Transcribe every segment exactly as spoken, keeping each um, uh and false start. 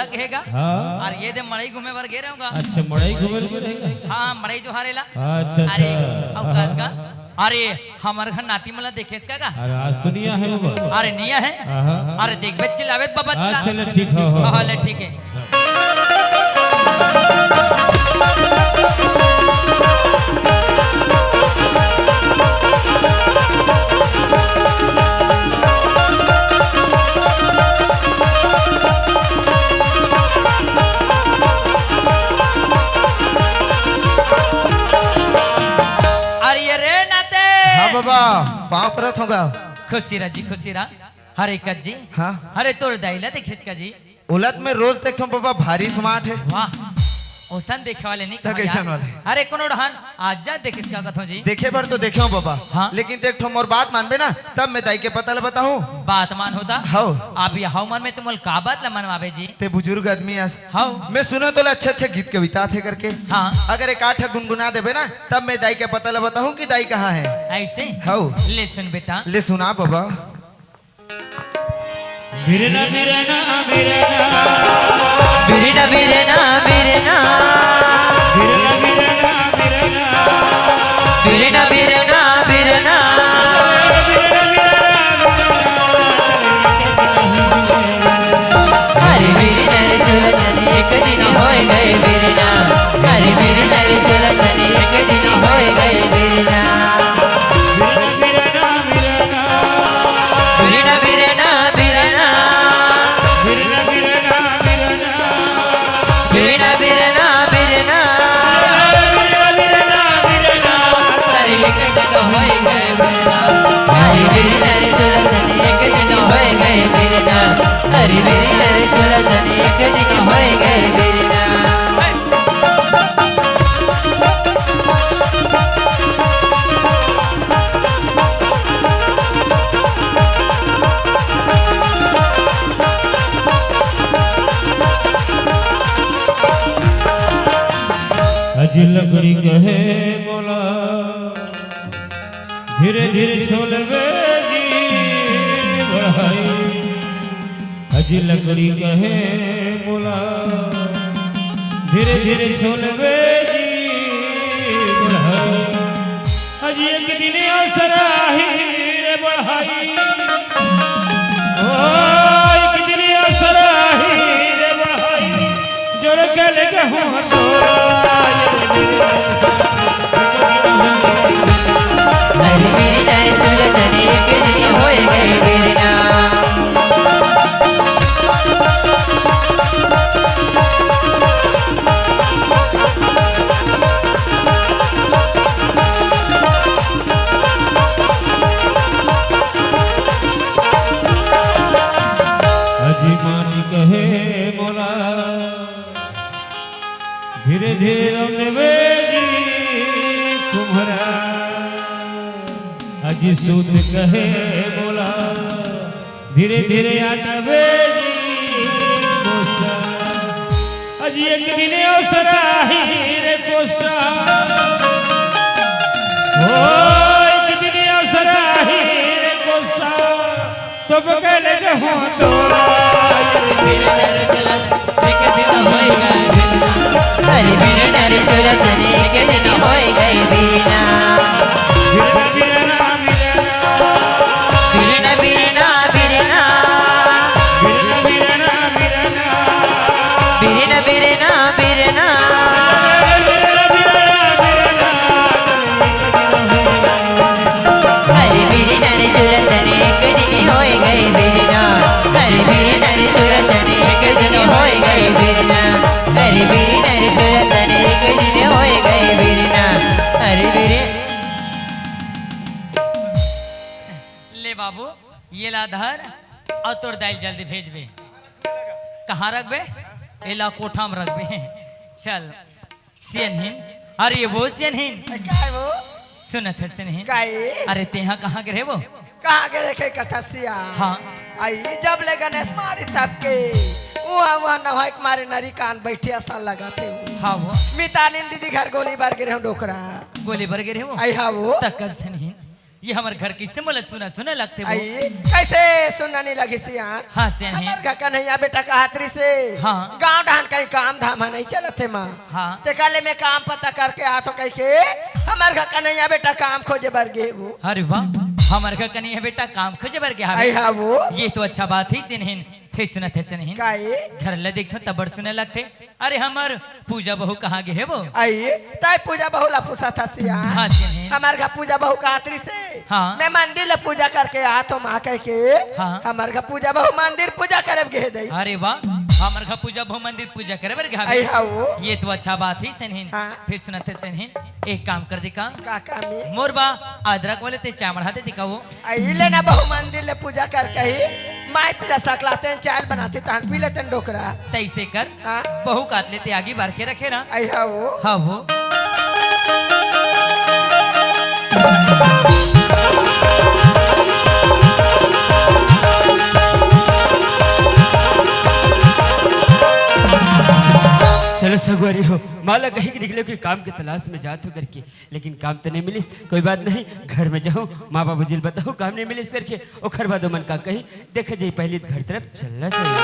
कहेगा। हाँ। अउ ये दे मड़ई घूमे बर गे रहूंगा। अच्छा, मड़ई घूमे बर गे रहेगा? हाँ, मड़ई जो हरेला। अच्छा, अरे, अच्छा। अउ हाँ, काज का? हाँ। अरे, हमर घर नाती मन ला देखेस का गा? अरे, आज तो नइ आहे बाबा। अरे, नइ आहे? हाँ, हाँ। अरे, देखबे चिल्लाबे बाबा चिल्ला। अच्छा, ले ठीक हे, हाँ, हाँ। हाँ, ले ठीक हे। अरे ये रे नाते। हाँ बाबा, पाँव परत हों गा। खुशी रह जी, खुशी रह। अरे कस जी। हाँ। अरे तोर दाई ला देखेस का जी? ओला त मैं रोज देखथों बाबा, भारी smart हे। वाह, ओसन देखे वाले नइ त कइसन वाले? अरे कोनो डहन आज जा देखेस का कथों जी? देखे बर तो देखे हों बाबा, हाँ। लेकिन त एक ठो मोर बात मानबे ना, तब मैं दाई के पता ला बताहूँ। बात मान होता? हव। अब ये हव मन में तुमन का बात ला मनवाबे जी? ते बुजुर्ग आदमी अस। हव। मैं सुनों तोला अच्छा अच्छा गीत कविता आथे करके। हाँ। अगर एक आध ठा गुनगुना देबे ना, तब मैं दाई के पता ला बताहूँ कि दाई कहाँ हे। अइसे? हव। ले सुन बेटा। ले सुना बाबा। बिरना, बिरना, बिरना। बिरना, बिरना, बिरना। बिरना, बिरना, बिरना। बिरना, बिरना, बिरना। अरे बिरना रे चोला तनी एक दिन होय गय बिरना। अरे बिरना रे चोला तनी एक दिन होय गय बिरना। बिरना, बिरना, बिरना। बिरना, बिरना, बिरना। अरे एक दिन होय गय बिरना। अरे बिरना रे चोला तनी एक दिन होय गय बिरना। अरे बिरना रे चोला तनी एक दिन होय गय बिरना। अजी लकड़ी कहे मोला, धीरे धीरे छोलबे जी बढ़ई। अजी लकड़ी कहे मोला, धीरे धीरे छोलबे जी बढ़ई। अजी एक दिन असरा ही रे बढ़ई। ओ, एक दिन असरा ही रे बढ़ई। जोर के लेके हूँ तोरा। अरे बिरना रे चोला तनी एक दिन होय गय बिरना। अजी मानी कहे मोला, धीरे धीरे रंगबे जी कुम्हरा। अजी सूत कहे मोला, धीरे धीरे आटबे जी कोष्टा। अजी एक दिन असरा ही रे कोष्टा। ओ, एक दिन असरा ही रे कोष्टा। तो बगल के हूँ तोरा। अरे बिरना रे चोला तनी एक दिन होय गय बिरना। बिरना, बिरना, बिरना। बिरना, बिरना, बिरना। बिरना, बिरना, बिरना। बिरना, बिरना, बिरना। अरे बिरना रे चोला तनी एक दिन होय गय बिरना। अरे बिरना रे चोला तनी एक दिन होय गय बिरना। अरे बिरना रे चोला तनी एक दिन होय गय बिरना। अरे बिरना। ले बाबू, ये ला धर अउ तोर दाई ल जल्दी भेजबे। कहाँ रखबे? एला कोठा म रखबे। चल। सियनहीन, अरे वो सियनहीन। ए, काय वो? सुनत हे सियनहीन। काय? अरे तेहा कहाँ गे रहे वो? कहाँ गे रहे के कथा सिया? हाँ। अई जब ले गनेस मारी तब के। उहाँ, उहाँ नहाय के मारे नरी कान बैठे असन लगत हे वो। हाँ वो। मितानिन दीदी घर गोली बर गे रहे डोकरा। गोली बर गे रहे वो? अई हाँ वो। त कस सियनहीन। ये हमर घर कइसे मोला सुना सुना लगथे वो? अई, कइसे सुना नइ लगही सियान? हाँ, सियान हे। हमर घर कन्हैया बेटा कहत रहिसे। हाँ। गाँव डहन कहीं काम धाम ह नइ चलत हे माँ। हाँ। तेकर ले मैं काम पता करके आत हों कहिके हमर घर कन्हैया बेटा काम खोजे बर गे वो। अरे वाह, हमर घर कन्हैया बेटा काम खोजे बर गे हवे। अई हाँ वो। ये तो अच्छा बात हे सिनहिन। थे सुनत हे सिनहिन। का ए? घर ल देखथों त बड़ सुना लगथे। अरे हमर पूजा बहू कहाँ गे हे वो? अई, तैं पूजा बहू ला पूछत हस सियान। हाँ, सिनहिन। हमर घर पूजा बहू कहत रहिसे। हाँ। मैं मंदिर ले पूजा करके आत हों माँ कहिके। हाँ। हमर घर पूजा बहू मंदिर पूजा करे बर गे हे दई। अरे वाह, हमर घर पूजा बहू मंदिर पूजा करे बर गे हवे। अई हाँ वो। ये तो अच्छा बात हे सिनहिन। हाँ। फिर सुनत हे सिनहिन, एक काम कर दे का? का काम हे? मोर बर अदरक वाले ते चाय मढ़ा दे दिखा वो। अई ले ना बहू मंदिर ले पूजा करके ही, माई पीला सकला तेन चाय बनाथे, तहन पी लेतेन डोकरा। तइसे कर, हाँ। बहू कात ले ते आगी बार के रखे ना। अई हाँ वो। हाँ वो। चलो सगवारी हो, माँ ला कहिके निकलेंव कि काम के तलाश में जात हों करके। लेकिन काम तो नइ मिलिस, कोई बात नहीं, घर में जाहूँ, माँ बाबूजी ल बताहूँ, काम नइ मिलिस करके, ओखर बाद ओमन का कही, देखे जाही, पहली घर तरफ चलना चाहिए।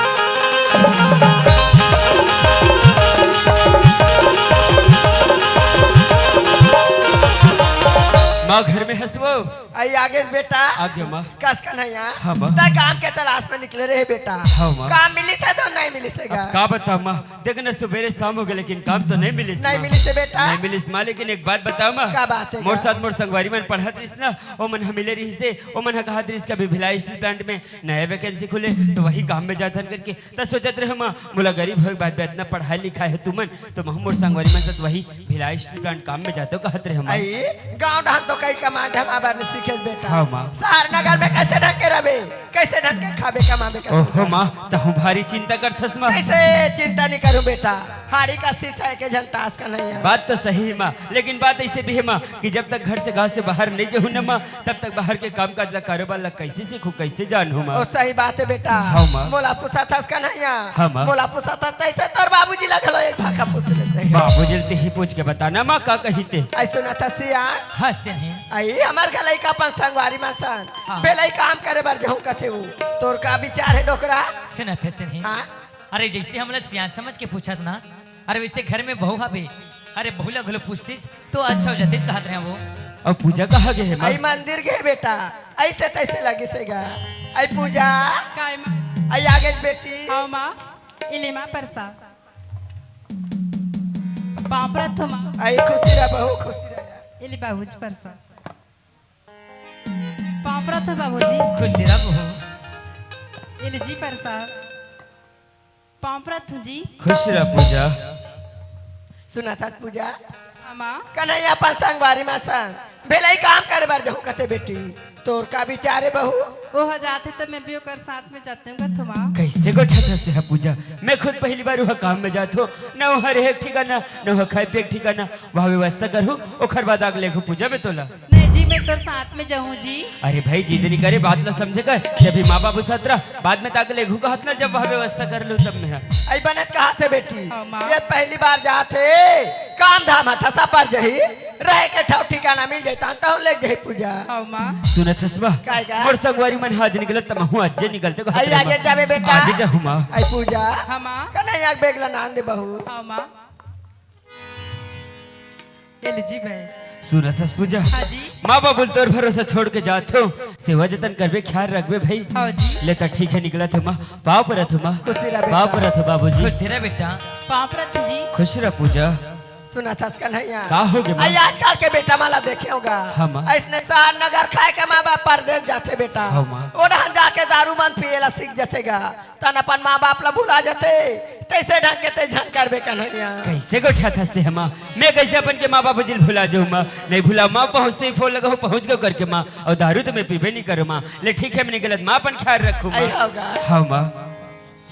माँ घर में हस वो? अई आगे बेटा। आगे माँ। कस कन्हैया। हाँ माँ। तैं काम के तलाश में निकले रहे बेटा। हाँ माँ। काम मिलिस हे तो नइ मिलिस हे गा? अब का बतावँ माँ, देख ना, सुबेरे शाम हो गे, लेकिन काम तो नइ मिलिस नइ माँ। मिलिस हे बेटा। नइ मिलिस माँ, लेकिन एक बात बतावँ माँ। का बात हे मोर गा? साथ मोर संगवारी मन पढ़त रहिस ना, ओमन ह मिले रहिसे, ओमन ह कहत रहिस कि अभी भिलाई steel plant में नया vacancy खुले, तो वही काम में जाथन करके। त सोचत रहेंव माँ, मोला गरीब होय के बाद भी अतना पढ़ाय लिखाय हव तुमन, तो महूँ मोर संगवारी मन साथ वही भिलाई steel plant काम में जाथों कहत रहेंव माँ। अई, गाँव डहन तो कई कमाय धमाय बर नइ सीखेस बेटा। हाँ माँ। शहर नगर में कइसे ढंग के रहिबे? कइसे ढंग के खाबे कमाबे करबे? ओहो माँ, तहूँ भारी चिंता करथस माँ। कइसे चिंता नइ करहूँ बेटा, हाड़ी का सीता हे के झन तास का नइ हे। बात तो सही हे माँ, लेकिन बात अइसे भी हे माँ कि जब तक घर से, गाँव से बाहर नइ जाहूँ ना माँ, तब तक बाहर के काम काज ला, कारोबार ला कइसे सीखहूँ, कइसे जानहूँ माँ? ओ सही बात हे बेटा। हाँ माँ। मोला पूछत हस का नइ हे? हाँ माँ। मोला पूछत हस तइसे तोर बाबूजी ला घलो एक भाखा पूछ लेते। बाबूजी ला तेही पूछ के बता ना माँ, का कहिथे? अइसे सुनत हस सियान। हाँ सिनहिन। अई हमर घर लइका अपन संगवारी मन सन हाँ। भिलाई काम करे बर जाहूँ कथे वो। तोर का विचार हे डोकरा? सुनत हे सिनहिन। हाँ। अरे जइसे हमला सियान समझ के पूछत ना, अरे वइसे घर में बहू हवे, अरे बहू ला घलो पूछतिस तो अच्छा हो जातिस कहत रहेंव वो। अउ पूजा कहाँ गे हे माँ? अई मंदिर गे हे बेटा, अइसे तइसे लगिस हे गा। अई पूजा। काय माँ? अई आगे बेटी। हाँ माँ, ए ले माँ परसाद। पाँव परत हों माँ। अई खुशी रह बहू, खुशी रह। ए ले बाबूजी परसाद। पाँव परत हों बाबूजी। खुशी रह बहू। ए ले जी परसाद। पाँव परत हों जी। खुशी रह पूजा। सुनत हस पूजा? हाँ माँ। कन्हैया अपन संगवारी मन सन भिलाई काम करे बर जाहूँ कथे बेटी। तोर का विचार हे बहू? ओह जाथे त मैं भी ओकर साथ में जातेंव कथों माँ। कइसे गोठियाथस तेहा पूजा? मैं खुद पहली बार उहाँ काम में जाथों, न उहाँ रहे के ठिकाना, न उहाँ खाय पिये के ठिकाना। वहाँ व्यवस्था करहूँ, ओखर बाद आगू लेगहूँ पूजा मैं तोला। नहीं जी, मैं तोर साथ में जाहूँ जी। अरे भाई, जिद नइ करे, बात ला समझे कर। अभी माँ बाबू साथ रह, बाद में त आगू लेगहूँ कहत ना, जब वहाँ व्यवस्था कर लूँ तब मैं। अई बनत कहत हे बेटी, हाँ, माँ। ये पहली बार जात हे, काम धाम ह ठसा पर जाही, रहे के ठौर ठिकाना मिल जाही, तहन तहूँ लेग जाही पूजा। हाँ, माँ। सुनत हस माँ? काय गा? मोर संगवारी मन ह आज निकलत, त महूँ आजे निकलतेंव कहत रहेंव माँ। आजे जाबे बेटा। आजे जाहूँ माँ। अई पूजा। हाँ, माँ। कन्हैया के बेग ला नान दे बहू। हाँ, माँ। ए ले जी भाई। सुनत हस पूजा? हाँ जी। माँ बाबू ल तोर भरोसा छोड़ के जात हों, सेवा जतन करबे, ख्याल रखबे भाई। हाँ जी। ले त ठीक हे, निकलत हों माँ, पाँव परत हों माँ। खुशी रह बेटा। पाँव परत हों बाबूजी। खुशी रह बेटा। पाँव परत हों जी। खुश रह पूजा। सुनत हस कन्हैया? का हो गे माँ? अई आजकल के बेटा मन ला देखे होगा। हाँ माँ। अइसने शहर नगर खाय के माँ बाप परदेस जाथे बेटा। हाँ माँ। ओ डहन जाके दारू मन पिये ला सीख जाथे गा। तहन अपन माँ बाप ला भुला जाथे, तइसे ढंग के ते झन करबे कन्हैया। कइसे गोठियाथस तेहा माँ? मैं कइसे अपन के माँ बाबूजी ल भुला जाहूँ माँ? नइ भुलावँ माँ, पहुँचते ही फोन लगाहूँ, पहुँच गेंव करके माँ, अउ दारू तो मैं पीबे नइ करों माँ। ले ठीक हे, मैं निकलत माँ, अपन ख्याल रखहू माँ। अई होगा। हाँ माँ।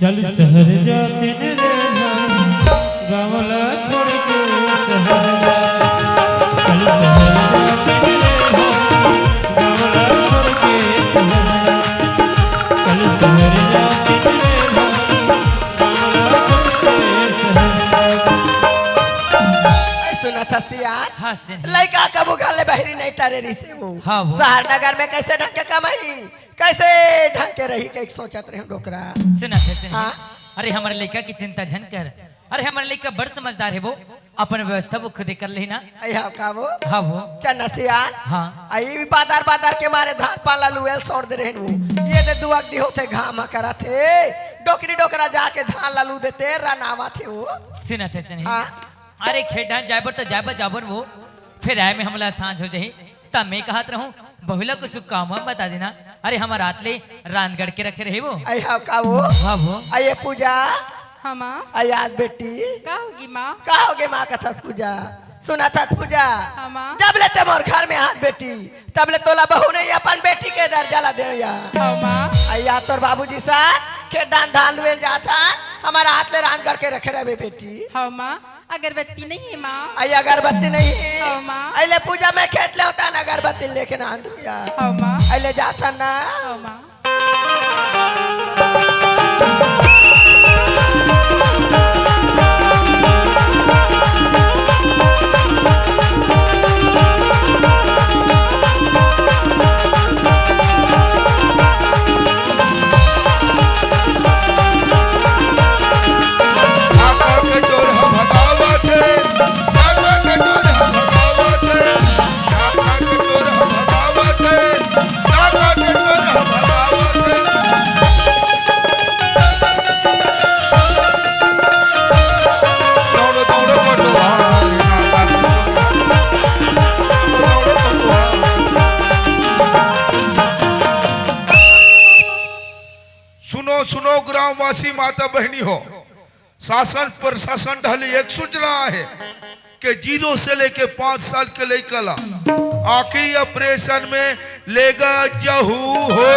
चल शहर जातेन रे हम, गाँव ला छोड़ के शहर ला। चल शहर जातेन रे हम, गाँव ला छोड़ के शहर ला। चल शहर जातेन रे हम, गाँव ला छोड़ के शहर ला। अई सुनत ससियान, हाँ, सिन्हा। लइका कभू घर ले बहिरी नहीं टरे रहिसे वो। हाँ, वो। शहर नगर में कैसे ढंग के कमाई, कैसे ढंग के रही, कहिके सोचत रहे डोकरा। सुनत हे, सिन्हा। हाँ। अरे, हमर लइका के चिंता झन कर। अरे, हमर लइका बड़ समझदार हे वो, अपन व्यवस्था वो खुदे कर लेही ना। अई हा का वो? हाँ, वो। चल न सियान। हाँ। अई बादर बादर के मारे धान पान ला लुएल सोर दे रहेन वो। ये दे दुआक दी होथे घाम ह करत हे। डोकरी डोकरा जाके धान ला लू देते रनावत हे वो। सुनत हे, सिन्हा। हाँ। अरे, खेत डाहन जाए बर त जाए बर जाबो न वो, फेर आए में हमला सांझ हो जाही। त मैं कहत रहूं, बहू ला कुछ काम वाम बता देना। अरे, हमर आत ले रांध गढ़ के रखे रहे वो। अई हा का वो? हाँ वो। अई ये पूजा। हाँ माँ। अई आज बेटी। का होगे माँ? का होगे माँ कथस पूजा? सुनत हस पूजा? हाँ माँ। जब ले ते मोर घर में आत बेटी, तब ले तोला बहू नहीं अपन बेटी के दर्जा ला देव या। हाँ माँ। अई आज तोर बाबूजी सन खेत डाहन धान लुएल जात हन, हमर आत ले रांध गढ़ के रखे रहे बेटी। हाँ माँ। अगरबत्ती नहीं हे माँ? अई अगरबत्ती नहीं हे? हाँ माँ। अई ले पूजा, मैं खेत ले होता ना अगरबत्ती लेके ना आंदू या। हाँ माँ। अई ले जाता ना। हाँ माँ। काका के चोर ह भगावत हे, काका के चोर ह भगावत हे, काका के चोर ह भगावत हे, काका के चोर ह भगावत हे। दौड़, दौड़, पटवार, काका के चोर ह भगावत हे। दौड़, दौड़, पटवार। सुनो, सुनो, ग्रामवासी माता बहिनी हो, शासन प्रशासन डहर ले एक सूचना आहे के जीरो से लेके पाँच साल के लइका ला आँखी ऑपरेशन में लेगा जहू हो,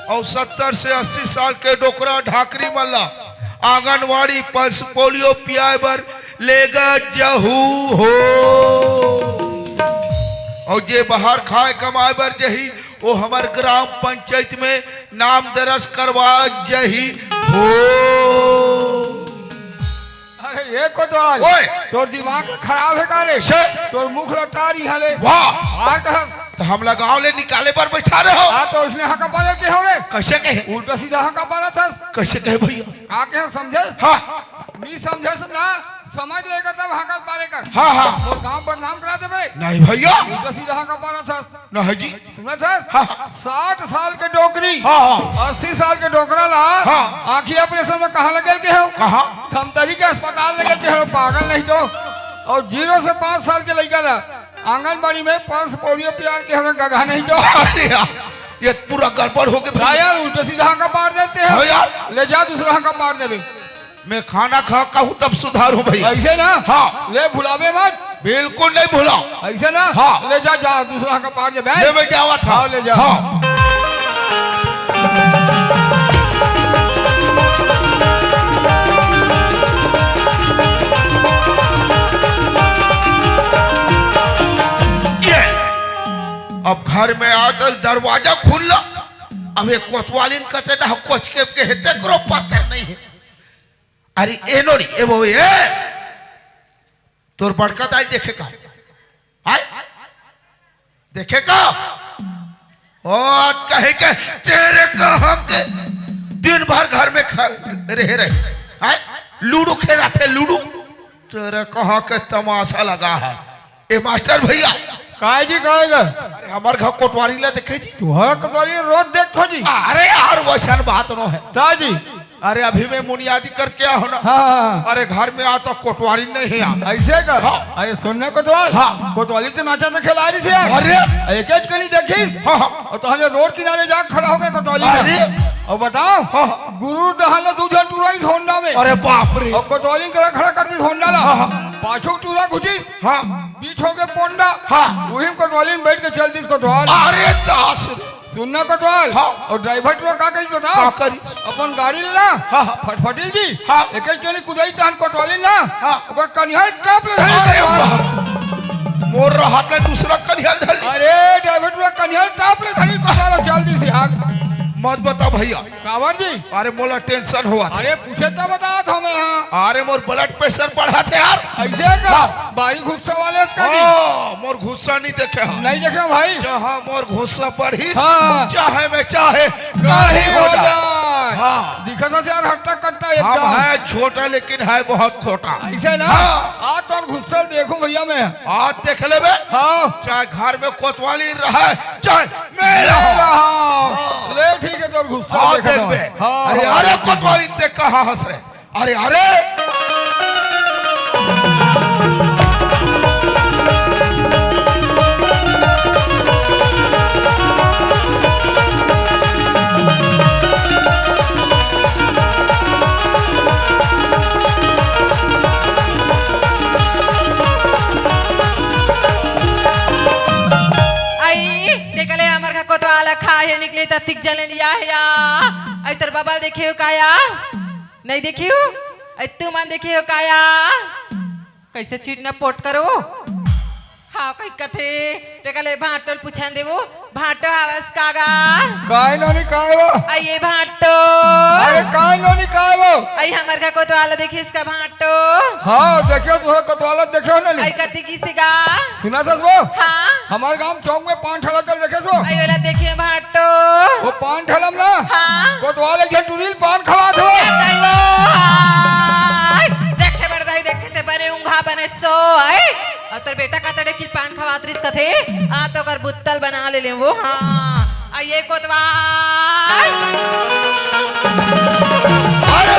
अउ सत्तर से अस्सी साल के डोकरा ढाकरी मन ला आंगनवाड़ी पल्स पोलियो पियाए बर लेगा जहू हो, अउ जे बाहर खाए कमाए बर जही, वो हमर ग्राम पंचायत में नाम दर्ज करवा जही हो। अरे ये कोतवाल, ओए! तोर दिमाग खराब हे का रे? से? तोर मुख ल टारी हले। वाह! आ कहस। त हमला गांव ले निकाले बर बैठा रहे हो। आ तो उसने हका पाले के हो रे। कैसे कहे? उल्टा सीधा हका पाला थस। कैसे कहे भैया? का कहे समझेस? हाँ। नी समझेस ना, समझ लेकर तब हका पाले कर। हाँ, हाँ। मोर गांव बदनाम करा देबे। नहीं भैया। उल्टा सीधा हका पाला थस। नहीं जी। सुनत हस? हाँ, हाँ। साठ साल के डोकरी, हाँ, हाँ। अस्सी साल के डोकरा ला, हाँ। आँखी ऑपरेशन में कहाँ लगेल के हो? कहाँ? धमतरी के अस्पताल लगेल के हो, पागल नहीं तो। अउ जीरो से पाँच साल के लइका ला आंगनबाड़ी में पल्स पोलियो पियान के हमें गधा नहीं तो। अरे यार, ये पूरा गड़बड़ हो गया का भैया। यार, उल्टा सीधा का पार देते हो। हाँ यार। ले जा, दूसरा का पार देबे। मैं खाना खा कहूँ तब सुधारूँ भैया। ऐसे ना? हाँ। ले भुलावे मत। बिल्कुल नहीं भुलाऊँ। ऐसे ना? हाँ। ले जा, जा, दूसरा का पार दे बे। ले मैं जावा था। हाँ, ले जा। हाँ। ये, अब घर में आ तो दरवाजा खुल्ला। अब ये कोतवालिन कते ना कोच के, के हेते करो पत्थर नहीं है। अरे एनो रे, ए वो ए। तोर बड़का दाई देखे का? हाय? देखे का? ओ, कहे के तेरे कहाँ के दिन भर घर में ख-, रहे रहे। हाय? लूडो खेला थे, लूडो। तेरे कहाँ के तमाशा लगा है। ए मास्टर भैया। काय जी, काय गा? अरे, हमर घर कोटवारी ला देखे जी। तुहर कोटवारी रोज देखथो जी। अरे यार, वैसन बात नो है। ता जी। अरे, अभी मैं मुनियादी करके आया हूँ ना। हाँ, हाँ, हाँ। अरे, घर में आता कोटवारी नहीं है यार। ऐसे का? हाँ। अरे, सुन ना कोतवाल। हाँ। कोतवाली तो नाचा तो खेला रही थी यार। अरे। एक एक कनी देखिस। हाँ, हाँ। और तो हमें रोड किनारे जा खड़ा हो गए कोतवाली में। अरे। और बताओ। हाँ, हाँ। गुरु डहान ला दू झन टुराई होंडा में। अरे बाप रे। और कोतवाली करा खड़ा कर दी होंडा ला। हाँ, हाँ। पाछू टूरा घुसिस। हाँ। बीच हो के पोंडा। हाँ। वही में कोतवाली में बैठ के चल दिस कोतवाल। अरे दास रे। सुनना कोतवाल। हाँ। और ड्राइवर टूरा का करिस बताओ? का करिस? अपन गाड़ी ला। हाँ, हाँ। फटफटी जी। हाँ। एक एक जनी कुदाई तहन कोतवाली ना। हाँ। ओकर कनिहल टाप ले धरी अरे कोतवाल। वाह। मोर रहत ले दूसरा कनिहल धरी। अरे ड्राइवर टूरा कनिहल टाप ले धरी कोतवाल चल दिस यार। मत बता भैया। काबर जी? अरे मोला टेंशन होवत हे। अरे पूछे त बतात हंव मैं हा। अरे मोर ब्लड प्रेशर बढ़त हे यार। अइसे का? हाँ। बारी गुस्सा वाले अस का जी? हाँ, मोर गुस्सा नइ देखे हस। नइ देखे हंव भाई। जहाँ मोर गुस्सा बढ़िस, हाँ। चाहे मैं चाहे कहीं हो जाए। हाँ। दिखत हस यार हट्टा कट्टा हम एकदम। है छोटा लेकिन है बहुत खोटा। अइसे ना? हाँ। आज तोर गुस्सा देखहूं भैया मैं। आज देख लेबे। हाँ। चाहे घर में कोतवाली रहे, चाहे मेरा। मेरा। हाँ। ले ठीक हे, तोर गुस्सा आज देखत हंव। देखबे। हाँ, अरे, हाँ। अरे, कोतवाली ते कहाँ हस रे? अरे, अरे। अई, तेकरे ले हमर घर कोतवाल खाए हे निकले त तिक जने लिया हे या। अई तोर बबा ल देखे हो का या? नइ देखे हो? अई तुमन देखे हो का या? कइसे चिढ़ना पोट करो? हाँ, कहि कथे, तेकरे ले भांटो ल पूछन देबो, भांटो हवस का गा? काय नोनी काय वो? अई ये भांटो। अरे काय नोनी काय वो? अई हमर घर कोतवाल देखिस का भांटो? हाँ, देखे हो तो कोतवाल देखे हो ना नी? अई कति किसे गा? सुनत हस वो? हाँ। हमर गांव चौक में पान ठेला चल देखे सो? अई ओला देखे भांटो। वो पान ठेला म ना? हाँ। कोतवाल एक झन टुरी ल पान खवात हो। ए दाई वो, हाय। देखे बड़ दाई, देखे ते बने ऊंघा बने सो, हाय। अउ तोर बेटा कतड़े किल पान खवात रिस कथे, आ तो ओकर बुत्तल बना ले ले वो, हाँ। अई ये कोतवाल। अरे!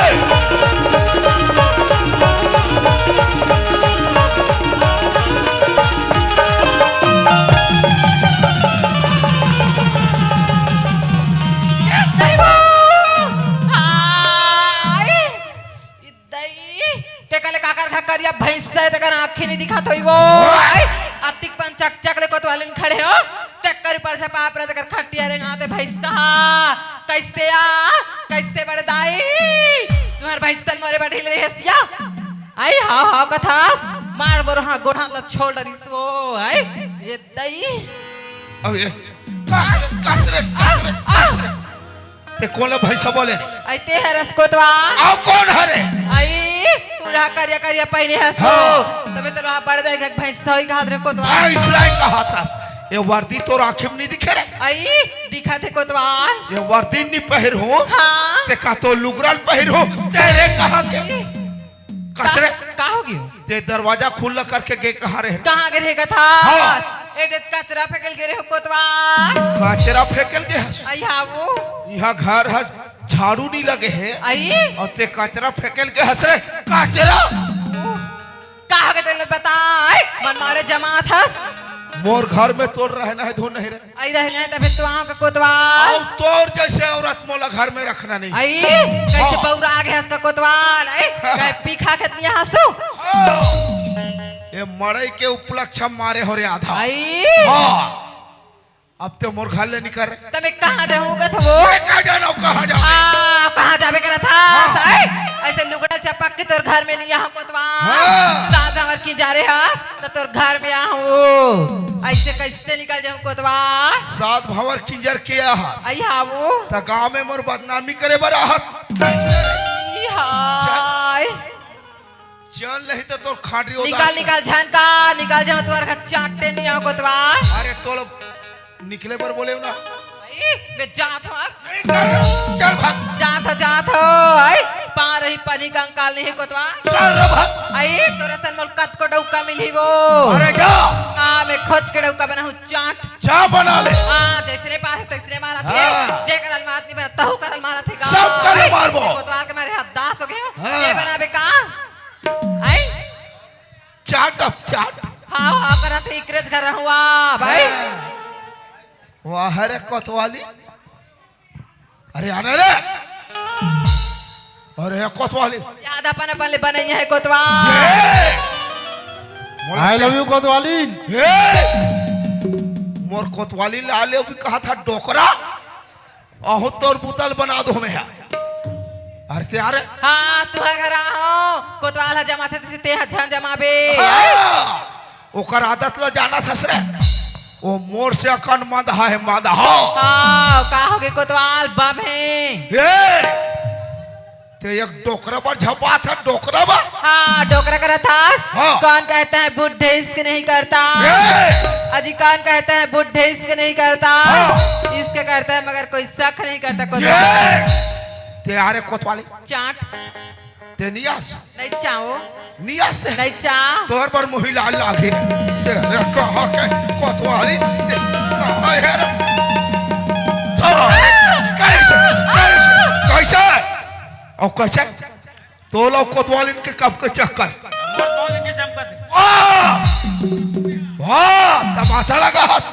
ए दाई वो! हाय! दई, तेकरे ले काकर घर करिया भैंस हे, तेकर आँखी नइ दिखत होही वो। ओए! अतिक पन चक चक ले कोतवालिन खड़े हो, तेकर ऊपर झपा पर तेकर खटिया रेंगाथे भैंस हा। कइसे आ? कइसे बड़े दाई? तुंहर भैंस मोरे बढ़ी ले हसिया। अई हाव हाव कथस, मार बोरो हाँ गोड़ा ला छोड़ डरिस वो। अई, ये दई। अब ये, कस रे, कस रे, कस रे, कस रे। ते कोन ला भैंसा बोले रे? अई ते हरस कोतवाल। अउ कोन हरे? अई, पूरा करिया करिया पहिने हस वो। हाँ। तभे तो लोहा पड़ जाए कि भैंसा ही कहात रे कोतवाल। भैंसा ही कहात हस। ये वर्दी तोर आँखी म नइ दिखे रे? अई, दिखत हे कोतवाल। ये वर्दी नइ पहिरहूं। हाँ। ते का तो लुगरा ल पहिरहूं। तेरे कहाँ के? कस रे? का, का हो गे? ते दरवाजा खुल्ला करके गे कहाँ रहे? कहाँ गे रहे कथा? हाँ। ए दे कचरा फेंके ल गे रहे हो कोतवाल। कचरा फेंके ल गे हस? अई हाँ वो। इहाँ घर हस, झाड़ू नइ लगे हे। अई? अउ ते कचरा फेंके ल गे हस रे, कचरा। ओ, का हो गे तेला बताए? मन मारे जमात हस। मोर घर में तोर रहना हे धुन नहीं रे। अई रहना हे तभे तो आँव का कोतवाल। अउ तोर जइसे औरत मोला घर में रखना नहीं। अई, कइसे हाँ। बउरा गे हस का कोतवाल, अई, हाँ। कहे पी खा के नइ हसो। हाँ। ये मड़ई के उपलक्ष मारे हो रे आधा। अई। हाँ। अब ते मोर घर ले निकर रे। त मैं कहाँ जाहूं कथो वो? मैं का जानव, कहाँ जाबे? आ, कहाँ जाबे करत हस? हाँ। अई, अइसे लुगड़ा चपक के तोर घर में नइ आहूं कोतवाल। हाँ। सात हमर की जा रे हस। त तोर घर में आहूं, अइसे कइसे निकल जाहूं कोतवाल? सात भंवर किंजर के आहस। अई हाँ वो। त गांव में मोर बदनामी करे बर आहस। ई हाय। चल नहीं त तोर खांडरी उदास निकल, कर। निकल झन का, निकल जाहूं तोर घर चाटे नइ आहूं कोतवाल। अरे तोल निकले बर बोले हो ना। अई, मैं जात हंव अब। चल, चल भाग। जात हंव, जात हंव। अई, पाँव रही पनी कंकाल नहीं कोतवाल। चल रे भाग। अई, तोर असन मोला कतको डउका मिलही वो। अरे जा। हाँ, मैं खोज के डउका बनाहूं चाट। जा बना ले। हाँ, जइसने पाथे तइसने मारत हे। हाँ। जेकर ल मारत नइ बने, तहू कर ल मारत हे का? सब कर ल मारबो। कोतवाल के मारे हद्दास हो गे हंव। हाँ। ये बनाबे का? अई? चाट अब चाट। हाँ, हाँ, करत हे, इकरेज घर रहूं भाई। हाँ। वाह रे कोतवाली। अरे आना रे। अरे कोतवाली। याद अपन अपन ले बनइया हे कोतवाल। ये। I love you कोतवालिन। ये। मोर कोतवाली ला ले भी कहा था डोकरा। अहो तोर बुता ल बना दो मैं। अरे ते आ रे। हाँ, तुंहर घर आहूं। कोतवाल ह जमाथे तइसे ते ह झन जमाबे। हाँ। ओकर आदत ला जानत हस रे। ओ मोर से अकन मंदहा हे, मंदहा। हाँ, का होगे कोतवाल, बम हे। ए, ते एक डोकरा बर झपात हे, डोकरा बर। हाँ, डोकरा करत हस। हाँ। कौन कहता है बूढ़े इश्क नहीं करता? ए! अजी, कौन कहता है बूढ़े इश्क नहीं करता? हाँ। इश्क करता है मगर कोई शक नहीं करता कोतवाल। ए! ते अरे कोतवाली। चाट। ते नियास। नहीं चाहो। नियास ते। नहीं चाह। तोर बर मुही लाल लागी रे। ते रे कहा के कोतवाली। ते कहा है रे? चलो, कैसे? कैसे? कैसे? और कैसे? तो लो कोतवालिन के कब के चक्कर। मोर मौज के चमकत हे। वाह! वाह! तमाशा लगा हाथ।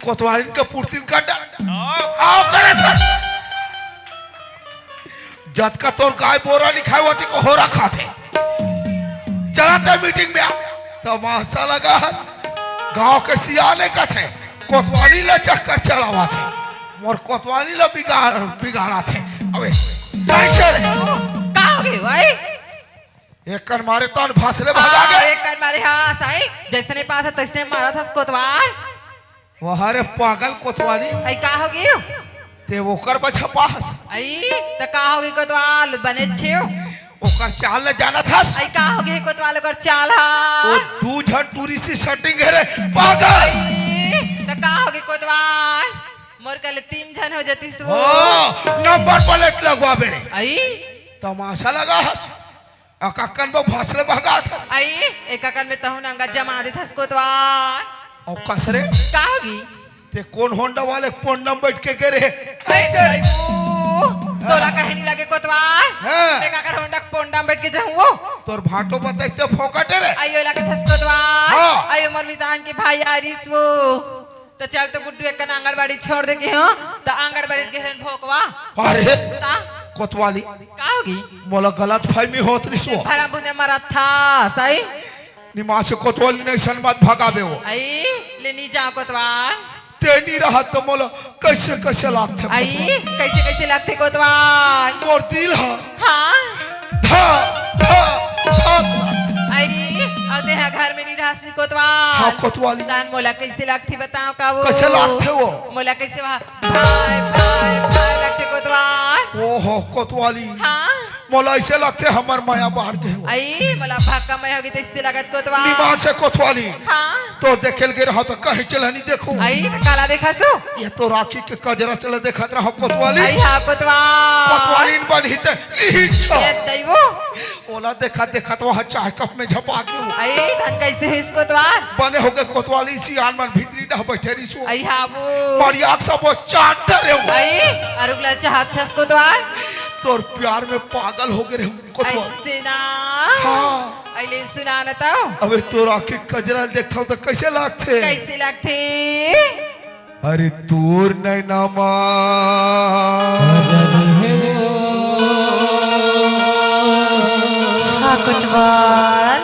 कोतवालिन के पुरतिन कर डाल। आओ। आओ करे था। जतका तोर गाय बोरा लिखाए होती को हो रखा थे। चला ते मीटिंग में आ। तमाशा लगा हाथ। गांव के सियाने कथे। कोतवाली ला चक्कर चलावा थे। मोर कोतवाली ला बिगाड़, बिगाड़ा थे। अबे, कैसे रे? का हो गई भाई? एक कन मारे तन भसले भगा हाँ, गे। एक कन मारे, हाँ, साई, जैसने पास हे, तैसने मारत हस कोतवाल। वाह रे पागल कोतवाली। आई का हो गयो? ते ओकर बछा पास। आई, त का हो गई कोतवाल, बने छेव। ओकर चाल ल जानत हस? आई का हो गई कोतवाल, ओकर चाल हा। ओ दू झन टूरी सी सेटिंग हे रे, पागल। आई, त का हो गई कोतवाल, मोर कले तीन झन हो जतिस वो। हाँ, नंबर प्लेट लगवा बे रे। आई। तमाशा लगा हस। अकक्कन बो भसले भगात हस। आई, एकक्कन में तहूँ नंगा जमा देत हस कोतवाल। अउ कस रे? का होगी? ते कोन होंडा वाले के पोंडा म बइठ के गे रहे? कैसे? तोला कहे नहीं लगे कोतवाल? हाँ। मैं काकर होंडा के पोंडा म बइठ के जाहूँ वो? तोर भांटो बताइस ते फोकट रे। आयो लगे थस कोतवाल। हाँ। आयो मोर मितान के भाई आरिस वो। त चल तो गुड्डू एक कन आंगनबाड़ी छोड़ दे के हो, त आंगनबाड़ी के हरन भोकवा। अरे, ता? कोतवाली। का होगी? मोला गलत फहमी होत रिस वो। भरा बुने मरत था, सही? निमास कोतवाली नहीं सन मत भगाबे वो। आई, ले नी जा कोतवाल। ते नी रहत त मोला कैसे, कैसे लागथे आई, कोतवाल? कैसे, कैसे लागथे कोतवाल? मोर दिल हा। हाँ। धा, धा, धा। अरे, अब ते हा घर में नी रहस नी कोतवाल। हाँ, कोतवाली। तान मोला कैसे लागथे बताओ का वो? कैसे लागथे वो? मोला कैसे वहाँ भाई, भाई, भाई लागथे कोतवाल। ओहो, कोतवाली। हाँ। मोला ऐसे लागथे हमर माया बाढ़ गे हो। आई, मोला भक्का मया होगी तैसे लागत कोतवाल। निमास कोतवाली। हाँ। तो देखेल गे रहो तो कहीं चला नहीं देखो। आई, त काला देखा सो? ये तो राखी के कजरा चला देखत रहो कोतवाली। आई, हाँ, कोतवाल। कोतवाली इन बन ही ते, इही छो। ये दैवो। ओला देखत देखत वहाँ चाय कप में झपा दू। आई, धन कैसे है इसको द्वार? बने होगे कोतवाली सियान मन भीतरी डह बैठे रिसो। आई, हाँ, वो। मारी आँख सब वो चाट डरे हो। आई, अरुगला चाहत छस कोतवाल। तोर प्यार में पागल होगे रहे हो कोतवाल। ऐसे ना। हाँ। अइले सुना न तो। अबे तोर आँखी कजरा देखता हूँ तो कैसे लागथे? कैसे लागथे? अरे तोर नैना मा। हाँ, कोतवाल।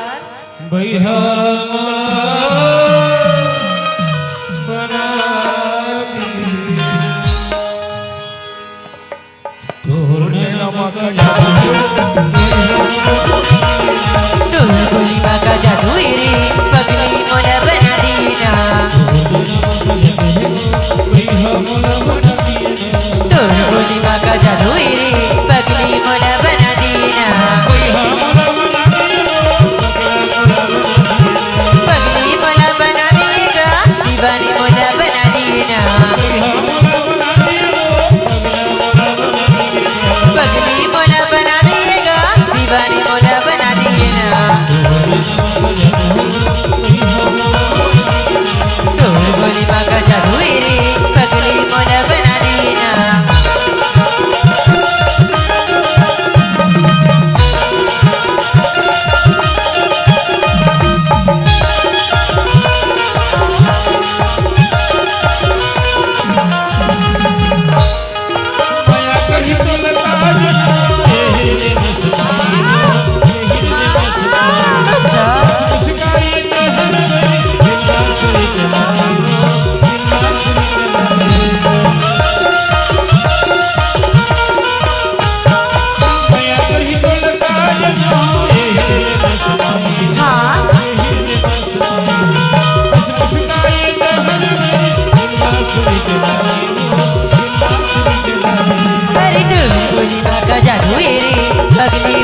तोर नैना मा का जादू। तोर बोली मा का जादू रे, पगली मोला बना देना। तोर बोली मा का जादू रे, पगली मोला बना देना। पगली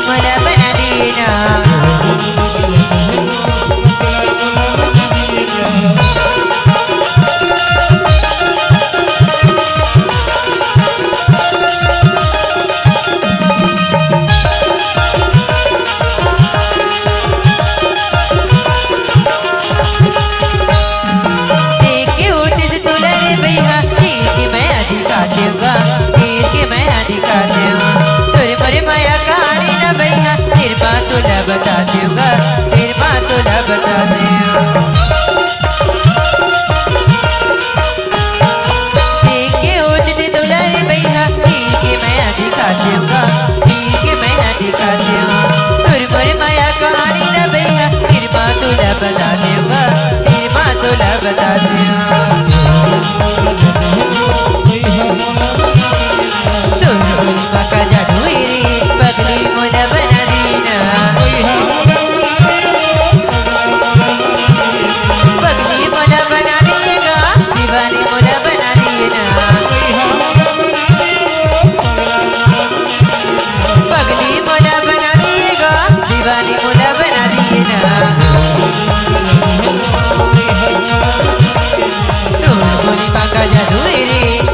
मोला बना देना। देख के उठिस तोला रे बइहा, चीर के मैं अधिका देहूँगा, चीर के मैं अधिका देहूँगा। तोरे मोरे मया कहानी ला बइहा, फिर बात तोला बता देहूँगा, फिर बात तोला बता देहूँगा। देख के उठिस तोला रे बइहा, चीर के मैं अधिका देहूँगा, चीर के मैं अधिका देहूँगा। तोरे मोरे मया कहानी ला बइहा, फिर बात तोला बता देहूँगा, फिर बात तोला बता देहूँगा। तोर बोली पका जादू रे, पगली मोला बना देना। पगली मोला बना देना, दीवानी मोला बना देना। पगली मोला बना देना, दीवानी मोला बना देना। तोर बोली पका जादू रे,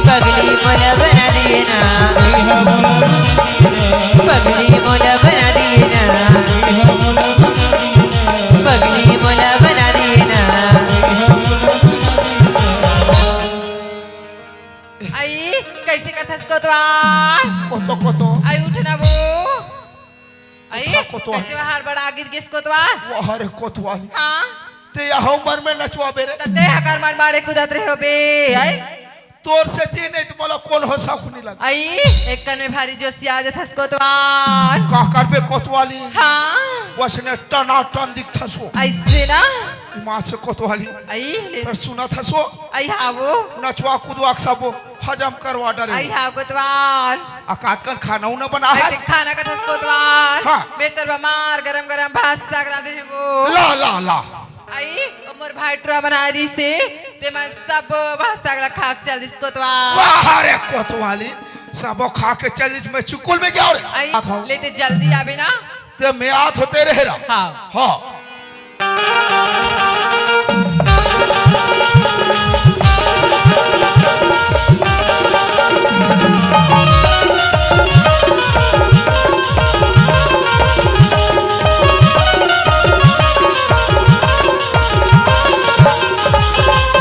पगली मोला बना देना। पगली मोला बना देना। पगली मोला बना देना। आई, कइसे करथस कोतवाल? कोतो, कोतो। आई, उठ ना वो। आई, उठा कोतवाल। कइसे वहार बड़ा गिर गेस कोतवाल? वाह रे कोतवाल। हाँ। ते यह उमर में नचवाबे रे। त ते हकर मन बाड़े कूदत रहे होबे, आई? तोर सेती नहीं त मोला कोनो शौक नहीं लग। आई, एक कन में भारी जोशिया जाथस कोतवाल। का करबे कोतवाली? हाँ। वसने टनाटन दिखथस वो। अइसे ना? ईमान से कोतवाली। आई, ले। फेर सुनत हस वो। आई, हाँ वो। नचवा कूदवा के सब हजम करवा डरे। आई, हाँ कोतवाल। अकात कन खाना उना बना आई, हस? ते खाना कथस कोतवाल। हाँ। मैं तोर बर मार गरम गरम भात साग रांधे हँव वो। ला, ला, ला। आई, ओ मोर भाई टुरा बना दिस हे, ते मन सब भात साग ला खा के चल दिस कोतवाल। वाह रे कोतवाली, सबो खा के चल दिस, मैं चुकुल में गेंव रे। आई, आत हँव। ले ते जल्दी आबे ना। ते मैं आत हँव तेरे हेरा। हाँ। हाँ।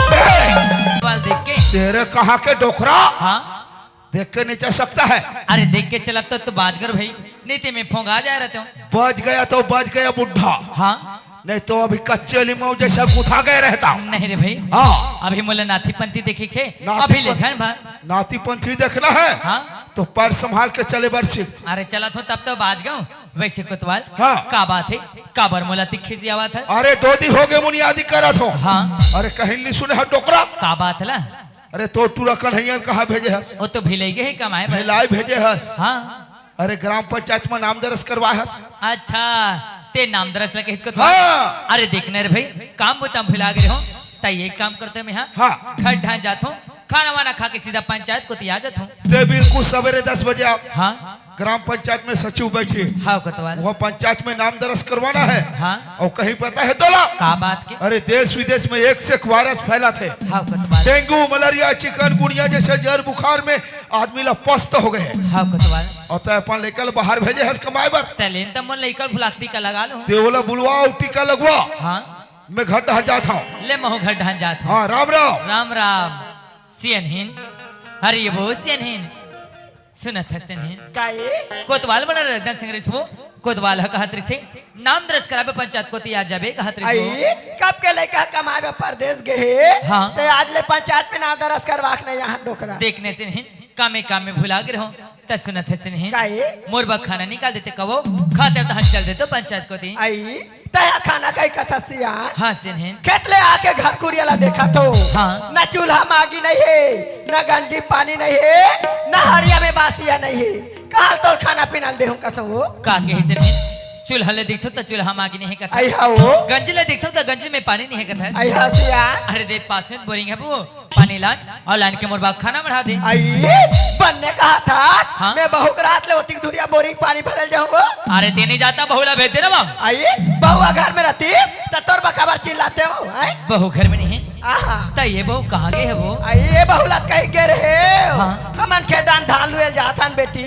ए! वाल देख के। तेरे कहाँ के डोकरा? हाँ। देख के नहीं चल सकता है। अरे देख के चलत तो, तो बाजगर भाई, नहीं ते मैं फोंगा जाय रहतेंव। बच गया तो बच गया बुढ़ा। हाँ। नहीं तो अभी कच्चे लीमऊ जैसा गुथा गए रहता। नहीं रे भाई। हाँ। अभी मोला नाती पंती देखे के, नाती अभी ले पं-, झन भर। नाती पंती देखना है? हाँ। तो पैर संभाल के चले बर सीख। अरे चलत हँव तब तो बाज गेंव। वइसे कोतवाल, हाँ। का बात हे? काबर मोला अतिक खिसियावत हस? अरे दो दिन होगे मुनियादी करत हँव। हाँ। अरे कहीं नहीं सुने हस डोकरा? का बात ला? अरे तोर टुरा कन्हैया ल कहाँ भेजे हस? ओ तो भिलाई गे हे कमाए बर। भिलाई भेजे हस? हाँ। अरे ग्राम पंचायत में नाम दरज करवाए हस? अच्छा, ते नाम दरज ला कहिस कोतवाल? हाँ। अरे देख ना रे भाई, काम बुता म भुला गे हों, त एक काम करथँव मैं, हाँ। हाँ। घर ढान जाथँव, खाना वाना खा के सीधा पंचायत कोती आ जाथँव। ते बिल्कुल सवेरे दस बजे आ। हाँ। ग्राम पंचायत में सचिव बैठे। हाँ कोतवाल। वो पंचायत में नाम दरज करवाना है। हाँ। अउ कहीं पता है तोला? का बात के? अरे देश विदेश में एक से एक वायरस फैलत हे। हाँ कोतवाल। डेंगू, मलेरिया, चिकनगुनिया जैसे जर बुखार में आदमी ला पस्त हो गए हे। हाँ कोतवाल। अउ तैं अपन लइका ल बाहर भेजे हस कमाए बर। तैं ले न त मोर लइका ल बुला के टीका लगा लूँ। ते ओला बुलवा अउ टीका लगवा। हाँ। मैं घर डहर जात हँव। ले महूँ घर डहर जात हँव। हाँ, राम राम। राम राम। सियनहीन। अरे ये वो सियनहीन। सुनत हस सियनहीन। का ए? कोतवाल बना रहे दन सिंह रिसवो। कोतवाल ह कहत रिसे, नाम दरज कराबे पंचायत कोती आ जाबे कहत रिसवो। आई, कब के लइका कमाए बर परदेस गे हे, हाँ। ते आज ले पंचायत में नाम दरज करवा के नहीं आहन डोकरा। देख ने सियनहीन, कामे कामे भुला गे रहों। त सुनत हस सियनहीन। का ए? मोर बर खाना निकाल देते कबो, खाते तहन चल देते पंचायत कोती। आई, तैं ह खाना कही कथस सियान? हाँ, सियनहीन। खेत ले आके घर कुरिया ला देखत हँव। हाँ। न चूल्हा मागी नहीं हे, न गंजी पानी नहीं हे, न हड़िया में बासिया नहीं हे। कहाँ तोर खाना पीना ल देहूँ कथँव? का कहे सियनहीन? चूल्हा ले देखथँव त चूल्हा मागी नहीं हे कथस। आई हाँ वो। गंजी ले देखथँव त गंजी में पानी नहीं हे कथस। आई हाँ सियान। अरे दे पास में बोरिंग हे वो। नहीं लान, अउ लान के मोर बर खाना बढ़ा दे। आई, बने कहा था, हाँ? मैं बहू के रात ले ओतिक धुरिया बोरी के पानी भरल जाहूं। अरे ते नहीं जाता, बहू ला भेज दे ना बा। आई, बहू घर में रहतीस, त तोर बर काबर चिल्लाते हो, हैं? बहू घर में नहीं है। आहा। त ये बहू कहाँ गे हे वो? आई, ये बहू ला कहीं गे रहे हो। हाँ। हमन खेत डाहन धान लुए ल जाथन बेटी,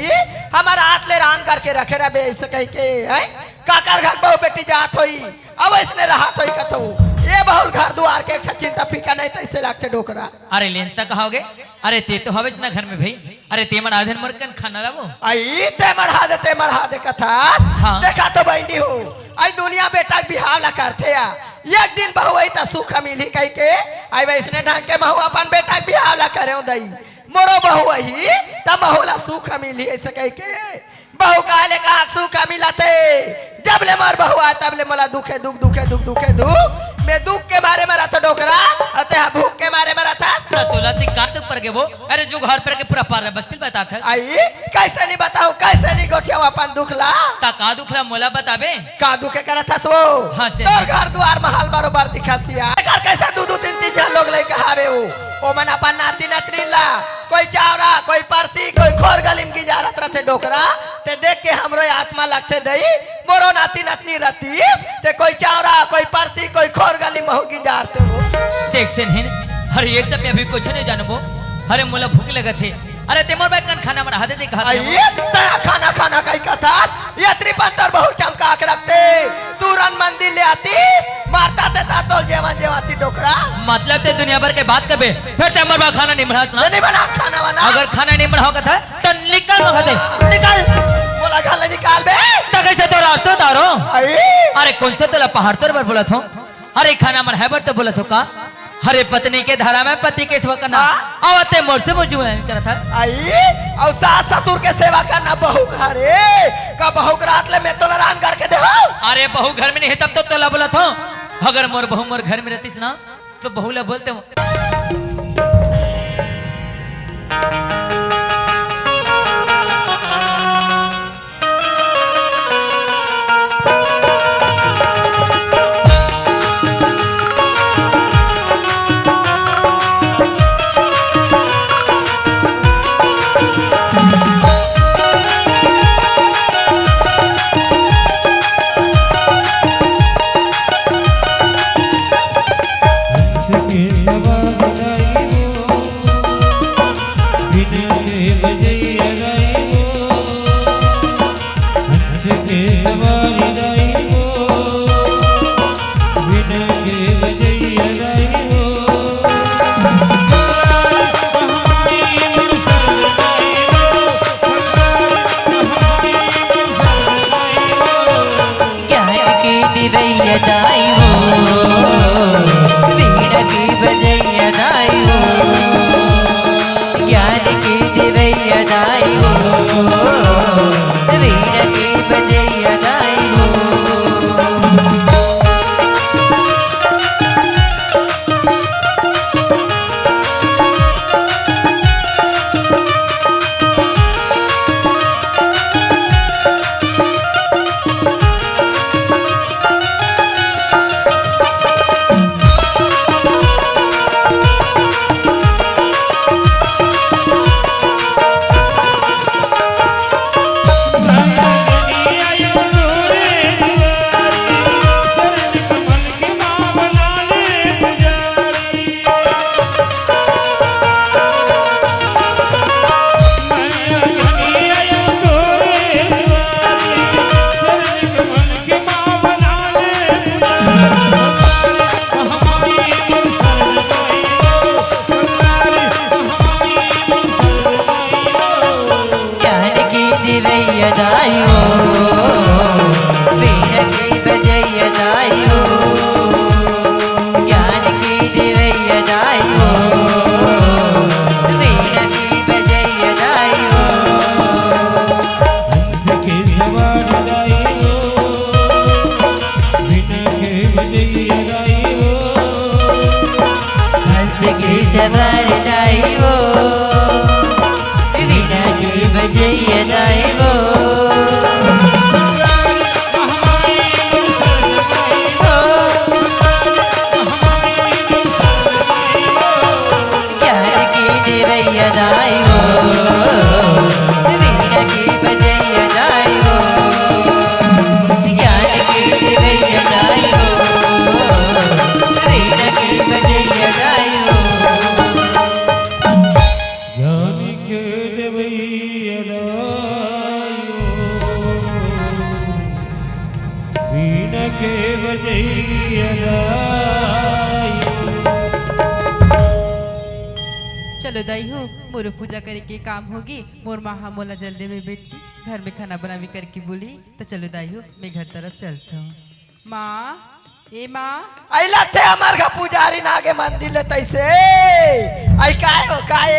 हमर रात ले रांध करके रखे रहबे ऐसे कहि के, हैं? काकर घर बहू बेटी जात होई, अब ऐसने रहत होई कथो। ये बहू ल घर दुआर के एक ठा चिंता फिकर नहीं, तैसे लागथे डोकरा। अरे लेन तक होगे। अरे ते तो हवेच ना घर में भाई। अरे ते मढ़ा दे न मोर कन खाना ला वो। आई ते मढ़ा दे, ते मढ़ा दे कथस। हाँ। देखा तो बहिनी हो, आई दुनिया बेटा के बिहाव ला करथे या। एक दिन बहू आई त सुख मिलही कहि के, आई वैसने ढंग के महू अपन बेटा के बिहाव ला करेंव दई। मोरो बहू आही, त महू ला सुख मिलही, ऐसे कहि के। बहू काले का सुख मिलथे, जब ले मोर बहू आय, तब ले मोला दुखे दुख, दुखे दुख, दुखे दुख। मैं दुख के मारे मरत हंव डोकरा, अउ तेहा भूख के मारे मरत हस। त तोला ती का दुख पर गे वो? अरे जो घर पर के पूरा पार बस्ती ल बतात हस। आई, कैसे नहीं बताऊं, कैसे नहीं गोठियाऊं अपन दुख ला? त का दुख ला मोला बताबे? का दुख के करत हस वो? हाँ, से तोर घर दुआर महल बरोबर दिखत सिया। एकर कैसे दू दू तीन तीन झन लोग लइका हावे वो? ओमन अपन नाती नतनी ला कोई चावरा, कोई परसी, कोई खोर गली में गिंजारत रथे डोकरा। ते देख के हमरो आत्मा लगथे दई, मोरो नाती नतनी रतीस, ते कोई चावरा, कोई परसी, कोई खोर गली महू गिंजारते वो। देख से नहीं, हर एक तक अभी कुछ नहीं जानबो। अरे मोला भूख लगत हे। अरे ते मोर बर कन खाना मढ़ा दे दे कहा आई, ते। तैं खाना खाना कहि कथस, ये त्रिपंतर बहुत चमका के रखते। तुरंत मंदिर ले आतीस, मारता ते ता तो जेवन जेवाती डोकरा। मतलब ते दुनिया भर के बात करबे, फिर ते मोर बर खाना नहीं मढ़ास ना? नहीं बना खाना बना। अगर खाना नहीं मढ़ाओ कथा, त निकल मखा से, निकल। मोला घर ले निकाल बे। त कैसे तोरा तो तारो? आई। अरे कौन से तोला पहाड़ तोर बर बोलत हंव? अरे खाना मढ़ाए बर तो बोलत हंव का? अरे पत्नी के धरम हे पति के सेवा करना। हाँ। अउ ते मोर से मुझे करत हस। आई, अउ सास ससुर के सेवा करना बहू घर हे। का बहू के रात ले मैं तोला रांध करके देहंव? अरे बहू घर में नहीं हे तब तो तोला बोलत हंव। अगर मोर बहू मोर घर में रहतीस ना, तो बहू ला बोलते हंव। ज्ञान के दिवैया दाई हो, वीणा के बजैया दाई हो। ज्ञान के दिवैया दाई हो, वीणा के बजैया दाई हो। ज्ञान के दिवैया दाई हो, वीणा के बजैया दाई हो। ज्ञान के दिवैया दाई हो, वीणा के बजैया दाई हो। हंस के सवार दाई हो, वीणा के बजैया दाई हो। हंस के सवार दाई हो, वीणा के बजैया दाई हो। ओ, चलो दाई हो, मोरो पूजा करे के काम होगे। मोर माँ हा मोला जल्दी में बैठ के घर में खाना बनावे करके बोली, तो चलो दाई हो, मैं घर तरफ चलता हूँ। माँ, ए माँ। अइला ते हमर घर पुजारी नागे मंदिर ले तैसे। आई काय हो, काय?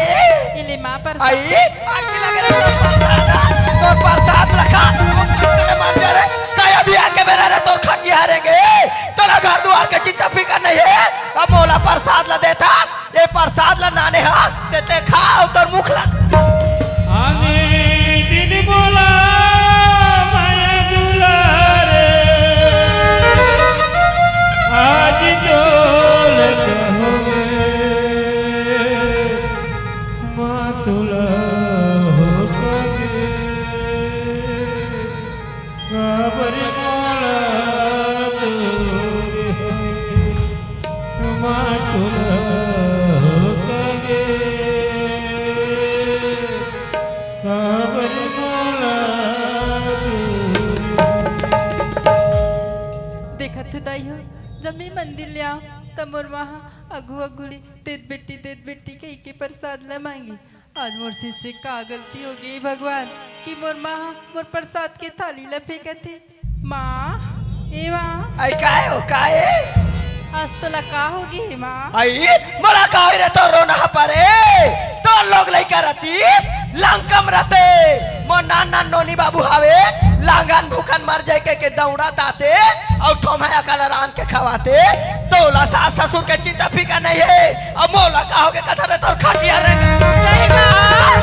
ये ले माँ, प्रसाद। आई, आखी लगे रे तोर प्रसाद, तोर प्रसाद लखा, तोर प्रसाद ले मर जा रे। काय अभी आके बेरा रे तोर खटिया हरेंगे। तोला घर दुआर के चिंता फिकर नहीं है। अब मोला प्रसाद ला देता, ये प्रसाद ला नाने हा, ते, ते खा, अउ तोर मुख ला। आने दिन मोला माया दुलारे, आज तोल कहोगे, माँ तुला हो सके, काबर मोला दूर है, माँ तुला हो सके, काबर मोला दूर। देखत हो दाई हो, जब मैं मंदिर ले आऊं, तब मोर माँ हा अगू अगू ले, "देत बेटी, देत बेटी," कहि के प्रसाद ला मांगी। आज मोर से, से का गलती होगे भगवान, कि मोर माँ हा मोर प्रसाद के थाली ला फेंकत हे। माँ, ए माँ। आई काय हो, काय? आज तोला का होगे हे माँ? आई, मोला का होई रे, तोर रोना हा परे। तोर लोग लइका रतिस, लंका म रते। मोर नान नान नोनी बाबू हावे, लांगन भूखन मर जाय कहिके दौड़त आते, अउ ठोम्हा अकल रांध के खवाते। तोला सास ससुर के चिंता फिकर नहीं है। अब मोला का होगे कथा रे तोर खटिया रे। नहीं माँ।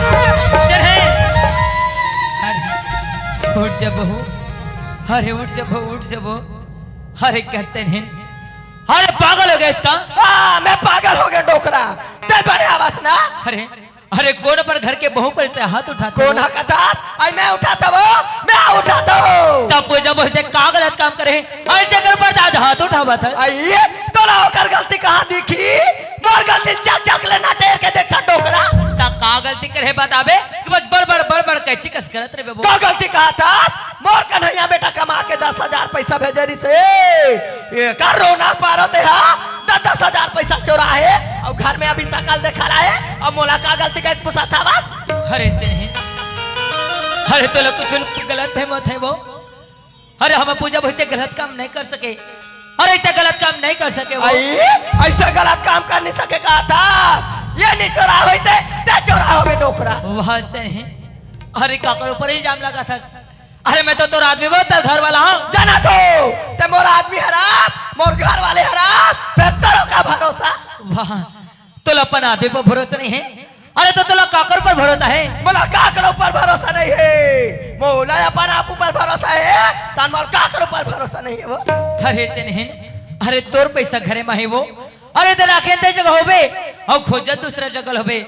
चल हे। अरे, उठ जा बहू। अरे उठ जा बहू, उठ जा बहू। अरे कैसे नहीं? अरे पागल हो गया इसका? हाँ, मैं पागल हो गया डोकरा। ते बड़े आवाज ना। अरे, अरे कोन अपन घर के बहू पर से हाथ उठाते कोन हो? हा कथस? आई मैं उठाता वो, मैं उठाता हूँ। तब वो जब ऐसे का गलत काम करे, ऐसे कर पर आज हाथ उठावत है। आई, तोला ओकर गलती कहाँ दिखी? मोर गलती चक चक ले ना टेर के देखता डोकरा। त का गलती करे बताबे कि बस बड़ बड़ बड़ बड़ कैची कस करत रे बो। का गलती कहा थस? मोर कन्हैया बेटा कमा के दस हजार पैसा भेजे रिसे। एकर रोना पारो ते हा, दस दस हजार पैसा चोरा हे, अउ घर में अभी सकल देखा लाए, अब मोला का गलती का एक पुसा था बस। अरे तेन हे, अरे तोला कुछ गलत फहमत है वो। अरे हम पूजा वैसे गलत काम नहीं कर सके, अरे ऐसा गलत काम नहीं कर सके वो। आई, ऐसा गलत काम कर नहीं सके कहा था, ये नहीं चोरा होई ते, ते चोरा होबे डोकरा। वाह तेन हे, अरे काकर ऊपर इल्जाम लगा था। अरे मैं तो तोर आदमी बहुत घर वाला हूँ। जाना तो, ते मोर आदमी हरास, मोर घर वाले हरास, फिर तोरो का भरोसा? वाह, तोला अपन आदमी पर भरोसा नहीं है? अरे तो तोला काकर पर भरोसा है? मोला काकर ऊपर भरोसा नहीं है। मोला अपन आप ऊपर भरोसा है, तन मोला काकर ऊपर भरोसा नहीं है वो। अरे तेन हे, अरे तोर पैसा घरे में है वो। अरे ते राखे ते जगह होबे, अउ खोजत दूसरा जगह होबे।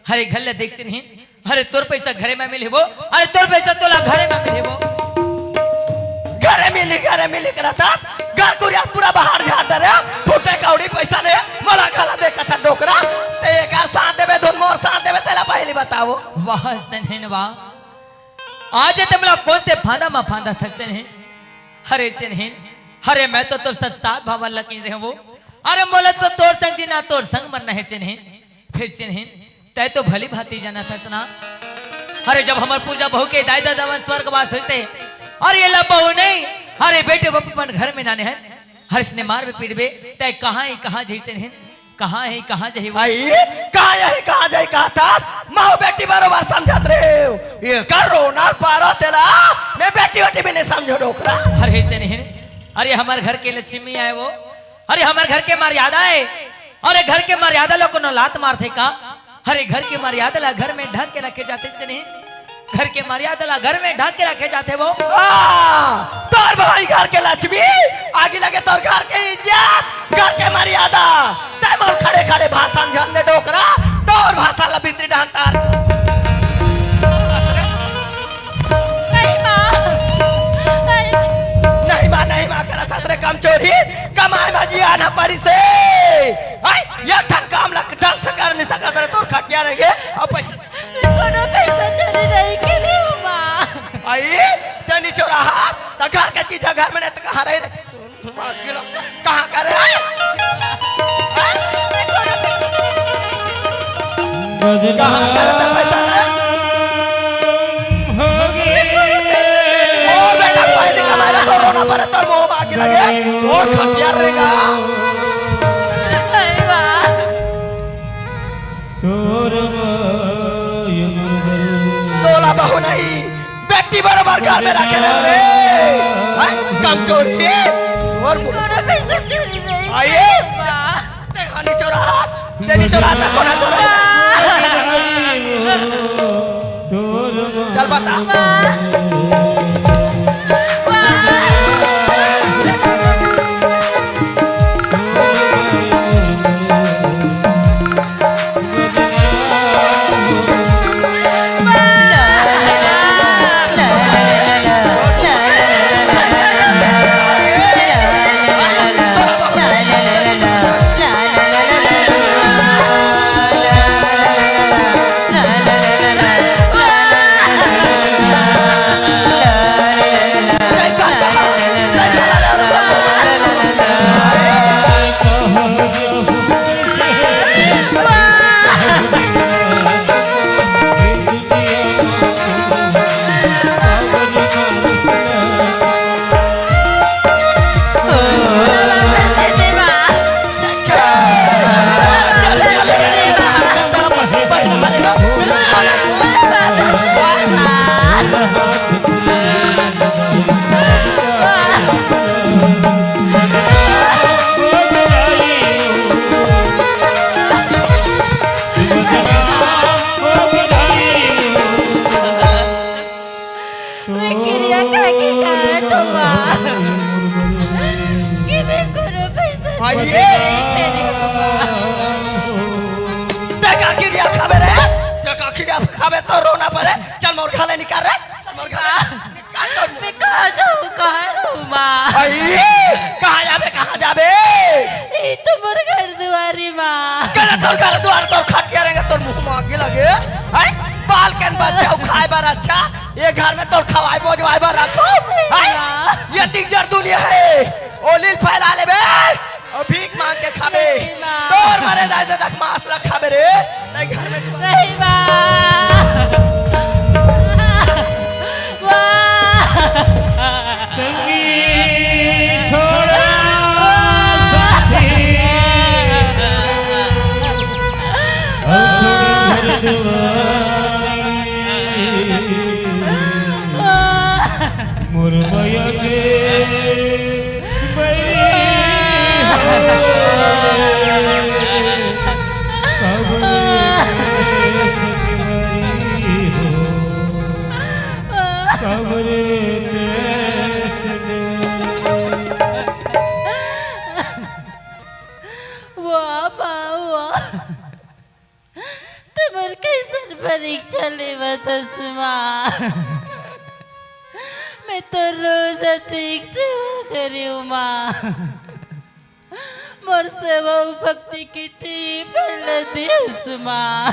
अरे घर ले देख तेन हे, अरे तोर पैसा घरे में मिले वो, अरे तोर पैसा तोला घरे में मिले वो। घरे मिली, घरे मिली करत हस, घर कुरिया पूरा बाहर झाड़ डरे, फूटे कौड़ी पैसा ने, मोला घला दे कथा डोकरा, ते एकर साथ देबे, धुन मोर साथ देबे, तेला पहली बताओ। वाह तेन हे वाह, आज ते मोला कौन से फांदा मा फांदा थस तेन हे? अरे तेन हे, अरे मैं तो तोर साथ साथ भावल लगी रहे वो, अरे मोला तो तोर संग जीना, तोर संग मरना है तेन हे। फिर तेन हे, तै तो भली भांति जानत हस ना। अरे जब हमर पूजा बहू के दाई ददा मन स्वर्गवास होइस ते, अरे ये ला बहू नहीं, अरे बेटी बापू मन घर में नाने हे, हर इसने मार में पीटबे, तै कहाँ ही कहाँ जाही तेन हे, कहाँ ही कहाँ जाही वो। आई, कहाँ ही कहाँ जाही कहा थस, माँ बेटी बरोबर समझत रहे हो। एकर रोना पारो तेला, मैं बेटी वेटी भी नहीं समझो डोकरा। अरे तेन हे, अरे हमर घर के लक्ष्मी आय वो, अरे हमर घर के मर्यादा आय, अरे घर के मर्यादा ला कोनो लात मारथे का? अरे घर के मर्यादा ला घर में ढंग के रखे जाथे तेन हे। घर के मर्यादा ला घर में ढंग के रखे जाथे वो। हाँ, तोर भाई घर के लक्ष्मी, आगी लगे तोर घर के इज्जत, घर के मर्यादा। तै मोर खड़े खड़े भाषण झन दे डोकरा, तोर भाषण ला भीतरी डांटार। नहीं माँ, नहीं। नहीं माँ, नहीं माँ, करत हस रे कमचोरी, कमाए मा जिया ना परिसे। हाय, ये ठन काम ला ढंग से कर नहीं सकत रे, तोर खटिया रहेंगे। अब कोनो पैसा चोरी नहीं करे हो माँ। आई, तेनी चोरा हा, त घर के चीज घर में नहीं त कहाँ रही रे? माँ गिलो, कहाँ करे? कहाँ करे त पैसा रे? मोर बेटा पहली कमाई ला तो रोना परे, तोर मुंह मा आगी लगे। तोर खटिया रेंगा। अरे वाह। तोला बहू नहीं, बेटी बरोबर घर में रखे रहे रे। हैं? कमजोरी। तोर मु-, तोरा पैसा चोरी नहीं आइए। वाह। ते हानि चोरास, ते नी चोरास, ना कोना चोरास। चल बता। मैं किरिया खा के कहा तो माँ कि मैं कोनो पैसा आइए। नहीं खेली हूँ माँ। ते का किरिया खाबे रे? ते का किरिया खाबे तो रोना परे। चल मोर घर ले निकल रे। चल मोर घर ले निकल तो। मैं कहाँ जाऊँ, कहाँ रहूँ माँ? आई, कहाँ जाबे, कहाँ जाबे? ई तो मोर घर दुआरी माँ। करे तोर घर दुआर, तोर खटिया रेंगा, तोर मुंह मा आगी लगे। हैं? बाल कन बच्चा खाए बर अच्छा, ये घर में तोर खवाए बोजवाए बर रखो। हैं? माँ। ये तिंजर दुनिया है, ओ लील फैला लेबे, ओ भीख मांग के खाबे। नहीं माँ। तोर मरे दाई ददा के मांस ला खाबे रे, नहीं घर में तू। नहीं माँ। वाह। संगी छोड़ा साथी, अब छोड़ घर दुआरी। मोर मया के बैरी हो, कब रे सजवरी हो, कब रे देश में। वाह बा, वाह। ते मोर कइसन परीक्षा लेवत हस माँ? मैं तो रोज अतिक सेवा करेंव माँ। मोर सेवा अउ भक्ति के ते फल देस माँ।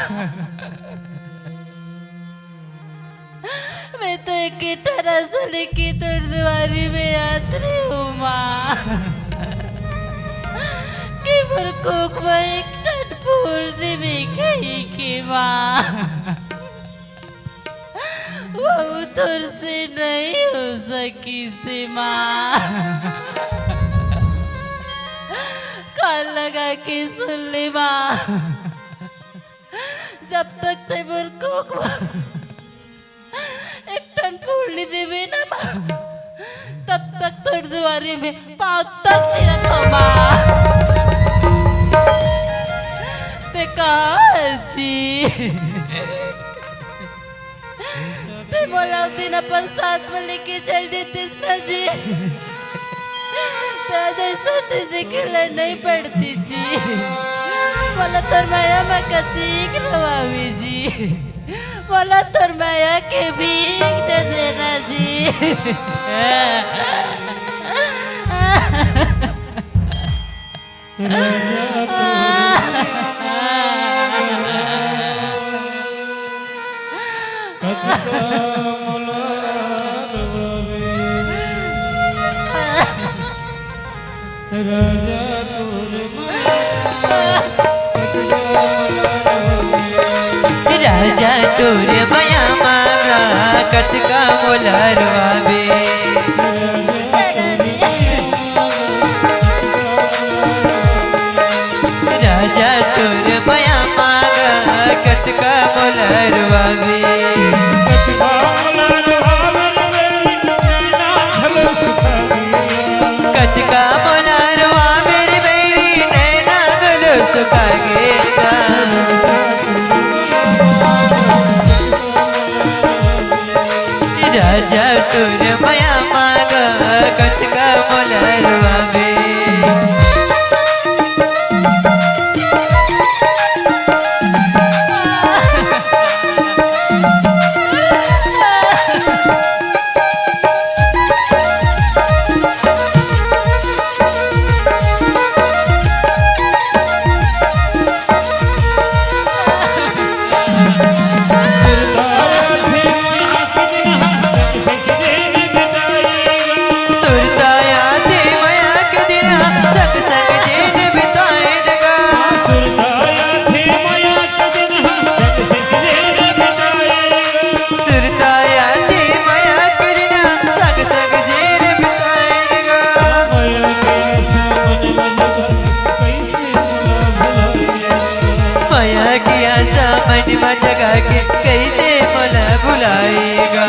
मैं तो एक ठन असल के तोर दुआरी में आत रहेंव माँ। कि मोर कोख में एक ठन फूल देबे कहिके माँ। वो तोर से नहीं हो सकिस माँ। कान लगा के सुन ले माँ। जब तक ते मोर कोख एक ठन फूल नइ देबे ना माँ, तब तक तोर दुआरी में पाँव तक नइ रखों माँ। ते कहाँ हस जी? ते मोला ओ दिन अपन साथ में लेके चल देतिस ना जी। त जइसन दीदी के ले नइ पड़तिस जी। मोला तोर मया म कतिक रोवावे जी। मोला तोर मया के भीख दे देना जी। राजा तोर कतका मोला रोवावे। राजा तोर माया कतका मोला रोवावे। जा तोर मया मांगा, कतका मोला रोवावे। राजा तोर मया मांगा, कतका मोला रोवावे। कतका मोला रोवावे रे बैरी, नैना घलो सुखा गे का। राजा तोर मया मांगा, कतका मोला रोवावे। सुरता आथे मया के दिन, संग संग जेन बिताएन गा। सुरता आथे मया के दिन, संग संग जेन बिताएन गा। मया के आसा मन म जगा के कइसे मोला भुलाएगा।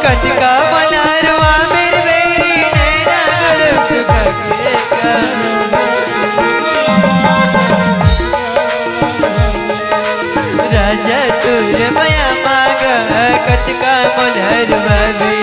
कतका मोला रोवावे रे बैरी, नैना घलो सुखा गे का। राजा तोर मया मांगा, कतका मोला रोवावे।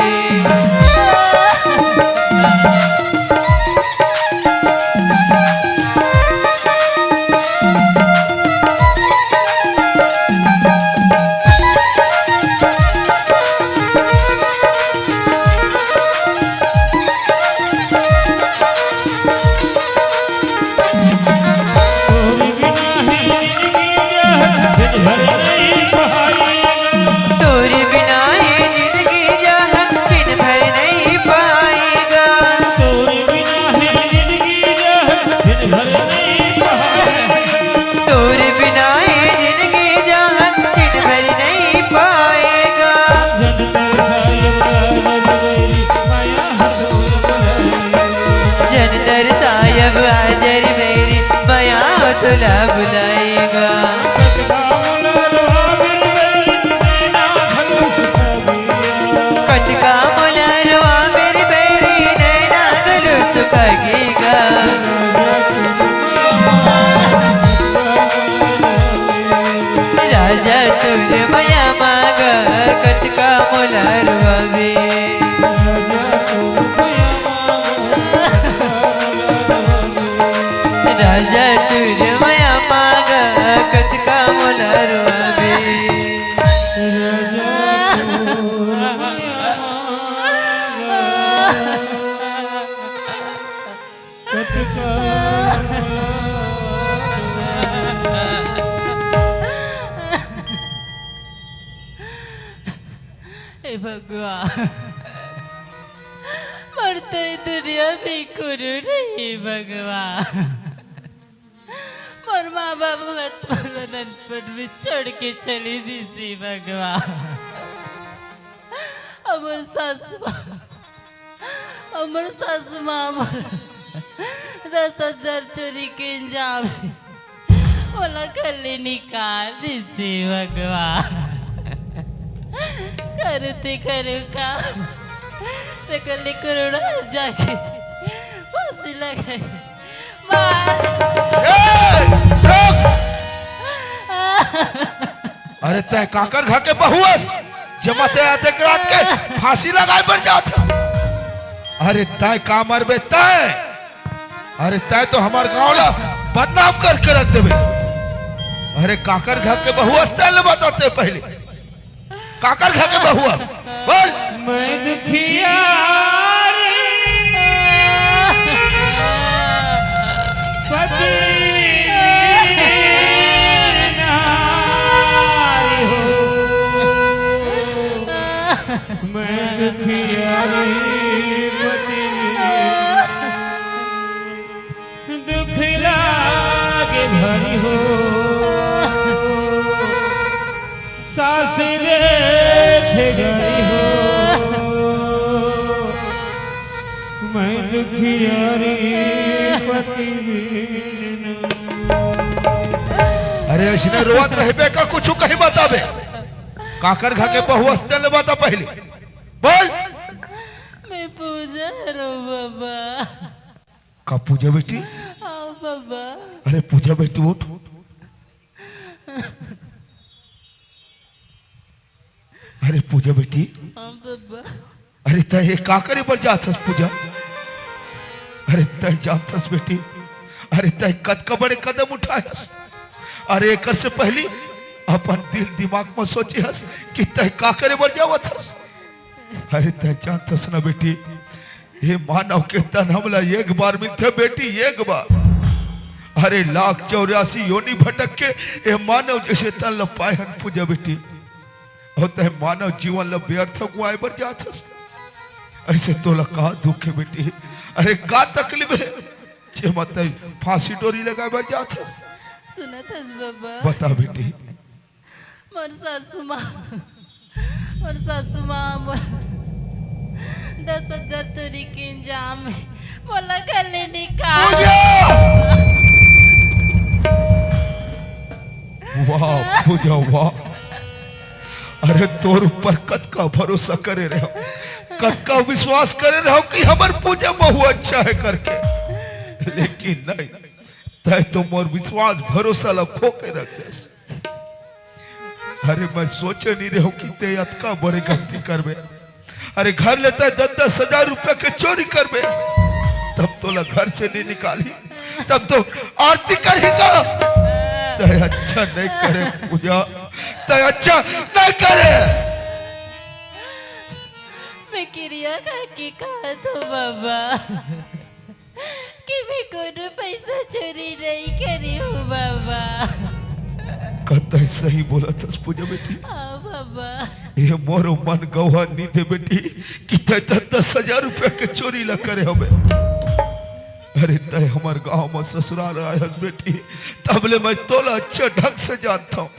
तोरे बिना ये जिंदगी जहर छिन भर नहीं पाएगा। तोरे बिना ये जिंदगी जहर छिन भर नहीं पाएगा। जन तरसायब आजर मेरी, मया तोला बुलाएगा। कतका मोला रोवावे रे बैरी, नैना घलो सुखा गे का। राजा तोर मया मांगा, कतका मोला रोवावे। राजा तोर मया मांगा, कतका मोला रोवावे। हे भगवान, मोर तो ये दुनिया में कोनो नहीं भगवान। मोर माँ बाप मन मोला ननपन में छोड़ के चली दिस हे भगवान। अउ मोर सासू माँ, अउ मोर सासू माँ मोर दस हजार चोरी के इल्जाम हे। मोला घर ले निकाल दिस हे भगवान। करूँ ते करूँ का? तेकर ले करोड़ा जाके फांसी लगाई। ए, रुक! अरे तैं काकर घर के बहू अस? जम्मो तैं अतेक रात के फांसी लगाए बर जात हस। अरे तैं का मरबे तैं? अरे तैं तो हमर गांव ला बदनाम करके रख देबे। अरे काकर घर के बहू अस तैं ले बता तैं पहली। काकर घर के बहू अस? बोल। मैं दुखिया रे पति नारी हो। मैं दुखिया रे पति दुख ला मैं दुखियारी पति बीन। अरे, अइसने रोवत रहिबे का, कुछु कहीं बताबे? काकर घर के बहू अस तेला बता पहिली। बोल। मैं पूजा हरँव बाबा। का पूजा बेटी? हाँ बाबा। अरे पूजा बेटी, उठ। अरे पूजा बेटी। हाँ बाबा। अरे तैं ये का करे बर जात हस पूजा? अरे तैं जानत हस बेटी, अरे तैं कतका बड़े कदम उठाए हस। अरे एकर से पहिली अपन दिल दिमाग म सोचे हस कि तैं का करे बर जावत हस। अरे तैं जानत हस ना बेटी, ये मानव के तन हमला एक बार मिलथे बेटी, एक बार। अरे लाख चौरासी योनि भटक के ये मानव जइसे तन ल पाए हन पूजा बेटी। अउ तैं मानव जीवन ल व्यर्थ गुवाए बर जात हस। अइसे तोला का दुख हे बेटी? अरे का तकलीफ हे, जेमा तैं फांसी डोरी लगाए बर जात हस? सुनत हस बाबा? बता बेटी। मोर सासू माँ, मोर सासू माँ, मोर दस हजार चोरी के इल्जाम में मोला घर ले निकाल। पूजा! वाह पूजा, वाह। अरे तोर ऊपर कतका भरोसा करे रहेंव, कतका विश्वास करे रहेंव कि हमर पूजा बहू अच्छा हे करके, लेकिन नहीं, तैं तो मोर विश्वास भरोसा ला खो के रख देस। अरे मैं सोचे नइ रहेंव कि तैं अतका बड़े गलती करबे। अरे घर ले तैं दस दस हजार रुपया के चोरी करबे, तब तोला घर से नइ निकालही, तब तो आरती करही का? तैं अच्छा नइ करे पूजा, तैं अच्छा नइ करे। मैं किरिया खा के कहत हँव बाबा कि मैं कोनो पैसा चोरी नइ करे हँव बाबा। कतई सही बोलत हस पूजा बेटी। हाँ बाबा। ये मोरो मन गवाह नइ दे बेटी कि तैं दस दस हजार रुपया के चोरी ला करे हवे। अरे तैं हमर गांव म ससुराल आए हस बेटी, तब ले मैं तोला अच्छा ढंग से जानत हँव।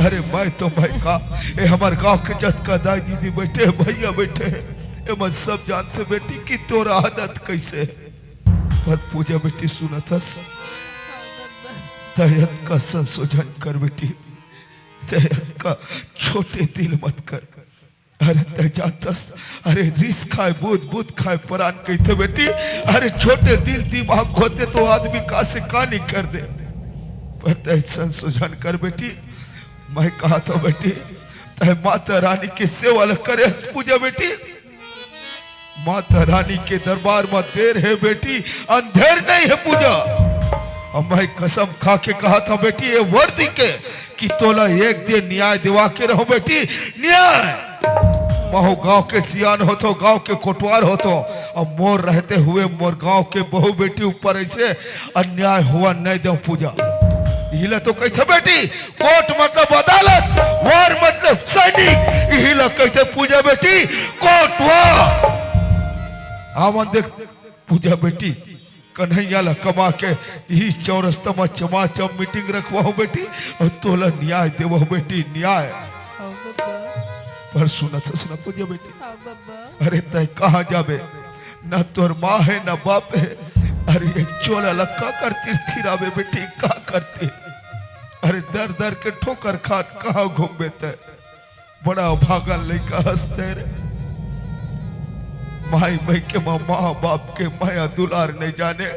अरे मैं तो मैं का, ये हमर गांव के जतका दाई दीदी बइठे हे, भइया बइठे हे, ये मन सब जानथे बेटी कि तोर आदत कइसे हे। पर पूजा बेटी सुनत हस, हाँ बाबा। तैं अतका संशोधन कर बेटी, तैं अतका छोटे दिल मत कर। अरे तैं जानत हस, अरे रिस खाए बूत, बूत खाए परान कहिथे बेटी। अरे छोटे दिल दिमाग होते तो आदमी का से का नइ कर दे। पर तैं संशोधन कर बेटी। मैं कहत हँव बेटी, तैं माता रानी के सेवा ला करे हस पूजा बेटी। माता रानी के दरबार म देर हे बेटी, अंधेर नइ हे पूजा। अउ मैं कसम खा के कहत हँव बेटी, ये वर्दी के कि तोला एक दिन न्याय दिवा के रहूँ बेटी, न्याय। महूँ गांव के सियान होथँव, गांव के कोटवार होथँव, अउ मोर रहते हुए मोर गांव के बहू बेटी ऊपर अइसे अन्याय होवा नइ देवँ पूजा। इही ला तो कहिथे बेटी, कोट मतलब अदालत, वार मतलब सैनिक, इही ला कहिथे पूजा बेटी, कोटवार। आवन देख पूजा बेटी, कन्हैया ला कमा के इही चौरस्ता म चमाचम मीटिंग रखवाहूँ बेटी, अउ तोला न्याय देवहूँ बेटी, न्याय। हाँ बाबा। पर सुनत हस ना पूजा बेटी। हाँ बाबा। अरे तैं कहाँ जाबे? ना तोर माँ हे, ना बाप हे। अरे ये चोला ला का कर तिरथिराबे बेटी, का करते? अरे दर दर के ठोकर खात कहाँ घूमबे तैं? बड़ा अभागन लइका हस तैं रे। माई मइके म माँ बाप के मया दुलार नइ जाने,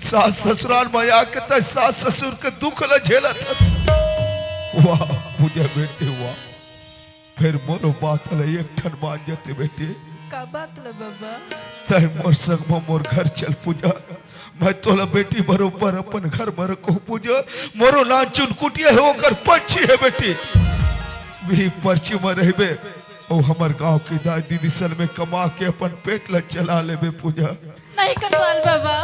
सास ससुराल म आके तैं सास ससुर के दुख ल झेलत हस। वाह पूजा बेटी वाह, फेर मोरो बात ल एक ठन मान जते बेटी। का बात ल बाबा? तैं मोर संग म मोर घर चल पूजा। मैं तोला बेटी बरोबर अपन घर म रखहूँ पूजा। मोरो नानचुन कुटिया हे, ओकर पर्ची हे बेटी। वही पर्ची म रहिबे, अउ हमर गांव के दाई दीदी सन में कमा के अपन पेट ल चला लेबे पूजा। नहीं करवाल बाबा,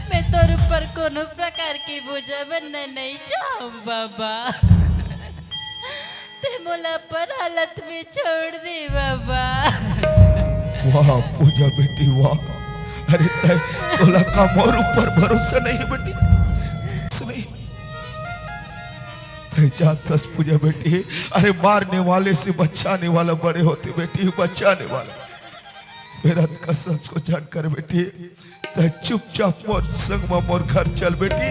मैं तोर ऊपर कोनो प्रकार के बोझा बनना नहीं चाहूँ बाबा। तैं मोला अपन हालत में छोड़ दे बाबा। वाह पूजा बेटी वाह। अरे तैं, तोला का मोर ऊपर भरोसा नहीं हे बेटी? नहीं। तैं जानत हस पूजा बेटी, अरे मारने वाले से बचाने वाला बड़े होथे बेटी, बचाने वाला। मेरा कसम को जानकर बेटी, त चुपचाप मोर संग म मोर घर चल बेटी।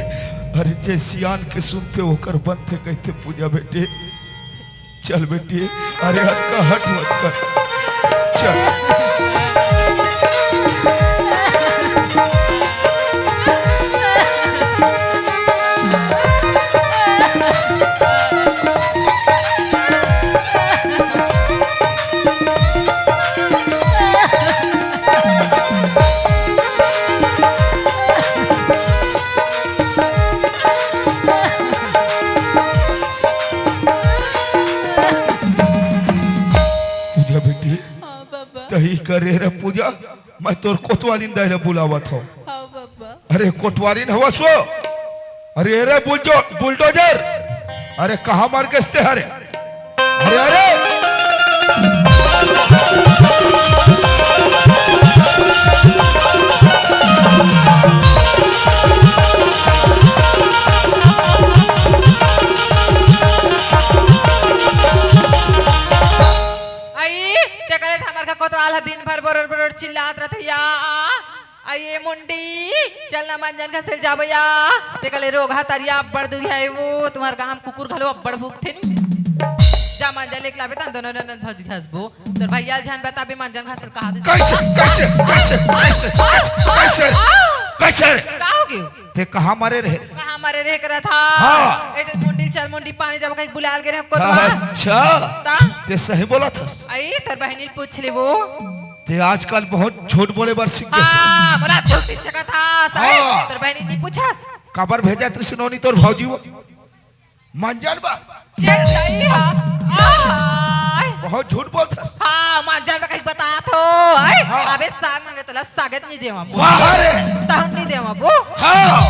अरे जे सियान के सुनथे ओकर बनथे कहिथे पूजा बेटी। चल बेटी, अरे हट का हट मत कर, चल। पूजा बेटी, हाँ बाबा। तही करे रे पूजा, मैं तोर कोतवालिन दाई ला बुलावत हूँ। हाँ बाबा। अरे कोतवालिन हवस वो? अरे रे बुलजो-, बुलडोजर, अरे कहाँ मर गेस ते हरे? अरे, अरे। आई, तेकरे त हमर का कोतवाल ह दिन भर बरोर बरोर चिल्लात रथे या। आई ए मुंडी, चल ना मंजन घसेल जाबो या। तेकरे रोगहा तरिया अब्बड़ दुरिहा हे वो, तुम्हर गांव कुकुर घलो अब्बड़ भूखथे नी। जा मंजन लेके लाबे तन दोनों ननद भज घसबो। तोर भैया ल झन बताबे मंजन घसेल कहा दे। कैसे, कैसे, कैसे, कैसे, कैसे, कैसे, कैसे रे? का हो गयो? ते कहाँ मरे रहे? कहाँ मरे रहे करत हा? हाँ। ए तो मुंडी चल मुंडी पानी जब कहीं बुलाल गे रहे कोतवाल। अच्छा। ता? ते सही बोलत हस। आई तोर बहिनी ल पूछ ले वो। ते आजकल बहुत झूठ बोले बर सीख गे। हाँ, बड़ा झूठ सीख सकत हा, साहेब। हाँ। तोर बहिनी नहीं पूछस? काबर भेजत रहिस नोनी तोर भौजी वो? मंजन बा? ये सही हा। आय। बहुत झूठ बोलथस। हाँ, मंजन बा कहीं बतात हो। आय। हाँ। अबे साग मांगे तोला सागत नहीं देवा बो। वाह रे। तहम नहीं देवा बो। हाँ।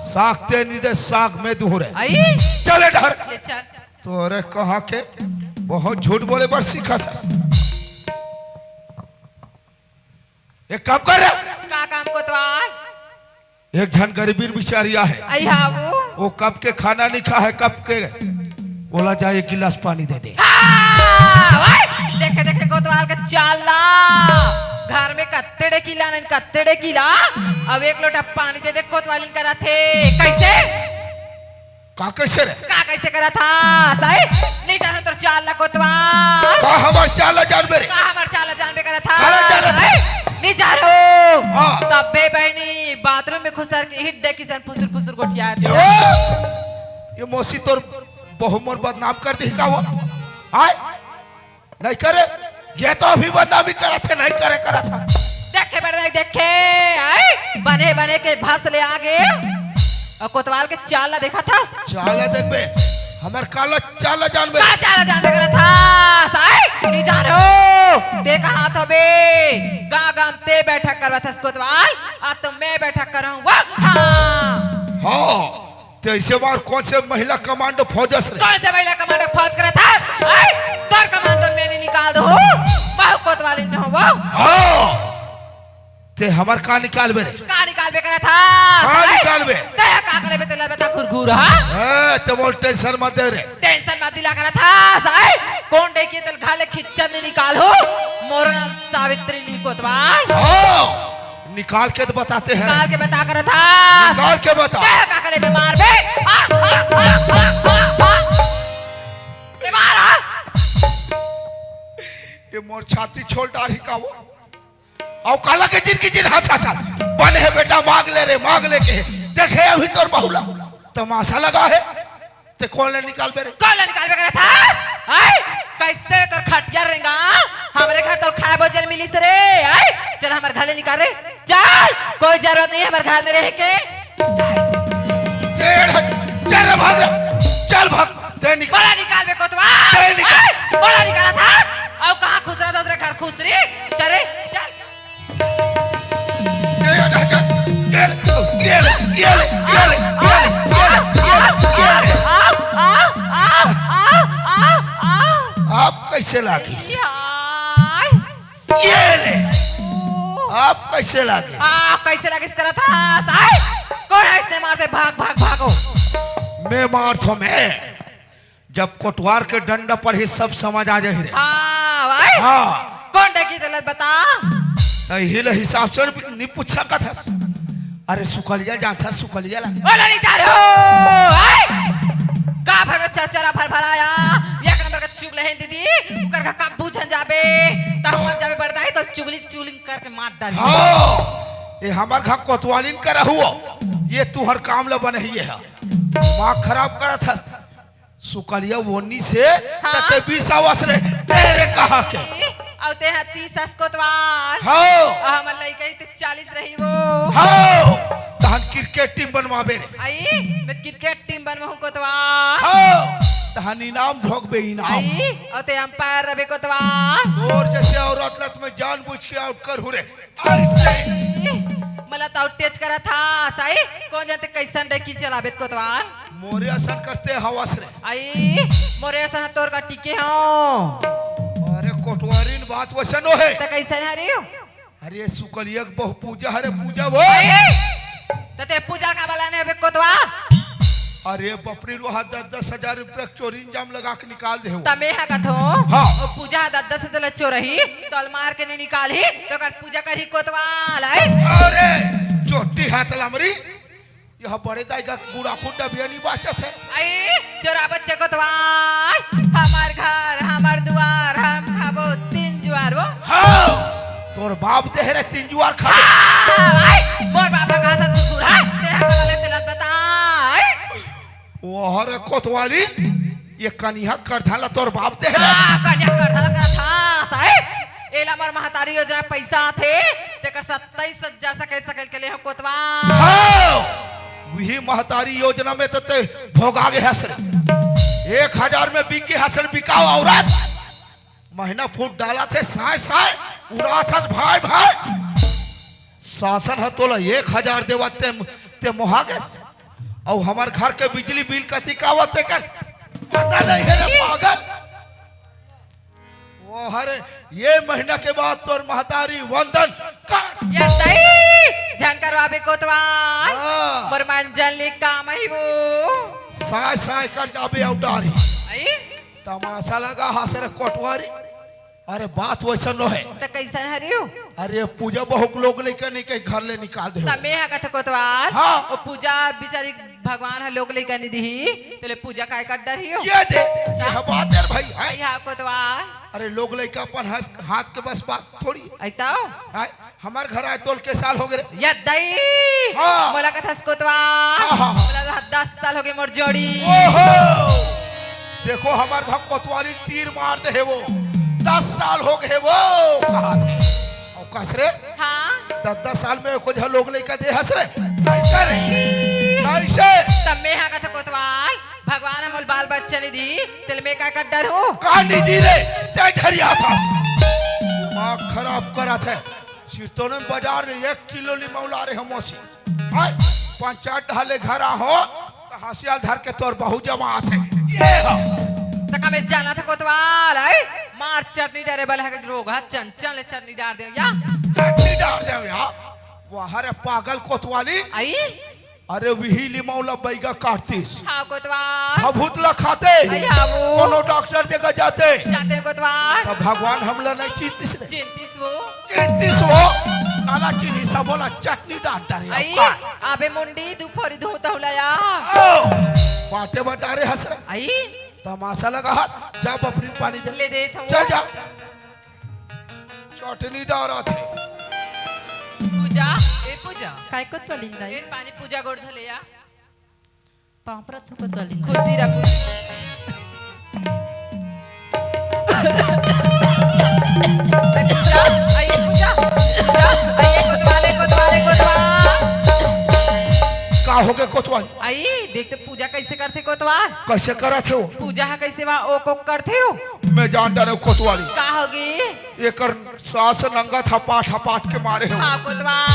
साग ते नहीं दे, साग में दूर है। आई। चले डहर। ले चल। तोरे कहाँ के बहुत झूठ बोले बर सीखत हस। एक काम कर रे। का काम कोतवाल? एक झन गरीबीन बिचारी आहे। आई हा वो। वो कब के खाना नहीं खा है, कब के। बोला जाए एक गिलास पानी दे दे। हाँ, ओए, देखे देखे कोतवाल के चाला। घर में कत्ते डे किला नहीं, कत्ते डे किला। अब एक लोटा पानी दे दे कोतवालिन करत हे। कैसे? का कैसे रे? का कैसे करत हा? साई, नहीं जानो तोर चाल ला कोतवाल। का हमर चाल ला जानबे रे? का हमर चाल ला जानबे करत हा? काला जानत साई, नहीं जानो। हाँ। तब्बे बहिनी बाथरूम में खुसर के हिट दे किसन फुसुर फुसुर गोठिया ये, ये मौसी तोर बहू मोर बदनाम कर दी का वो? आय? नहीं करे, ये तो अभी बदनामी करत हे, नहीं करे करत हे। देखे बड़ देख, देखे, आई, बने बने के भस ले आगे। अउ कोतवाल के चाल ला देखत हस? चाल ला देखबे, हमर काला चाल ला जानबे। का चाल ला जानबे करत हस? आई, नहीं जानो। ते कहा था बे, गा गाम ते बैठक करवत हस कोतवाल, अब तो मैं बैठक करहूँ। वाह, हाँ। हाँ। ते ऐसे बार कौन से महिला कमांडो फौजस रे? कौन से महिला कमांडो फौज करत हस? ऐ, तोर कमांडो में नहीं निकाल दो हो। बहु कोतवालिन हो वो। हाँ। ते हमर का निकालबे रे? का निकालबे करत हस? का ऐ, निकालबे? ते का करबे तेला बता घुरघुर, हाँ? ए, ते मोर टेंशन मत दे रे। टेंशन मत दिला करत हस, ऐ? कौन डे के तेल घाले खिच्चन नहीं निकाल हो? मोर नाम सावित्री नहीं कोतवाल। हाँ। निकाल के तो बताते हैं। निकाल के बता करत हस। निकाल के बता। ते का करे बीमार बे? आ, आ, आ। बीमार हा? ये मोर छाती छोल डारही का वो? अउ काला के जिन की जिन हंस हंस। बने हे बेटा, मांग ले रे, मांग ले के। देखे अभी तोर बहुला तमाशा लगा है। ते कोन ले निकालबे रे? कोन ले निकालबे करत हस? ऐ, कैसे तोर खटिया रेंगा? हमरे घर तोर खाए बर जेन मिलिस रे। ऐ, चल हमर घर ले निकाल रे। चल, कोई जरूरत नहीं हमर घर में रहे के। तेरे, चल रे, भाग रे। चल भाग। ते निकाल। बोला निकालबे कोतवाल। ते निकाल। ऐ, बोला निकालत हस? अउ कहाँ खुसरत हस रे घर खुसरी? चल रे, चल। आप कैसे लागिस? यार। ये ले। आप कैसे लागिस? आ, कैसे लागिस करत हस? आय, कोन है इसने मारते? भाग, भाग, भागो। मैं मारथों मैं। जब कोटवार के डंडा पर ही सब समझ आ जाही रे। हाँ, भाई। हाँ। कौन डैकी तेला बता। त इही ला हिसाब से नी पूछ सकत हस। अरे सुकलिया जानथस सुकलिया ला? ओ ललिता रो, आय! का भरो चरचरा भर भराया, एक नंबर का चुगले हे दीदी, ओकर का कब बूझन जाबे, त हमर जाबे बरदाई त चुगली चुगली करके मार डाली। हाँ, ये हमर घर कोतवालिन करा हुआ, ये तुहर काम ला बने ही है, दिमाग खराब करत हस। सुकलिया ओनी से हाँ। तते बीस आवस रे, तेरे कहा के। अउ ते हा तीस अस कोतवाल। हाँ। अउ हमर लइका ही ते चालीस रही वो। हाँ। तहन क्रिकेट टीम बनवाबे रे। आई, मैं क्रिकेट टीम बनवाहूँ कोतवाल। हाँ। तहन इनाम धोकबे इनाम। आई, अउ ते अंपायर रबे कोतवाल। तोर जैसे औरत लत में जानबूझ के आउट कर हूँ रे। अइसे। मला तो टेच करा था, साई, कौन जानते कैसन डैकी चलाबे कोतवाल? मोरे असन करते हवस रे। आई, मोरे असन तोर का टिके हो। अरे कोटवारिन बात वैसन हो है। त कैसन हरे हो? अरे सुकलिया के बहु पूजा हरे पूजा वो। आई, त ते पूजा का बलाने हबे कोतवाल? अरे बपरी लोहा दस दस हजार रुपया के चोरी इंजाम लगा के निकाल दे हो। तमे हा कथो, हाँ। ओ पूजा दस दस हजार चोरही, तल मार के नहीं निकालही, तो कर पूजा करही कोतवाल, आय? अरे, चोटी हाथ लमरी, यह बड़े दाई का गुड़ा खुड्डा भी नहीं बाचत है। आई, चोरा बच्चे कोतवाल, हमार घर, हमार दुआर, हम खाबो तीन जुआर वो। हाँ, तोर बाप दे रे तीन जुआर खा। हाँ, आई, मोर बाप का हाथ कुकुर, हाँ, ते हमारा ले तेला बताई। ओह रे कोतवाली, ये कनिहा करधा ला तोर बाप दे रे। हाँ, कनिहा करधा ला करधा, साहेब। एला मोर महतारी योजना पैसा आथे, तेकर सत्ताईस हजार सकल सकल के ले हो कोतवाल। हाँ, वही महतारी योजना में तो ते भोगा गे हस रे। एक हजार में बिक गे हस रे, बिकाऊ औरत। महीना फूट डालथे साय साय, उड़ाथस भाय भाय। शासन ह तोला एक हजार देवत ते, ते मोहा गेस। अउ हमर घर के बिजली बिल कति का आवत तेकर पता नहीं है रे पागल। वो हरे, ये महीना के बाद तोर महतारी वंदन काट। ये दई, झन करवाबे कोतवाल। हाँ। मोर मन जन ले काम ही वो। साय साय कर जाबे अउ डारी। आई? तमाशा लगा हस रे कोटवारी। अरे बात वैसा नो है। त कैसन हरियो? अरे पूजा बहु के लोग लइका नहीं कहीं घर ले निकाल दे हो। तमे हा कथे कोतवाल। हाँ। ओ पूजा बिचारी भगवान ह लोग लइका नहीं दिही, तेले पूजा काय कर डरियो? ये दे, ये बात है भाई, है। या कोतवाल। अरे लोग लइका अपन हंस, हाथ के बस बात थोड़ी। ऐताओ? है, हमर घर आए तोल के साल हो गए रे। या दई। हाँ। मोला कथस कोतवाल। हाँ, हाँ, हाँ। मोला तो दस साल हो गए मोर जोड़ी। ओहो। देखो हमर घर कोतवाली तीर मार दे हे वो। दस साल हो गए वो कहा थे। अउ कस रे? हाँ। दस दस साल में कुछ लोग लइका दे हस रे। कैसे रे? कैसे? तब मैं हाँ कथा कोतवाल, भगवान हमल बाल बच्चा नहीं दी, तेल मैं काय कर डर हूँ? का नहीं दी रे? ते डरिया था। दिमाग खराब करा थे। सिरतोने बाजार में एक किलो लिमाऊ ला रहे हम मौसी। हाय, पाँच चार ढाले घर आहो, तो हंसिया धर के तोर बहू जमा आथे। ये हो। तका में जाना था कोतवाल, आई? मार चटनी डरे बल है रोग, हाँ, चन, चन ले चटनी डार दे, या? चटनी डार दे, या? वाह रे पागल कोतवाली। आई? अरे विही लिमाऊ ला बैगा काटतीस। हाँ, कोतवाल। भभूत ला खाते। आई, हाँ, वो। कोनो डॉक्टर जगह जाते। जाते, कोतवाल। तब भगवान हमला नहीं चिंतिस रे। चिंतिस वो। चिंतिस वो। काला चीनी सब बोला चटनी डाल डारे। आई, अबे मुंडी, तू फोरी धोता हुला या। ओ, बाटे बटारे हंस रहा। आई। तमाशा लगा हाथ, जा बपरी पानी दे। ले दे थो। चल जा। चटनी डारा थे। पूजा, ए पूजा। काय कोतवालिन दाई? ए पानी पूजा गोड़ धो ले या। पापरा थुको तली। खुशी रह पूजा। ए पूजा, आई पूजा। पूजा, आई कोतवाल, कोतवाल, कोतवाल। का हो गए कोतवाल? आई, देख तो पूजा कैसे करथे कोतवाल। कैसे करत हो? पूजा ह कैसे वहाँ ओ को करथे हो? मैं जान डारे कोतवाली। का होगी? एकर सास नंगा थपाट हपाट के मारे हो। हाँ, कोतवाल।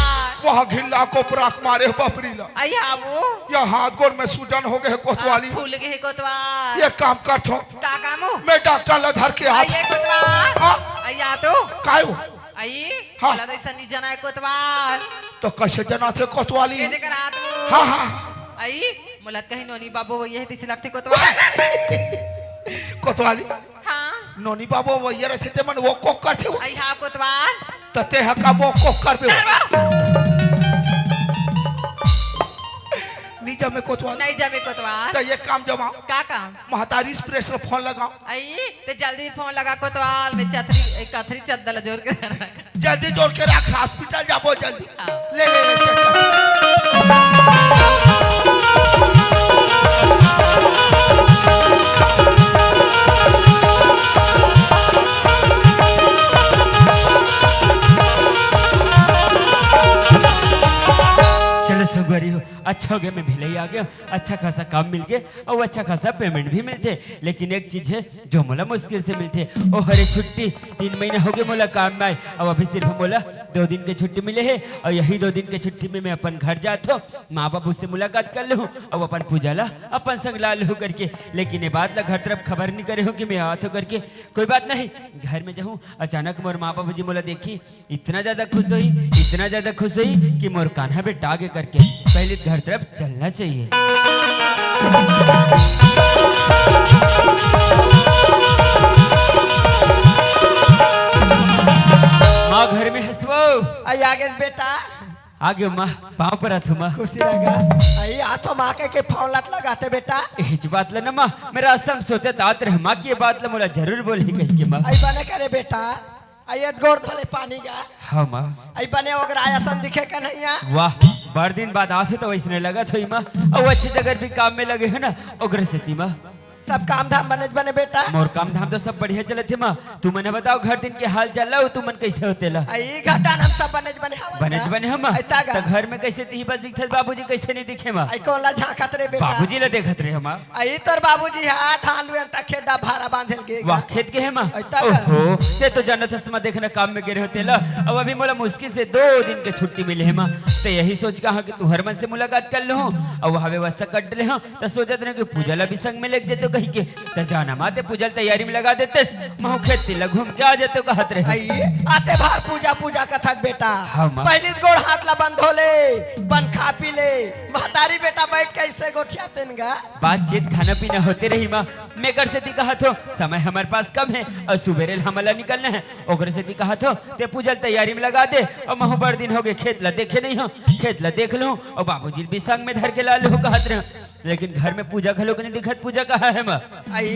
वह घिल्ला को प्राक मारे हो बपरी ला। आई हाँ वो। या हाथ गोड़ में सूजन हो गए कोतवाली। फूल गए कोतवाल। ये काम कर थो। का काम हो? मैं डॉक्टर ला धर के आ। आई ये कोतवाल। हाँ? आई आ तो। काय हो? आई। हाँ। लगा ऐसा नहीं जना है कोतवाल। तो कैसे जना थे कोतवाली? ये देख रात को। हाँ, हाँ। आई, मुलत कहीं नोनी बाबू ये तिसी लगते कोतवाल। कोतवाली। हाँ। नोनी बाबू भैया रहिथे ते मन वो कोक करथे वो। अई हाँ कोतवाल। त ते ह का वो कोक करबे वो? नरवा। नी जमे कोतवाल। नहीं जमे कोतवाल। त ये काम जमाओ। का काम? महतारी एक्सप्रेस ला फोन लगाओ। अई ते जल्दी फोन लगा कोतवाल, मैं चथरी, ए, कथरी चद्दर ला जोर के जल्दी जोर के रख, हॉस्पिटल जाबो जल्दी। हाँ। ले, ले, ले, चल, चल। चलो संगवारी हो, अच्छा हो गया मैं भिलाई आ गया, अच्छा खासा काम मिल गया और अच्छा खासा पेमेंट भी मिलथे, लेकिन एक चीज है जो मोला मुश्किल से मिलथे, ओ हरे छुट्टी। तीन महीना हो गए मोला काम में आए, अब अभी सिर्फ मोला दो दिन के छुट्टी मिले है और यही दो दिन के छुट्टी में मैं अपन घर जात हो, माँ बाबू से मुलाकात कर लूँ और अपन पूजा ला अपन संग ला लूँ करके। लेकिन ये बात ला घर तरफ खबर नहीं करे हो कि मैं आत हो करके। कोई बात नहीं, घर में जाहूँ, अचानक मोर माँ बाबू जी मोला देखी, इतना ज्यादा खुश होही, इतना ज्यादा खुश होही कि मोर कान्हा बेटा आगे करके पहले घर तरफ चलना चाहिए। माँ घर में हंसवो। आई आगे बेटा। आगे माँ, पाँव परत हो माँ। खुशी रहा। आई आ तो माँ के, के फोन लत लगाते बेटा। हिच बात ल न माँ, मैं रास्ता में सोते तात रहे माँ कि ये बात ल मोला जरूर बोलही कह के माँ। आई बने करे बेटा। आई एत गोड़ धोले पानी गा। हाँ माँ। आई बने ओगराया सन दिखे कन्हैया। वाह, बड़ दिन बाद आसे तो वैसने लगत होई माँ। और अच्छे जगह भी काम में लगे हो ना, ओकरे सेती माँ। सब काम धाम बने बने बेटा। मोर काम धाम तो सब बढ़िया चलत हे माँ। तू मने बताओ घर दिन के हाल चाल ला, तू मन कैसे होते ला? आई घर डान हम सब बने बने हवन बने का? बने हम माँ। आई तागा। तो घर में कैसे दिही बस दिखत, बाबूजी कैसे नहीं दिखे माँ? आई कौन ला झांकत रे बेटा? बाबूजी ला देखत रहे माँ। आई तोर बाबूजी हा धान लुएन त खेड्डा भारा बांधल गे। वाह, खेत गे हे माँ। अइता का? ओहो, ते तो जानत हस माँ, देखना काम में गे रहे तेला। अब अभी मोला मुश्किल से दो दिन के छुट्टी मिले हे माँ। ते यही सोच कहा कि तुहर मन से मुलाकात कर लूँ, अब वहाँ व्यवस्था कर ले हूँ। त सोचत रहे कि पूजा ला भी संग में लेके जेते कही के। त जाना माँ, ते पूजा ला तैयारी में लगा देतेस, महू खेत तिला घूम के आ जेते कहत रहे। आई, आते भार पूजा, पूजा कथक बेटा। हाँ माँ। पहली गोड़ हाथ ला बंद हो ले, बन खा पी ले। महतारी बेटा बैठ के ऐसे गोठिया तेन गा। बातचीत, खाना पीना होते रही माँ। मैं कर सेती कहत हो, समय हमर पास कम है और सुबेरे ल हमला निकलना है। ओकरे सेती कहत हो, ते पूजा ल तैयारी में लगा दे। और महू बड़ दिन हो गए खेत ला देखे नहीं हो, खेत ला देख लूँ और बाबूजी ल भी संग में धर के ला लूँ कहत रहे। लेकिन घर में पूजा घलो के नहीं दिखत, पूजा कहाँ है माँ? आई,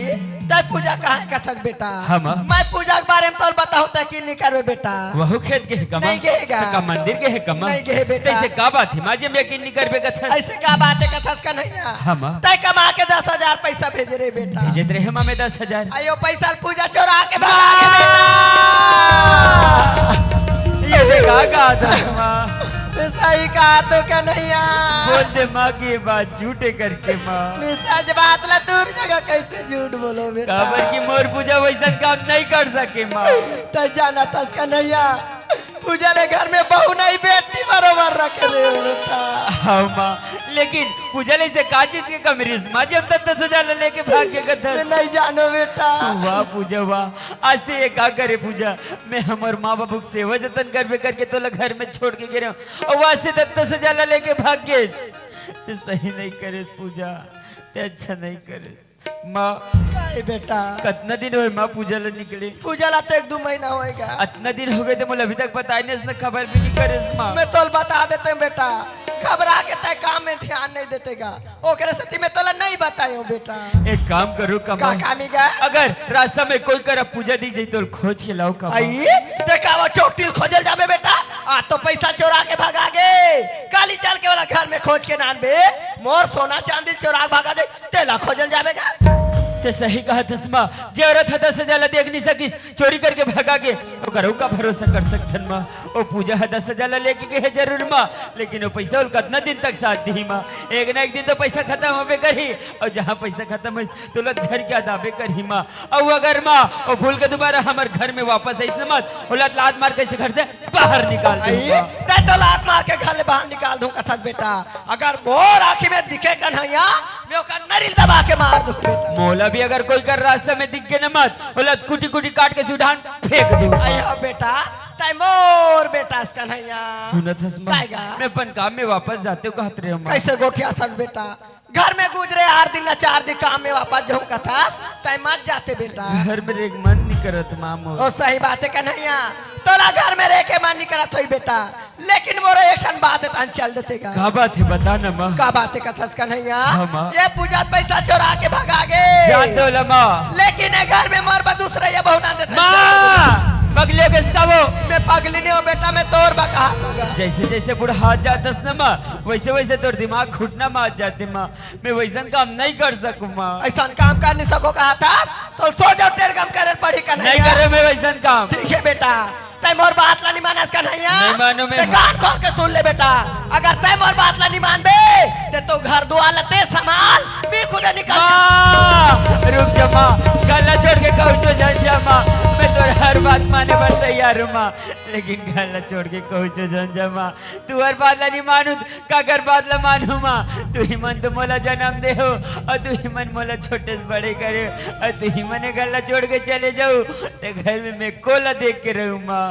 तै पूजा कहाँ है कथस बेटा? हाँ माँ। मैं पूजा के बारे में तोल बताऊँ तै कि नहीं करबे बेटा? वहू खेत गे हे का माँ? नहीं गे हे गा। तो का मंदिर गे हे का माँ? नहीं गे हे बेटा। तैसे का बात है माँ, जे मैं यकीन नहीं करबे कथस? ऐसे का बात है कथस कन्हैया? हाँ माँ। तै कमा के दस हजार पैसा भेजे रे बेटा। भेजत रहे माँ मैं दस हजार। आयो पैसा ल पूजा चोरा के भगा के बेटा। ये देखा कहा था माँ। सही कहा तो कन्हैया। बोल दे माँ कि ये बात झूठे करके माँ। मैं सच बात ला दूर जगह कैसे झूठ बोलो बेटा? काबर कि मोर पूजा वैसन काम नहीं कर सके माँ। त जाना थस कन्हैया, पूजा ले घर में बहू नहीं, बेटी बरोबर रखे रे बेटा। हाँ माँ, लेकिन पूजा ले से का चीज के कमी रिस माँ, जब तक दस हजार ले लेके भाग के कथस? मैं नहीं जानो बेटा। वाह पूजा वाह, आज से ये का करे पूजा, मैं हमर माँ बाबू के सेवा जतन करबे करके तोला घर में छोड़ के गे रहे हूँ, और वहाँ से दस हजार ला लेके भाग गे। ते सही नहीं करे पूजा, ते अच्छा नहीं करे। माँ, काय बेटा? कतना दिन होए माँ पूजा ला निकले? पूजा ला तो एक दो महीना होएगा। अतना दिन हो गए ते मोला अभी तक बताए नहीं, इसने खबर भी नहीं करे माँ। मैं तोल बता देते हूँ बेटा, घबरा के तय काम में ध्यान नहीं देते गा, ओकरे सेती मैं तोला नहीं बतायो बेटा। एक काम करो कमा। का काम ही गा? अगर रास्ता में कोई करा पूजा दिख जाई तो खोज के लाओ कमा। आई, ते का वो चोटिल खोजल जाबे बेटा? आ तो पैसा चोरा के भगा गे। काली चल के वाला घर में खोज के नान बे। मोर सोना चांदी चोरा के भगा जाई, तेला खोजल जाबे गा। ते सही कहा थस माँ, जे औरत ह दस हजार ला देख नहीं सकिस, चोरी करके भगा गे, ओकर का भरोसा कर सकथन माँ? ओ पूजा ह दस हजार ला लेके गे हे जरूर माँ, लेकिन ओ पैसा ओला कतना दिन तक साथ दिही माँ? एक ना एक दिन तो पैसा खत्म होबे करही, और जहाँ पैसा खत्म होइस, तो ओला घर के याद आबे करही माँ। और अगर माँ ओ भूल के दोबारा हमर घर में वापस आइस न माँ, ओला लात मार के घर से बाहर निकाल दूँ माँ। तै तो लात मार के घर ले बाहर निकाल दूँ कथस बेटा। अगर मोर आँखी में दिखे कन्हैया, मैं ओकर नरिल दबा के मार दूँ बेटा। मोला भी अगर कोई कर रास्ता में दिख गे न माँ, ओला कुटी कुटी काट के सुढ़ान फेंक दूँ। अयो बेटा, तै मोर बेटा अस कन्हैया। सुनत हस माँ, काय गा? मैं अपन काम में वापस जाते हूँ कहत रहे माँ। कैसे गोठियाथस बेटा? घर में गुजरे आठ दिन ना चार दिन काम में वापस जाऊँ कथस, तै मत जाते बेटा। घर में एक मन नहीं करत माँ मोर। ओ सही बात हे कन्हैया, तोला घर में रह के मन नहीं करत होई बेटा, लेकिन मोरो एक ठन बात हे, तहन चल देते गा। का बात हे, बता न माँ। का बात हे कथस कन्हैया? हाँ माँ। ये पूजा पैसा चोरा के भगा गे। जान दो ला माँ। लेकिन ये घर में मोर बर दूसरा ये बहू ना देता। माँ, पगली हो गइस का वो? मैं पगली नहीं हो बेटा, मैं तोर बर कहा था। जैसे जैसे बुढ़ा जातस न माँ, वैसे वैसे तोर दिमाग घुटना मार जाथे माँ। मैं वैसन काम नहीं कर सकूँ माँ। ऐसन काम कर नहीं सको कहा था, तो सो जाओ, टेर काम करे पड़ी कन्हैया। नहीं करो मैं वैसन काम। ठीक हे बेटा, तै मोर बात ला नहीं मानस कन्हैया। नहीं मानूँ मैं। तै कान खोल के सुन ले बेटा, अगर तै मोर बात ला नहीं मानबे, ते तो घर दुआर ला ते संभाल, मैं खुदे निकल माँ, रुक जा माँ, घर ला छोड़ के कहूँ झन जा माँ, मैं तोर हर बात माने बर तैयार हूँ माँ, लेकिन घर ला छोड़ के कहूँ झन जा माँ, तोर बात ला नहीं मानूँ, काकर बात ला मानूँ माँ? तुही मन तो मोला जनम दे हो, अउ तुही मन मोला छोटे से बड़े करे हो, अउ तुही मन ए घर ला छोड़ के चले जाहू, ते घर में मैं कोला देख के रहूँ माँ।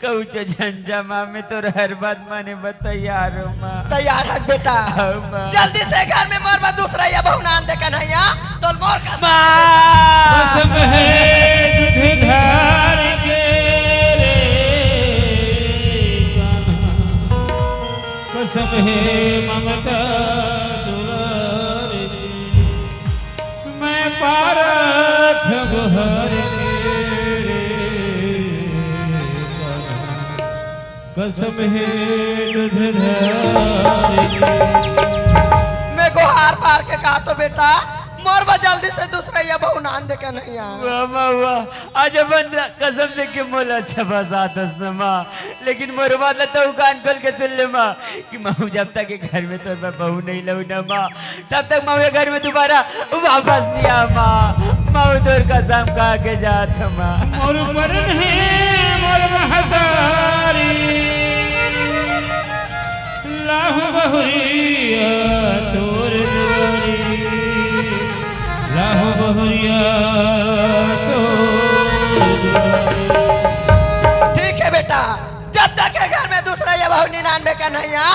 कहूँ झन जा माँ, मैं तोर हर बात माने बर तैयार हूँ माँ। तैयार हस बेटा? हाँ माँ। जल्दी से घर में मोर बर दूसरा ये बहू ना आन दे कन्हैया, तोल मोर कसम। माँ! कसम हे दूध धार के रे कान्हा, कसम हे ममता दुलार के, मैं पारत गुहार के रे कान्हा, कसम हे दूध धार के। मैं गुहार पार के कहा तो बेटा, मोर बर जल्दी से दूसरा ये बहू ना आन दे कन्हैया। वाह माँ वाह, आज अपन कसम दे के मोला अच्छा फंसाथस न माँ, लेकिन मोर बात ला तहूँ कान खोल के सुन ले माँ, कि महूँ जब तक ये घर में तोर बर बहू नहीं लाऊँ न माँ, तब तक महूँ ये घर में दोबारा वापस नहीं आऊँ माँ। महूँ तोर कसम खा के जात हूँ माँ। मोर बरन हे मोर महतारी, लाहूँ बहुरिया तोर दुआरी, लाहूँ बहुरिया तोर दुआरी। ठीक हे बेटा, जब तक ये घर में दूसरा ये बहू नहीं आनबे कन्हैया,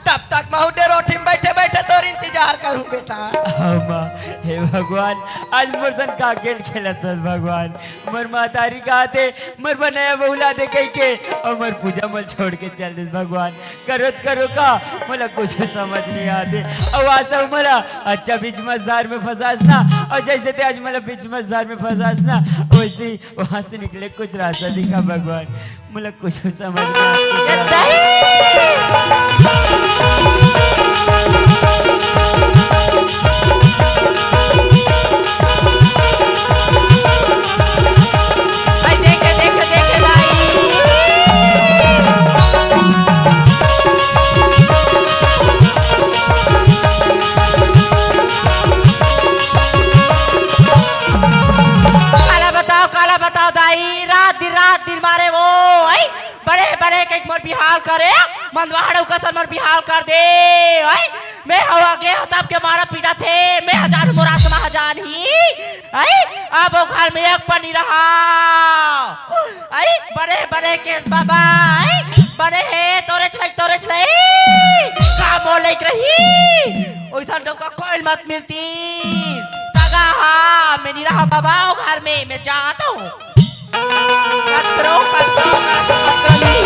तब तक महूँ डेरोठी में बैठे बैठे तोर इंतजार करहूँ बेटा। हाँ माँ, हे भगवान, आज मोर सन का खेल खेलत हस भगवान। मोर महतारी कहाथे, मोर बर नया बहू ला दे कहिके, अउ मोर पूजा मोला छोड़ के चल दिस भगवान। करो त करो का, मोला कुछ समझ नहीं आथे। अउ आज तक मोला अच्छा बीच मझधार में फंसास ना, अउ जैसे ते आज मोला बीच मझधार में फंसास ना, वैसे ही वहाँ से निकले कुछ रास्ता दिखा भगवान। मोला कुछ समझ में ये आत नहीं। दही। भाई देखे, देखे, देखे भाई। काला बताओ, काला बताओ दाई, रात दिन, रात दिन मारे वो, आई? बड़े बड़े कहिके मोर बिहाव करे, मंदवाड़ा कसन मोर बिहाव कर दे। आई, मैं हवा गे हो तब के मारा पीटा थे, मैं हजान मोर आत्मा हजान ही। आई, अब वो घर में एक पनी रहा। आई, बड़े बड़े केस बाबा, आई, बड़े हे तोरे छलाई, तोरे छलाई। का मोर लइक रही? ओइसन डौका कोई मत मिलती। तगा हा, मैं नहीं रहा बाबा वो घर में, मैं जाता हूँ। कतरो, कतरो, कतरो, कतरो नहीं।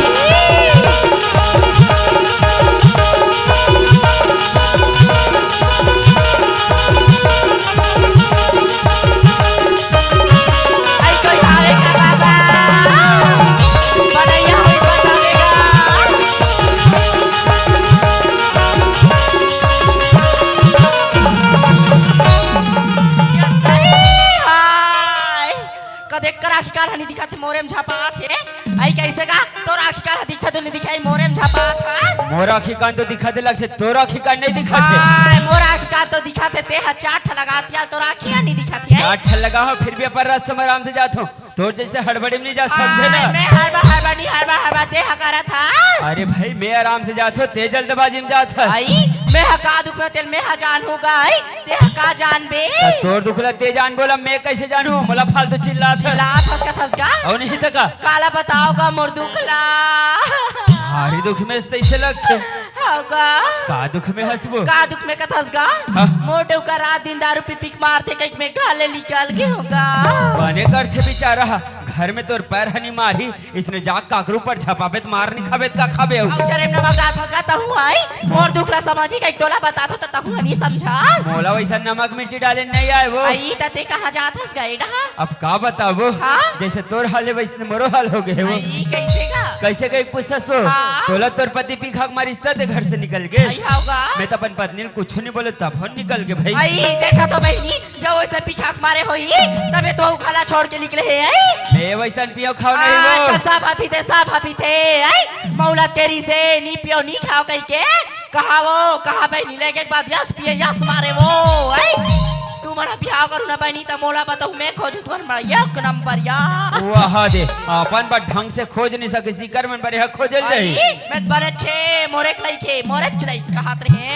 आई कोई आवे का बाबा? बनैया होई बतावेगा। हाय। कदे कर आखी कान ह नी दिखत हे, मोरे म झपात हे। आई कइसे गा? तोर आखी कान ह दिखथे तो नी दिखय, मोरे म झपात हस। मोर आखी कान तो दिखत हे लगथे, तोर आखी कान नइ दिखत हे। आय, मोर आखी कान तो दिखत हे, ते ह चार ठन लगा तिया, तोर आखी ह नी दिखत हे। चार ठन लगा हो, फिर भी अपन रास्ता म आराम से जात हो। तोर जइसे हड़बड़ी म नइ जा, समझे ना? आय, मैं हड़बड़, हड़बड़ी, हड़बड़, हड़बड़, ते ह करत हस। अरे भाई, मैं आराम से जात हो, ते जल्दबाजी म जात हस। आई, मैं ह का दुख में तेल, मैं ह जानहूँ गा, आई। तेहा का जानबे? त तोर दुख ला ते जानबो ला मैं कइसे जानहूँ? मोला फालतू चिल्लात हस। चिल्लात हस कथस गा? अउ नहीं त का? काला बताओ गा मोर दुख ला? भारी दुख में तइसे लगथे। हव गा? का दुख में हस वो? का दुख में कथस गा? हाँ। मोर डउका रात दिन दारू पी पी के मारथे कहिके मैं घर ले निकल गे हों गा। बने करथे बेचारा ह। घर में तोर पैर हनी मारही, इसने जाग काकरू पर झपाबे त मार नहीं खाबे त का खाबे हो? अउ चरे में नमक डाल फंका तहूँ आई, मोर दुख ला समझी कई तोला बता दो त तहूँ हनी समझास। मोला वैसा नमक मिर्ची डाले नहीं आए वो। आई त ते कहाँ जात हस गए डहा? अब का बताबो? हाँ? जैसे तोर हाल है वैसने मोरो हाल हो गए वो। आई कैसे का? कैसे कई पूछस वो? हाँ? तोला तोर पति पी खाक मारिस त ते घर से निकल गे। आई होगा? मैं तो अपन पत्नी ल कुछ नहीं बोले तब हो निकल गे भाई। आई देखा तो बहिनी, जब ओइसे पिछाक मारे होही, तबे तो घला छोड़ के निकले हे, आई? ए, वैसन पियो खाओ नहीं आ, वो। तो सब हफी थे, सब हफी थे, आई? मौलत के री से, नी पियो, नी खाओ कही के, कहा वो, कहा बहिनी लेके के बाद यस पिए, यस मारे वो, आई? तू मन बिहाव करू ना बहिनी, त मोला बताऊ, मैं खोजू तुहर मर एक नंबर या। वाह दे, अपन बर ढंग से खोज नहीं सके, सिकर मन बर यह खोजल आई, जाही। मैं त बने छे, मोरे के लइके, मोरे के लइके कहत रहे,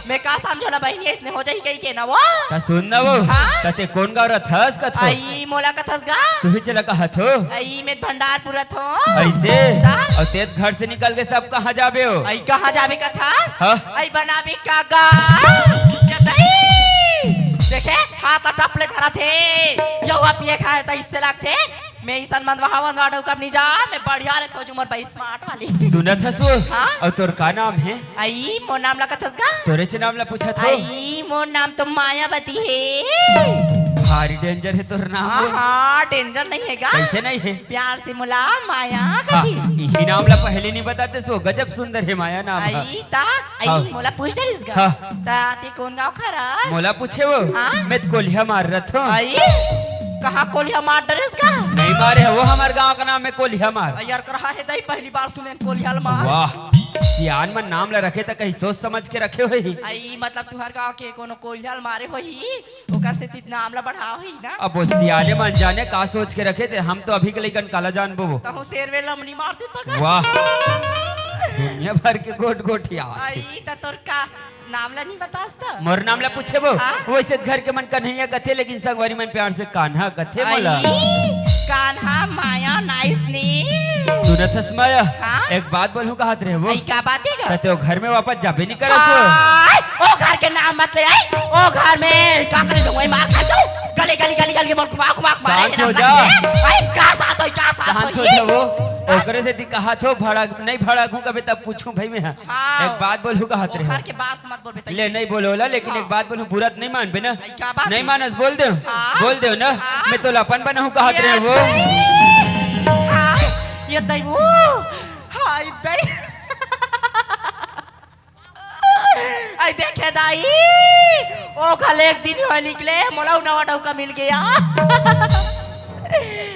मैं का समझो ना बहिनी, इसने हो जाही कही के ना वो। त सुन ना वो, हाँ? त ते कोन गाँव रथस कथो? आई, मोला कथस गा? तुही चला कहत हो? आई, मैं भंडारपुर रथो। ऐसे? ता? अउ तेत घर से निकल के सब कहाँ जाबे हो? आई, कहाँ जाबे कथस? हाँ? आई, बनाबे का गा? जतई! देखे, हाथ टप ले धरा थे। यहुआ पिए खाए त इससे लगथे। मैं इसन मन वहाँ मन वाडो कब नहीं जा, मैं बढ़िया ले खोजू मोर भाई स्मार्ट वाली। सुनत हस वो? हाँ? अउ तोर का नाम है? आई, मोर नाम ला कथस गा? तोरे च नाम ला पूछत हो? आई, मोर नाम तो मायावती है। भारी डेंजर है तोर नाम हाँ, वो। हाँ, डेंजर नहीं है गा? कैसे नहीं है? प्यार से मोला माया हाँ, कथी। इही नाम ला पहले नहीं बताते सो, गजब सुंदर है माया नाम है। आई ता, आई हाँ। मोला पूछ डरिस गा। हाँ। ता ते कोन गाँव खरा? मोला पूछे वो, हाँ? मैं त कोलिहा मार रथो। आई, कहाँ कोलिहा मार डरिस गा? नहीं मारे, वो हमर गाँव का नाम है कोलिहा मार। आई यार, करहा है दाई, पहली बार सुने कोलिहा मार। वाह, सियान मन नाम ला रखे त कहीं सोच समझ के रखे होही। आई, मतलब तुहर गाँव के कोनो कोलिहा मारे होही, ओकर से तीत नाम ला बढ़ाव ही ना। अब वो सियाने मन जाने का सोच के रखे थे, हम तो अभी के लइकन काला जानबो वो। तहूँ शेर वेर ला मनी मार देता का? वाह, दुनिया भर के गोट गोट याद है। आई, त तोर का नाम ला नहीं बतास त? मोर नाम ला पूछे वो? हाँ? वैसे घर के मन कन्हैया कथे, लेकिन संगवारी मन प्यार से कान्हा कथे मोला। आई, कान्हा माया नाइस ने। सुनत हस माया? हाँ? एक बात बोलूं कहत रहे वो। आई, का बात है गा? त ते वो घर में वापस जाबे नहीं करस वो। आई, ओ घर के नाम मत ले आई। ओ घर में का करे दूंगा, मार खा जाऊं। गली, गली, गली, गली के बोल, कुमार, कुमार, कुमार, शांत हो जा। आई, का साथ होई, का साथ शांत होई? हो जा वो। ओकरे से दी कहा थो भड़क, नहीं भड़क हूँ कभी तब पूछूं भाई मैं। हाँ। एक बात बोलूं कहत रहे। ओकर के बात मत बोलबे तइसे। ले, नहीं बोलो ला, लेकिन हाँ। एक बात बोलूं, बुरा त नहीं मानबे ना? आई, का बात नहीं है? मानस, बोल दे। हाँ। बोल दे ना। हाँ। मैं तो लपन बना हूँ कहत ये रहे वो। दाई। हाँ, ये दाई वो। हाँ, ये दाई। आई देखे दाई, ओ कल एक दिन हो निकले, मोला नवा डौका मिल गया।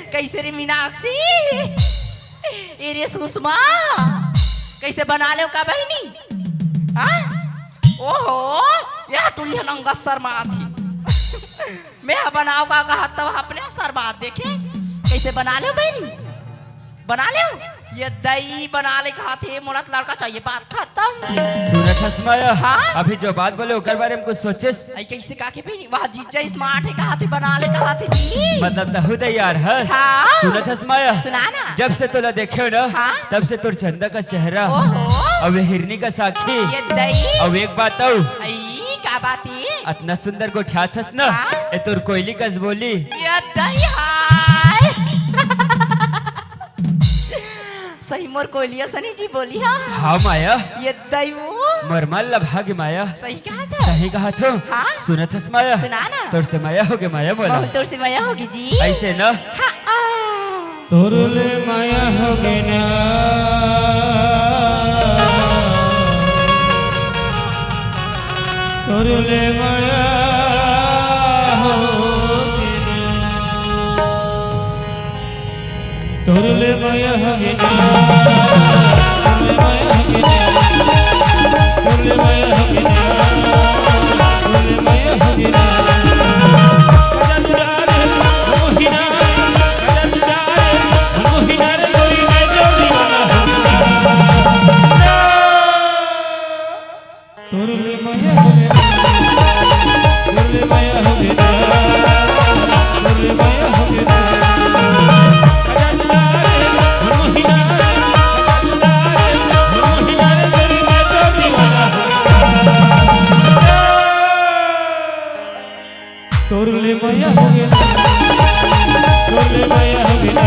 कैसे रे मीनाक्षी? ए रे सुषमा, कैसे बना ले का बहिनी? हाँ? ओहो, यह टुरी ह नंगा शर्मा थी। मैं ह बनाव का कहत तब अपने शर्मा देखे, कैसे बना ले बहिनी? बना ले। ये दई बना ले कहा थे, मोला त लड़का चाहिए, बात खत्म। सुनत हस माया? हाँ? अभी जो बात बोले ओकर बारे में कुछ सोचेस? आई कैसे का के पीनी? वाह जीजा स्मार्ट है कहा थे, बना ले कहा थे जी। मतलब तहु तैयार हस? हाँ। सुनत हस माया? सुना ना। जब से तोला देखे हो ना, हाँ। तब से तोर चंदा का चेहरा, ओहो। अब ये हिरनी का साखी, ये दई। अब एक बात आऊ। आई का बात है? अतना सुंदर गोठियात हस ना, हाँ। ए तोर कोयली कस बोली। ये दई हाय। सही मोर कोयलिया सनी जी बोली हा। हाँ माया। ये दई वो। मोर मन ला भागे माया। सही कहा था। सही कहा थो। हाँ। सुनत हस माया। सुना ना। तोर से माया होगे माया मोला। बहुत तोर से माया होगे जी। ऐसे ना। हाँ, आ। तोर ले माया होगे ना। तोर ले माया होगे ना। तोर ले माया होगे ना, तोर ले माया होगे ना, तोर ले माया होगे ना, तोर ले माया होगे ना। तोर ले माया होगे ना, तोर ले माया होगे ना, तोर ले माया होगे ना। तोर ले माया होगे ना, तोर ले माया होगे ना,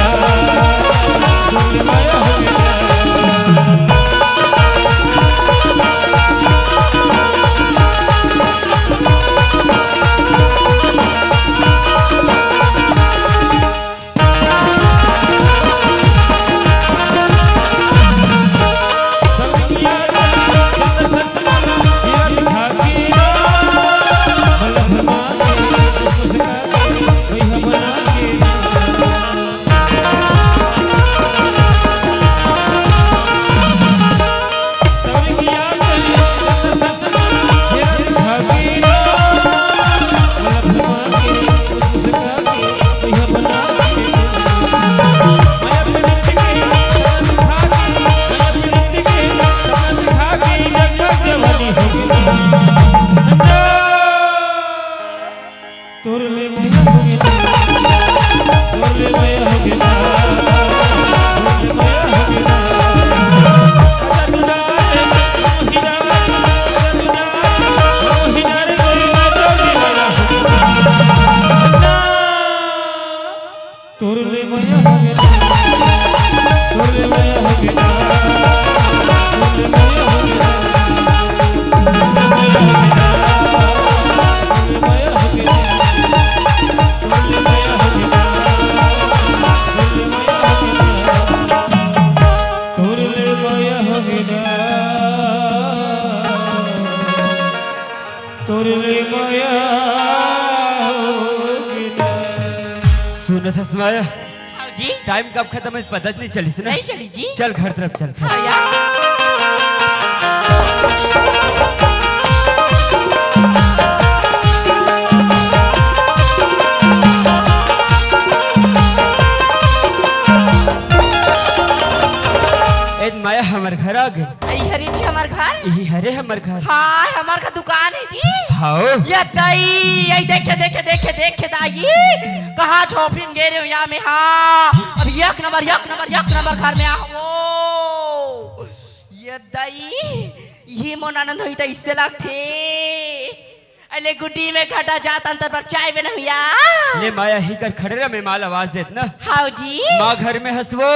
सुनत हस माया, जी। टाइम कब खतम होइस, पता नहीं चलिस ना। नहीं चलिस जी। चल, घर तरफ चलथन। हाँ यार। ए माया, हमर घर आ गे। इही हरे जी हमर घर। इही हरे हमर घर। हाँ, हमर घर दुकान हे जी। हाओ। ये दई, ये देखे, देखे, देखे, देखे दाई, कहाँ झोपड़ी में गे रहेंव या में, हाँ। अब एक नंबर, एक नंबर, एक नंबर घर में आहों। ये दई, ये मोर ननद होही त अइसे लगथे। अले गुड्डी में घटा जात अंतर पर चाय बना हुआ। ले माया, इही कर खड़े रह, मैं माला आवाज देत ना। हाओ जी। माँ घर में हस वो।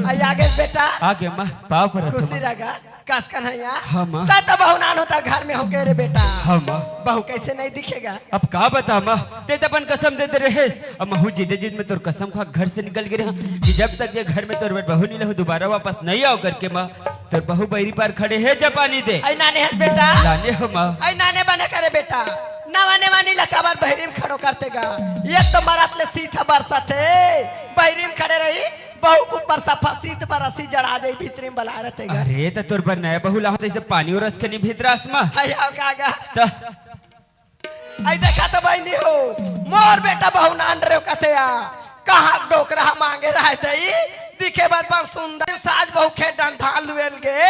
आई आ गे बेटा। आ गे माँ, पाँव परत हँव खुशी माँ। रह गा। कस कन्हैया। हाँ, माँ। तैं तो बहू नान होता घर में होके रे बेटा। हाँ, माँ। बहू कइसे नहीं दिखे गा? अब का बता माँ, तैं तो अपन कसम दे दे रहेस। अब महूँ जिदे जिद में तोर कसम खा घर से निकल गे रहेंव कि जब तक ये घर में तोर बर बहू नहीं लाहूँ, दोबारा वापस नहीं आँव करके माँ। तोर बहू बहिरी पार खड़े हे, जा पानी दे। आई नाने हस बेटा। लाने हँव माँ। आई नाने बने करे बेटा। नवा नेवानी ला काबर बहिरी में खड़ो करथे गा। एक तो मरत ले सीत ह बरसत हे, बहिरी में खड़े रही। बहू के ऊपर सफा सीत बरसी जड़ा जाई, भीतरी में बला रहथे गा। अरे, त तोर बर नया बहू लाहूँ, त अइसे पानी उरस के नहीं भीतरास माँ। हाय, हाव का गा? त आई देखा तो बहिनी हो, मोर बेटा बहू नान रे कथे आ, कहाँ डोकरा मांगे रहे दई, दिखे बर बड़ सुंदर, सास बहू खेत डंठा लुएल गे,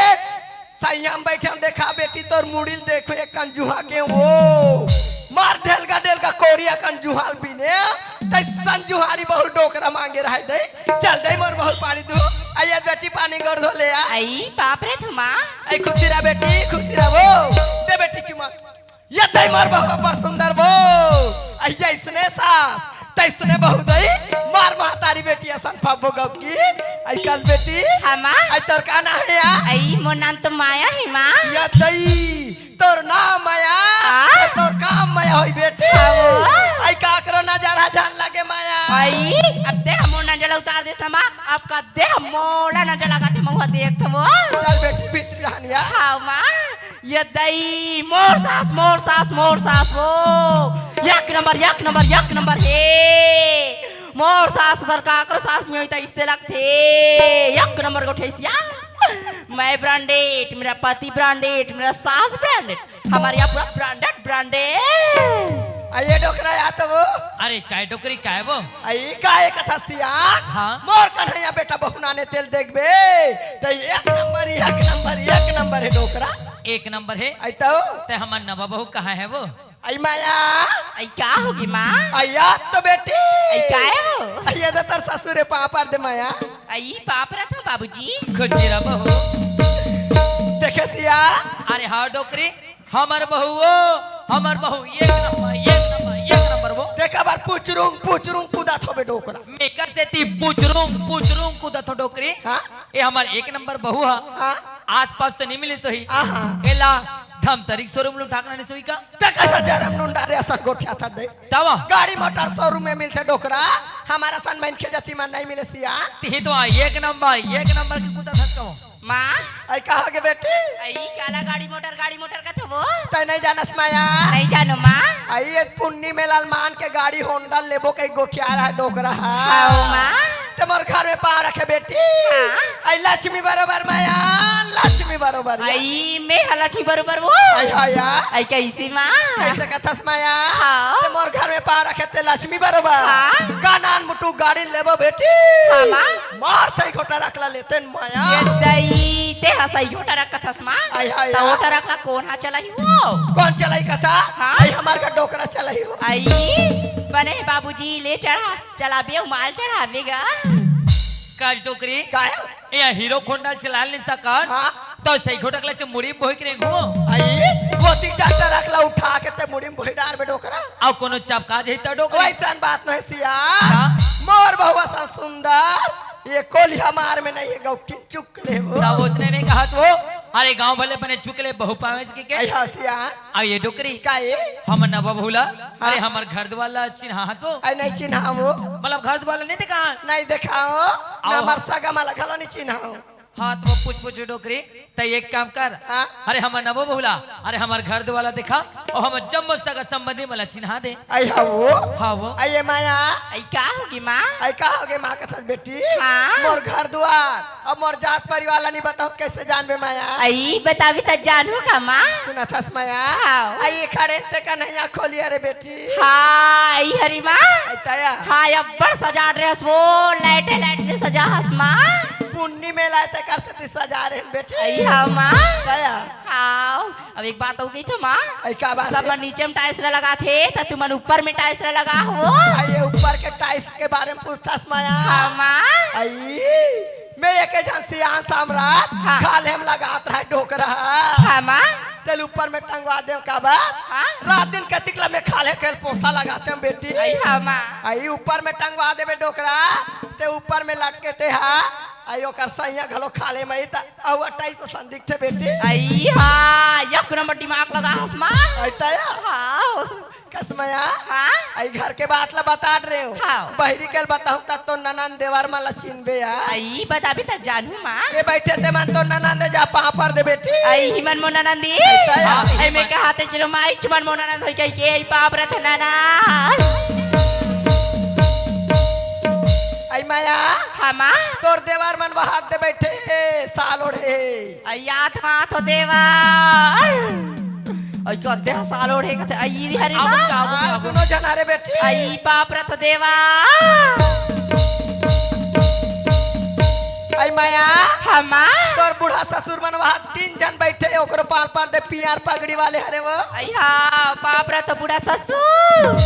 सइयाँ म बइठे हँव, देखा बेटी तोर मुड़ी ल देखो, एक कन जुहाँ के वो, मार ढेलगा ढेलगा कोरिया कन जुहाँ ल बिने, तइसन जुहारी बहू डोकरा मांगे रहे दई, चल दई मोर बहू पानी दू, अइया बेटी पानी गोड़ धो ले आ। आई बाप रे थमा। आई खुशी रह बेटी, खुशी रह वो, दे बेटी चुमा। ये दई मोर बहू बड़ सुंदर वो। अइया अइसने सास, तइसने बहू दई, मार महतारी बेटी असन पाबो गउ की। आई कस बेटी। हाँ, माँ। आई तोर का नाम हे या? आई मोर नाम तो माया हे, माँ। ये दई, तोर नाम माया, हाँ? तोर काम माया होई बेटी। हाँ, वो। आई काकरो नजर ह झन लगे माया। आई, अब ते हमो नजर उतार देस ना माँ, अब कदे हमो ला नजर लगाथे महुआ देखत वो। चल बेटी भीतरी रहनिया। हाँ, माँ। ये दई, मोर सास, मोर सास, मोर सास वो। एक नंबर, एक नंबर, एक नंबर हे। मोर सास असन काकरो सास नइ होही त अइसे लगथे। एक नंबर गोठेसिया। मैं ब्रांडेड, मेरा पति ब्रांडेड, मेरा सास ब्रांडेड। हमर यहाँ पूरा ब्रांडेड, ब्रांडेड। अइया डोकरा या तो वो। अरे काय डोकरी काय वो? आई काय कथा सियान? हाँ। मोर कन्हैया बेटा बहू नाने तेल देखबे। त एक नंबर, एक नंबर, एक नंबर हे डोकरा। एक नंबर हे? आई तो। ते हमर नवा बहू कहाँ हे वो? आई माया। आई का होगे माँ? आई याद तो बेटी। आई का हे वो? आई ये तो तोर ससुर हे, पाँव पर दे माया। आई पाँव परत हँव बाबूजी। खुशी रह बहू। देखे सिया। अरे हाँ डोकरी, हमर बहू वो, हमर बहू एक नंबर, एक नंबर, एक नंबर वो। देखा बार पुचरुंग, पुचरुंग कूदत होबे डोकरा। मेकर सेती पुचरुंग, पुचरुंग कूदत हों डोकरी। हाँ? ए हमर एक नंबर बहू ह। हाँ? आसपास तो नहीं मिलिस होही। आहा। एला धमतरी के शोरूम ले उठा के लानिस होही का? ते कइसे जरम नुंडा रे असन गोठियाथस दे। तब? गाड़ी मोटर शोरूम में मिलथे डोकरा, हमर असन मनखे जतिमन नहीं मिले सिया। तिही तो एक नंबर, एक नंबर के कूदत हस कहो। माँ। आई का होगे बेटी? आई काला गाड़ी मोटर, गाड़ी मोटर कथस वो? तैं नहीं जानस माया? नहीं जानों माँ। आई ये पुन्नी मेला ल मान के गाड़ी होंडा लेबो कहि गोठियाय रहे डोकरा ह। हाँ माँ। ते मोर घर में पाँव रखे बेटी। हाँ। आई लक्ष्मी बरोबर माया, लक्ष्मी बरोबर या। आई मैं ह लक्ष्मी बरोबर वो। आई हाँ या। आई कइसे माँ? कइसे कथस माया? हाँ। ते मोर घर में पाँव रखे ते लक्ष्मी बरोबर। हाँ। का नान मुटु गाड़ी लेबो बेटी। हाँ माँ। मार सही घोटा रख ला लेते माया। ये दई, ते ह सही घोटा रख कथस माँ। आई हाँ त या। घोटा रख ला कोन ह चलाही वो? कोन चलाही कथा? हाँ। आई हमर घर डोकरा चलाही वो। आई बने हे बाबूजी, ले चढ़ा, चलाबे अउ माल चढ़ाबे गा। का डोकरी? काय? ए हीरो होंडा चला नहीं सकत। हाँ। त सही घोटा रख ला से मुड़ी में बोही के रेंगहूँ। आई, वो तीन चार ट्रक ला उठा के ते मुड़ी में बोही डारबे डोकरा। अउ कोनो चपका जही त डोकरी। वइसन बात नहीं सिया। हाँ। मोर बहू असन सुंदर, ये कोलिहा मार में नहीं हे गौ किंचुक लेबो। त ओतने नहीं कहत वो। अरे गाँव भले बने चुक ले बहू पावे के के। आई हाँ सिया। अउ ये डोकरी। का ये? हमर नवा बहू ला। हाँ। अरे हमर घर दुआर ला चिन्हास वो। आई नहीं चिन्हावो। मतलब घर दुआर ला नहीं देखा? नहीं देखाओ। अउ ना हमर सगा माँ ला घलो नहीं चिन्हाओ। हाँ, त वो पूछ पूछ डोकरी, त एक काम कर। हाँ? अरे हमर नवो बहुला, अरे हमर घर दुवाला देखा, अउ हमर जम्मो सगा संबंधी मन ला चिन्हा दे। अई हा वो? हाँ वो। अई ए माया। अई का होगे माँ? अई का होगे माँ के साथ बेटी? हाँ। मोर घर दुवार, अब मोर जात परिवार ला नहीं बताहूँ, कैसे जानबे माया? अई बताबे त जानहूँ का माँ? सुनत हस माया? हाँ। अई खड़े ते कन्हैया खोली अरे बेटी। हाँ, अई हरी माँ। अई तया। हाँ, अब्बड़ सजा डरे हस वो, लाइटे लाइट में सजा हस माँ। पुन्नी मेला हे तेकर सेती सजा रहे हन बेटी। अई हाँ माँ। तया। हाँ, अब एक बात हो गई था माँ। अई का बात सब हे? मन नीचे में टाइल्स ला लगाथे, त तुमन ऊपर में टाइल्स ला लगा हो। अई ये ऊपर के टाइल्स के बारे में पूछथस माया? हाँ माँ। अई मैं एक झन सियान सामरात हाँ। खाल्हे में लगात रहे डोकरा। हाँ माँ। तेल ऊपर में टंगवा देव काबर? हाँ। रात दिन कतिक ला मैं खाल्हे के पोसा लगातेंव बेटी। अई हाँ माँ। अई ऊपर में टंगवा देबे डोकरा, ते ऊपर में लटके ते हा, अई ओकर सैया घलो खाल्हे में ही त अउ अट्ठाईस संदिक थे बेटी। अई हाँ, एक नंबर दिमाग लगा हस माँ। अई तया। हाँ। कस माया? हाँ? अई घर के बात ला बता डरे हव। हाँ। बहिरी के ल बताहूँ त तोर ननंद देवर मन ला चिन्हबे या। अई बताबे त जानहूँ माँ। ये बइठे ते मन तोर ननंद ए, जा पाँव पर दे बेटी। अई ही मन मोर ननंद ए। अई तया। अई मैं कहा ते चलो माँ, इच मन मोर ननंद होई कहिके, अई पाँव परत हँव ननंद। अई माया। हाँ माँ। तोर देवर मन वहात दे बइठे हे, साल ओढ़े हे। अई आत माँ तो देवर। अई कद्दे ह साल ओढ़े कथे, अई हरे आगू माँ। जा, आगू जा, हाँ, आगू। दुनों झन हरे बेटी। अई बाप रे तो देवा। अई माया। हाँ माँ। तोर बूढ़ा ससुर मन वहाँ तीन झन बइठे हे, ओकरो पाँव पर दे पियर पगड़ी वाले हरे वो। अई हाँ, बाप रे तो बूढ़ा ससुर।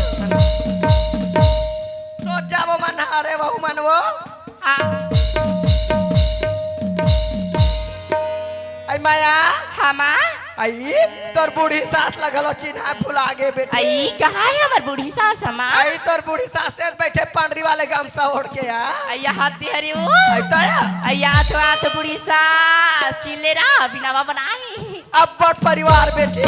सोच जा वो मन हरे वहू मन वो। हाँ। अई माया। हाँ माँ। अई तोर बूढ़ी सास ला घलो चिन्हा भुला गे बेटी। अई कहाँ हे हमर बूढ़ी सास हमार? अई तोर बूढ़ी सास से बइठे पंडरी वाले गमछा ओढ़ के आ। अई हाथ दे हरे वो। अई तया। अई आत आत बूढ़ी सास चिल्ले रहा बिनावा बनाई। अब्बड़ परिवार बेटी।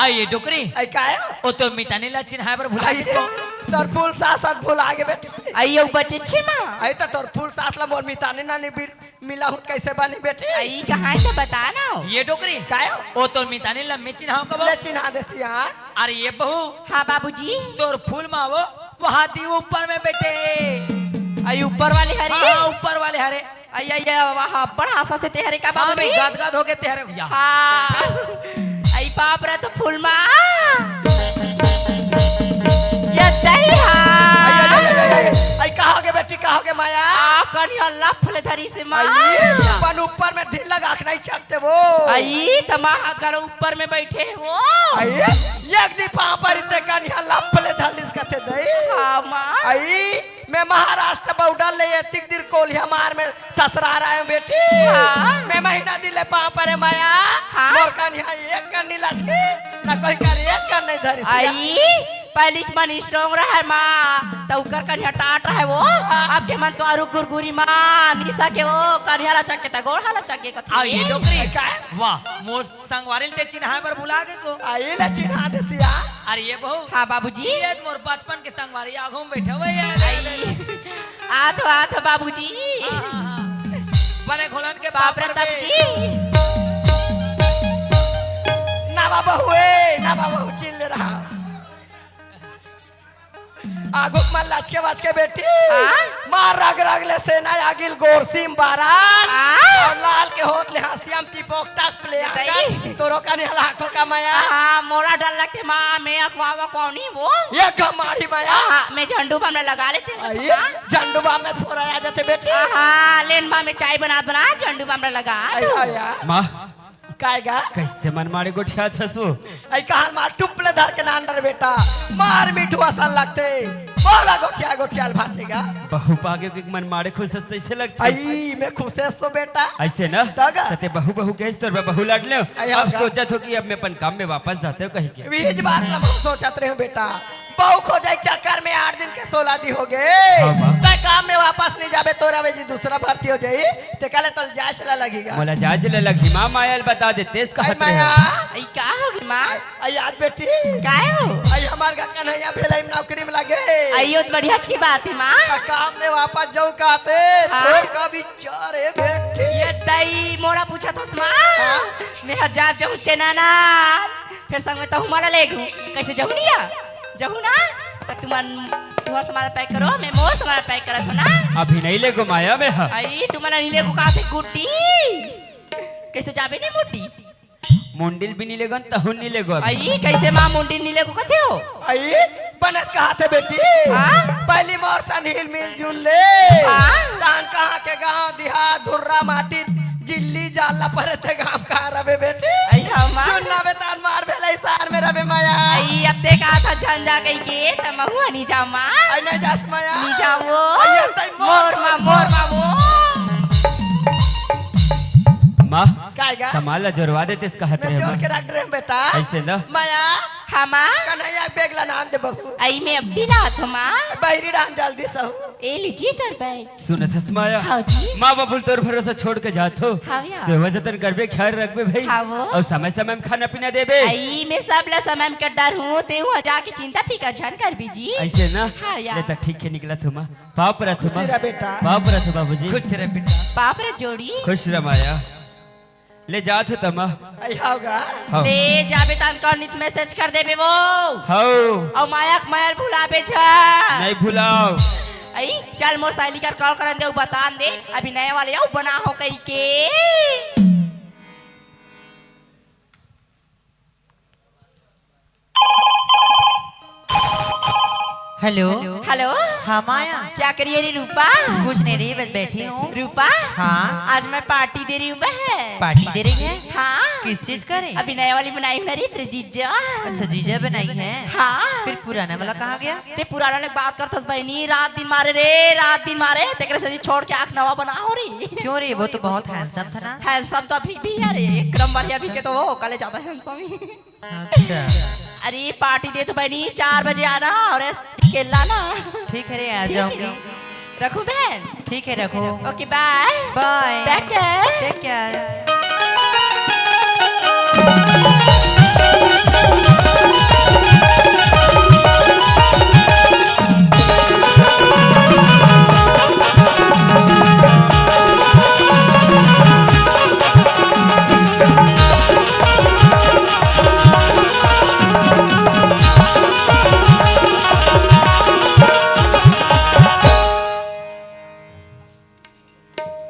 अई ये डोकरी। अई काहे? ओ तोर मितानी ला चिन्हाय बर भुला अई गे तो। तोर फूल सास भुला गे बेटी। अई ओ बच्चे छे माँ। अई त तोर फूल सास ला मोर मितानी ला नहीं बिर-, मिलाहूँ त कैसे बनी बेटी? अई कहाँ हे त बता ना। ये डोकरी। काहे? ओ तोर मितानी ला मैं चिन्हाव कब? ले चिन्हा दे सियान। अरे ये बहू। हाँ बाबूजी। तोर फूल माँ वो, वहाँ दी ऊपर में बइठे हे। अई ऊपर वाले हरे? हाँ, ऊपर वाले हरे। अई, अई, अई, वाह, बड़ा हंसत हे तेहरे का हाँ, बाबूजी। मैं गदगद हो गे तेहरे भैया। हाँ। अई बाप रे तो फूल माँ। ये दई हा। अई, अई, अई, अई, अई, अई, का हो गे बेटी, का हो गे माया? आ, कनिहा लफ ले धरिस हे माँ। अई, अपन ऊपर में ढील लगा के नहीं चकते वो। अई, त माँ हाथ घलो ऊपर में बइठे हे वो। अई, एक दी पाँव परिस ते कनिहा लफ ले धरिस कथे दई। हाँ माँ। अई, मैं महाराष्ट्र बॉर्डर ले एतिक दिन कोलिया मार में ससुरार आएंव बेटी। हाँ। मैं महीना दिन ले पाँव परे माया। हाँ। मोर कनिहा एक कन नहीं लचके, ना कोई कर एक कन नहीं धरिस। अई, पहिली के मन स्ट्रॉन्ग रहय माँ, त ओकर कनिहा टाट रहय वो। हाँ। अब के मन तो आरू गुरगुरी माँ, निशा के वो, कनिहा लचक के त गोड़ हा लचक के कथे। अई ये डोकरी। का? वाह, मोर संगवारी ल ते चिन्हाय बर भुला गेस वो। अई ले चिन्हा दे सियान। अरे ये बहू। हाँ बाबूजी। ये मोर बचपन के संगवारी आगू में बइठे हे यार। अई, आत हो, आत हो बाबूजी। हाँ, हाँ, हाँ। बने घोलन के बाप रे पापड़ में। तबजी। ना बाबू ए, ना बाबू चिल्ले रहा। आगू के मन लचके बचके बेटी। हाँ? मार रग रग ले सेना आगिल गोरसीम बारान। हाँ? अउ लाल के होत ले हंसिया म टिपोक टाक प्ले बताई। आकर। तोरो कनिहा ला आँखों का माया। हाँ, मोला डर लगथे माँ, मैं अखवावा कौन ही वो? ये गमाड़ी माया। हाँ, मैं झंडू बाम ला लगा लेथे हूँ अई, माँ। झंडू बाम में फोरा आ जाथे बेटी। हाँ, लेन माँ मैं चाय बना बना झंडू बाम ला लगा अई, दूँ। हाँ यार। माँ, काय गा? कइसे मन माड़े गोठियात हस वो? अई कहाँ मार टुप ले धर के नान डर बेटा, मार मिठू असन लगथे, बोला गोठिया गोठिया ल भातेगा। बहू पागे के मन माड़े खुश हस तइसे लगथे। अई मैं खुश हस तो बेटा। अइसे ना? तगा। त ते बहू बहू कहेस तोर बर बहू लाड लेव। अई अब हाँ गा। सोचत हों कि अब मैं अपन काम में वापस जातेंव कहिके। वीज बात ला मैं सोचत रहेंव बेटा। बहू खोजे के चक्कर में आठ दिन के सोला दी हो गे। हाँ, माँ। तैं काम में वापस नहीं जाबे, तोर अवेजी दूसरा भर्ती हो जाही, तेकर ले तोला जाए ला लगही गा। मोला जाए ला लगही, माँ, माया ल बता दे, तेस अई कहत माया। रहेंव। अई का हो गे? माँ। आई आज बेटी। काय हो? आई हमार का कन्हैया भेलई में नौकरी में लगे। आई, ये तो बढ़िया की बात है माँ। आ, काम में वापस जाऊ कहते। हाँ। तो कभी चार है बेटी। ये दई मोला पूछत हस माँ। हाँ? मैं हर जात जाऊँ चेनानाथ, फिर संग में तहु मला लेगहू। कैसे जाहू निया? जाहू ना? त तुमन, तुमन सामान pack करो, मैं मोर सामान pack करत हूँ ना। अभी नहीं लेगो माया मैं ह। आई, तुमन नहीं लेगो का फिर गुड्डी? कैसे जाबे नहीं मुड्डी? मुंडिल भी नहीं लेगन, तहु नहीं लेगो अभी। आई, कैसे माँ मुंडिल नहीं लेगो कथे हो? आई, बनत कहा थे बेटी? हाँ? पहली मोर सन हिल मिल जुल ले। हाँ? तान कहाँ के गांव, देहात, धुर्रा, माटी, जिल्ली, जाला परे थे गांव कहाँ रबे बेटी? आई, हाँ, माँ। सुनना बे तान मार भेलई सार में रबे माया। आई, अब ते कहा था झंझा कही के, त महू नहीं जाऊँ माँ। आई, नहीं जास माया। नहीं जाऊँ। आई, अब तई मोर, मोर, माँ, मोर, माँ, वो। माँ, काय गा? सामान ला जोरवा देते, इसका हाथ मैं रे जोर माँ। के रख रहे हूँ बेटा। ऐसे ना। माया। हाँ, माँ। कन्हैया bag ला नान दे बहू। आई, मैं अभी लात हूँ, माँ। बहिरी डान जल्दी सहू। ए लीजिए तर bag। सुनत हस माया? हाँ जी। माँ बाबू तोर भरोसा छोड़ के जात हो। हाँ भैया। सेवा जतन करबे, ख्याल रखबे भाई। हाँ वो। और समय समय में खाना पीना देबे। आई, मैं सब ला समय में कर डार हूँ, ते वहाँ जाके चिंता फिकर झन करबे जी। ऐसे ना? हाँ यार। ले त ठीक है निकला थो माँ। पाँव परत हूँ खुश माँ। रह बेटा। पाँव परत हूँ बाबूजी। खुश रह बेटा। पाँव परत जोड़ी। खुश रह माया। ले जात हो तमा। आई आओगा। हाँ। ले जाबे तान का नित message कर देबे वो। हाँ। और माया के माया भुलाबे झा। नहीं भुलाओ। आई, चल मोर सहेली कर call करन दे, बतान दे, अभी नया वाले आऊ बना हो कही के। हेलो। हेलो। हाँ माया। क्या करिए रे रूपा? कुछ नहीं रे, बस बैठी हूँ। रूपा। हाँ। आज मैं party दे रही हूँ बहन। Party दे रही है? हाँ। किस चीज का रे? अभी नया वाली बनाई हूँ ना रे तेरे जीजा। अच्छा जीजा बनाई है? हाँ। फिर पुराना वाला कहाँ गया? ते पुराना लोग बात करत हस बहनी, रात दिन मारे रे, रात दिन मारे, तेकरे से छोड़ के आँख नवा बना हो रही। क्यों रे, वो तो बहुत handsome था ना। Handsome तो अभी भी है रे, एक नंबर है अभी के तो, वो कले ज्यादा handsome ही। अच्छा। अरे party दे तो बहनी, चार बजे आना और ऐसे केला ना। ठीक है रे, आ ठीक है। जाऊंगी। रखूं बहन? ठीक है, रखो। OK, bye। Bye। Take care। Take care।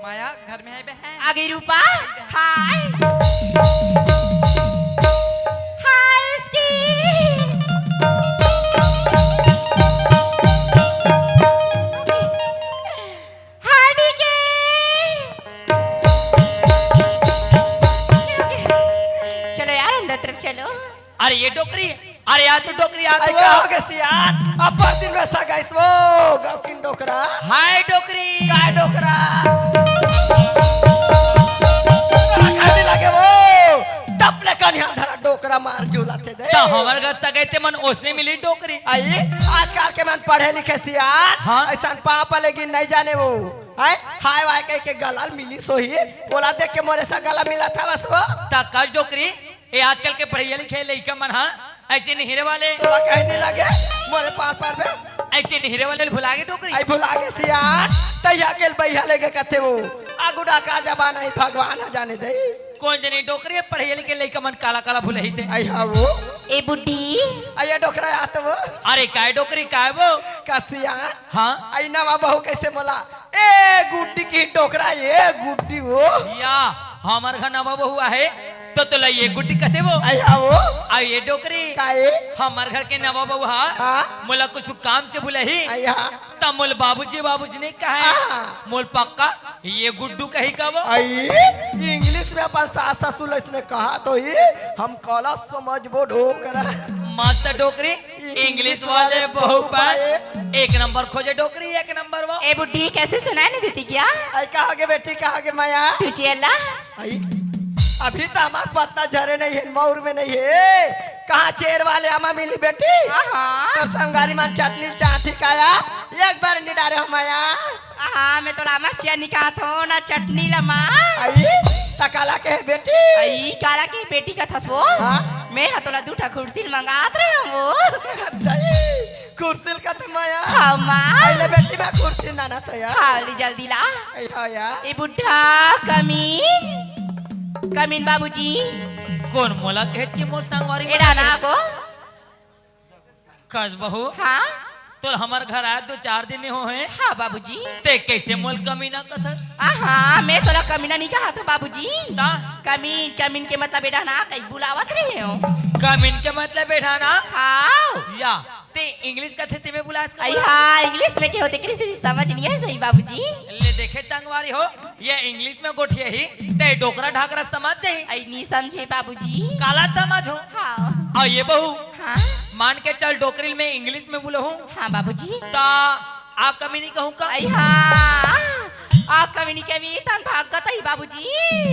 माया, घर में है बहन? आ गई रूपा। हाय। हाय इसकी। हाय डीके। चलो यार, अंदर तरफ चलो। अरे ये डोकरी, अरे यार तू डोकरी आ आई तो। का हो गे सियान? अब्बड़ दिन में सगाइस वो गौकिन डोकरा। हाय डोकरी। काय डोकरा? तोरा खाने लगे वो। तब ले कनिया धरा डोकरा मार झूला थे दे। तो हमर घर सगाई ते मन ओसने मिली डोकरी। आई, आजकल के मन पढ़े लिखे सियान। हाँ। ऐसा पापा लेकिन नहीं जाने वो। हाय, हाय वाय कह के गलाल मिली सोही। बोला देख के मोरे सा गला मिला था बस वो। ता कस डोकरी। ए आजकल के पढ़इया लिखे लइका मन हा ऐसे निहिरे वाले। तोला कहीं नहीं लगे, मोरे पार पार में। ऐसे निहिरे वाले भुला गे डोकरी। आई भुला गे सियान, तैया के बइहा लेगे कथे वो। आगू डाका जमाना ही भगवान ह जाने दे। कोन जनी डोकरी पढ़इया लिखे लइका मन काला काला भुलही दे। आई हाँ वो। ए बुड्ढी। आई ये डोकरा आत वो। अरे काय डोकरी काय वो? का सियान। हाँ। आई नवा बहू कैसे मोला ए गुड्डी की डोकरा, ए गुड्डी वो। या, हमर घर नवा बहू आहे, तो तोला ये गुड्डी कथे वो। आया वो। आ ये डोकरी। काए? हमर घर के नवा बहू हा। हाँ। मोला कुछ काम से बुलाही। आया। त मोल बाबूजी, बाबूजी नहीं कहे। हाँ। मोल पक्का ये गुड्डू कही का वो। आई, English में अपन सास ससुर इसने कहा तो ही हम कला समझबो डोकरा। मस्त डोकरी। English वाले बहू पाए। एक नंबर खोजे डोकरी, एक नंबर वो। ए बुड्ढी, कैसे सुनाई नहीं देती क्या? आई, कहाँ गे बेटी, कहाँ गे माया? तू चेला। आई, अभी तो हमार पत्ता झरे नहीं है, मौर में नहीं है। कहाँ चेर वाले आमा मिली बेटी? हाँ, हाँ। तो संगारी मन चटनी चाट ठिकाया, एक बार नहीं डारे हो माया। हाँ, मैं तो लामा चिया निकात हो ना चटनी लमा। आई, त काला के हे बेटी? अई, काला के बेटी कथस वो? हाँ? मैं ह तोला दू ठा कुर्सी ल मंगात रहे हो वो। दई, कुर्सी ल कथे माया? हाँ, माँ। अइले बेटी, मैं कुर्सी लानत हँव या। हाँ, ले जल्दी ला। अई, हाँ या। ए बुढ़ा, कमीन। कमीन बाबूजी। कोन मोला कहेच कि मोर संगवारी ए मन डाना को? कस बहू। हाँ? तोर हमर घर आए दू चार दिन होहे। हाँ बाबूजी। ते कइसे मोला कमीना कथस? आहा, मैं तोला कमीना नइ कहत हँव बाबूजी। ता? कमीन, कमीन के मतलब ए डाना कहीं बुलावत रहे हो। कमीन के मतलब ए डाना? हाँ। या, ते English कथे ते में बुलास का अई बोला? हाँ, English में के होथे, कृष्ण जी समझ नइ हे सही बाबूजी। ले देखे संगवारी हो, ये English में गोठियाही, ते डोकरा ढाकरा समझ जाही। अई नइ समझे बाबूजी। काला समझ हो? हाँ। अउ ये बहू, हाँ। मान के चल डोकरी ल मैं English में बोलहूँ। हाँ बाबूजी। त आ कमीनी कहूँ का? अई हाँ। आ कमीनी के भी तन भागत ही बाबूजी।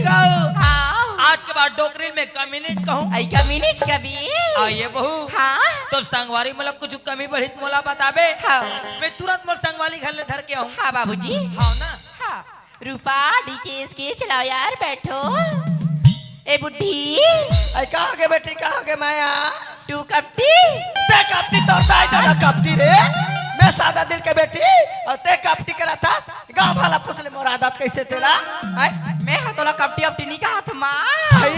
कहूँ। हाँ। आज के बाद डोकरी ल मैं कमीनीच कहूँ। अई कमीनीच कभी। अउ ये बहू। हाँ। तोर संगवारी मतलब कुछ कमी बढ़ी त मोला बताबे। हाँ। मैं तुरंत मोर संगवारी घर ले धर के आहूँ। हाँ बाबूजी। हाँ ना? हाँ। रूपा, डीके स्केच लाओ यार, बैठो। ए बुढ़ी। अई, कहाँ गे बेटी, कहाँ गे माया? तू कपटी? ते कपटी, तोर दाई ददा कपटी रे। मैं सादा दिल के बेटी, अउ ते कपटी करत हस। गाँव वाला पूछ ले मोर आदत कइसे तेला। अई? मैं ह तोला कपटी अपटी नइ कहत हँव माँ। अई?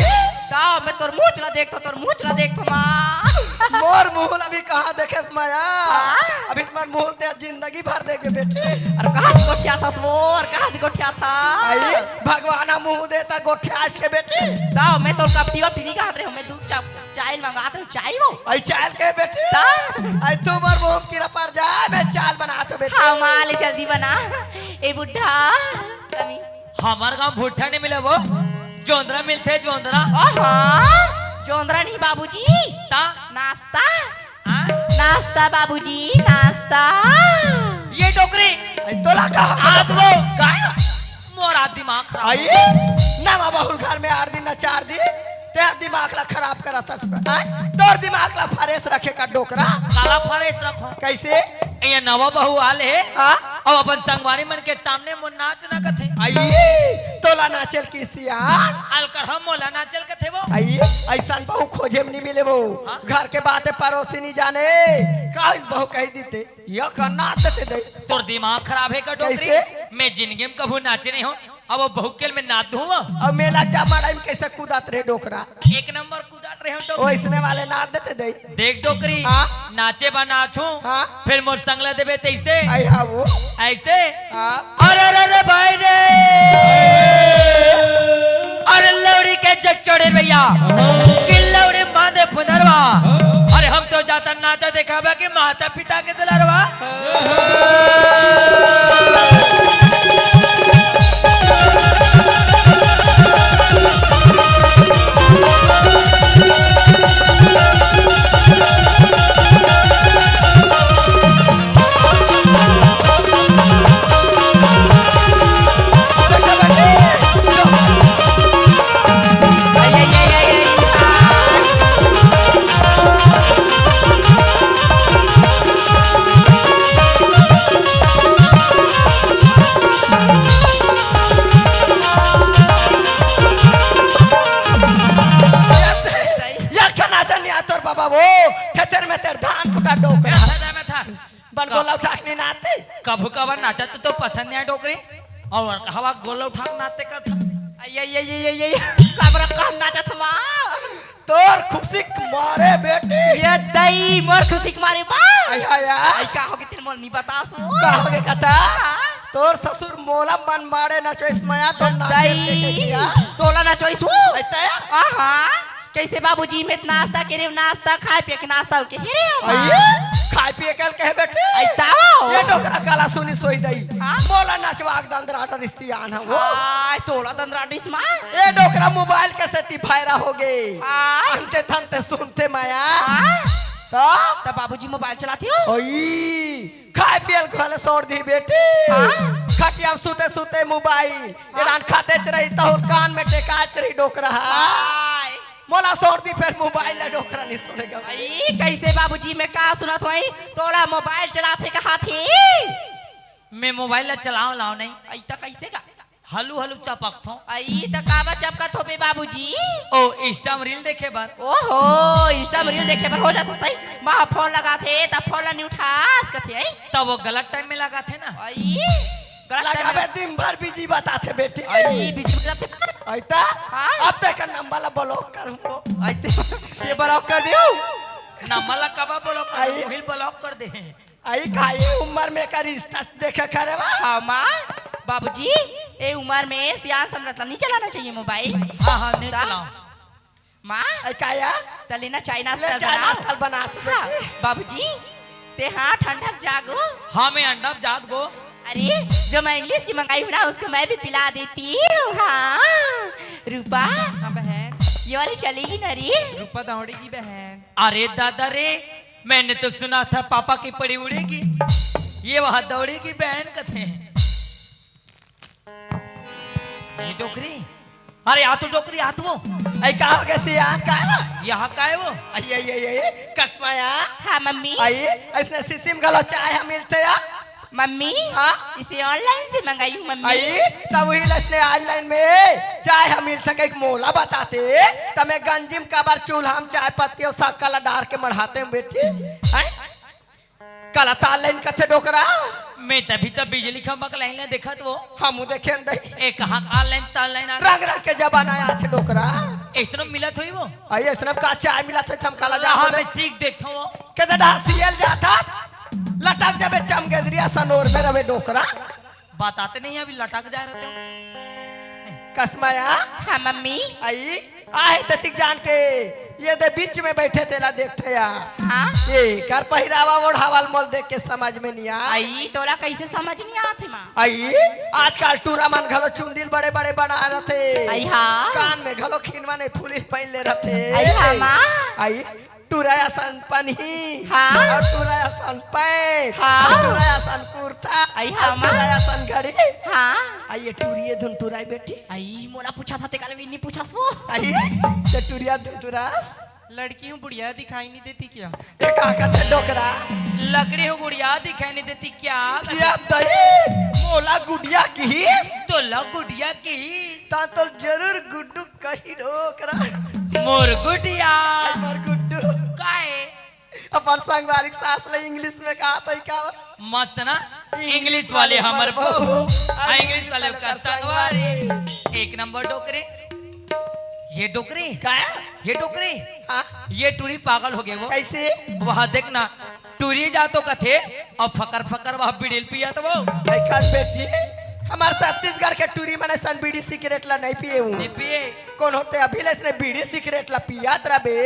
त मैं तोर मुँह ला देखथँव, तोर मुँह ला देखथँव माँ। मोर मुँह ला भी कहाँ देखेस माया? हाँ? अभी तुम्हार मुँह ते जिंदगी भर देखे बेटी। अरे कहाँ से गोठियाथस वो, अरे कहाँ से गोठियाथस? अई, भगवान ह मुँह देथे गोठियाच के बेटी। त मैं तोर कपटी वपटी नइ कहत रहेंव, मैं दू चार चाय मंगात रहेंव, चाय वो। अई चाय के बेटी? त? अई तू मोर मुँह कीरा पर जा, मैं चाय बनात हँव बेटी। हाँ माँ, ले जल्दी बना। ए बुढ़ा, कमी। हमर गाँव भुट्टा नइ मिले वो, जोंधरा मिलथे, जोंधरा। आहा, जोंधरा नहीं बाबूजी। त? नाश्ता। हाँ? नाश्ता बाबूजी, नाश्ता। ये डोकरी। अई तोला कहा? आज वो। का? मोर आज दिमाग खराब। अई, नवा बहू ल घर में आठ दिन ना चार दिन, ते दिमाग ला खराब करत हस। हाँ? तोर दिमाग ला fresh रखे का डोकरा। काला fresh रखों। कइसे? ये नवा बहू आले हे। हाँ? अउ अपन संगवारी मन के सामने मोर नाच ना कथे। अई, तोला नाचे ल कहिस सियान। अलकर हम मोला नाचे ल कथे वो। अई, अइसन बहू खोजे में नइ मिले वो। हाँ? घर के बात परोसी नइ जाने। कहिस बहू कहि दिते। ये का नाच देते दे। तोर दिमाग खराब हे का डोकरी? कइसे? मैं जिंदगी में कभू नाचे नइ हँव। अब वो बहू के ल मैं नाच दूँ वो। अउ मेला जामा टाइम कइसे कूदत रहे डोकरा? एक नंबर कूदत रहे हँव डोकरी। ओइसने वाले नाच देते दे। देख डोकरी, हाँ? नाचे बर नाचहूँ, हाँ? फेर मोर संग ला देबे तइसे? अई हाँ वो। अइसे? हाँ। अरे, अरे, अरे भाई रे! अरे लौड़ी के जग चढ़े भैया, कि लौड़ी बांधे फुनरवा। अरे हम तो जाथन नाचा देखाबे कि माता पिता के दुलरवा। एक ठन आसन या तोर बाबा वो, खेतर में तेर धान कुटा डोकरा। मैं था, मैं था। बन का? गोला उठा के नहीं नाचते। कभू कभार नाचा तो, तो पसंद नहीं आय डोकरी। अउ हवा गोला उठा के नाचते का था। अई, अई, अई, अई, अई, अई, काबरा काम नाचत हमा। तोर खुशी के मारे बेटी। ये दई मोर खुशी के मारे बा। अई, हाय, हाय। अई, का होगे तेल मोल नहीं बतास वो। का होगे कथा? हाँ। तोर ससुर मोला मन मारे नचोइस मया तो नाचे दई। देखे किया। तोला नचोइस वो। अई, तया? आहा। कइसे बाबूजी, मैं त नाश्ता करे हूँ, नाश्ता खाए पिए के नाश्ता के हेरे हो माँ। अई, खाए पिए के कहे बेटी। अई ताओ। ये डोकरा काला सुनी सोई दई। हाँ? मोला नचवा के दंदरा डरिस सियान हो। आय, तोला दंदरा डरिस माँ। ये डोकरा मोबाइल के सेती भैरा हो गे। हाँ? अंते थंते सुनते मया। हाँ? तो? तब बाबूजी मोबाइल चलाते हो? ओई, खाए पिए ल घले छोड़ दी बेटी। हाँ? खटिया में सुते सुते मोबाइल। हाँ? एलान खाते च रही, तहुल कान में टेकाच रही डोकरा। आय। मोला छोड़ दी फेर मोबाइल ला डोकरा नहीं सुनेगा। अई, कइसे बाबूजी, मैं का सुनत होई? तोला मोबाइल चलाथे कहाथे? मैं मोबाइल ला चलाव लाव नहीं। अई, त कइसे का? हलू हलू चपकथों। अई, त काबर चपकत होबे बाबूजी? ओ, Insta म reel देखे बर। ओहो, Insta म reel देखे बर हो जाथे सही। माँ फोन लगाथे, त फोन ला नइ उठास कथे, अई। त वो गलत time में लगाथे ना। अई, गलत time लगाबे में। दिन भर busy बताथे बेटी। अई, busy बताथे। अई त? हाँ। अब त एकर number ला block करहूँ। अई त, ये block कर देहू। Number ला काबर block कर दे? अई। मोहिल block कर दे। अई का ये उम्र में एकर Insta देखे करे बा? हाँ माँ, बाबूजी, ए उम्र में सियान समरत ला नइ चलाना चाहिए mobile। हाँ, हाँ, नइ त चलाओ। माँ, अई का या? त लेना चाय नाश्ता ले चाय बनाओ। नाश्ता बना के हाँ, दे। बाबूजी, ते हाँ ठंडा जागो। हाँ, मैं अंडा जात गो। अरे, जो मैं English की मंगाई हूँ ना, उसको मैं भी पिला देती हूँ। हाँ, रूपा, हाँ बहन। ये वाली चलेगी ना रे? रूपा दौड़ेगी बहन। अरे दादा रे, मैंने तो सुना था पापा की पड़ी उड़ेगी, ये वहां दौड़ेगी बहन कथे। ये डोकरी, अरे आ तो डोकरी, आ तो वो। अई का हो गे सियान, का हे वो? यहाँ का हे वो? अई, अई, अई, अई, कसमा या। हाँ मम्मी। अई, अइसने सिसिम घलो चाय ह मिलथे या? मम्मी, हाँ? इसे online से मंगाई हूँ मम्मी। अई, त उही ल अइसने online में चाय ह मिल सके, एक मोला बताते, त मैं गंजी म काबर चूल्हा म चाय पत्ती अउ शक्कर ला डार के मढ़ाते हूँ बेटी। हैं? काला त online कथे डोकरा। मैं तभी त बिजली खंभा के line ला देखत वो। हमू देखेन दई। ए, कहाँ online त online आ गे। रंग रंग के जमाना आथे डोकरा। अइसनो मिलत होही वो। अई, अइसने का चाय मिलत होही, हम काला हाँ, जान मैं दे। सीख देखत हूँ वो। कते डहर सियल जाथस, लटक जाबे चमगेदरिया सनोर में रवे डोकरा। बताते नहीं, अभी लटक जाए रहते हो। कसमा या? हाँ मम्मी। अई, आहे ततिक जान के, ये दे बीच में बइठे तेला देखथे या। हाँ? एकर पहिरावा ओढ़ावा ल मोला देख के समझ में नइ आय। अई, तोला कइसे समझ नइ आत हे माँ? अई, आजकल टूरा मन घलो चुंदी ल बड़े-बड़े बना रथे। अई हाँ। कान में घलो खिनवा नइ फुली पहिन ले रथे। अई हाँ माँ। अई, टूरा असन पनही। हाँ। अउ टूरा असन पैंट। हाँ। अउ टूरा असन कुर्ता। अई हाँ अउ माँ। टूरा असन घड़ी। हाँ। अई ये टूरी ए धुन टूराय बेटी। अई मोला पूछा था ते काले भी नइ पूछस वो। अई ते टूरी ए धुन टूरास। लड़की हूँ, बुढ़िया दिखाई नहीं देती क्या? ए का कथे डोकरा? लकड़ी हूँ, गुड़िया दिखाई नहीं देती क्या? या दई, मोला गुड़िया किहिस। तोला गुड़िया किहिस। त तोला जरूर गुड्डू कही डोकरा। मोर गुड़िया। मोर गुड्डू। काय? अपन संगवारी के सास ले English में कहा था का? मस्त ना? English वाले हमर बहू, आ English वाले का संगवारी। एक नंबर डोकरी। ये डोकरी? का? ये डोकरी? हाँ? ये टूरी पागल हो गे वो। कइसे? वहाँ देख ना, टूरी जा तो कथे, अउ फकर फकर वहाँ बीड़ी ल पियत वो। अई कस बेटी, हमर छत्तीसगढ़ के टूरी मन असन बीड़ी सिगरेट ला नइ पिए वो। नइ पिए। कोनो ते अभी ले अइसने बीड़ी सिगरेट ला पियत रबे,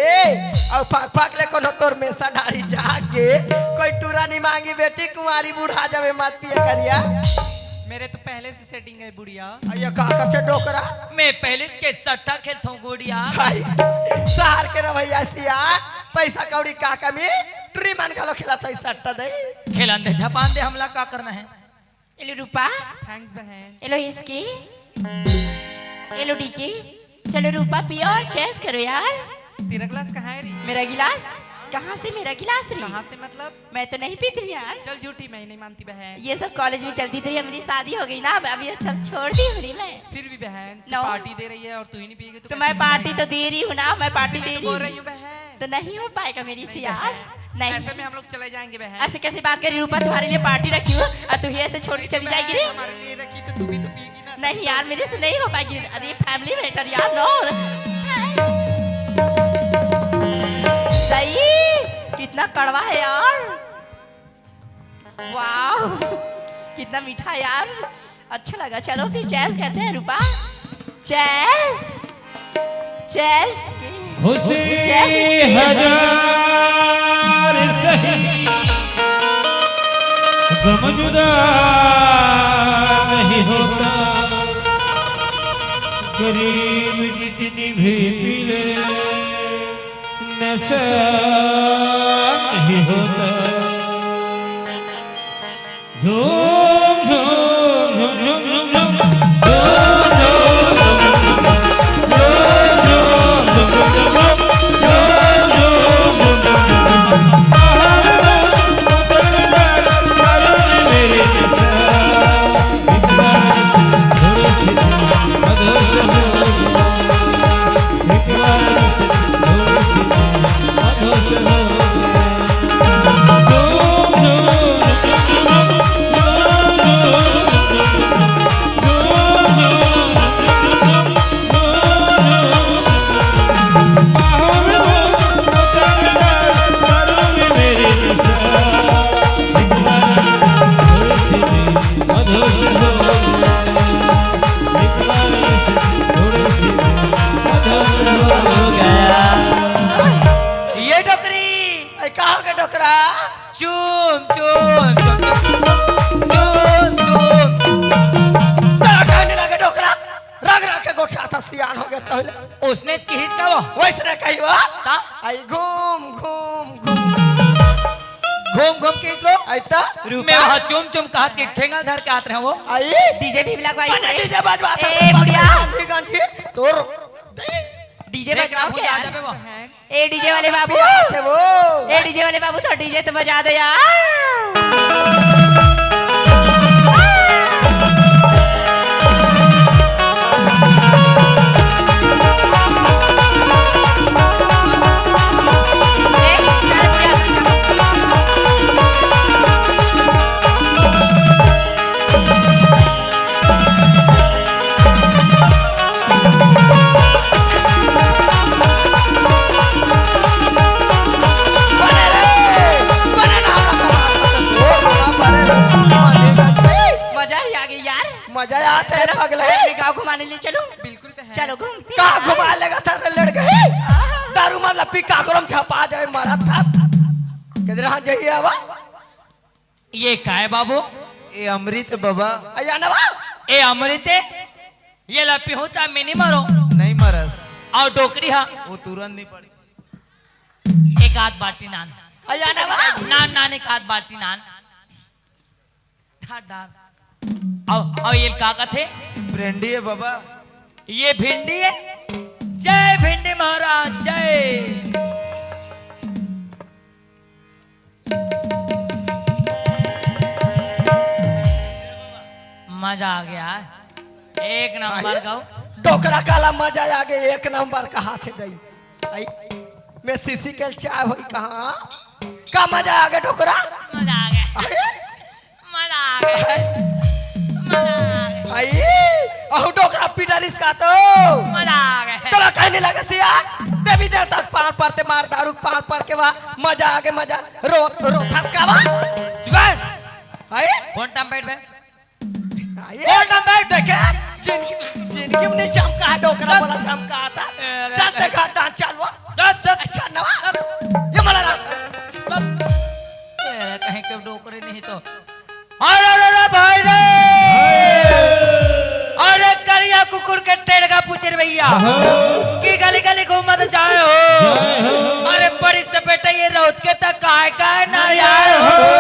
अउ फक फक ले कोनो तोर मेसा डारी जाग गे, कोई टूरा नइ मांगी बेटी, कुंवारी बुढ़ा जाबे, मत पिए करिया। मेरे तो पहले से setting है बुढ़िया। अई ये का कथे डोकरा? मैं पहले के सट्टा खेलथों गुड़िया। भाई, शहर के रवैया सियान, पैसा कौड़ी का कमी, टूरी मन घलो खेलत हे सट्टा दई। खेलन दे, झपान दे, हमला का करना हे? एलो रूपा। Thanks बहन। एलो हिसकी। एलो डीके। चलो रूपा पियो और चेस करो यार। तेरा गिलास कहाँ है री? मेरा गिलास? कहाँ से मेरा गिलास री? कहाँ से मतलब? मैं तो नहीं पीती हूँ यार। चल झूठी, मैं ही नहीं मानती बहन। ये सब कॉलेज में चलती थी, मेरी शादी हो गई ना, अब, अब ये सब छोड़ दी हूँ री मैं। फिर भी बहन, तू No। पार्टी दे रही है और तू ही नहीं पिएगी तो तो कैसे मैं पार्टी पिएगी? तो दे रही हूँ ना, मैं पार्टी इसीलिए दे तो रही बोल हूँ। रही हूँ बहन। तो नहीं हो पाएगा मेरे से नहीं यार। बहन। नहीं। ऐसे में हम लोग चले जाएंगे बहन। ऐसे कैसी बात कर रही रूपा, तुम्हारे लिए पार्टी रखी हूँ और तू ही ऐसे छोड़ के चली बहन, जाएगी रे? हमारे लिए रखी तो तू भी तो पिएगी ना, तभी नहीं तो यार, मेरे से नहीं हो पाएगी। अरे family matter यार, no। सही, कितना कड़वा है यार। वाह, कितना मीठा यार, अच्छा लगा। चलो फिर चेस करते हैं रूपा, चेस, चेस। खुशी चेस। हजार सही, गम जुदा नहीं होता। गरीब जितनी भी पी ले, नशा नहीं होता। झूम, झूम, झूम, झूम, झूम, झूम। झूम, झूम, झूम, झूम, झूम। वैसने कही वो। ता? आई घूम, घूम, घूम। घूम, घूम के इसो? आई ता? मैं वहाँ चुम, चुम कहत के ठेंगल धर के आत रहे वो। आई? डीजे भी लगवाई बने रे। डीजे बजवा ए, सकते बुढ़िया। गांधी, गांधी, तोर। डीजे देख बजवाओ ना, क्या आ यार? जाबे वो। ए, डीजे वाले बाबू। पिया थे वो। ए, डीजे वाले बाबू, थोड़ा डीजे तो बजा दो यार। मजा ही आ गई यार। मजा आत हे चलो, पगला। अपने गाँव घुमाने ले चलो। बिल्कुल तो है। चलो घूमते कहाँ हैं। घुमा लेगा सर लड़ गए? दारू मतलब पी काकरम झपा जाए मरत था। किधर हाथ जाइए आवा? ये काय बाबू? ए अमृत बाबा। अया ना बा? ए अमृत, ये ला पिहूँ ता मैं नहीं मरो। नहीं मरस। और डोकरी हा? वो तुरंत नहीं पड़ी। एक आध बाटी नान। अया ना बा? नान, नान, एक आध बाटी नान। डाल, डाल। आओ, आओ, ये का कथे? भिंडी है बाबा। ये भिंडी है? जय भिंडी महाराज, जय। मजा आ गया, एक नंबर भाई, का। डोकरा काला मजा आ गया, एक नंबर का हाथ है दई। आई, मैं सीसी के चाय होई कहाँ? का मजा आ गया डोकरा? मजा आ गया। आई? मजा आ गया। आई? मजा आ गया। आई, अहू डोकरा पीटरिस का तो। मजा आ गया। तोला कहीं नहीं लगे सिया? देवी देवता के पाँव पर ते मार दारू के पाँव पर के वा। मजा आ गया, मजा। रो, रो थस का वा? चुप कर। आई? फोन टाइम बैठ बे। आई? फोन टाइम बैठ। देखे? जिंदगी, जिंदगी में नहीं चमका है डोकरा, बोला चमका था। अरे, चल अरे। देखा दान चल वो। दस, दस। अच्छा नवा। ये मला राम। ए, कहीं के डोकरे नहीं तो। अरे, अरे, अरे, भाई रे। अरे, करिया कुकुर के टेढ़ का पूछ रे भैया। कि गली गली घूमत जाए हो। अरे, बड़ी से बेटा ये रौद के तक काय काय ना आए हो।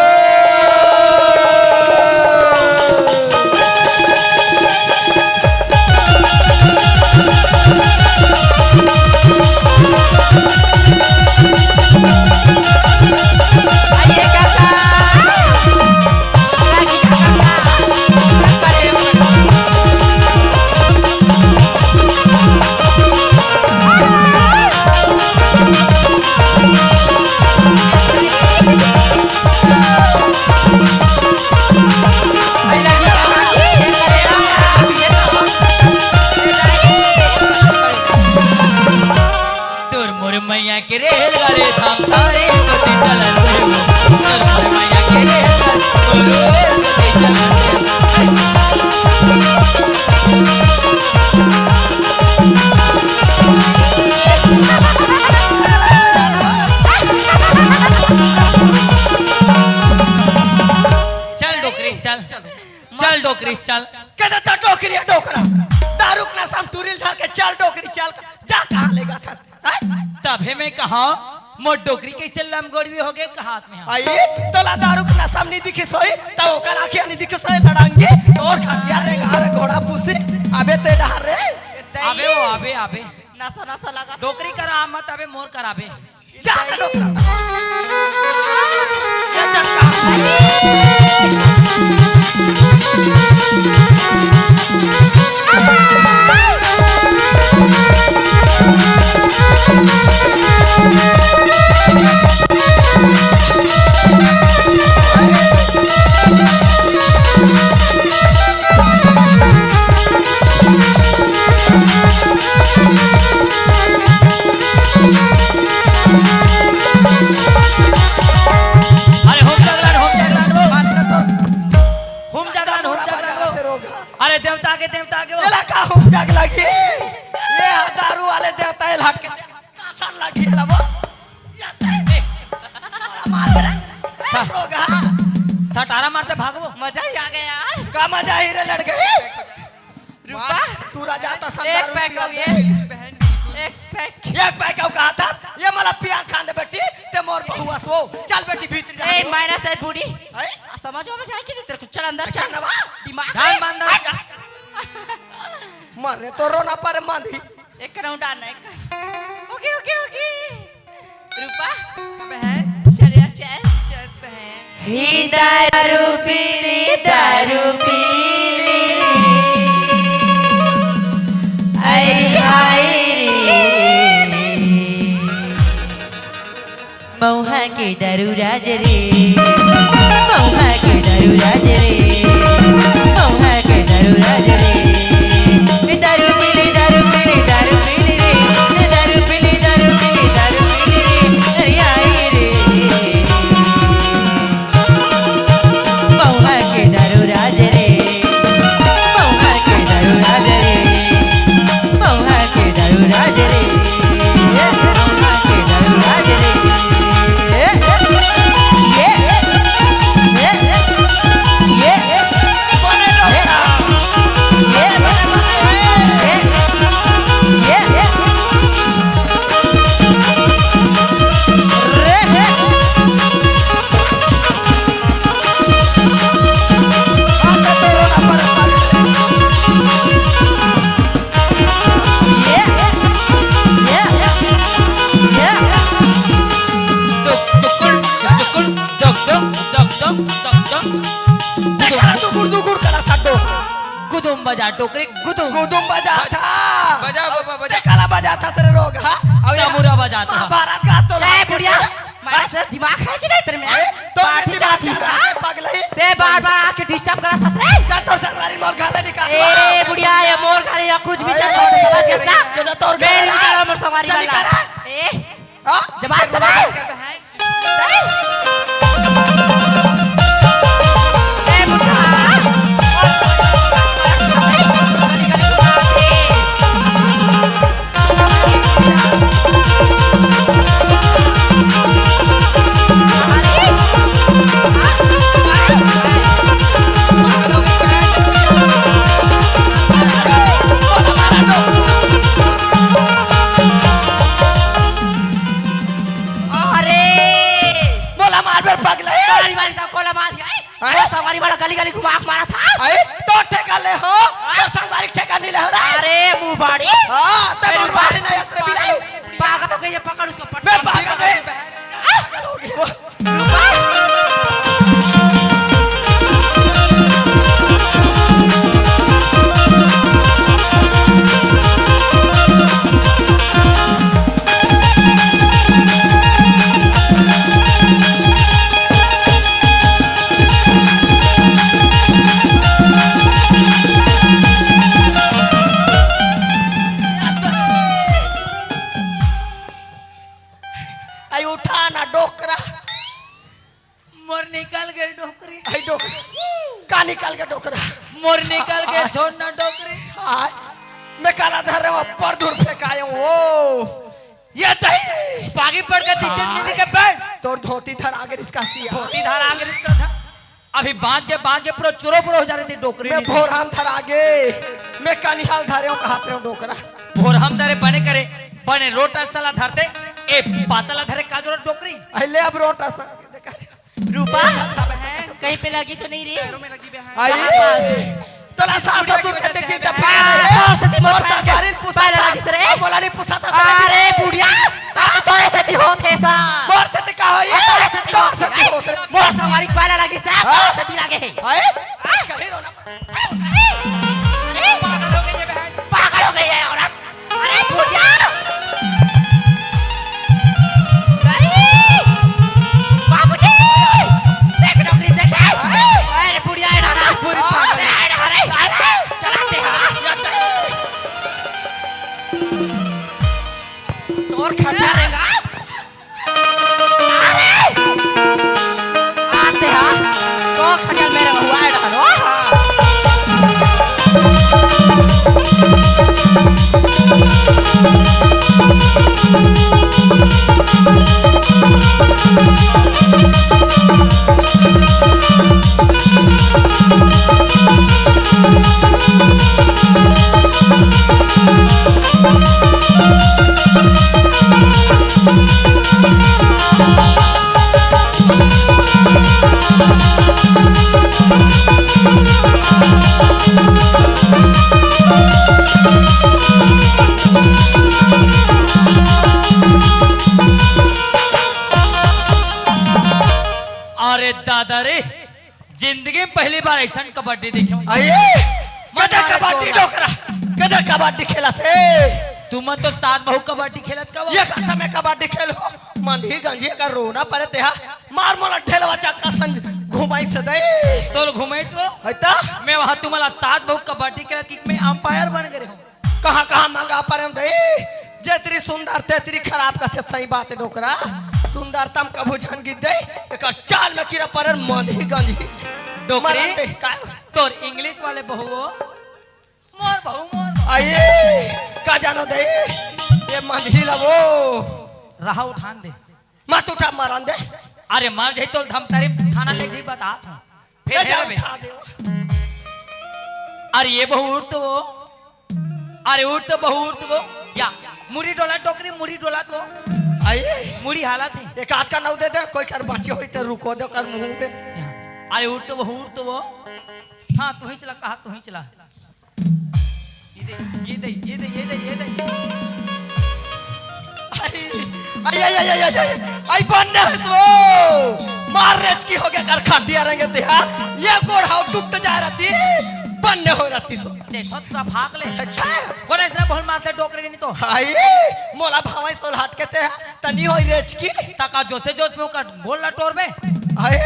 तोर मोर मैया के रेलगाड़ी थाम थारी गति चलन देबो। तोर मोर मैया के रेलगाड़ी, तोर गति चलन देबो। चल डोकरी, चल। चल डोकरी, चल। कहते तो डोकरी है, डोकरा। दारू के नशा में टूरिल धर के चल डोकरी, चल। जा कहाँ लेगा था? हैं? तभे मैं कहा, मोर डोकरी कैसे लमगोड़वी हो गए कहात में? आई, तोला दारू के नशा में नहीं दिखी सोई, तो ओकर आँखें नहीं दिखी सोई, लड़ांगी, तोर खटिया रे, घार घोड़ा पूसी, अबे ते डहार रे। अबे वो, अबे, अबे। नशा, नशा लगा। डोकरी करा मत, अबे मोर कराबे। जा, जा, जा। ये जा, जा। अरे होम जागरण, होम जागरण हो। मात्र तो होम जागरण, होम जागरण हो। अरे देवता के, देवता के हो। एला का होम जाग लगी? ये दारू वाले देवता एला हट के कासन लगी एला वो। मार दे रे। सा- रोगा। सटारा मारते भागो। मजा ही आ गया यार। का मजा ही रे लड़ गई? रूपा, मार, तू राजा तो एक संदारू पैक पिया हो दे। ये। एक पैक। एक ला पिया खान दे बेटी, ते मोर बहुआ सो। चल बेटी भीतर जा। ए, माइनस है बूढ़ी। हैं? आ, समझ में जाए कि नहीं तेरे को? चल अंदर अच्छा चल। नवा। दिमाग जान है। बंद। हट। मरे तो रोना पर मांदी। एक राउंड आना है। ओके, ओके, ओके। रूपा। बहन। चल यार, चल। चल बहन। ही दारू पीली, दारू पीली। अरे हाय रे। मौहा के दारू राज रे, मौहा के दारू राज रे, मौहा के दारू राज रे। दारू पीली, दारू पीली, दारू पीली रे, दारू पीली, दारू पीली, दारू पीली रे, अरे आई रे। मौहा के दारू राज रे, मौहा के दारू राज रे, मौहा के दारू राज रे, मौहा के दारू राज रे। टुकुर, टुकुर, duck, duck, duck, duck, duck, duck. देखा ना, टुकुर, टुकुर करा था, डोक। गुदुम बजा, डोकरी, गुदुम। गुदुम बजा था। बजा, बाबा, बजा। ते काला बजा था, सरे रोग, हाँ? अब यहाँ तमूरा बजा था। महाभारत का तो ए, लागत बुढ़िया, है। मारा सर दिमाग है कि नहीं तेरे में? ए, तो पार्टी दिमाग चलाती है, है, हाँ? पागल है। ते बार-बार आके डिस्टर्ब करा था, सर। जा तो संगवारी मोर घर ले निकाल। ए, बुढ़िया, ये मोर घर या कुछ भी ए, चल, समझ गया ना? जा तो तोर घर मेरे है। निकालो, मोर संगवारी जा वाला। निकाल। ए, हाँ? जमात सवाल। ए, बुढ़ा। अरे! मोला मार बर पगला है। मारी, मारी, तो कोला मार दिया, है? हैं? वो संगवारी वाला गली, गली घुमा के मारा था। हैं? तो ठेका ले हो, हाँ? तो संगवारी ठेका नहीं ले हो रे। अरे, मुंह बाड़ी। हाँ, ते अरे, मुंह बाड़ी नहीं, असरे बिलाई। पागल हो गई है, पकड़ उसको, पकड़। मैं पागल नहीं। हाँ? पागल हो गई वो। आई उठा ना डोकरा। मोर निकल गे डोकरी। आई डोकरा। का निकल गे डोकरा? मोर निकल गे, आ, छोड़ ना डोकरी। आ, मैं काला धर रहा हूँ, पर दूर फेंकाया हूँ। ओ, ये दही। पागी पड़ के तीन दिन के बैठ। तोर धोती धर आगे इसका सिया। धोती धर आगे इसका था। अभी बांध के, बांध के पूरा चुरो पुरो हो जा रही थी डोकरी मैं नीचे। भोराम धर आगे, मैं कनिहाल धरे हूँ, कहा थे डोकरा। भोराम धरे बने करे, बने रोटा साला धरते, ए पातला धरे का जरूरत डोकरी? अहले अब रोटा सा। रूपा, कहीं पे लगी तो नहीं रे? पैरों में लगी बहन। आई। कहाँ पास? तोला सास ससुर के देख चिंता आ, फिर। तोर सेती मोर मोर पैर के संसारिन पुसा पैर था। लगी रे। अब बोला नहीं पुसा था। अरे बुढ़िया, साला तोरे सेती होत हे सा। मोर सेती का होई? तोरे सेती तोर होत हे। सेती होत रे। मोर संगवारी पैर लगी से, हाँ? तोरे सेती लगे हे। आए? हाँ? कहीं रोना। अरे, पागल हो गई है बहन। पागल हो गई है औरत। अरे, बुढ़िया! अरे, बाबूजी! देख, डोकरी, देख, देख। अरे, बुढ़िया है ना, ना। पूरी पागल है। अरे, अरे, अरे, चलाते हैं। तोर खड्डा रहेगा। अरे! आते हाँ, तो खटिया मेरे हुआ है डालो। जिंदगी में पहली बार अइसन कबड्डी देखे हूँ। अये, कदे कबड्डी डोकरा, कदे कबड्डी खेलत हे? तुमन तो सास बहू कबड्डी खेलत का वो? ये कस में कबड्डी खेलो, मंधी गंजी का रोना परे तेहा, मार मोला ढेलवा चक्का सन घुमाइस दे। तोल घुमाइस वो? है ता? मैं वहाँ तुम्हारा सास बहू कबड्डी खेलत कि मैं अंपायर बन गए हूँ। कहाँ कहाँ मंगा परे दे, जेतरी सुंदर तेतरी खराब कथे, सही बात है डोकरा। सुंदरतम कभू झन गिर दे, एकर चाल में कीरा परे मंधी गंजी। डोकरी? मरन दे, का? तोर इंग्लिश वाले बहू वो, मोर बहू, मोर बहू। अये, का जानो दे, ये मंधी ला वो। रहा उठान दे। मत उठा, मरन दे। अरे मर जाई तो धमतरी थाना ले जी बता था। फिर ले जा हेरा बे। उठा दे। अरे ये बहू उठ तो वो। अरे उठ तो बहू, उठ तो वो। या, मुड़ी डोला डोकरी, मुड़ी डोला तो। अये। मुड़ी हालत है। एक आध का नौ दे दे, कोई कर बाँचे होई तो रुको दे कर मुँह पे। या। अरे उठ तो बहू, उठ तो वो। हाँ, तू ही चला, कहा तू ही चला। ये दे, ये दे, ये दे, ये दे, ये दे। आई, आई, आई, आई, आई, आई, आई, बन्ने हो सो। मार रेचकी हो गया कर खटिया रंगे ते, हाँ। ये गोड़ हाव टूट जा रहती, बन्ने हो रहती सो। देखो, तो भाग ले। अच्छा। कौन ऐसा बोल मारते डोकरे नहीं तो? हाय, मोला भावे सो हट के ते, तनी होई रेचकी। तका जोसे जोस में ओकर गोल ला टोर में। हाय।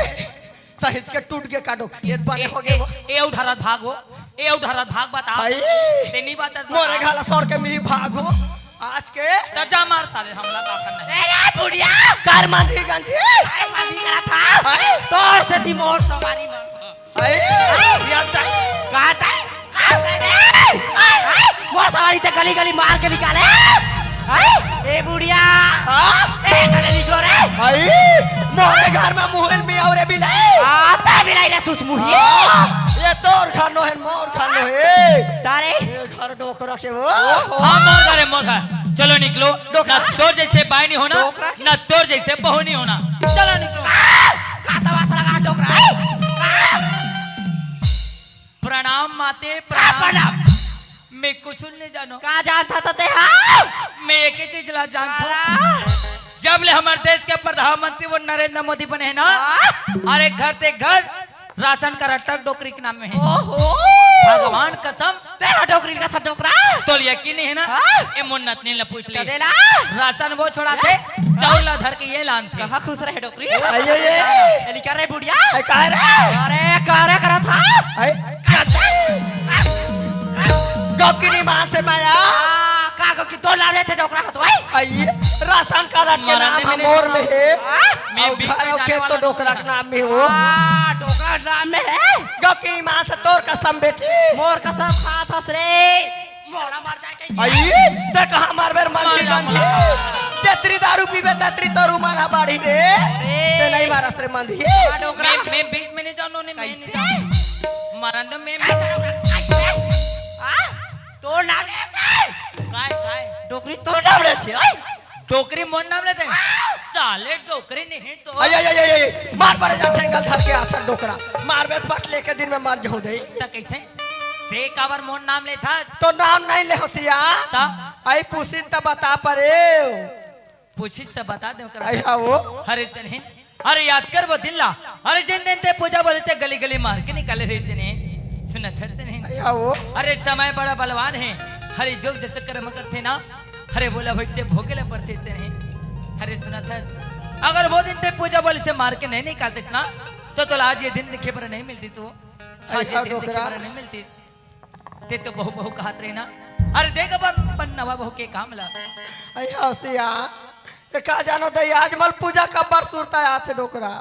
सहिज के टूट गे काटो, ये बने हो गे वो। ए, ए उठारत भाग वो, ए उठारत भाग बता। हाय। ते नहीं बाचत बता। मोरे घाला सर के मी भाग हो, आज के। त जा मार साले, हमला का करना है? अरे बुढ़िया! कर मांझी गंजी। अरे मांझी करा था। हाय। तोर से ती मोर सवारी मार। हाय। याद है। का था? मोर सवारी ते गली गली मार के निकाले। हैं? ए बुढ़िया। हाँ? ए, कने निकलो रे? भाई, मोरे घर में मुहल में और बिलाई। आता बिलाई रे सुसमुही। हाँ, ये तोर घर नो है, मोर घर नो है। तारे? ये घर डोकरा के वो। हाँ, मोर घर है, मोर घर। चलो निकलो। डोकरा? ना तोर जैसे बाई नहीं होना, डोकरा? ना तोर जैसे बहू नहीं होना। चलो निकलो। आ, का तमाशा लगा डोकरा? आ! प्रणाम माते, का प्रणाम। प्रणाम? मैं कुछ नहीं जानो। का जानता था ते, हाँ? मैं एक ही चीज ला जानता हूँ। हाँ। जब ले हमारे देश के प्रधानमंत्री वो नरेंद्र मोदी बने हैं ना, हाँ? अरे घर ते घर राशन का रट्टा डोकरी के नाम में है। ओहो। भगवान कसम। तेरा डोकरी का था डोकरा। तो यकीन नहीं है ना? हाँ? ए मुन्नत नहीं ला पूछ ले। कदेला? राशन वो छोड़ाथे, चाउर ला धर के ये लानथे। कहाँ खुश रहे डोकरी? आइए, ये। ए, निकल रे बुढ़िया। ए, का रे? अरे, का रे करत हस? ए, गौकिनी माँ से माया। आ, का गौकी तो लाने थे डोकरा हत भाई? आइए, राशन कार्ड के मरने नाम में हमोर नहीं में है। हाँ? मैं और बीच घर में और जाने खेत तो वाला डोकरा नहीं के नाम में हो। हाँ, डोकरा नाम में है। गौकिनी माँ से तोर कसम बेटी। मोर कसम खात हस रे। मोरा मर जाए के। आई, ते कहाँ मारबे रे मंझी मार, गंझी? मार। जतरी दारू पीबे, ततरी तोर उमर हा बाढ़ी रे। अरे। ते नहीं मारस रे मंझी। हाँ, डोकरा। मैं, मैं बीच में नहीं जानो, नहीं, मैं नहीं कैसे? जानो। मरन दो, मैं, मैं कैसे? आ? तोर नाम ले के? काय, काय? डोकरी तोर नाम ले छे, ओए? डोकरी मोर नाम लेते हैं? साले डोकरी नहीं तो। आई, आई, आई, आई, आई, मार पड़े जा ठेंगल धर के आसन डोकरा। मारबे पट लेके दिन में मर जाऊं दे। त कैसे? ते काबर मोर नाम लेथस? तो नाम नहीं ले होशियार। त? आई पूछिन त बता परे। पूछिस त बता दे ओकर। आई हाँ वो। अरे तनहीन, अरे याद कर वो दिन ला। अरे जिन दिन ते पूजा बोले ते गली गली मार के निकाले रे तनहीन। सुनत हस तनहीन। आई हाँ वो। अरे समय बड़ा बलवान है। अरे जो जैसे कर्म करते ना। अरे बोला वैसे भोगे ला पड़ते तनहीन। अरे सुनत हस। अगर वो दिन ते पूजा बोले से मार के नहीं निकालते ना, तो तोला आज ये दिन देखे बर नहीं मिलती तो। आई आज ये हाँ दिन देखे डोकरा। बर नहीं मिलती। ते तो बहू बहू कहत रहे ना। अरे देख अपन, अपन नवा बहू के काम ला। आई होशियार, ते का जानो दे, आज मल पूजा कब्बर सुरता आथे डोकरा।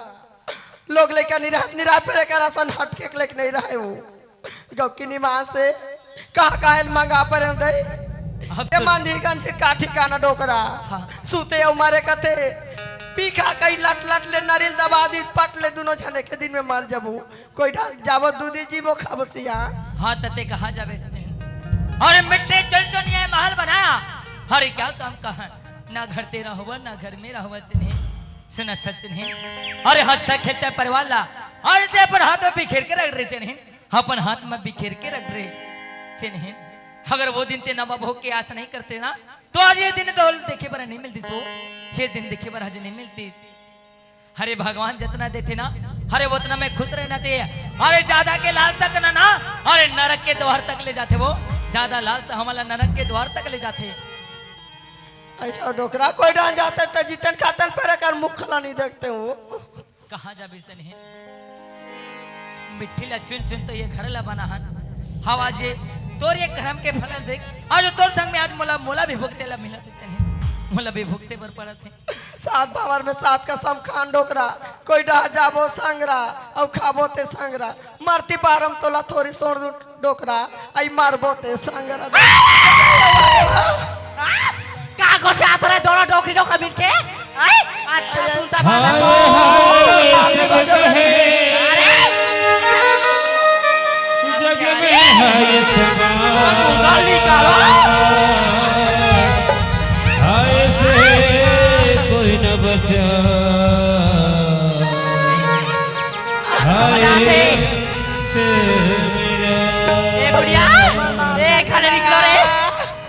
लोग लेकर निरात निरात फिरे कर असन हटके लेके नहीं रहे वो। गौकिनी माँ से कहा काहे मंगा परे दे। अब ये तो मंझी गंझी का ठिकाना डोकरा। हाँ। सूते अउ मरे कथे। पीखा कहीं लट लट ले नरिल दबा दी, पट ले दोनों झने के दिन में मर जबू। कोई ढाक जावो दूधी जीवो खाबो सिया। हाँ, तते कहाँ जाबे इसने? अरे मिट्टी चुन चुन ये महल बनाया। अरे क्या काम कहा? ना घर तेरा हुआ, ना घर मेरा हुआ सिन्हे। सुनत हस सिन्हे। अरे हंसता खेलता परिवार ला। अरे ते अपन हाथ में बिखेर के रख रहे सिन्हे। अपन हाथ में बिखेर के रख रहे सिन्हे। अगर वो दिन ते नवा बहू के आस नहीं करते ना, तो आज ये दिन तो देखे बर नहीं मिलती सो। ये दिन देखे बर आज नहीं मिलती। हरे भगवान जितना देथे ना, हरे उतना में खुश रहना चाहिए। अरे, ज्यादा के लालसा करना ना, अरे, नरक के द्वार तक ले जाथे वो। ज्यादा लालसा हमला नरक के द्वार तक ले जाथे। अइसे डोकरा, कोई डाहन जाते त जितन खातन फेर एकर मुख ला नहीं देखते हो। कहाँ जाबे सनेहिन? मिट्टी ला चुन चुन तो ये घर ला बनाहन। हव आज ये तोर ये करम के फलन देख, आज तोर संग में आज मोला, मोला भी भुगते ला मिलत हे सनेहिन, मोला भी भुगते बर पड़त हे। सात बावर में सात कसम खान डोकरा, कोई डाहन जाबो संगरा, अउ खाबो ते संगरा, मरती बार म तोला थोरी सोड़ दूं डोकरा, अई मरबो ते संगरा। का गोठियात रहे दोनों डोकरी डोकरा मिलके? आई? अच्छा सुनता बात है तो। हाय, हाय, सब जगह है। अरे! जग में है ये समा। गाली का लो। हाय से कोई न बचा। हाय ए गुड़िया, ए घरे निकलो रे,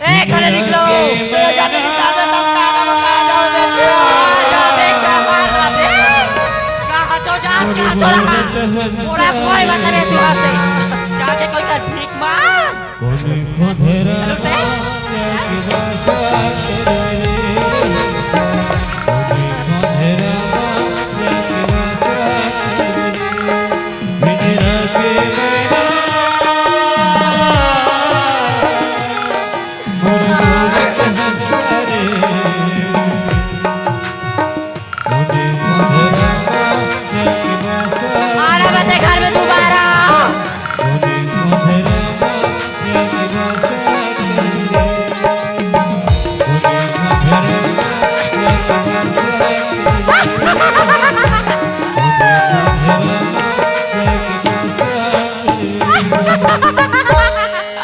ए घरे निकलो। ए जाने निकाल दे, तब का, तब का जाओ, देखो। आ जा, देख क्या मार रहा, देख। कहाँ चो जात, कहाँ चो रहा। पूरा कोई बता नहीं तू से। जाके कोई का भीख मांग। कोनी को धेरा चलो उठे। माया की भाषा तेरी। कोनी को धेरा माया की भाषा तेरी। बिजरा के मेरा मोर मोर हंसा रे। कोनी को धेरा माया की भाषा आना बते घर में दोबारा।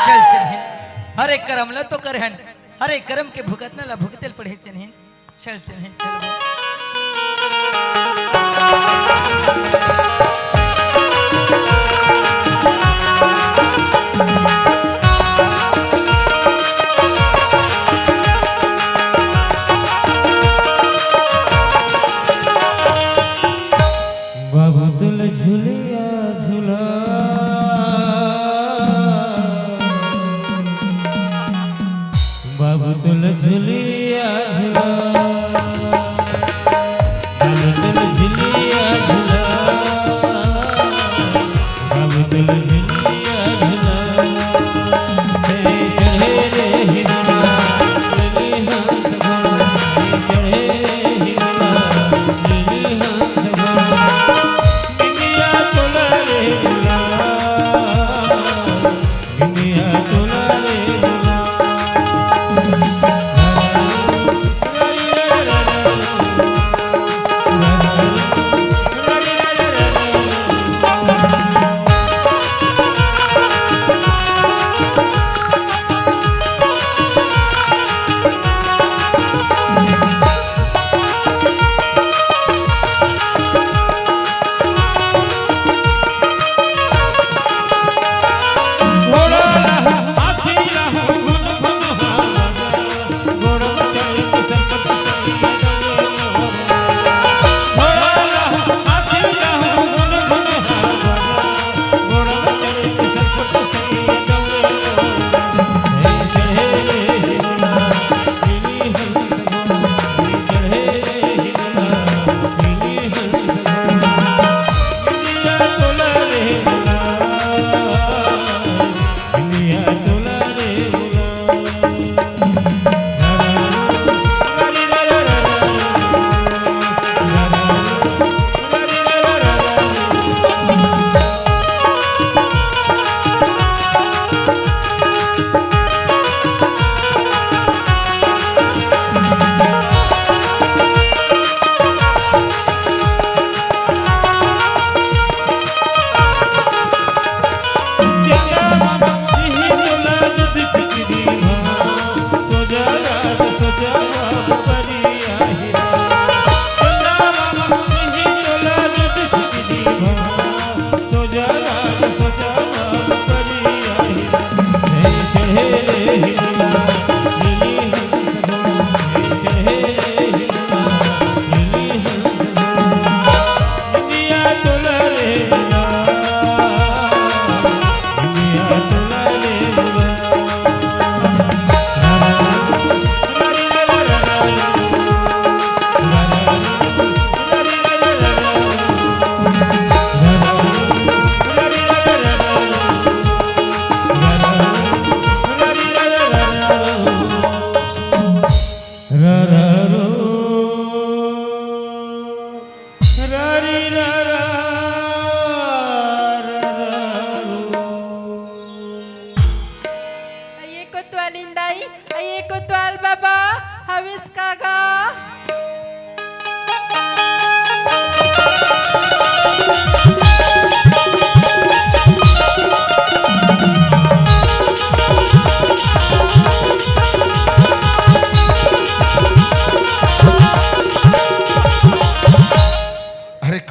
चल सनेहिन, हर एक करम ला तो करहन, हर एक करम के भुगतना ला भुगते ल पड़ही सनेहिन। चल, चल, चल। बाबू तुल झुलिया झुला। बाबू तुल झुलिया झुला।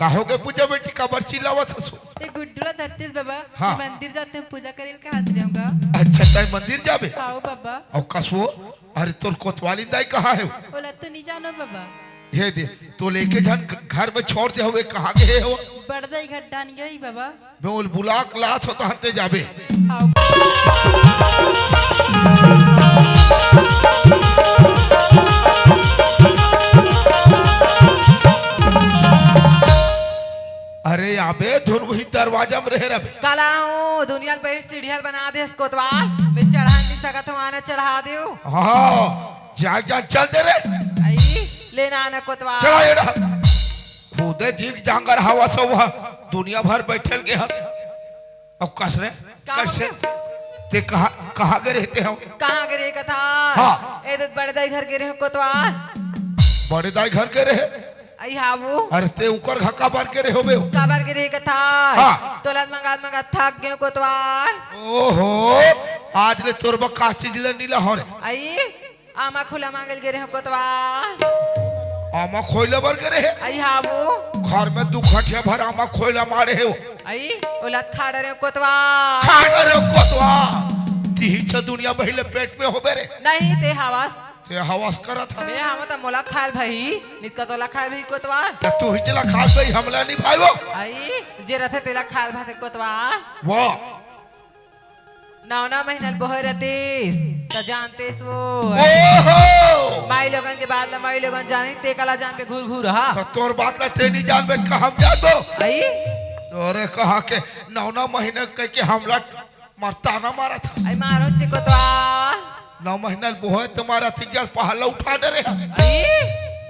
का होगे पूजा बेटी, काबर चिल्लावत हसो? ए गुड्डू ला धरतेस बाबा, हाँ। मंदिर जातेंव, पूजा करे ल कहत रहेंव गा। अच्छा, तैं मंदिर जाबे? हाव बाबा। अउ कसो, अरे तोर कोतवाली दाई कहाँ हे? ओला तो नइ जानों बाबा। हे दे, तोला एके झन घर में छोड़ दे हवे, कहाँ गे हे वो? बड़दाई घर डाहन गे होही बाबा। मैं ओला बुला के लात हों तहन तैं जाबे। हाव। अरे अबे, धुन वही दरवाजा में रहे रबे। काला हूँ, दुनिया ल पहिर सीढ़िया ल बना देस कोतवाल। मैं चढ़ा नइ सकत हूँ, आना चढ़ा देव। हाँ, जा, जा, चल दे रे। आई, लेना आना कोतवाल। चला एड़ा। खुदे जिग जांगर हवस, दुनिया भर बइठे ल गे हस। अउ कस रे, का कइसे? होगे? तैं कहाँ, कहाँ गे रहे हव? कहाँ गे रहे कथा? हाँ। ए दे बड़े दाई घर गे रहेंव कोतवाल। बड़े दाई घर गे रहे? अई हावू। अरे तैं उकर घर काबर गे रहे होबे? काबर गे रहे कथा? हाँ। तोला मंगात मंगात थक गेंव कोतवाल। ओहो, आज ले तोर बर का चीज ले नइ लाहों रे? अई, आमा खोइला मांगे ल गे रहेंव कोतवाल। आमा खोइला बर गे रहे? अई हावू। घर में दू खटिया भर आमा खोइला माड़े हे वो। अई, ओला त खा डरेंव कोतवाल। खा डरेंव कोतवाल। तिही च दुनिया बहिले पेट में होबे रे। नहीं, तैं हवस। तैं हवस करत हस। मैं हवं त मोला खाय ल भाई, नइ त तोला खाय ल भाई कोतवाल। त तुही च ला खाय ल भाई, हमला नइ भाय वो। अई, जे रथे तेला खाय ल भाथे कोतवाल। वाह। नवना महीना ल बोहे रतिस, त जानतेस वो। ओहो! माई लोगन के बात ला माई लोगन जानी, तैं काला जान के घूर घूर हा। त तोर बात ला तैं नइ जानबे, का हम जानबो? अई? तोरे कहा के नवना महीना कह के हमला मार ताना मारत हस। अई मारो चे कोतवाल। नौ महीना ल बोहे त मार अतिक जल पहला उठा डरे हस। अई?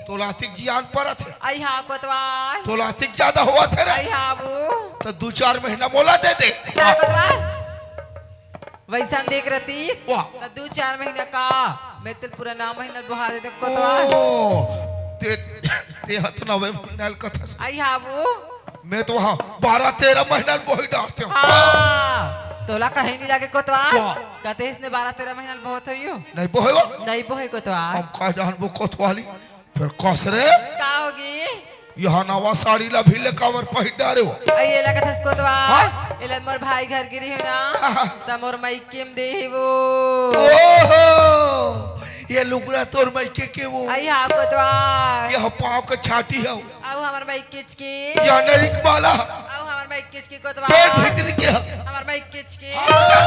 तोला अतिक जियान परत हे। अई हाँ कोतवाल। तोला अतिक ज्यादा होवत हे रे। अई हाँ वो। त दू चार महीना मोला दे दे। का कोतवाल? वइसन देख रतिस, वाह। त दू चार महीना का, मैं तेला पूरा नौ महीना ल बोहा देतेंव कोतवाल। ओ, तैं, तैं ह त नवे महीना ल कथस। अई हावू। मैं तो हाँ, बारह तेरह महीना ल बोही डारतेंव। हाँ, तोला कहीं नइ लागे कोतवाल। वाह। कथे इसने बारह तेरह महीना ल बोहत होही। नइ बोहे वो? नइ बोहे कोतवाल। हम का जानबो कोतवाली? फेर कस रे? का होगे? इहाँ नवा साड़ी ला भी ले काबर पहिर डारे हो? अई एला कथस कोतवाल, हाँ? एला मोर भाई घर गे रहेंव ना, हाँ, हाँ। त मोर मइके म दे हे वो। ओहो! ये लुगरा तोर मइके के वो। अई हाँ कोतवाल। ये पाँव के छाटी हे। अउ हमर मइकेच के। ये नरिक माला। अउ हमर मइकेच के कोतवाल। पेट भीतरी के हे। हमर मइकेच के। हाँ, बता।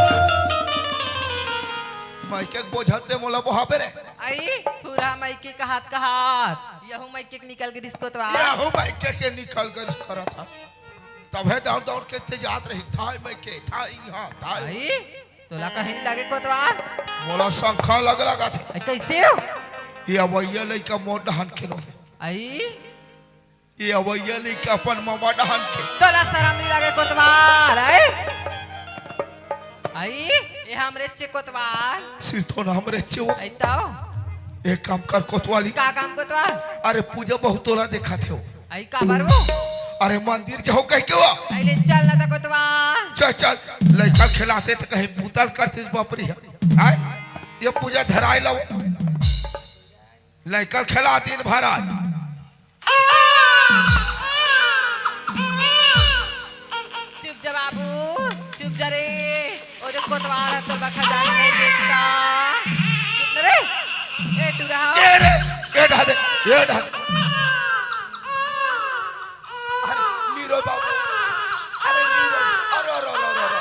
मइके के बोझा ल तैं मोला बोहाबे रे। अई, पूरा मइके कहत कहत, यहू मइके के निकल गे रिहिस कोतवाल। यहू मइके के निकल गे रिहिस करत हस। तभे दौड़ दौड़ के तैं जात रहिस, थाई मइके, थाई इहाँ, थाई। अई, तोला कहीं नइ लागे कोतवाल। मोला शंका लग लगा थे। अई, कइसे हो? ये अवइया लइका मोर डहन के नोहे। अई, ये अवइया लइका अपन ममा डहन के। तोला सरम नइ लागे कोतवाल, अई? अई, ये हमरे चे कोतवाल। सिरथोन हमरे चे वो। अई तव? एक काम कर कोतवाली। का काम कोतवाल? अरे पूजा बहू तोला देखाथे वो। अई काबर वो? अरे मंदिर जाहू कहिके वो। अई ले चल ना त कोतवाल। चल चल, लइका खेलाथे त कहीं बुता ल करतिस बाप रे। आय, ये पूजा धराय ला वो। लइका ल खेला दिन भर आज। चुप जा बाबू, चुप जा रे। ओ दे कोतवाल ह तोर बखा जाने नइ देता। चुप न रे। ए टुरा। ए रे, ए ढा दे, ए ढा दे। अरे नीरो बाबू। अरे नीरो। अरे, अरे, अरे, अरे, अरे।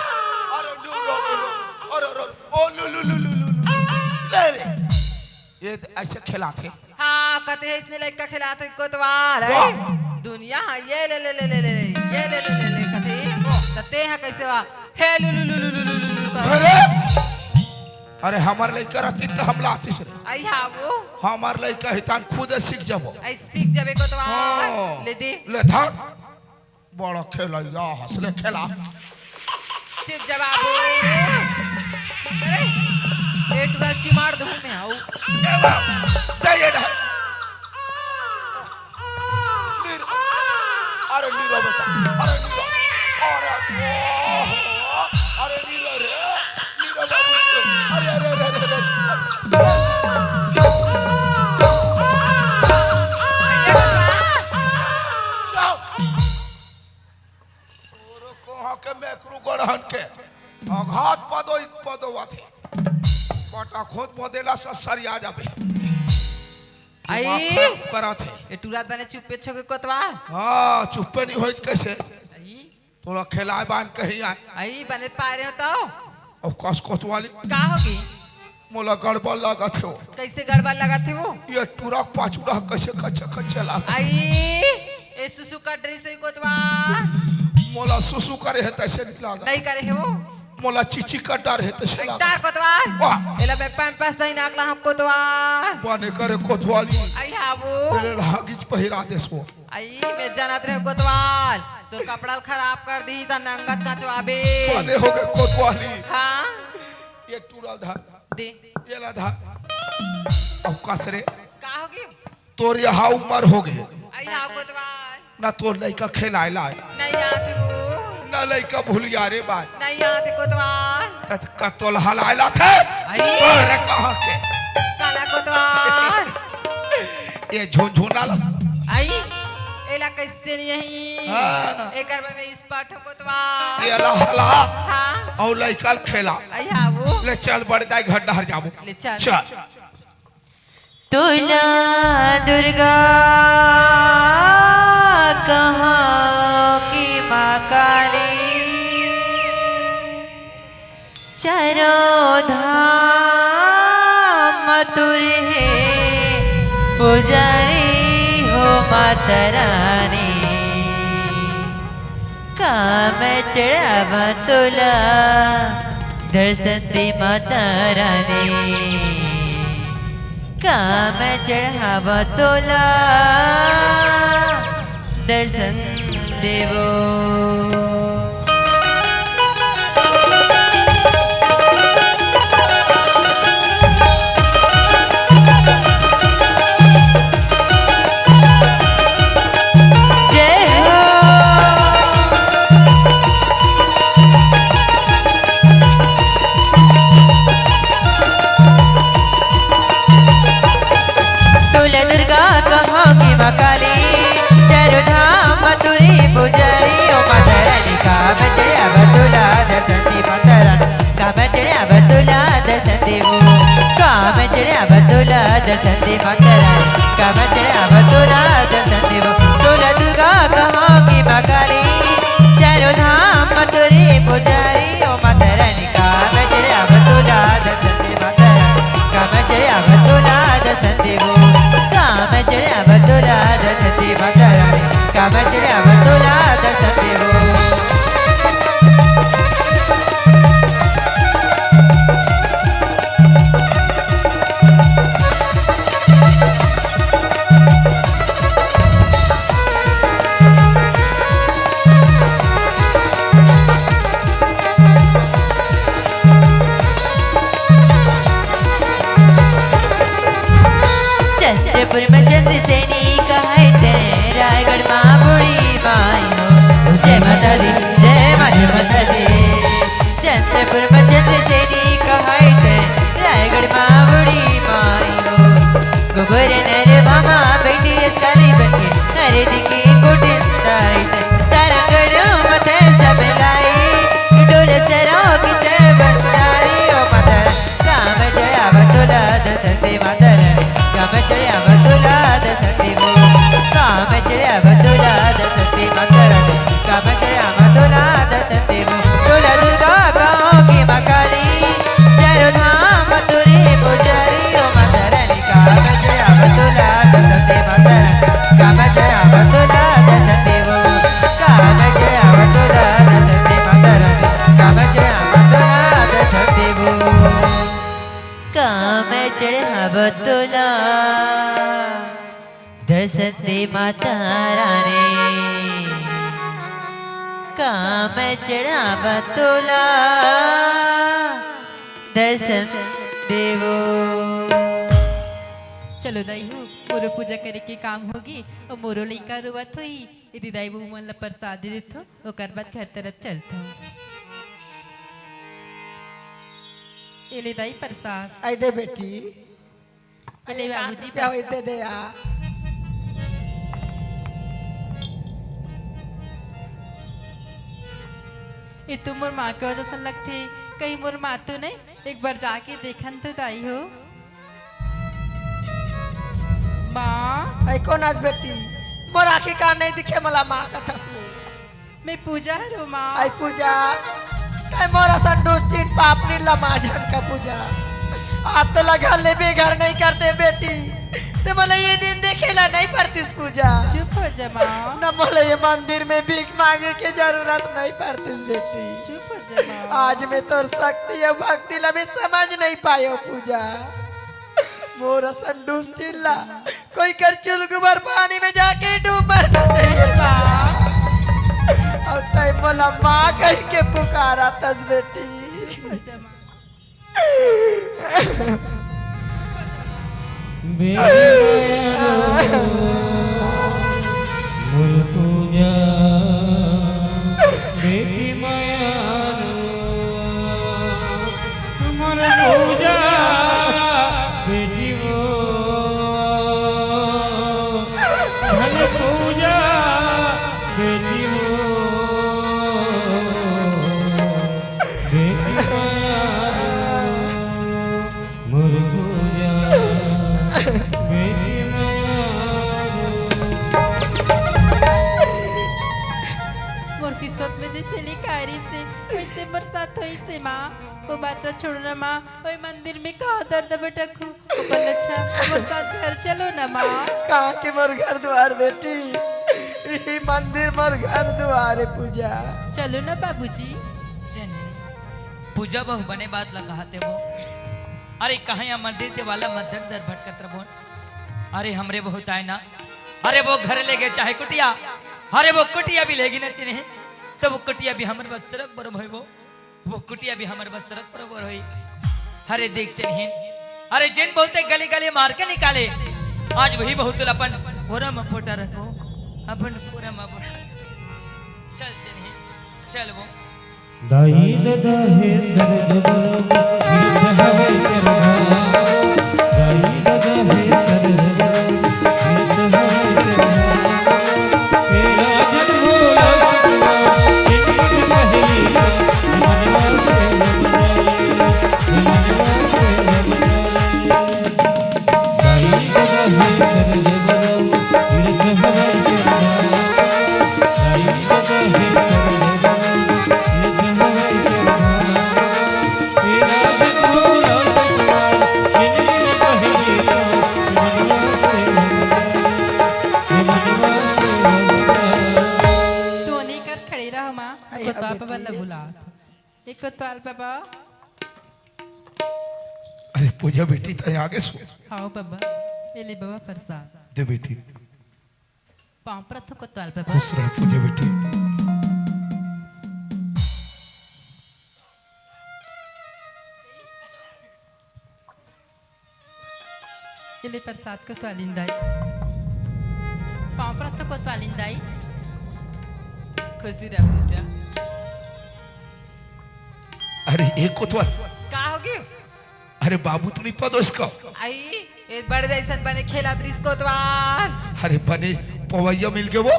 अरे नीरो, नीरो। अरे, अरे, अरे। ओ लू, लू, लू। ले रे। ये अइसे खेलाथे। हाँ, कथे इसने लइका खेलाथे कोतवाल, वाह। हैं? दुनिया, हाँ, ये ले, ले, ले, ये ले, ले, ले, कथे, त तैं ह कइसे वा? हे लू, लू, कथे। अरे, अरे, हमर लइका रहतिस त हम लातिस रे। अई हाँ वो। हमर लइका ही तहन खुदे सीख जाबो। अई सीख जाबे कोतवाल। हाँ। ले दे। ले धर। बड़ा खेलइया हस, ले खेला। चुप जा बाबू। अरे, एक बार चिमाड़ दूँ मैं, आओ। ए बा, दे ये ढाई। नीर-, अरे नीरो बेटा, अरे नीरो। अरे, ओहो, अरे नीरो रे, नीरो बाबू नीरो। अरे, अरे, अरे, अरे, अरे। जाओ। तो आथे। फटाखोत बदेला ससरिया जाबे। दिमाग आई। खराब करत हे। ए टूरा बने चुप्पे छोके कोतवाल। हाँ, चुप्पे नहीं होइत कैसे? आई। तोला खेलाए बान कहीं आए। आई, बने पारे हो तो। अब कस कोतवाली। का होगी? मोला गड़बड़ लागत हे वो। कैसे गड़बड़ लागत हे वो? ये टूरा पाछू रह कैसे कच्चे कच्चे लागत। आई, ए सुसु कट रही सही कोतवाल। मोला सुसु करे हे तैसे नहीं लागत। नहीं करे हे वो। मोला चीची कट डर हे तैसे लागत। तार कोतवाल। वाह। एला मैं पैम्पस दई नाक ला हम कोतवाल। बने करे कोतवाली। आई हाँ वो। मेरे ला हगिच पहिरा देस वो। आई, मैं जानत रहे कोतवाल, तोर कपड़ा ल खराब कर दी, त नंगत कचवाबे। बने हो गए कोतवाली। हाँ। ये टूरा धर। दे। ये ला धर। अब कस रे। का होगी? तोर यहाँ उम्र हो गए। आई हाँ कोतवाल। ना तोर लइका खेलाए लाए। नहीं आते वो। ना लइका भूलिया रे बाय। नहीं आते कोतवाल। त कतोल हलाए लाथे। आई। अरे कहाँ के? काला कोतवाल। ये झुनझुना ला। आई, एला कैसे नहीं आई? हाँ। एकर में मैं इस पाठ कोतवाल। ये ला हला। हाँ। और लइका खेला। आई हाँ वो। ले चल बड़े दाई घर डहर जाबो। ले चल। चल। तुला दुर्गा कहाँ की माँ काली, चारों धाम तुर हे पुजारी हो माता रानी। का मैं चढ़ावा तोला दर्शन दे माता रानी, का मैं चढ़ावा तोला दर्शन देवो। जय हो। तुला दुर्गा कहाँ की माँ काली, चारों धाम तुरी पुजारी, ओ माता रानी का बचड़िया बतुला दर्शन दी माता रानी। का बचड़िया बतुला दर्शन देवो, का बचड़िया बतुला दर्शन दे माता रानी, का बचड़िया बतुला दर्शन देवो। तुला दुर्गा कहाँ की माँ काली, चारों धाम तुरी पुजारी, ओ माता रानी का बचड़िया बतुला दर्शन दे माता रानी, का बचड़िया बतुला दर्शन देवो, का बचड़िया बतुला दर्शन दे माता रानी, का बचड़िया बतुला दर्शन देवो। चंद्रपुर में चंद्रसेनी कहाय ते, रायगढ़ माँ बूढ़ी माई हो। जय माता दी, जय माता, जय माता दी। चंद्रपुर में चंद्रसेनी कहाय ते, रायगढ़ माँ बूढ़ी माई हो। गोबर नरवा माँ बैठी अस काली बनके, हर दिखे कोटिन दाई ते। सारंगढ़ मते सब लाई, डोल सराव किते बंसारी ओ माता। काम जया बतुला दसंदी माता रानी, काम जया बतुला दसंदी वो। काम जया बतुला दसंदी माता रानी, काम जया बतुला दसंदी वो। तुला दुर्गा गाँव की माँ काली, चारों धाम तुरी पुजारी ओ माता रानी। काम जया बतुला दसंदी माता रानी, काम जया बतुला दसंदी वो। काम जया बतुला दसंदी माता रानी, काम जया बतुला दसंदी वो। काम चढ़ाव तोला दर्शन दे माता रानी, काम चढ़ाव तोला दर्शन देवो। चलो दाई हो, मोरो पूजा करे के काम होगे, अउ मोरो लइका रोवत होही। ए दे दाई बहू मन ला प्रसाद दे देथो, ओकर बाद घर तरफ चलथो। ए ले दाई प्रसाद। आई दे बेटी। ए ले बाबूजी क्या होई प्रसाद। दे दे यार। ए तो मोर माँ के वजह से लगथे, कहीं मोर माँ तो नहीं? एक बार जाके देखन तो दाई हो। माँ। ऐ कोन अस बेटी? मोर आँखी का नहीं दिखे, मोला माँ कथस। मैं पूजा हरो माँ। ऐ पूजा, तैं मोर असन दुस्तीन पापनी ला माँ झन का पूजा। आज तो लगा ले बेघर नहीं करते बेटी। ते मोला ये दिन देखे ला नहीं पड़तीस पूजा। चुप हो जा माँ। न मोला ये मंदिर में भीख मांगे के जरूरत नहीं पड़तीस बेटी। चुप हो जा माँ। आज मैं तोर शक्ति अउ भक्ति ला भी समझ नहीं पायो पूजा। मोर असन दुस्तीन ला कोई कर चुलगुबर पानी में जाके डूब मरना चाहिए। अउ तैं मोला माँ कहि के पुकारथस बेटी। बेटी माया रो, मोर पूजा, बेटी माया रो, मोर पूजा, बेटी वो, धन पूजा, बेटी वो, बेटी माया रो, मोर पूजा, बेटी माया रो। मोर किस्मत में जैसे लिखा रहिसे, वैसे मोर साथ होइसे माँ। वो बात तो छोड़ो ना माँ, ओए मंदिर में कहाँ दर्द भटकहूँ। गोपाल अच्छा, मोर साथ घर चलो ना माँ। कहाँ के मोर घर दुआर बेटी, इही मंदिर मोर घर दुआर हे पूजा। चलो ना बाबूजी। जनी, पूजा बहू बने बात ला कहत हे वो। अरे कहाँ या मंदिर देवाला म दर दर भटकत रबोन। अरे हमरे बहू ताय ना, अरे वो घर लेगे चाहे कुटिया, अरे वो कुटिया भी लेगी ना चिन्हे, तो वो कुटिया भी हमर बस तरफ बरोबर होय वो। वो कुटिया भी हमर बस सड़क पर होई। अरे देख चलहिन, अरे जेन बहुते गली गली मार के निकाले, आज वही बहुते अपन कोरा म पोटा रखो, अपन कोरा म पोटा। चल चलहिन, चल वो। दाई ददा हे सरग बरम, तीर्थ हवै करना। दाई ददा हे सरग बरम, तीर्थ हवै करना। तोनी कर खड़े रह माँ, अरे, कोतवाल अबे बाबा ला ठीक। बुला। एक कोतवाल बाबा। अरे पूजा बेटी, तैं आगे सो। हाव बाबा, ये ले बाबा प्रसाद। दे बेटी। पाँव परत हों कोतवाल बाबा। खुश रह पूजा बेटी। ये ले प्रसाद कोतवालिन दाई। पाँव परत हों कोतवालिन दाई। खुशी रह बेटा। अरे एक कोतवाल। का होगे? अरे बाबू तो नहीं पदोस का। आई, ए बड़ जैसन बने खेलत रिस कोतवाल। अरे बने पवैया मिल गे वो।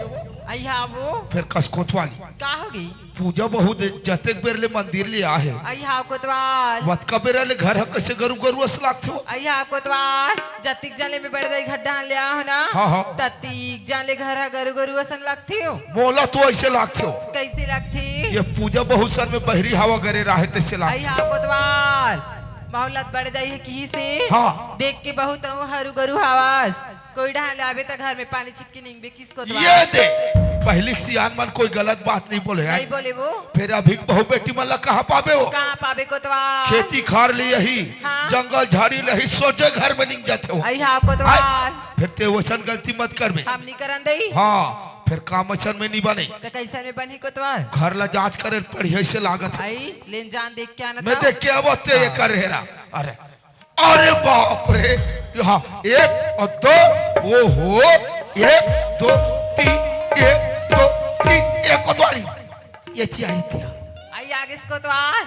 आई हाँ वो। फिर कस कोतवाल। का होगे? पूजा बहू दे जतेक बेर ले मंदिर ले आहे। आई हाँ कोतवाल। वतका बेरा ले घर ह कइसे गरू गरू अस लागथे वो। आई हाँ कोतवाल। जतिक जन ले मैं बड़े दाई घर डाहन ले आहों ना। हाँ, हाँ। ततिक जन ले घर ह गरू गरू असन लागथे वो। मोला तो अइसे लागथे वो। कइसे लागथे? ये पूजा बहू सन में बहरी हवा गरे राहे तइसे लागथे। आई हाँ कोतवाल। बहुलत बड़े दाई हे किहिसे। हाँ। देख के बहुत अउ हरू गरू हवस। कोई डाहन ले आबे त घर में पानी छिटके निंगबे किस कोतवाल। ये दे, पहिली के सियान मन कोई गलत बात नहीं बोले, हैं? नहीं बोले वो। फिर अभी के बहू बेटी मन ला कहाँ पाबे वो? कहाँ पाबे कोतवाल? खेती खार ले अही, हाँ। जंगल झाड़ी ले अही, सोझे घर में निंग जाथे वो। आई हाँ कोतवाल। आय, फिर तैं वइसन गलती मत करबे। हम नहीं करन दई। हाँ, फिर काम अइसन में नहीं बने। त कइसन में बनही कोतवाल? घर ला जांच करे पड़ही, अइसे लागत हे। आई, लेन जान देख के आना मैं था। देख के आवत हे, ये हाँ। कर हेरा। अरे, अरे बाप रे, यहाँ एक और दो, ओहो, एक, दो, तीन, एक, दो, तीन, एक कोतवाल। ये क्या, ये क्या? आई आगे से कोतवाल।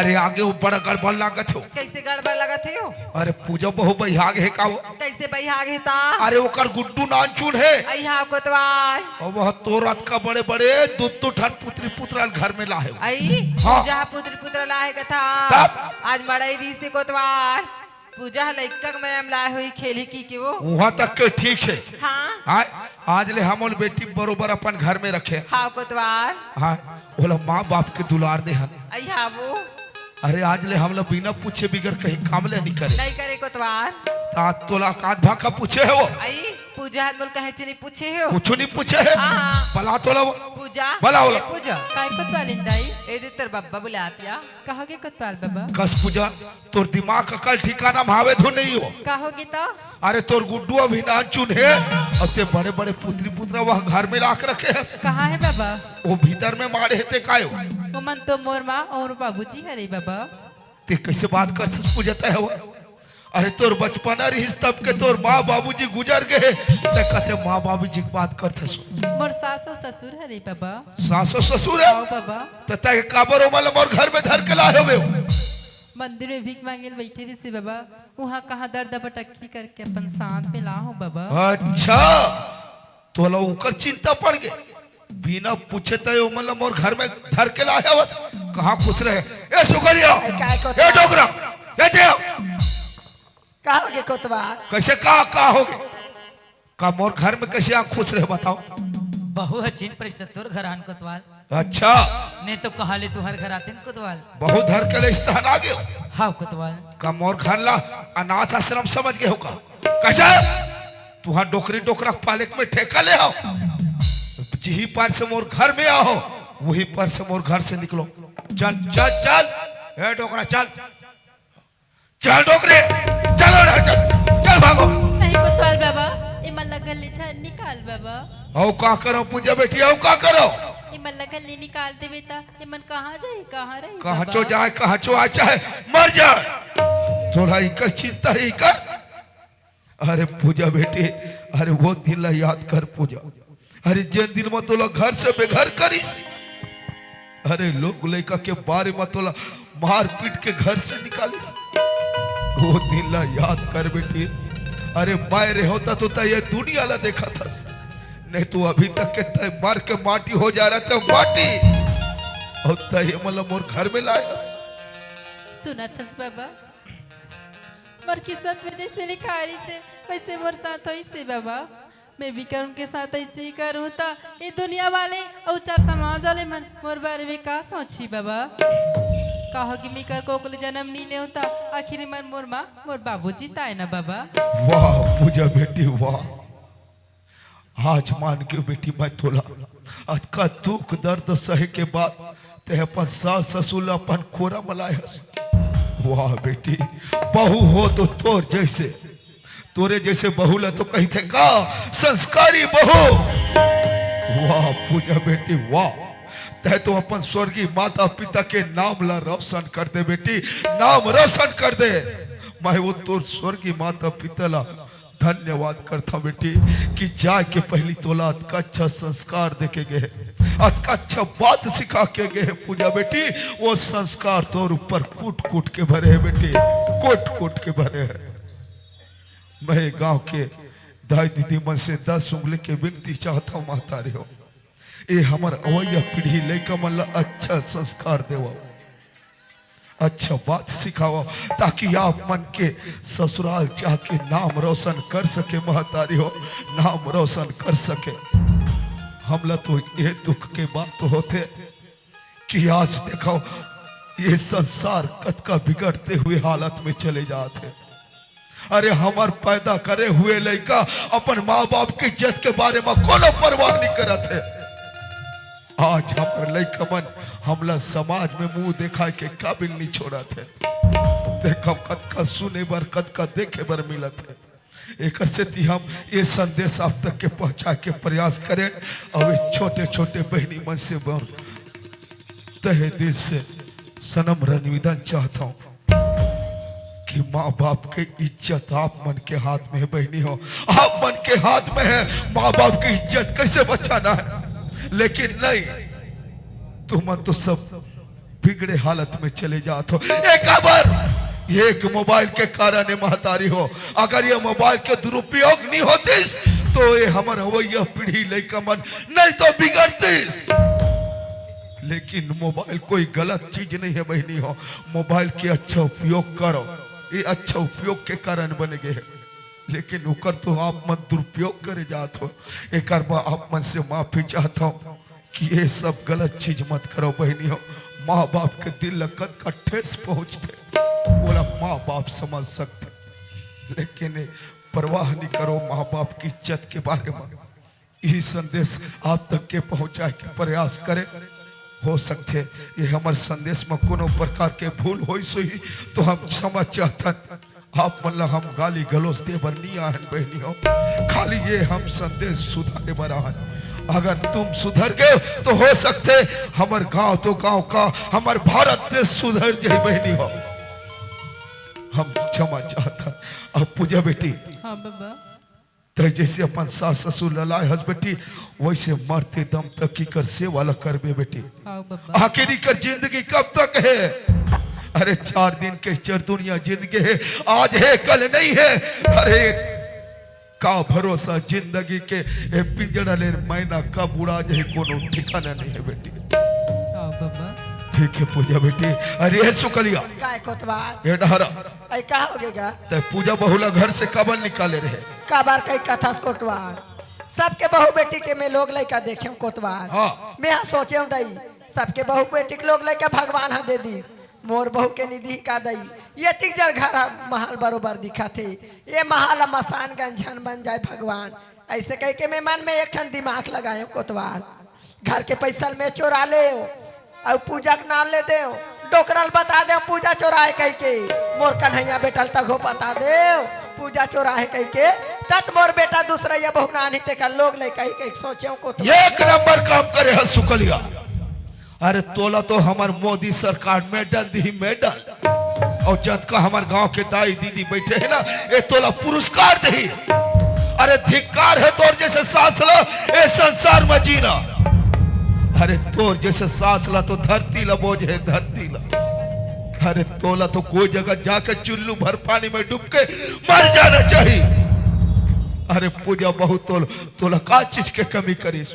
अरे आगे वो बड़ा गड़बड़ लागत हो। कइसे गड़बड़ लागत हे वो? अरे पूजा बहू बहियागे हे का वो? कइसे बहियागे हे ता? अरे ओकर गुड्डू नानचुन हे। अइहा कोतवाल। अउ वह तोर अतका बड़े बड़े दू दू ठन पुत्री पुत्रा ल घर में लाहे हो। अई हाँ। पूजा ह पुत्री पुत्रा लाहे कथा। तब? आज मड़ई रिहिसे कोतवाल। पूजा ह लइका के मया म लाए होही खेलही कहिके वो। उहाँ तक के ठीक हे। हाँ। हाँ, आज ले हमन बेटी बरोबर अपन घर में रखे। हाँ कोतवाल। हाँ, ओला माँ बाप के दुलार दे हन। अइहा वो। अरे आज ले हमला बिना पूछे बिगर कहीं काम ले नइ करे। नइ करे कोतवाल। ता तोला कात भाखा पूछे हे वो? अई पूजा ह मोला कहेच नइ पूछे हे वो। कुछु नइ पूछे हे? हाँ, हाँ। बला तोला वो। पूजा। बला ओला। ए पूजा। काय कोतवाल इंदाई? ए दे तोर बब्बा बुलात या। कहोगे कोतवाल बबा? कस पूजा, तोर दिमाग अकल ठिकाना म हावे धुन नइ हो। कहोगे त? अरे तोर गुड्डू अभी नानचुन हे, अउ ते बड़े बड़े पुत्री पुत्रा वह घर में लाके रखे हस। कहाँ हे बबा? वो भीतर में माड़े हे ते काय हो? ओमन तो मोर माँ अउ बाबूजी हरे बबा। ते कइसे बात करथस पूजा तैं हवा? अरे तोर बचपना रिहिस तब के तोर माँ बाबूजी गुजर गे हे, ते कथे माँ बाबूजी के बात करथस। मोर सास अउ ससुर हरे बबा। सास अउ ससुर हे? हाँ बबा। त तैं काबर ओमन ल मोर घर में धर के लाए हवे? मंदिर में भीख मांगे ल बइठे रिहिसे बबा, उहाँ कहाँ दर दपटक्खी करके अपन साथ में लाए हों बबा। अच्छा, तोला उंकर चिंता पड़ गे। बिना पूछे तैं ओमन ल मोर घर में धर के लाए हवस। कहाँ खुश रहे? ए सुगरिया, ए, काय कोतवाल? ए डोकरा, ए दे। का होगे कोतवाल? कइसे का, का होगे? का मोर घर में कइसे आ खुश रहे बताओ? बहू ह चिन परिस त तोर घर आन कोतवाल। अच्छा। नहीं तो कहाँ ले तुंहर घर आतेन कोतवाल। बहू धर के ले इस तहन आ गयो। हाँ कोतवाल। का मोर घर ला अनाथ आश्रम समझ गे हो का? कइसे? तुंहर डोकरी डोकरा के पाले के में ठेका ले हव। जिही पार से मोर घर में आए हो, उही पार से मोर घर से निकलो। चल, चल, चल। ए डोकरा, चल। चल डोकरे, चल, चल, चल, भागो। नहीं कोतवाल बबा, एमन ला घर ले झन निकाल बबा। अउ का करो पूजा बेटी, अउ का करो? एमन ला घर ले निकाल देबे त एमन कहाँ जाही, कहाँ रही कहाँ बबा? चो जाए, कहाँ चो आए, चाहे मर जाए। तोला इकर चिंता हे इकर। अरे पूजा बेटी, अरे वो दिन ला याद कर पूजा। अरे जेन दिन म तोला घर से बेघर करिस, अरे लोग लइका के बारे म तोला मार पीट के घर से निकालिस, वो दिन ला याद कर बेटी। अरे मैं रेहों त तो तैं ये दुनिया ला देखत हस, नहीं तो अभी तक के तैं मर के माटी हो जा रहा, तैं माटी। अउ तैं ये मतलब मोर घर में लाए हस। सुनत हस बबा, मोर किस्मत में जइसे लिखाय रहिसे, वइसे मोर साथ होइसे बबा। मैं विक्रम के साथ अइसे ही करहूँ त ए दुनिया वाले अउ चार समाज वाले मन मोर बारे में का सोचही बबा? कहोगे मैं कर कोकल जनम नइ लेहूँ त आखिर मन मोर माँ, मोर बाबूजी ताय ना बबा। वाह पूजा बेटी वाह, आज मान गेंव बेटी मैं तोला। अतका दुख दर्द सहे के बाद तैं अपन सास ससुर ला अपन कोरा म लाए हस। वाह बेटी, बहू हो तो तोर जइसे, तोरे जइसे बहू ला तो कहिथे का संस्कारी बहू। वाह पूजा बेटी वाह, तैं तो अपन स्वर्गीय माता पिता के नाम ला रोशन कर दे बेटी, नाम रोशन कर दे। मैं वो तोर स्वर्गीय माता पिता ला धन्यवाद करथंव बेटी कि जाए के पहिली तोला अतका अच्छा संस्कार देके गे हे, अतका अच्छा बात सिखा के गे हे पूजा बेटी। वो संस्कार तोर ऊपर कूट कूट के भरे हे बेटी, कूट कूट के भरे हे। मैं गांव के दाई दीदी मन से दस उंगली के विनती चाहथंव महतारी हो, ए हमर अवइया पीढ़ी लइका मन ला अच्छा संस्कार देवव। अच्छा बात सिखावव, ताकि आप मन के ससुराल जाके नाम रोशन कर सके, महतारी हो, नाम रोशन कर सके। हमला तो ये दुख के बात तो होथे कि आज देखव, ये संसार कतका बिगड़ते हुए हालत में चले जात हे। अरे, हमर पैदा करे हुए लइका अपन माँ बाप के इज्जत के बारे म कोनो परवाह नइ करत हे। आज हमर लइका मन हमला समाज में मुंह देखाए के काबिल नइ छोड़त हे। देखव, कतका सुने बर, कतका देखे बर मिलत हे। एकर सेती हम ये संदेश आप तक के पहुंचाए के प्रयास करेन। अउ ये छोटे-छोटे बहिनी मन से बर तहे दिल से सनम निवेदन चाहथंव कि माँ बाप के इज्जत आप मन के हाथ में हे बहिनी हो, आप मन के हाथ में हे माँ बाप के इज्जत कइसे बचाना हे। लेकिन नहीं, तुमन तो सब बिगड़े हालत में चले जात हो। एक बार एक मोबाइल के कारण ए महतारी हो, अगर ये मोबाइल के दुरुपयोग नहीं होतिस तो ये हमर अवइया पीढ़ी लइका मन नहीं तो बिगड़तिस। लेकिन मोबाइल कोई गलत चीज नहीं है बहिनी हो, मोबाइल के अच्छा उपयोग करो, ये अच्छा उपयोग के कारण बने गए है। लेकिन ओकर तो आप मन दुरुपयोग करे जात हो। एकर बर आप मन से माफी चाहत हूँ कि ये सब गलत चीज मत करो बहिनी हो। माँ बाप के दिल ल कतका ठेस पहुँचथे, ओला माँ बाप समझ सकथे, लेकिन ये परवाह नहीं करो माँ बाप की इज्जत के बारे में। यही संदेश आप तक के पहुँचाए के प्रयास करे। हो सकथे ये हमर संदेश में कोनो प्रकार के भूल होइस होही तो हम क्षमा चाहथन। आप मन ला हम गाली गलौज दे बर नहीं आहन बहिनी हो, खाली ये हम संदेश सुधारे बर आहन। अगर तुम सुधर गए तो हो सकथे हमर गांव तो गांव का, हमर भारत देश सुधर जाए बहिनी हो। हम क्षमा चाहथन। अब पूजा बेटी, हाँ बाबा। तै जैसे अपन सास ससुर ला लाए हस बेटी, वैसे मरते दम तक इकर सेवा ला करबे बेटी। हाँ बाबा। आखिर इकर जिंदगी कब तक है? अरे चार दिन के चरदुनिया जिंदगी है, आज है कल नहीं है। अरे का भरोसा जिंदगी के, ए पिंजड़ा ले मैना कब उड़ा जाए कोनो ठिकाना नहीं है बेटी। हाँ बाबा। ठीक है पूजा बेटी। अरे ए सुकलिया, काय कोतवाल? ए डहरा। ऐ का हो गेगा? तै पूजा बहू ला घर से काबर निकाले रहे? काबर कई कथस कोटवार? सबके बहू बेटी के मैं लोग लइका देखेंव कोतवार। हाँ। मैं हा सोचेंव दई, सबके बहू बेटी के लोग लइका भगवान हा दे दिस। मोर बहू के निधि का दई, ये तीक जड़ घर हा महल बरोबर दिखत हे। ये महल हा मसान गंजन बन जाए भगवान। ऐसे कह के मैं मन में एक ठन दिमाग लगाएंव कोतवार। घर के पैसा ल मैं चोरा लेंव, अउ पूजा के नाम ले देंव, डोकरा ल बता देंव पूजा चोराए कहिके, मोर कन्हैया बेटा ल तघो बता देंव पूजा चोराए कहिके, तत मोर बेटा दूसरइया बहू नानी तेकर लोग ले कहि कहि सोचेंव कोतवार। एक नंबर काम करे हस सुकलिया। अरे तोला तो हमर मोदी सरकार मेडल दिही, मेडल। अउ जतका हमर गांव के दाई दीदी बइठे हे ना, ए तोला पुरस्कार दिही। अरे धिक्कार हे तोर जैसे सास ला ए संसार म जीना। अरे तोर जैसे सास ला तो धरती ला बोझ हे, धरती ला। अरे तोला तो कोई जगह जाके चुल्लू भर पानी में डूब के मर जाना चाहिए। अरे पूजा बहू तोल-, तोला का चीज के कमी करिस?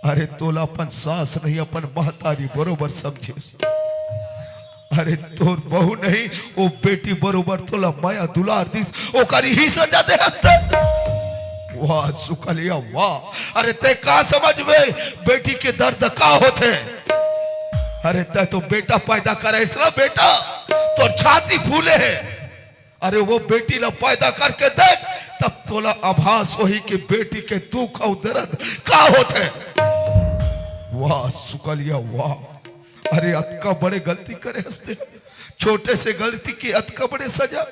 अरे तोला अपन सास नहीं, अपन महतारी बरोबर समझिस। अरे तोर बहू नहीं, वो बेटी बरोबर तोला मया दुलार दिस, ओकर ही सजा दे हस तैं। वाह सुकलिया वाह। अरे तैं का समझबे बेटी के दर्द का होथे? अरे तैं तो बेटा पैदा करेस ना बेटा, तोर छाती फूले हे। अरे वो बेटी ला पैदा करके देख, तब तोला आभास होही कि बेटी के दुख अउ दर्द का होथे। वाह सुकलिया वाह। अरे अतका बड़े गलती करे हस तैं, छोटे से गलती के अतका बड़े सजा।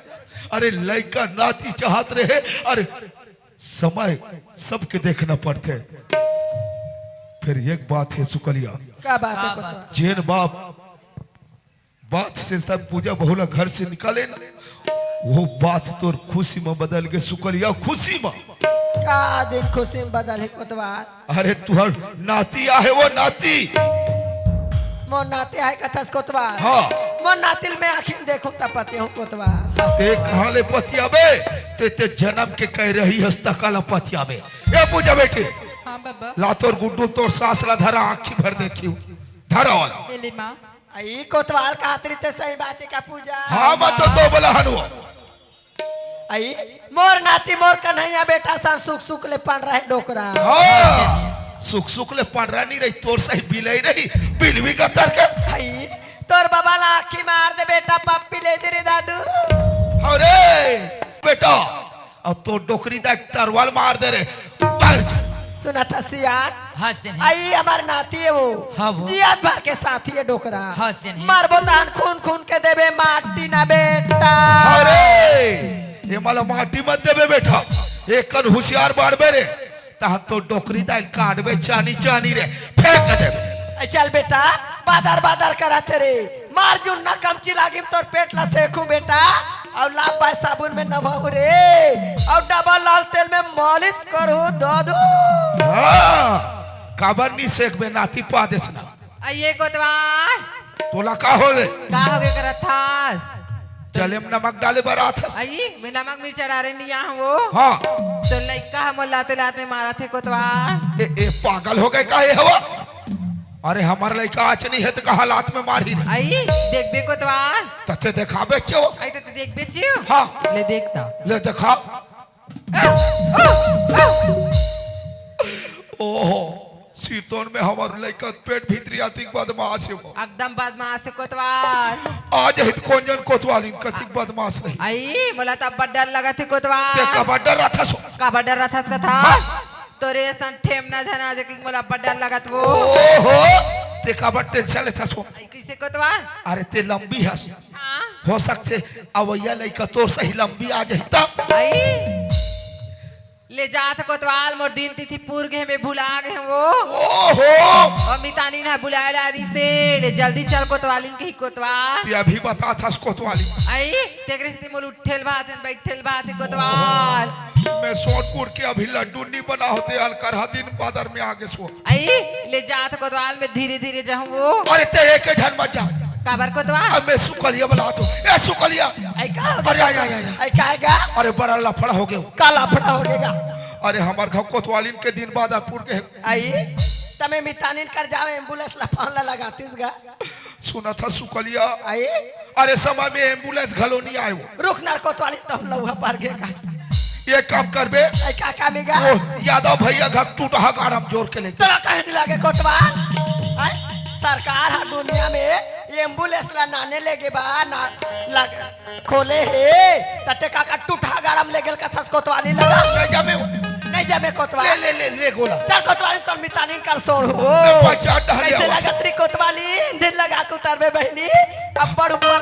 अरे लइका नाती चाहत रहे, अरे समय सबके देखना पड़थे। फिर एक बात हे सुकलिया, का बात हे का कोतवाल? जेन बाप बात से तब पूजा बहू ला घर से निकाले ना, वो बात तोर खुशी में बदल गे सुकलिया, खुशी में। का दिन खुशी में बदल हे कोतवाल? अरे तुहर नाती आहे वो नाती। मोर नाती आहे कथस कोतवाल? हाँ। मोर नाती ल मैं आँखी में देखूं तब पते हूँ कोतवाल। तैं कहाँ ले पतियाबे? तैं, तैं जनम के कह रही हस तका ला पतियाबे। ए पूजा बेटी। हाँ बाबा। ला तोर गुड्डू तोर सास ला धरा आँखी भर देखियो। धरा वाला। ए ले माँ। अई कोतवाल कहत रहिथे सही बात हे का पूजा? हाँ, मैं तो दो बला हनुआ। अई मोर नाती मोर कन्हैया बेटा सन सुख सुख ले पंडरा हे डोकरा। हाँ, सुख सुख ले पंडरा नहीं रही, तोर सही बिलई रही, बिलवी गतर के। अई तोर बाबा ला आँखी मार दे बेटा, पप्पी ले दे रे दादू। अरे बेटा, अउ तोर डोकरी दाई के तरवाल मार दे रे। मर जा। सुनत हस सियान? हाँ, सेन हे। अई हमर नाती हे वो। हाँ, वो। जियत भर के साथी हे डोकरा। हाँ, सेन हे। मरबो तहन खून खून के देबे माटी ना बेटा। अरे, ये मला माटी मत देबे बेटा। एक कन हुसियार बाढ़बे रे। तहन तो डोकरी दाई ल काटबे चानी चानी रे। फेंक देबे। ए, चल बेटा, बादर बादर करत हे रे। मार जुन्ना कमची लागिम तोर पेट ला सेखूं बेटा, अउ लाब बाय साबुन में नभाहूं रे, अउ डबल लाल तेल में मालिश करहूं दादू। हाँ, काबर नी सेकबे नाती पादेस ना। अइए कोतवाल। तोला का हो रे? का होगे करत हस? जले म नमक डाले बर आथस। अई, मैं नमक मिर्चा डारे नइ आहूं वो। हाँ। तो लइका ह मोला लाते लात में मारत हे कोतवाल। ए, ए, पागल होगे का ए हवा? अरे हमर लइका आज नइ हे त कहाँ लात में मारही रे? अई, देखबे कोतवाल। तते देखाबे चो। अई, तते देखबे चो। हाँ। ले देख त। ले देखा। ओहो, सिरतोन में हमर लइका पेट भीतरी अतिक बदमाश हे वो। एकदम बदमाश हे कोतवाल। आज हित कोन जन कोतवालिन कतिक बदमाश रही। अई, मोला त अब्बड़ डर लगत हे कोतवाल। ते काबर डर रथस? काबर डर रथस कथा? हाँ। तोरे असन ठेमना झन आ जाय कि मोला अब्बड़ डर लगत वो। ओहो, ते काबर tension लेथस वो? अई, कइसे कोतवाल? अरे ते लंबी हस। हाँ। हो सकथे अवइया लइका तोर सही लंबी आ जाही तब। अई। ले जात कोतवाल, मोर दिन तिथि पूर गे, मैं भुला गे हूँ वो। ओहो! अउ मितानिन ह बुलाए डारिस हे, ले जल्दी चल कोतवालिन कही कोतवाल। ते अभी बताथस कोतवालिन। अई, तेकरे सेती मोला उठे ल भाथे, बइठे ल भाथे कोतवाल। मैं सोनपुर के अभी लड्डू नइ बना होते, अलकरहा दिन बादर में आगे सो। अई, ले जात कोतवाल, मैं धीरे धीरे जाहूं वो। अरे ते एके झन मत जा। काबर कोतवाल? अब मैं सुकलिया बलात हूँ। ए सुकलिया। अई का होगे? अरे, आय, आय, आय, आय। अई का होगे? अरे बड़ा लफड़ा होगे। का लफड़ा होगे गा? अरे हमर घर कोतवालिन के दिन बादर पूर गे। अई, त मैं मितानिन कर जावे, ambulance ला फोन ला लगातिस गा। सुनथस सुकलिया। अई? अरे समय में ambulance घलो नइ आय वो। रुक ना कोतवालिन, त लउहा पार गे का। एक काम करबे। अई का काम हे गा? वो यादव भइया घर टूटहा गाड़ा म जोर के ले। तोला कहे नइ लागे कोतवाल? अई? सरकार ह दुनिया में ambulance ला नाने लेगे बा, ना लग खोले हे, तते काका टूटहा गाड़ा म लेगेल कथस कोतवालिन ला। नइ जमे। नइ जमे कोतवाल। ले, ले, ले, ले गोला। चल कोतवालिन, तोर मितानिन कर सोर हो। ले बचा डहलिया कइसे बचा। लगत री कोतवालिन? दिन लगा के उतरबे बहिनी। अब्बड़ ऊपर।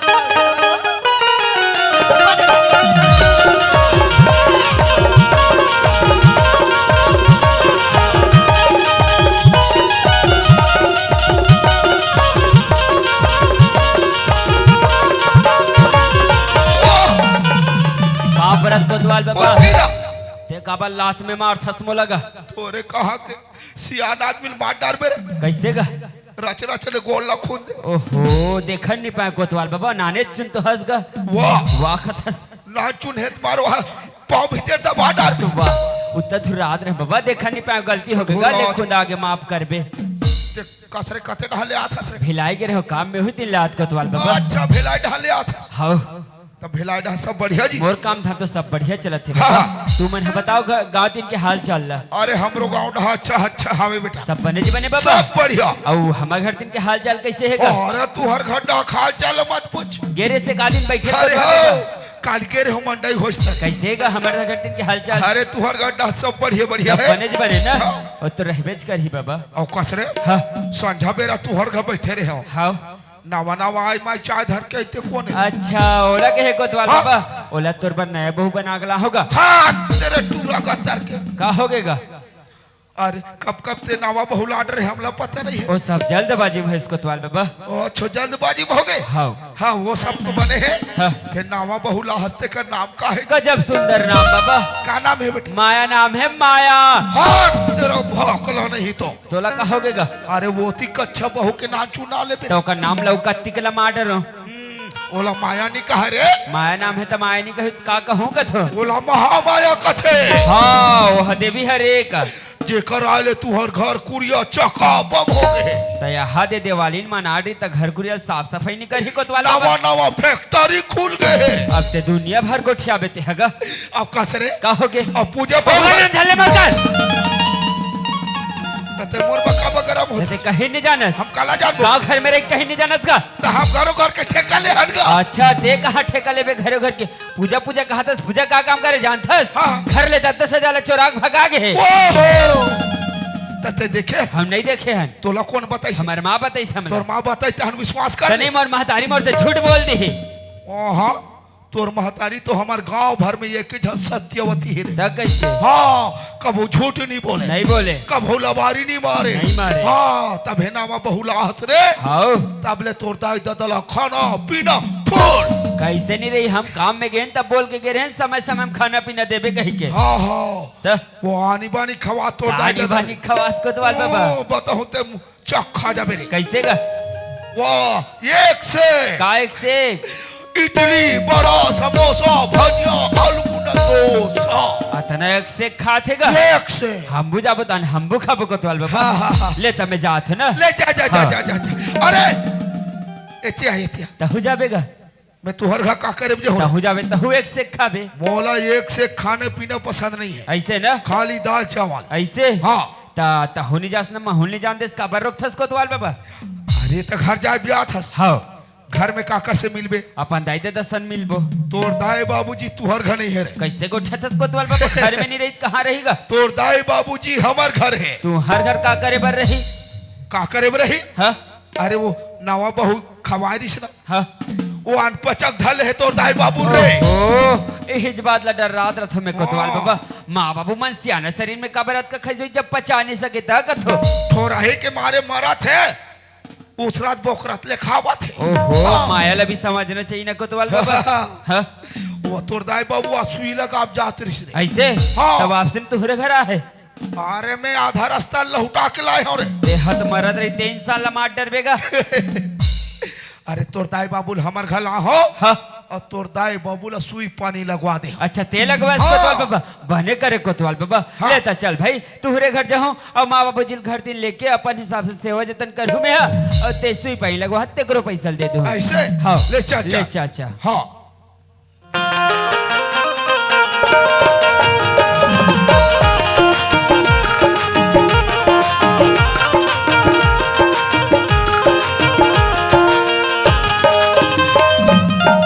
बाप रे कोतवाल बाबा। ओ सीधा। ते काबर लात में मारथस मोला गा? तोरे कहाँ के सियान आदमी ल मार डारबे रे। कइसे गा? रच रच ले गोड़ ला खून दे। ओहो, देखन नइ पाए कोतवाल बाबा, नाने चुन तो हस गा। वाह। वाह कथस। नान चुन हे त मारो हा, पाँव भीतर दबा डारबे। वाह, उत्ता धुरात रहे बाबा, देखन नइ पाए, गलती होगे गा, ले धुरात। खुंदा गे माफ करबे। ते कसरे कते डहले आथस रे? भिलाई गे रहे हो काम में, उही दिन ले आत कोतवाल बाबा। अच्छा, भिलाई डहले आथस। हव। तब भिलाई डहा सब बढ़िया जी? मोर काम धाम तो सब बढ़िया चलत हे हाँ, बाबा। हाँ। तुमन ह बताव ग-, गाँव दिन के हाल चाल ला। अरे हमरो गाँव डहा अच्छा, अच्छा हावे बेटा। सब बने जी बने बाबा? सब बढ़िया। अउ हमर घर दिन के हाल चाल कइसे हे गा? अरे तुहर घर डहा के हाल चाल मत पूछ। गे रहेस का दिन बइठे अरे बाबा हो, गा? काल गे रहेंव मंडई होइस त। कइसे हे गा हमर घर दिन के हाल चाल? अरे तुहर घर डहा सब बढ़िया, बढ़िया सब हे। बने जी बने ना? हाँ। अउ तो रहबेच करही बाबा। अउ कसरे? हाँ। संझा बेरा तुहर घर बइठे रहेंव। हाँ। नवा नवा आय माय चाय धर के अइते कोन हे? अच्छा, ओला कहे कोतवाल हाँ। बाबा, ओला तोर बर नया बहू बना के लाहूं गा। हाँ, तेरे टूरा गद्दर के। का होगे गा? अरे, कब कब ते नवा बहू लात रहे, हमला पता नइ हे। ओ सब जल्दबाजी में होइस कोतवाल बाबा। ओ, अच्छो जल्दबाजी में होगे? हाँ। हाँ, वो सब तो बने हे। हाँ। फेर नवा बहू लाहस तेकर नाम का हे? गजब सुंदर नाम बाबा। का नाम हे बेटा? माया नाम हे, माया। हाँ, तेरा भौंकला नहीं तो। तोला का होगे गा? अरे वो ती कच्छा बहू के नाम चुना लेबे। त ओकर नाम लउका तिकला मार डरो। हम्म, ओला माया नइ कहा रे। माया नाम हे त माया नइ कही त का कहूं कथो? ओला महामाया कथे। हाँ, ओह देवी हरे का। जेकर आय ले तुहर घर कुरिया चकाबम होगे। त एहा दे देवालिन मना डरी त घर कुरिया साफ सफाई नइ करही कोतवाल बाबा। नवा नवा factory खुल गे हे। अब ते दुनिया भर गोठियाबे ते ह गा। अब कसरे? का होगे? अब पूजा ओकर पाठ नाम धले मत कर। त ते मोर बका बगरम होत। ते कहीं नइ जानस। हम काला जानबो? गाँव घर में रही कहीं नइ जानस का? त हम घरो घर के ठेका ले हन गा। अच्छा, ते कहाँ ठेका लेबे घरो घर के? पूजा, पूजा कहाथस, पूजा का काम करे जानथस? हाँ। घर ले दस दस हजार ला चोरा के भगा गे हे। ओहो! त ते देखे? हम नइ देखे हन। तोला कोन बताइस? हमर माँ बताइस हमला। तोर माँ बताइस त हम विश्वास कर त ले। नहीं, मोर महतारी मोर से झूठ बोल दिही। ओहो। तोर महतारी तो हमर गांव भर में एक झन सत्यवती हे रे। त कइसे? हाँ, कभू झूठ नहीं बोले। नहीं बोले। कभू लबारी नहीं मारे। नहीं मारे। हाँ, तभे नावा बहुलाहस रे। हाव। तब ले तोर दाई ददा ला खाना पीना फुल। कइसे नहीं रही, हम काम में गेन तब बोल के गे रहेन, समय समय में खाना पीना देबे कहि के। हाँ, हाँ। त? वो आनी बानी खवात तोर दाई आनी ददा बानी रे। खवात कोतवाल बाबा। ओ, बताहूं ते चख खा जाबे रे। कइसे गा? वाह, एक से एक। का एक से एक? इडली, बड़ा, समोसा, भजिया, आलू गुंडा, डोसा। अतना एक से एक खाथे गा? एक से। हमबू जाबो तहन हमबू खाबो कोतवाल बाबा। हाँ, हाँ, हाँ। ले त मैं जात हूं ना। ले जा, जा, जा, हाँ। जा, जा, जा। अरे, एतिया, एतिया। तहू जाबे गा? मैं तुहर घर का करे जे हो? तहू जाबे, तहू एक से एक खाबे। मोला एक से एक खाने पीना पसंद नहीं है। अइसे ना? खाली दाल चावल। अइसे? हाँ। त, तहू नहीं जास ना, महू नहीं जान देस, काबर रोकथस कोतवाल बाबा? अरे, त घर जाए बियात हस। हाँ। घर में काकर से मिलबे? अपन दाई ददा सन मिलबो। तोर दाई बाबूजी तुहर घर नहीं हे रे। कइसे गोठियाथस कोतवाल बाबा? घर में नहीं रही, कहाँ रही गा? तोर दाई बाबूजी हमर घर हे। तुहर घर का करे बर रही? का करे बर रही? हाँ? अरे वो नवा बहू खवारिस ना। हाँ। वो अनपचक धर ले हे तोर दाई बाबू रे। ओ, इहिच बात ला डर्रात रथों मैं कोतवाल हाँ। बाबा। माँ बाबू मन सियाना शरीर में काबर अतका खइस होही जब पचा नहीं सके त कथो। थोरही के मारे मरत हे, उसरत बोकरत ले खावत हे। ओहो, हाँ। माया ला भी समझना चाहिए ना कोतवाल बाबा। हाँ। हाँ। वो तोर दाई बाबू आ सुई लगा आप जात रिस रे। अइसे? हाँ। तब आपसे तुहरे घर आहे। अरे, मैं आधा रस्ता लहुटा के लाए हूँ रे। देहत मरत रही, तीन साल ला मार डरबे गा। अरे, तोर दाई बाबू ल हमर घर ला हो। हाँ। अउ तोर दाई बाबू ला सुई पानी लगवा दे। अच्छा, ते लगवा हाँ। कोतवाल बाबा, बने करे कोतवाल बाबा। हाँ। ले त चल भाई, तुहरे घर जाहूँ अउ माँ बाबूजी ल घर दिन लेके अपन हिसाब से सेवा जतन करहूँ मैं हा, अउ ते सुई पानी लगवा, तेकरो पइसा ल दे दूँ। अइसे? हाँ। ले चल, ले चल। चल, चल। हाँ।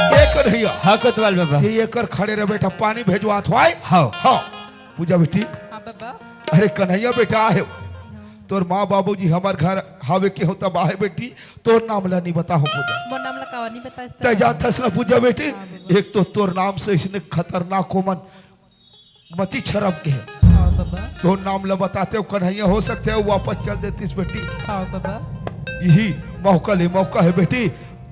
ए कन्हैया। हाँ, कोतवाल बाबा। ते एकर खड़े रह बेटा, पानी भेजवात हँव। हाँ। हाँ। पूजा बेटी। हाँ बाबा। अरे कन्हैया बेटा आहे। तोर माँ बाबूजी हमर घर हावे के हो तब आहे बेटी, तोर नाम ला नहीं बताहूँ पूजा। मोर नाम ला कावा नहीं बताइस तैं त? जानथस ना पूजा बेटी, हाँ, बाबा। एक तो तोर नाम से इसने खतरनाक ओमन मति छरम के हे। हाँ, बाबा। तोर नाम ला बताते हो कन्हैया हो सकथे वापस चल देतिस बेटी। हाँ, बाबा। इही मौका ले मौका हे बेटी,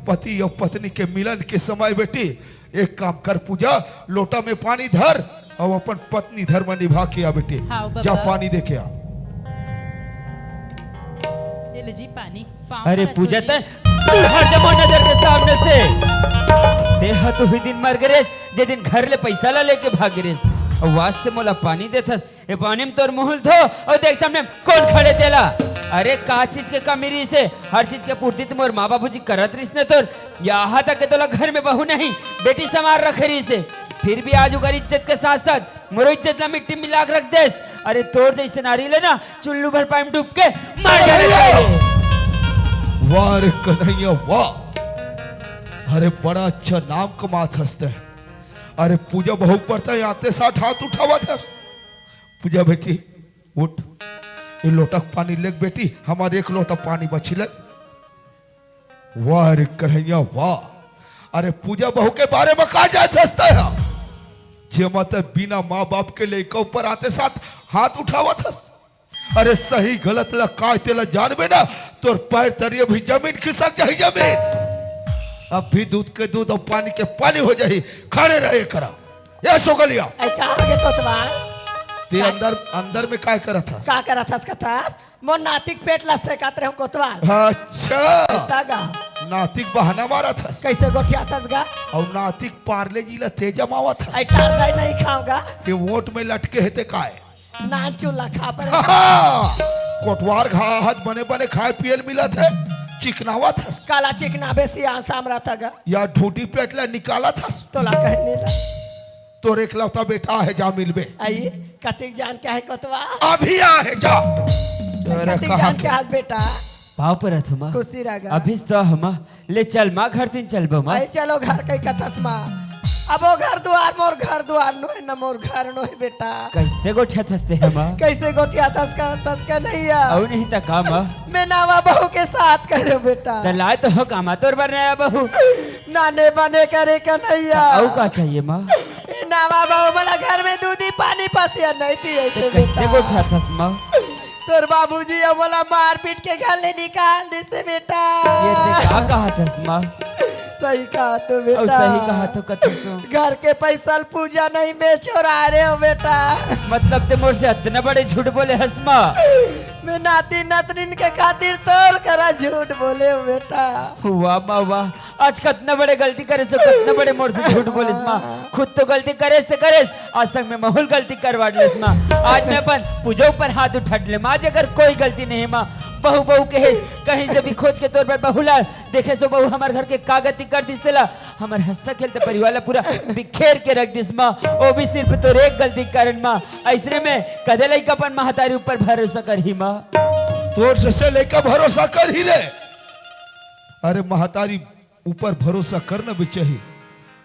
पति अउ पत्नी के मिलन के समय बेटी, एक काम कर पूजा, लोटा में पानी धर अउ अपन पत्नी धर्म निभा के आ बेटी। हाँ, बाबा। जा पानी दे के आ। ये ले जी पानी। पाँव अरे परत पूजा, होही। तैं तू हट जा मोर नजर के सामने से। तें ह तो उही दिन मर गे रे, जे दिन घर ले पइसा ला लेके भाग गे रे। अउ आज तैं मोला पानी देथस, ए पानी में तोर मुँह ल धो अउ देख सामने कोन खड़े तेला। अरे का चीज के कमी रहिस हे, हर चीज के पूर्ति तो मोर माँ बाबूजी करत रहिस न तोर। यहाँ तक के तोला घर में बहू नहीं, बेटी समान रखे रहिस हे, फिर भी आज ओकर इज्जत के साथ साथ मोरो इज्जत ला मिट्टी में मिला के रख देस। अरे तोर जइसे नारी ले ना चुल्लू भर पानी में डूब के मर जाना चाहिए। वाह रे कन्हैया वाह, अरे बड़ा अच्छा नाम कमात हस तैं। अरे पूजा बहू पर तैं आते साथ हाथ उठावत हस। पूजा बेटी उठ, ए लोटा के पानी लेग बेटी, हमर एक लोटा पानी बचिस ले। वाह रे कन्हैया वाह। अरे पूजा बहू के बारे में का जानथस तैं ह? जेमा तैं बिना माँ बाप के लइका ऊपर आते साथ हाथ उठावत हस। अरे सही गलत ला काय तेला जानबे ना, तोर पैर तरी अभी जमीन खिसक जाही जमीन। अभी दूध के दूध अउ पानी के पानी हो जाही। खड़े रहे करा। ए सोगलिया। ए, का हो गे कोतवाल? ते का अंदर, अंदर में काय करत हस? का करत हस कथस? मोर नातिक पेट ला सेकत रहेंव कोतवाल। अच्छा। तगा। नातिक बहाना मारत हस। कइसे गोठियाथस गा? अउ नातिक पार्ले जी ला ते जमावत हस। ए, टार दाई नहीं खांव गा। ते वोट में लटके हे ते काय? नान चूल्हा खा पड़े। कोटवार घा हस बने बने खाए पिए ल मिलत हे, चिकनावत हस। काला चिकनाबे सियान सामरा तगा। या ढूंढी पेट ला निकालत हस। तोला कहनी ला। तोर एकलौता बेटा हे, जा मिलबे। आई, कतिक जान के आहे कोतवाल? अभी आहे, जा। अरे, कतिक कहाँ जान के के? आज बेटा? पाँव परत हँव माँ। खुशी रह गा। अभी तो हँव माँ, ले चल माँ, घर तीन चलबो माँ। आई चलो घर कई कथस माँ। अब वो घर दुआर मोर घर दुआर नोहे, न मोर घर नोहे बेटा। कइसे गोठियाथस ते हमा? कइसे गोठियाथस का, थस का नहीं आ? अउ नहीं त का मा? मैं नावा बहू के साथ करेंव बेटा। त लाय तो हँव का मा तोर बर नया बहू। नाने बने करे का नहीं आ। अउ का चाहिए मा? ए नावा बहू मोला घर में दूधी पानी पसिया नहीं पिए त से कइसे बेटा। गोठियाथस मा? तोर बाबूजी अब मोला मार पीट के घर ले निकाल दिसे बेटा। ये ते का कहत हस माँ? सही कहत हों अउ बेटा। सही कहत हों कथस तो। घर के पैसा ल पूजा नहीं मैं चोराय रहेंव बेटा। मतलब ते मोर से अतना बड़े झूठ बोले हस माँ? मैं नाती नतनिन के खातिर तोर करा झूठ बोलेंव बेटा। वाह माँ वाह, आज कतना बड़े गलती करेस, कतना बड़े मोर से झूठ बोलेस माँ। खुद तो गलती करेस ते करेस, आज संग में महू ल गलती करवा डरेस माँ। आज मैं अपन पूजा ऊपर हाथ उठा डरेंव माँ, जेकर कोई गलती नहीं हे माँ। बहू बहू कहे, कहीं से भी खोज के तोर बर बहू ला देखेस, ओ बहू हमर घर के का गति कर दिस तेला, हमर हँसत खेलत परिवार ला पूरा बिखेर के रख दिस माँ। ओ भी सिर्फ तोर एक गलती के कारण माँ। अइसने में कदे लइका अपन महतारी ऊपर भरोसा करही माँ? तोर जइसे लइका भरोसा करही रे। अरे महतारी ऊपर भरोसा करना भी चाहिए।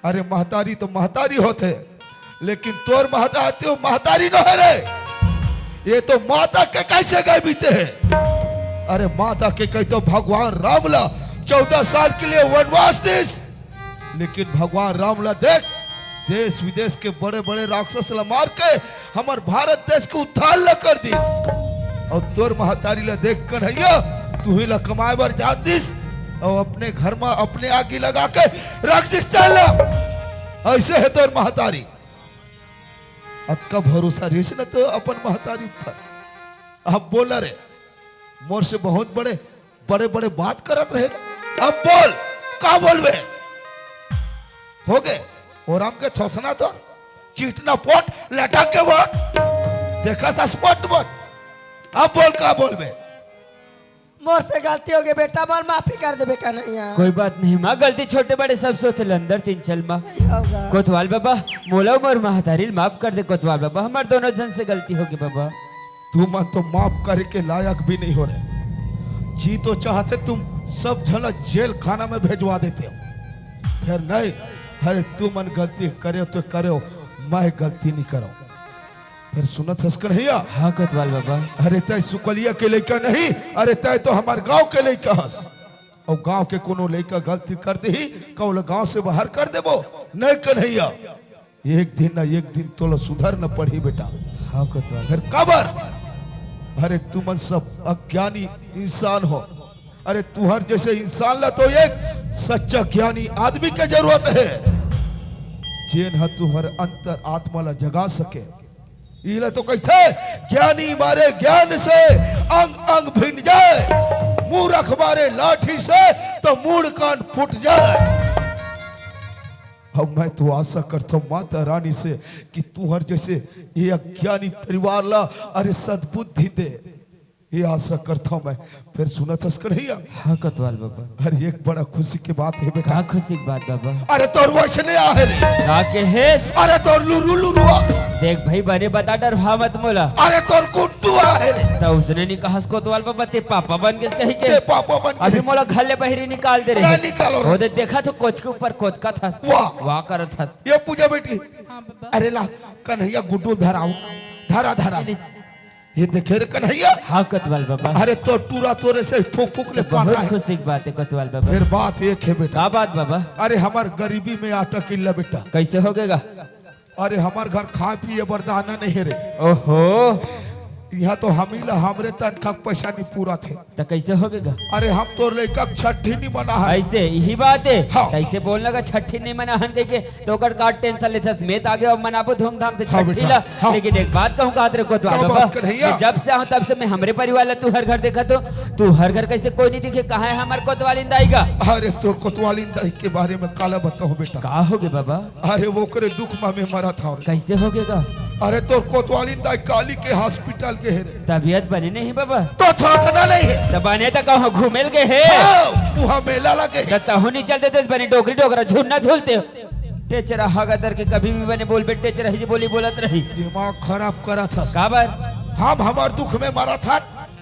अरे महतारी तो महतारी होथे, लेकिन तोर महतारी तो महतारी नोहे रे। ये तो माता कैकेयी से गए बीते हे। अरे माता कैकेयी तो भगवान राम ला चौदह साल के लिए वनवास दिस, लेकिन भगवान राम ला देख, देश विदेश के बड़े बड़े राक्षस ला मार के हमर भारत देश के उद्धार ला कर दिस। अउ तोर महतारी ला देख कन्हैया, तुही ला कमाए बर जान दिस अउ अपने घर मा अपने आगी लगा के रख दिस तेला। अइसे हे तोर महतारी। अतका भरोसा रहिस न तो अपन महतारी ऊपर। अब बोल रे, मोर से बहुत बड़े बड़े बड़े बात करत रहे ना। अब बोल, का बोलबे? होगे, ओराम के थोसना तो चीटना पोट, लटक के वोट, देखत हस पोट वोट। अब बोल, का बोलबे? मोर से गलती होगे बेटा, मोर माफी कर देबे कन्हैया। कोई बात नहीं माँ, गलती छोटे बड़े सब से होथे, अंदर तीन चल माँ। नहीं होगा। कोतवाल बाबा, मोला अउ मोर महतारी ल माफ कर दे कोतवाल बाबा, हमर दोनों झन से गलती होगे बाबा। तुमन तो माफ करे के लायक भी नहीं हो रहे। जी तो चाहते तुम सब झन जेल खाना में भेजवा देते हो। फिर नहीं, अरे तुमन गलती करे तो करे, मैं गलती नहीं करों। फिर सुनत हस कन्हैया? हाँ कोतवाल बाबा। अरे तय सुकलिया के लइका नहीं, अरे तय तो हमर गांव के लइका हस। अउ गांव के कोनो लइका गलती कर देही, का ओला गांव से बाहर कर देबो? नहीं कन्हैया, एक दिन ना एक दिन तोला सुधरना पड़ही बेटा। हाँ कोतवाल। फिर काबर? अरे तुमन सब अज्ञानी इंसान हो। अरे तुहर जइसे इंसान ला तो एक सच्चा ज्ञानी आदमी के जरूरत हे, जेन ह तुहर अंतर आत्मा ला जगा सके। इला तो कहिथे, ज्ञानी मारे ज्ञान से अंग अंग भिन जाए, मूरख मारे लाठी से तो मूड़ कान फूट जाए। अब मैं तो आशा करथों माता रानी से कि तुहर जइसे ये अज्ञानी परिवार ला अरे सद्बुद्धि दे, ये आशा करथों मैं। फिर सुनत हस कन्हैया? हाँ कोतवाल बाबा। अरे एक बड़ा खुशी के बात हे बेटा। का खुशी के बात बाबा? अरे तोर वइसने आहे रे। का कहेस? अरे तोर लुरु लुरुआ। देख भाई बने बता, डरवा मत मोला। अरे तोर गुड्डू आहे रे। त उसने नहीं कहस कोतवाल बाबा ते पापा बन गेस कहिके। ते पापा बन अभी गेस। मोला घर ले बहिरी निकाल दे रे। नहीं निकालों रे। ओ दे देखत हो कोच के ऊपर कोचकत हस। वाह। वाह करत हस। ये पूजा बेटी। हाँ बाबा। अरे ला कन्हैया गुड्डू धराओ। धरा धरा। ये देखे रे कन्हैया। हाँ कोतवाल बाबा। अरे तोर टूरा तोरे से फूक फूक ले पान रहा है। बहुत खुशी की बात है कोतवाल बाबा। फिर बात एक है बेटा। का बात बाबा? अरे हमर गरीबी में आटा किल्ला बेटा। कइसे होगेगा? अरे हमर घर खाए पिए बर दाना नहीं है रे। ओहो। इहाँ तो हमी ला हमरे तनखा के पैसा नहीं पूरा थे। त कइसे होगेगा? अरे हम तोर लइका के छट्ठी नहीं मना है। अइसे इही बात है। हाँ। कइसे बोलना का छट्ठी नहीं मना हन कहिके? त ओकर का टेंशन लेथस? मैं त आगे अब मनाबो धूमधाम से हाँ छट्ठी बेटा, ला। हाँ। लेकिन एक बात कहूँ कहत रे कोतवाल का बाबा, बात कन्हैया? मैं जब से आऊँ तब से मैं हमरे परिवार ला तुहर घर देखत हों, तुहर घर कइसे कोई नहीं दिखे, कहाँ है हमर कोतवालिन दाई गा? अरे तोर कोतवालिन दाई के बारे में काला बताऊँ बेटा। का होगे बाबा? अरे ओकरे दुख मा मैं मरत हँव रे। कइसे होगे गा? अरे तोर कोतवालिन दाई काली के हॉस्पिटल गे हे रे। तबीयत बने नहीं बाबा? त थोथना नहीं है। त बने त कहूँ घूमे ल गे हे। हाँ, उहाँ मेला लगे हे। त तहूँ नहीं चल देते बने डोकरी डोकरा झुलना झुलते। टेचरा हगदर के कभी भी बने बोलबे, टेचरा ही बोली बोलत रही। दिमाग खराब करत हस। काबर? हम हमर दुख में मरत हन,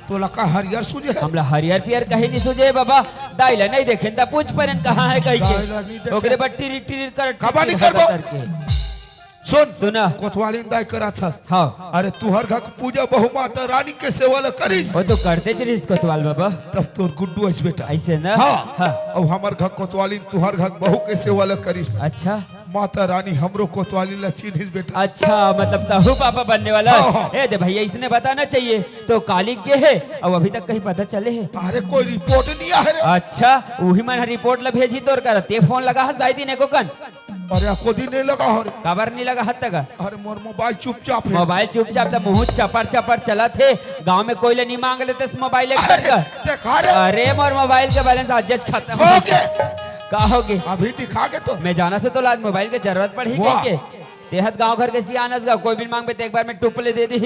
तोला का हरियर सूझे हे? हमला हरियर पियर कहीं नहीं सूझे हे बाबा। दाई ला नहीं देखेन, त पूछ परेन कहाँ हे कहिके। दाई ला नहीं देखेन। ओकरे बर टिरिर टिरिर करत काबर नहीं करबो? करके। सुन, सुना। कोतवालीन दाई करत हस। हाँ। अरे तुहर घर के पूजा बहू माता रानी के सेवा ला करिस। वो तो करते च रहिस कोतवाल बाबा। तब तोर गुड्डू अइस बेटा। अइसे ना? हाँ। हाँ। अब हमर घर कोतवालीन तुहर घर बहू के सेवा ला करिस। अच्छा। माता रानी हमरो कोतवालीन ला चिन्हिस बेटा। अच्छा, मतलब तहू पापा बनने वाला? हाँ, हाँ। ए दे भैया, इसने बताना चाहिए। तो काली गे हे, अउ अभी तक कहीं पता चले हे? अरे कोई रिपोर्ट नहीं आए रे। अच्छा, उही मन ह रिपोर्ट ला भेजी तोर करा, ते फोन लगा हस दाई दिन एको कन? अरे, एको दिन नहीं लगा हो रे। काबर नहीं लगा हस तक? अरे, मोर मोबाइल चुपचाप हे। मोबाइल चुपचाप त मुँह चपर चपर चलत हे। गाँव में कोई ले नहीं मांग लेते इस मोबाइल एक अरे, बार का। देखा रे। अरे, मोर मोबाइल के बैलेंस आज जज खत्म हो हो गया। गया। का हो गया? अभी दिखा के तो। मैं जाना से तो आज मोबाइल के जरूरत पड़ ही वाह। गई के। तेहत गांव घर के सियान अस गा, कोई भी मांगबे ते एक बार में टुप ले दे दी।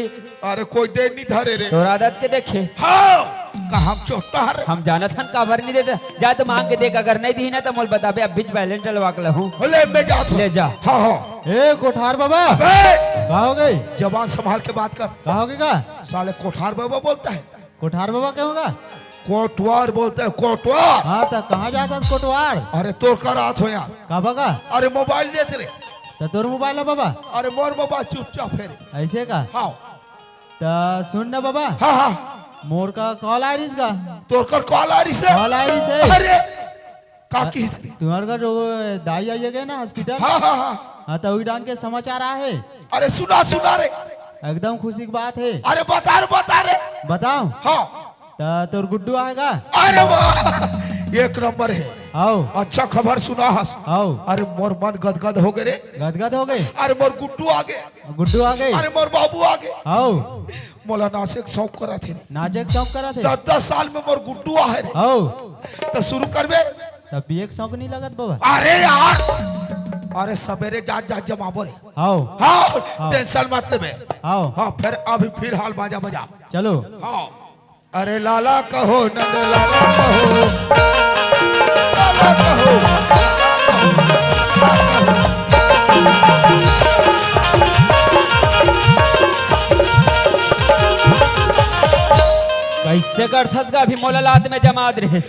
अरे कोई दे नहीं धरे रे। तोर आदत के देखे। हाँ, का हम चोट्टा हरे? हम जानत हन काबर नहीं देते। जा तो मांग के देख, अगर नहीं दी ना तो मोल बताबे, अब बीच बैलेंस डलवा के लहूं। ले मैं जात हूँ। ले जा। हाँ, हाँ। ए कोठार बाबा। अबे! का हो गई? जबान संभाल के बात कर। का हो गई का? साले कोठार बाबा बोलता है। कोठार बाबा के होगा? कोटवार बोलते हैं, कोटवार। हाँ, तो कहाँ जाता है कोटवार? अरे तोर करा आत हो यार। का बगा? अरे मोबाइल देते रे। तो तोर मोबाइल है बाबा? अरे मोर बाबा चुपचाप है रे। ऐसे का? हाँ। तो सुन ना बाबा। हाँ, हाँ। मोर का कॉल आ रही इसका। तोर कर कॉल आ रही से? कॉल आ रही से। अरे का किहिस रे? तुम्हारे घर जो दाई आई गए ना हॉस्पिटल? हाँ, हाँ, हाँ। हाँ, तो वही डान के समाचार आ है। अरे सुना, सुना रे। एकदम खुशी की बात है। अरे बता रे, बता रे। बताओ। हाँ। तो तोर गुड्डू आएगा? अरे वाह, एक नंबर है। आओ। अच्छा खबर सुना हस। आओ। अरे मोर मन गदगद हो गए रे। गदगद हो गए? अरे मोर गुड्डू आ गए। गुड्डू आ गए? अरे मोर बाबू आ गए। आओ। मोला नाचे के शौक करा थे रे। नाचे के शौक करा थे? दस दस साल में मोर गुड्डू आ है रे। आओ। तो शुरू करबे? तब भी एक शौक नहीं लगत बाबा। अरे यार, अरे सवेरे जात जात जमाबो रे। आओ। हाँ, आओ। टेंशन मत लेबे। आओ। हाँ, फिर अभी फिर हाल बाजा बजा। चलो। हाँ। अरे लाला कहो नंद लाला कहो, लाला कहो। कैसे करथस गा अभी मोला लात में जमात रहे।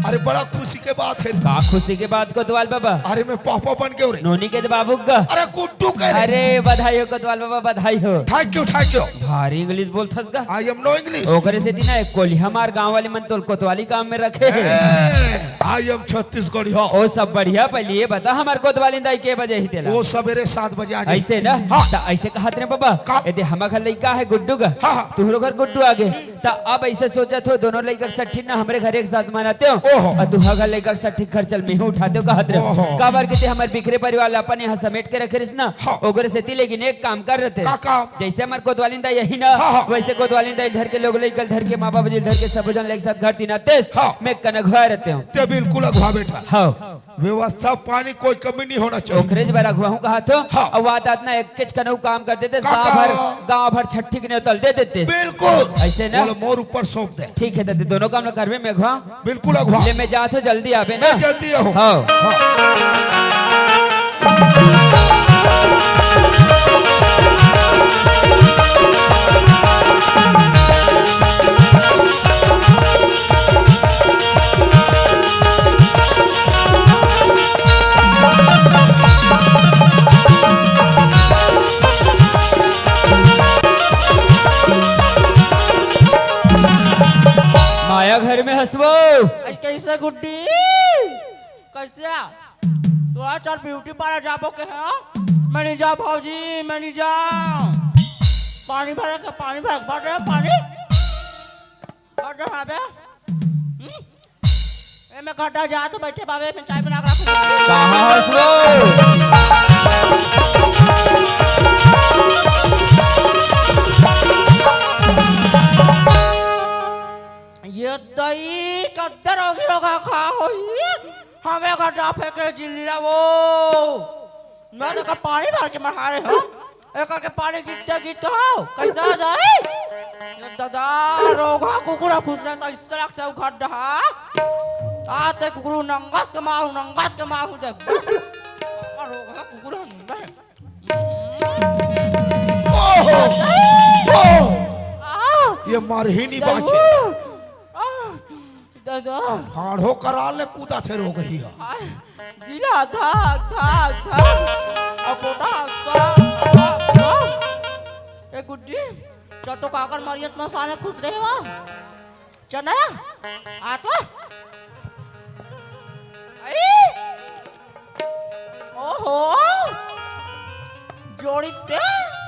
अरे बड़ा खुशी के बात है। का खुशी के बात कोतवाल बाबा? अरे मैं पापा बन गयो रे। नोनी के बाबू का? अरे गुड्डू के रे। अरे बधाई हो कोतवाल बाबा, बधाई हो। Thank you, thank you। भारी इंग्लिश बोलथस का? I am no English। ओकरे से दिन एक कोली हमार गांव वाले मन तोल कोतवाली काम में रखे हैं। I am छत्तीसगढ़ी हो। ओ सब बढ़िया, पहले ये बता हमार कोतवाली दाई के बजे ही तेला? वो सवेरे सात बजे आ गए। ऐसे ना? हाँ। तो ऐसे कहत रे बाबा, का? ए दे हमार घर लइका है गुड्डू का। हाँ, हाँ। तुहरो घर गुड्डू आ गए। त अब ऐसे सोचत हो, दोनों लइका के सट्ठी ना हमरे घर एक साथ मनाते हो। ओहो। और तुहा घर लइका के सट्ठी खर्चल में ही उठाते हो कहत रहे। ओहो। काबर के ते हमर बिखरे परिवार ला अपन यहाँ समेट के रखे रहिस ना। हाँ। ओकरे सेती लेकिन एक काम कर रहे थे। का काम? जैसे हमर कोतवालिन दा यही ना, हाँ, हाँ। वैसे कोतवालिन दा इधर के लोग लइका धर के माँ बाबू जी धर के सब जन लइका साथ घर तीन आते। हाँ। मैं कनघवा रहते हूँ। ते बिल्कुल अगवा बेटा। हाँ। व्यवस्था पानी कोई कमी नहीं होना चाहिए। ओखरे ज बर अगुवाहूँ कहा तो, हाँ। अउ आत आत ना एक केच कनऊ काम कर देते, का गाँव भर, का? गाँव भर छट्ठी के नेवतल दे देते। बिल्कुल। ऐसे ना? बोलो, मोर ऊपर सौंप दे। ठीक है, दे, दोनों काम ना करबे, मैं अगुवा। बिल्कुल अगुवा। ले, मैं जात हूँ, जल्दी आबे ना। मैं जल्दी आऊँ। हाँ। हाँ। माया घर में हंसबो। अरे कैसे गुड्डी? कैसे? तो आज चल ब्यूटी पार्लर जाबो के है? मैं नहीं जाऊँ भौजी, मैं नहीं जाऊँ। पानी भरे के, पानी भरे के, भर दे पानी। भर दे, हाँ बे। हम्म? ए, मैं घर जा तो बैठे बाबे, मैं चाय बना के रखूँ। कहाँ हंसबो? ये दई कद्दर होगी रोगा खा होई, हमें गड्ढा फेंक रहे जिल्ली ला वो। मैं तो का पानी भर के मढ़ा रहे हो, एक करके पानी गिरते गिरते हो, कैसा जाए? ये दादा, रोगा कुकुरा खुश रहता, इस तरह से गड्ढा। आते कुकुरू नंगत के मारू, नंगत के मारू देख। रोगा कुकुरा नहीं। ओहो! ओहो! आ! ये मरही नहीं बाचे। आ! दादा। ठाढ़ो करा ले, कूदा थे रो गई है। हाय, दिला धक धक धक। अब बोटा, सा, सा, सा। ए गुड्डी, चल तो काकर मरियत मसाने खुश रहे वा। चल ना या, आ तो। आई। ओहो। जोड़ी ते।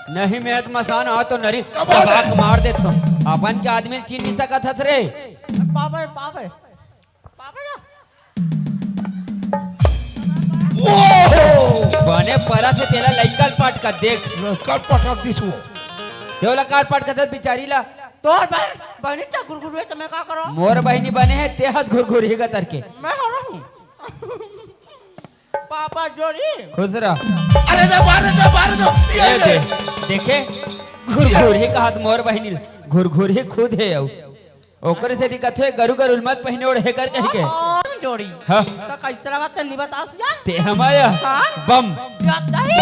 नहीं, मैं तो मसान आ तो नरी। क्या बात है? दबाक मार देत हो। अपन के आदमी चीन नहीं सकत हस रे। पापे, पापे। पापे या। ओहो। बने परा से तेला लइका ल पटका देख। लइका ल पटक दिस वो। तेला कार पटका दे बिचारी ला। तोर बहन, बहनी चा गुरगुरुए तो मैं का करो? मोर बहनी बने है, ते हस घुरघुरी गतर के। मैं हो रहूं। पापा जोड़ी। खुश रह। अरे दे, मारे दे, मारे दे। ये ए दे। दे, देखे? घुरघुरी कहत मोर बहिनी, घुरघुरी खुद है अउ। ओकरे से दिक्कत है, गरु गरु मत पहिने ओढ़े कर कह के। ओहो, जोड़ी। हाँ। तो कैसे लगा ते नहीं बता सिया? ते हम आया। हाँ? बम। या दही।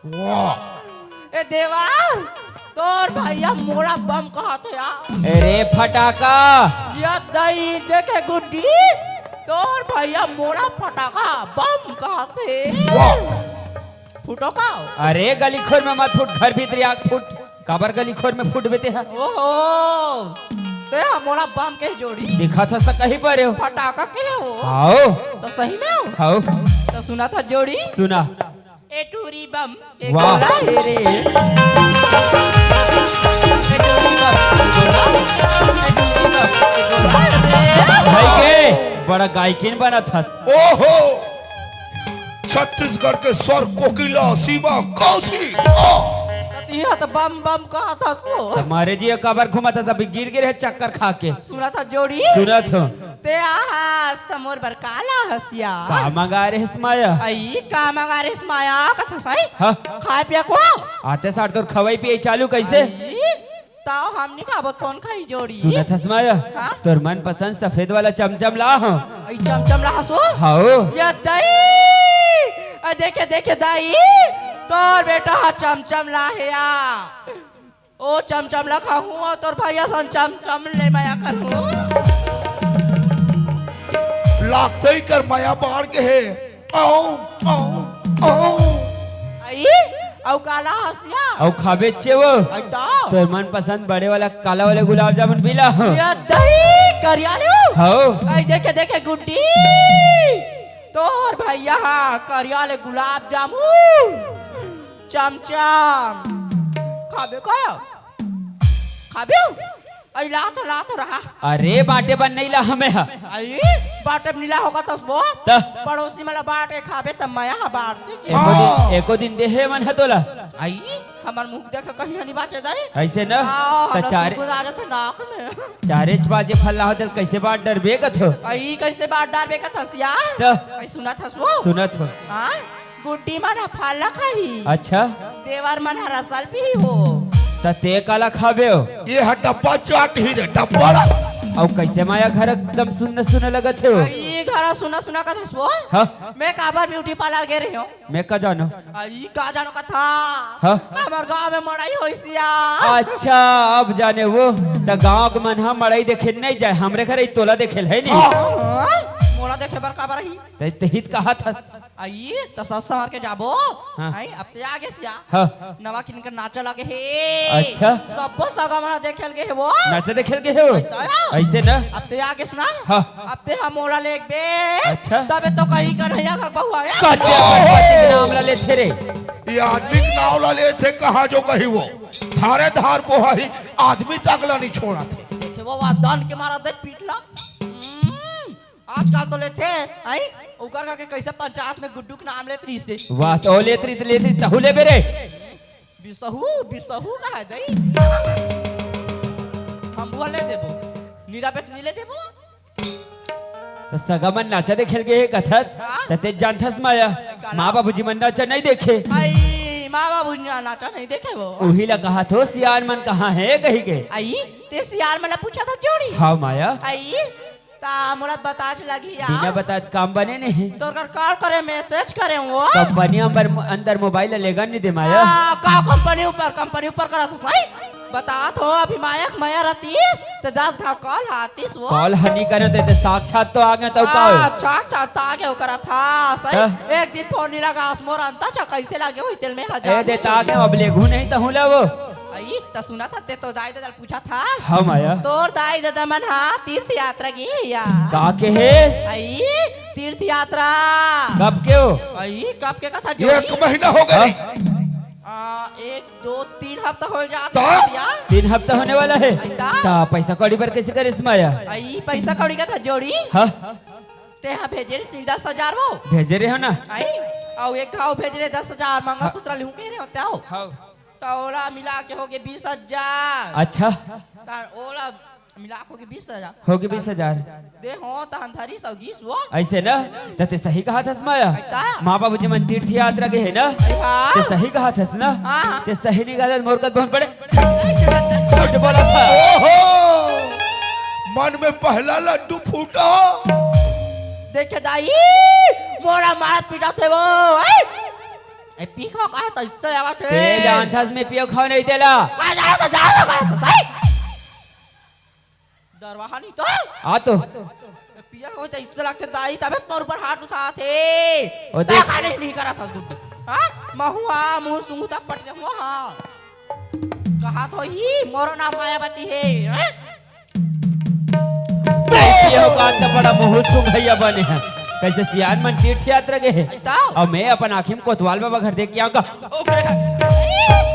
वाह। ए देवा, तोर भैया मोला बम कहत हे यार। अरे फटाका। या दई देखे गुड्डी, तोर भैया मोला फटाका बम कहत हे। वाह। फुटो का? अरे गली खोर में मत फुट, घर भीतरी आग फुट। काबर गली खोर में फुट बेते हा? ओहो, ते हा मोला बम के जोड़ी। दिखा था सा कहीं पर हो। फटाका के हो? आओ। तो सही में हो? आओ। तो सुना था जोड़ी? सुना। ए टूरी बम के वाह। गोला हे रे। ए टूरी बम के गोला हे रे। ए टूरी बम के गोला हे रे। भाई के बड़ा गायकिन बनत हस। ओहो, छत्तीसगढ़ के स्वर कोकिला सीमा कौशिक। आ। तिहा तो बम बम कहत हस वो। हमारे जी काबर घूमत हस, अभी गिर गिर है चक्कर खा के। सुना था जोड़ी? सुना था। ते आहस त मोर बर का लाहस या? का मंगा रे हस माया? अई, का मंगा रे हस माया? कथस अई? हाँ। खाए पिए को? आते सार तोर खवाई पिए चालू कैसे? अई, ताव हमनी का बहुत कौन खाई जोड़ी? सुनत हस माया? हाँ? तोर मनपसंद सफेद वाला चमचम ला हूँ। अई चमचम लाहस वो? हाओ। या दाई! अ देखे, देखे दाई, तोर बेटा हा चमचम लाहे या। ओ चमचम ला खाहूं अउ तोर भैया सन चमचम ले मया करहूं। लागते ही कर मया बाढ़ के हे। औ, औ, औ। अई, अउ काला हसिया। अउ खाबे चे वो। अई तो। तोर मनपसंद बड़े वाला काला वाला गुलाब जामुन भी ला। या दही करिया ले। हाओ। अई देखे, देखे गुड्डी। तोर भैया हा करिया ले गुलाब जामुन। चमचम। खाबे का? खाबे? अई ला तो, ला तो रहा। अरे बांटे बन नहीं ला हमें हा। अई बांटे बन नहीं ला होगा तो वो? त? पड़ोसी मला बांट के खाबे त मया हा बांट के। एको दिन, हाँ। एको दिन देहे मन हा तोला। अई हमर मुख देख कहीं नहीं बांचे दाई। ऐसे ना? हाँ, त हमरा चारे सुगुन आ जाथे नाक में। चारेच बाजे फल ला होते कैसे बांट डरबे कथो? अई कैसे बांट डरबे कथस या? त? अई सुनत हस वो? सुनत हो। हाँ? गुड्डी मन ह फल खाही। अच्छा। देवर मन ह रसल पीही हो। त ते काला खाबे हो? ये ह डब्बा चाट ही रे, डब्बा ला। अउ कैसे माया घर एकदम सुन्न सुन्न लगत हे हो? ये घर सुना सुना कथस वो? हाँ। मैं काबर ब्यूटी पार्लर गे रहे हो। मैं का जानो? आ, ई का जानो कथा? हाँ। हमर गांव में मड़ई होइस या। अच्छा, अब जाने वो। त गांव के मन ह मड़ई देखे नहीं जाए, हमरे घर ही तोला देखे है नहीं। हाँ, मोला देखे बर काबर ही? ते, ते हित कहा था। आई, त सस संवर के जाबो। हाँ। आई, अब ते आ गेस या। हाँ। नवा किन कर नाचा लगे हे। अच्छा। सबो सगा मना देखे लगे हे वो। नाचा देखे लगे हे वो। बताया। ऐसे ना। अब ते आ गेस ना। हाँ। अब ते हम मोला लेगबे। अच्छा। तबे तो कहीं कन्हैया का बहू आया। काटे अपन पति के नाम ला लेथे रे। ये आदमी के नाम ला लेथे, कहाँ जो कही वो। धारे धार बोहा ही आदमी तक ला नहीं छोड़ा थे। देखे वो, वा दन के मारा दे पीटला। हम्म। आजकल तो लेथे, आई? ओकर करके कैसे पंचायत में गुड्डू के नाम लेत रहिस ते? वाह, तो लेत रही, तो लेत रही, तहु लेबे रे। बिसहू, बिसहू का है दई? हम वो ले देबो। नीरा बेत नी ले देबो? तो सगा मन नाचा देखे लगे हे कथत, हाँ? त ते जानथस माया, का ना? माँ बाबूजी मन नाचा नहीं देखे। आई, माँ बाबूजी ना-, नाचा नहीं देखे वो। उही ला कहा थो, सियान मन कहाँ है कही के। आई, ते सियान मन ला पूछा था जोड़ी। हाँ माया। आई, ता मोला बताच लगी यार। बिना बतात काम बने नहीं। तोर कर कॉल करे, मैसेज करे वो। कंपनी अंदर, अंदर मोबाइल लेगन नहीं दे माया। आ, का कंपनी ऊपर, कंपनी ऊपर करा तो सही। बतात हो, अभी माया के माया रतिस, त दस घाव कॉल हातिस वो। कॉल हनी करे ते, ते साक्षात तो आ गए, तब का हो? अच्छा, अच्छा, त आगे ओकर था, सही। त? एक दिन फोन नहीं लगा, मोर अंता छ, कैसे लगे वही तेल में ए, हजार दे में ता के अब लेगू नहीं त हुला वो। आई, त सुना था, ते तो दाई ददा पूछा था। हाँ, माया। तोर दाई ददा मन हा तीर्थ यात्रा गे या। का के हे? आई, तीर्थ यात्रा। कब के हो? आई, कब के कथा एक जोड़ी? महीना हो गए। हाँ? आ, एक, दो, तीन हफ्ता हो जात ता? हे भैया। तीन हफ्ता होने वाला है। आई ता? ता पैसा कौड़ी बर कैसे करिस माया? आई, पैसा कौड़ी का था जोड़ी? हाँ? ते हा भेजे रहे दस हजार वो। भेजे रहे हो ना? आई, अउ एक घाव भेजे रहे दस हजार, मंगलसूत्र हाँ। लिहूं कह रहे होते हो। हाँ। त ओला मिला के हो गए बीस हजार। अच्छा। त ओला मिला के हो गए बीस हजार। हो गए बीस हजार। दे हो, तहन धरी सौ गीस वो। ऐसे ना? त ते सही कहा थस माया। ऐसा? माँ बाबूजी मन तीर्थ यात्रा गे हे ना? हाँ। ते सही कहा थस ना? हाँ, हाँ। ते सही नहीं कहा थस, मोर कत बहुत बड़े। झूठ बोला था। ओहो! मन में पहला लड्डू फूटा। देखे दाई, मोला मारत पीटत हे वो, हैं? ए, पी खा का त इससे आवाज हे। ते जानथस मैं पियो खाओ नहीं तेला। का जानो त जानो का त सही। दरवाहा नहीं तो। आ तो। ए, पिया हो त इससे लगथे दाई, तबे तोर ऊपर हाथ उठाथे। ओ देख। का नहीं, नहीं करा था गुड्डू। हाँ? महुआ, मुंह सुंघता पट जाऊंगा, हाँ। कहा तो ही, मोरो नाम मायावती हे, हैं? ये हो कान का बड़ा मुहूर्त सुंघैया बने हैं। कैसे सियान मन तीर्थ यात्रा गे हे। ऐसा? अउ मैं अपन आँखी में कोतवाल बाबा घर देख के आऊंगा। ओकरे घर,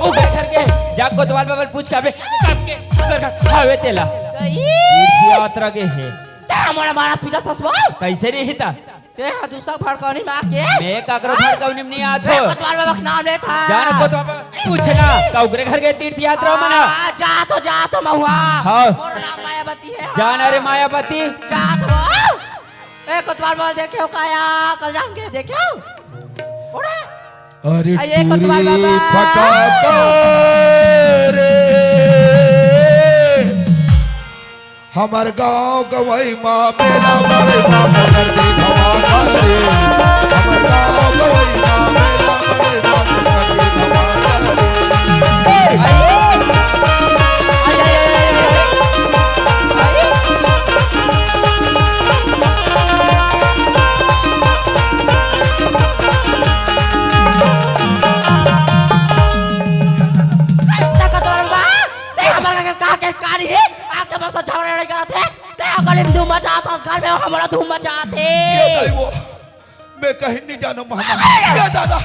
ओकरे घर गे, जा कोतवाल बाबा ले पूछ के आबे, कब के, ओकरे घर हवे तेला। गई। तीर्थ यात्रा गे हे। ता मोला मारा पीटा थस वो। कैसे नहीं हिता? ते हा दूसरा भड़कौनी में आके। मैं काकरो भड़कौनी में नहीं आत हो। मैं कोतवाल बाबा के नाम लेत हा। जाना कोतवाल बाबा, पूछना, का ओकरे घर गे तीर्थ यात्रा मना? आ, जा तो, जा तो महुआ। हाँ। मोर नाम मायावती हे। जाना रे मायावती। जा तो। ए, कोतवाल बाबा देखे हो काया, कल जान के देखे हो? ओड़ा। अरे आ, ये कोतवाल टूरी बाबा। फटाका रे। हमर गांव गवई मा मेला बड़े मा कर दे धमाका रे। हमर गांव गवई मा मेला बड़े मा कर दे धमाका रे। ए! रास्ता का दौरान बा, ते हमर का, का, का, का नहीं है? आके बस झगड़ा लड़ाई करत है। ते अकल हिंदू मचात हस, घर में हमरा धूम मचात हे। ये दाई वो, मैं कहीं नहीं जानो महमा। ये दादा,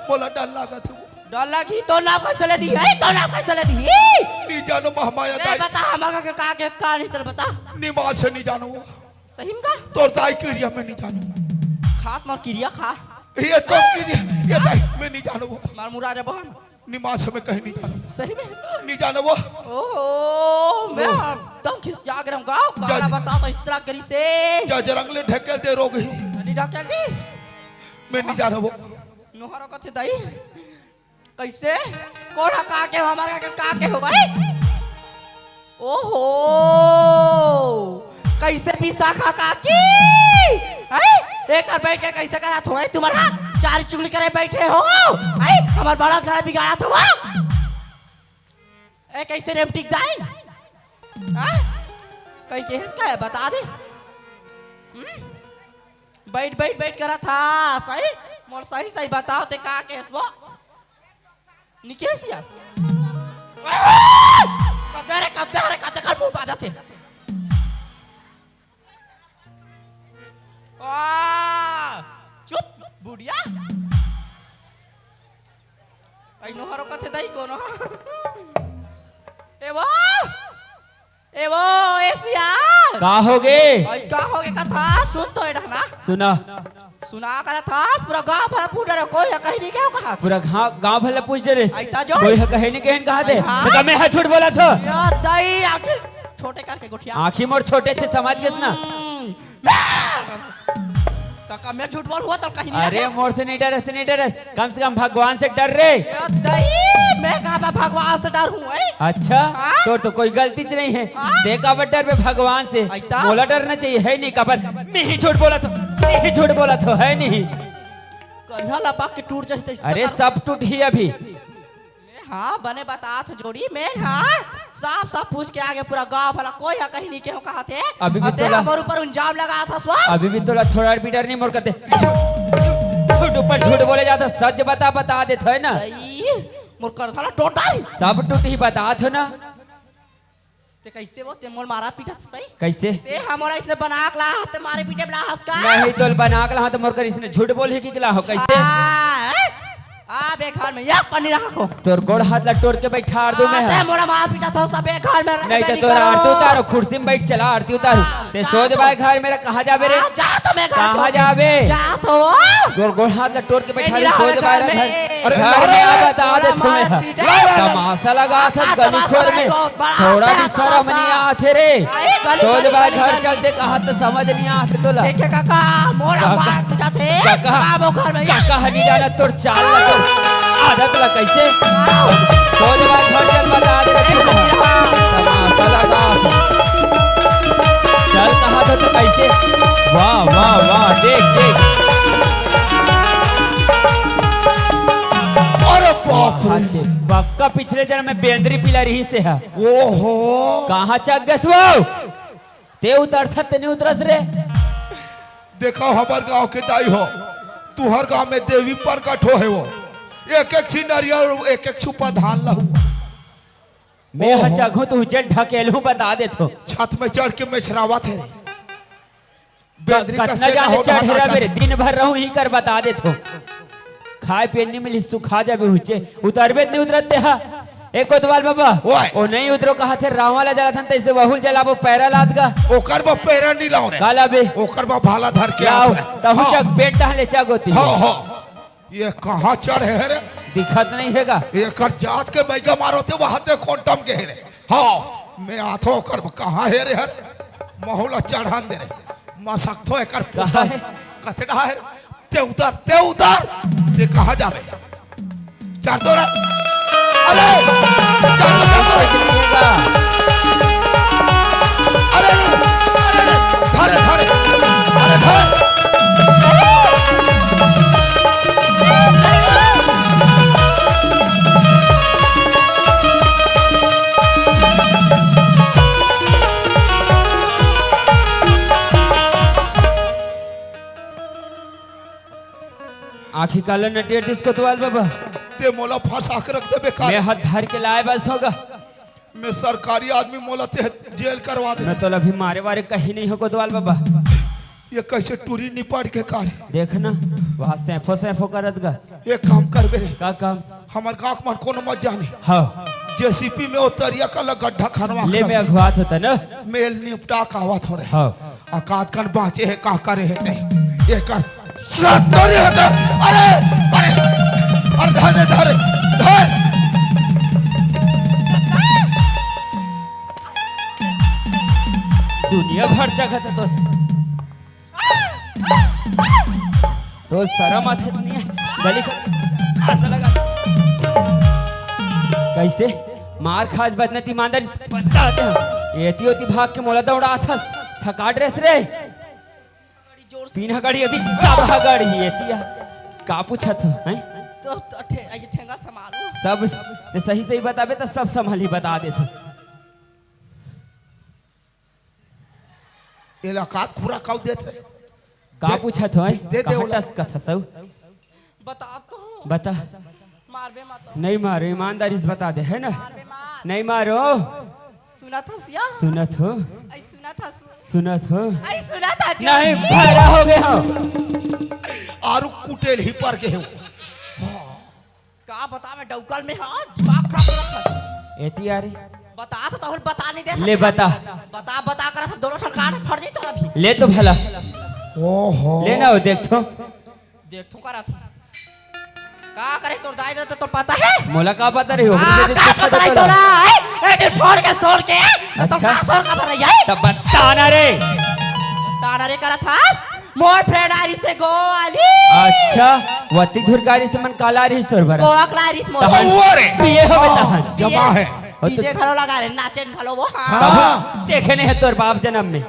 मोला डर लागत हे वो। डर लगी तो नाम कैसे ले दी? ए, तो नाम कैसे ले दी? नहीं जानो महमा, ये ए, दाई। बता, हमर का, का, का, का नहीं तेरे बता। निमास से नहीं जानो वो। सही में का? तोर दाई किरिया मैं नहीं जानो। खात मर किरिया खा। ये तो किरिया, ये दाई मैं नहीं जानो वो। मार मुरारे बहन। निमास में कहीं नहीं जानो। सही में? नहीं जानो वो। ओहो, मैं वो। एकदम खिसिया गया हूँ गाँव। जा, काला बता तो इस तरह करी से। जा, जरंगले ढकेल दे रोग ही। नहीं ढकेल दी। मैं नहीं जानो वो। नोहरो कथे दाई। कैसे? कोन ह का के हो? हमार का के, का के हो भाई? ओहो, कैसे विशाखा काकी? हैं? एकर बैठ के कैसे करत हो, हैं? तुम्हारा चार चुगली करे बैठे हो, हैं? हमार बड़ा घर बिगाड़त हो। ए, कैसे रेमटिक दाई? हाँ? कहीं के हिस का है, बता दे। हम्म? बैठ, बैठ, बैठ करत हा, सही? मोर सही, सही बताओ, ते का केस वो? निकेश यार। कद्दा रे, कद्दा रे, कद्दा कर मुंह बाजत हे। आ, चुप, बुढ़िया। आई नोहरो कथे दाई कोनो। ए वो, ए वो, ए सिया। का होगे? आई का होगे कथा? सुन तो एडा ना। सुना। सुना करत हस, पूरा गांव भर पूछ डरे, कोई ह कहीं नहीं केव कहा। पूरा गांव, गांव भर ला पूछ डरे। आई ता जोड़। कोई ह कहीं नहीं केव कहा थे। हाँ। तो का मैं ह झूठ बोलत हो? या दाई, आखिर छोटे करके गोठिया। आँखी मोर छोटे छे, समझ गेस ना। हम्म। तो का मैं झूठ बोलहूँ तो कहीं नहीं अरे, केव। मोर से नहीं डरे, से नहीं डरे। कम से कम भगवान से डर रे। ए दई, मैं काबर भगवान से डरहूँ, ए? अच्छा, हाँ? तोर तो कोई गलती च नहीं है। हाँ? ते काबर डरबे भगवान से? ऐसा? मोला डरना चाहिए, है नहीं काबर? मैं ही झूठ बोलत हो, मैं ही झूठ बोलत हो, है नहीं? कन्हा लपक के टूट जाही तइसे अरे, सब टूटही अभी। ए, हाँ, बने बतात जोड़ी में, हाँ, साफ साफ पूछ के आगे पूरा गांव भला कोई हा कहीं नहीं केहू कहा थे। अभी भी अते तोला हमर ऊपर उल्जाम लगा था स्वा। अभी भी तोला थोड़ा भी डर नहीं मोर करते। झूठ ऊपर झूठ बोले जाता, सच बता, बता देत है ना। सही, मोर कर साला टोटा ही। सब टूट ही बतात हो ना। ते कैसे वो, ते मोर मारा पीटा था सही? कैसे? ते हमोला इसने बना के ला, ते मारे पीटे बला हंस का? नहीं, तोल बना के ला, तो मोर कर इसने झूठ बोल ही कि ला हो, कैसे? आ, ए? आ, बेकार में एक पन्नी रखो। तोर गोड़ हाथ ला तोड़ के बैठार दूं मैं, हाँ, ते हा। मोला मार पीटा था, सब बेकार में रख, नहीं तो बेनी तोर करो। आरती उतारो, कुर्सी में बैठ चला, आरती उतारो। हाँ, ते जा सोच तो। भाई घर मेरा कहाँ जाबे रे? हाँ, जा तो मैं घर कहाँ छोड़ के। जाबे? जा तो। तोर गोड़ हाथ ला तोड़ के ए, बैठार निरा सोच घर भाई में। घर। अरे, घर अरे, में आ बता दे थोड़ा तुम्हें। मार पीटा। तमाशा लगा था आ, गली तमाशा खोर लगा, में। बहुत बड़ा थोड़ा भी तमाशा। शर्म नहीं आते रे। आई, गली, सोच गली, भाई गली, घर गली। चलते कहा तो समझ नहीं आते तोला। देखे काका, मोर काका, मार पीटा थे। काका, बाबू घर में। काका हनी जाना तोर चाल ला तोर आदत ला कैसे? आओ। सोच भाई घर चल बता दे ए, तू। गली, हाँ। तमाशा लगा। चल कहा था तो कैसे? वाह, वाह, वाह, देख, देख। अरे बाप रे। हाथे, पक्का पिछले जन्म में बेंदरी पिला रही से है। ओहो। कहाँ चक गस वो? ते उतरत ते नहीं उतरत रे। देखो, हमर गांव के दाई हो, तुहर गांव में देवी प्रकट हो है वो। एक एक ठी नरियर, एक एक छुपा धान लहू। मैं ओहो। हचगहूँ, तू उज्जैन ढकेलहूँ, बता देथो। छत में चढ़ के मेछरावत हे रे। क-, बेंदरी कतना कसे जाने रहो चढ़े ढाका रहबे रे, छत। दिन भर रहूँ ही कर, बता देथो। खाए पिए नहीं मिली, सुखा जाबे हुचे। उतरबे त नहीं उतरत ते हा। ए कोतवाल बाबा, ओए। ओ नहीं उतरो कहा थे, रावण ला जलाथन, तैसे वहुल जलाबो, पैरा लाद गा। ओकर बा पैरा नहीं लाओ रे। का लाबे? ओकर बा भाला धर के लाओ, आत रे। तहु हाँ। चक पेट टहले चक होती हाँ, है। हाँ। ये कहाँ चढ़े हे रे? दिखत नहीं हे गा। एकर जात के बैगा मारो थे, वहाँ ते कोंटम के हे रे। हाँ, मैं आथो ओकर कहाँ हे रे हर? महू ला चढ़ान दे रे। मसकथो एकर कहाँ पुतल। हे? कते डहा हे रे? ते उतर, ते उतर। ते कहाँ जाबे? चढ़ तो रे। अरे! चढ़ तो, चढ़ तो रे। अरे, अरे, अरे, धरे, धरे। अरे, धरे। आँखी काला नटेर दिस कोतवाल बाबा। ते मोला फंसा के रख देबे का? मैं हाथ धर के लाए बस होगा। मैं सरकारी आदमी, मोला ते जेल करवा दे। मैं तो अभी मारे वारे कहीं नहीं हो कोतवाल बाबा। ये कैसे टूरी निपट के कार? देख ना, वहाँ सैफो सैफो करत गा। एक काम करबे रे। का काम? हमर गाँव के मन कोनो मत जाने। हाँ। जेसीपी में ओ तरिया का ला गड्ढा खनवा ले, के मैं रख। अगुवात होता ना। मेल निपटा के आवत हो रे। हाँ। अकात कन बाँचे हे, का करे हे ते? एकर सत्तरी हे ते। अरे, अरे, अरे, धर दे, धर, धर। दुनिया भर जगत हे तो। तो शरम आथे नहीं है। गली का आशा लगा। कैसे? मार खास बदनत ईमानदारी बचाते हैं। एती ओती भाग के मोला दौड़ा था। थका ड्रेस रे। तीन हगाड़ी अभी सब हगाड़ी एतिया। का पूछत हो, हैं? तो, तो ठे-, ये ठेंगा संभालो। सब से सही सही बताबे तो सब संभाली बता देत हो। इलाकात खुरा काऊ देत रहे। का दे, पूछत हो, हैं? दे, दे कहाँ ओला। टस का ससौ? बता तो। बता। मारबे मत। नहीं मारो, ईमानदारी से बता दे, है ना? मारबे मत। नहीं मारो। सुनत हस या? सुनत हो? ऐ सुनत हस। सुनत हो? ऐ सुनत हस। नहीं, भरा हो गया हो। आरु कुटेल ही पर के हो। का बता, मैं डौकल में हाँ, दिमाग खराब करत हस। एती यारे। बता तो, तहुल बता नहीं दे ले सकते। बता। बता, बता करत हस, दोनों सरकार फट जाई तोर अभी। ले तो भला। ओहो। ले ना हो, देख तो। देख तो करत हस। का करे तोर दाई ददा, तोर पता है? मोला का पता रही हो? हाँ, का पता रही तोला? ए, ए, जे फोड़ के सोर के, तो अच्छा। का सोर का पर रही है? तब बता ना रे। बता ना रे करत हस। मोर friend आ रही से गोवाली। अच्छा, वती धुरकारी से मन काला रही सोर बर। कोक ला रही मोर। तहन हुआ रे। पिए हो हाँ, तहन। जमा है। हो तो डीजे घलो लगा रे, नाचेन घलो वो। हाँ। हाँ। देखे नहीं है तोर बाप जन्म में।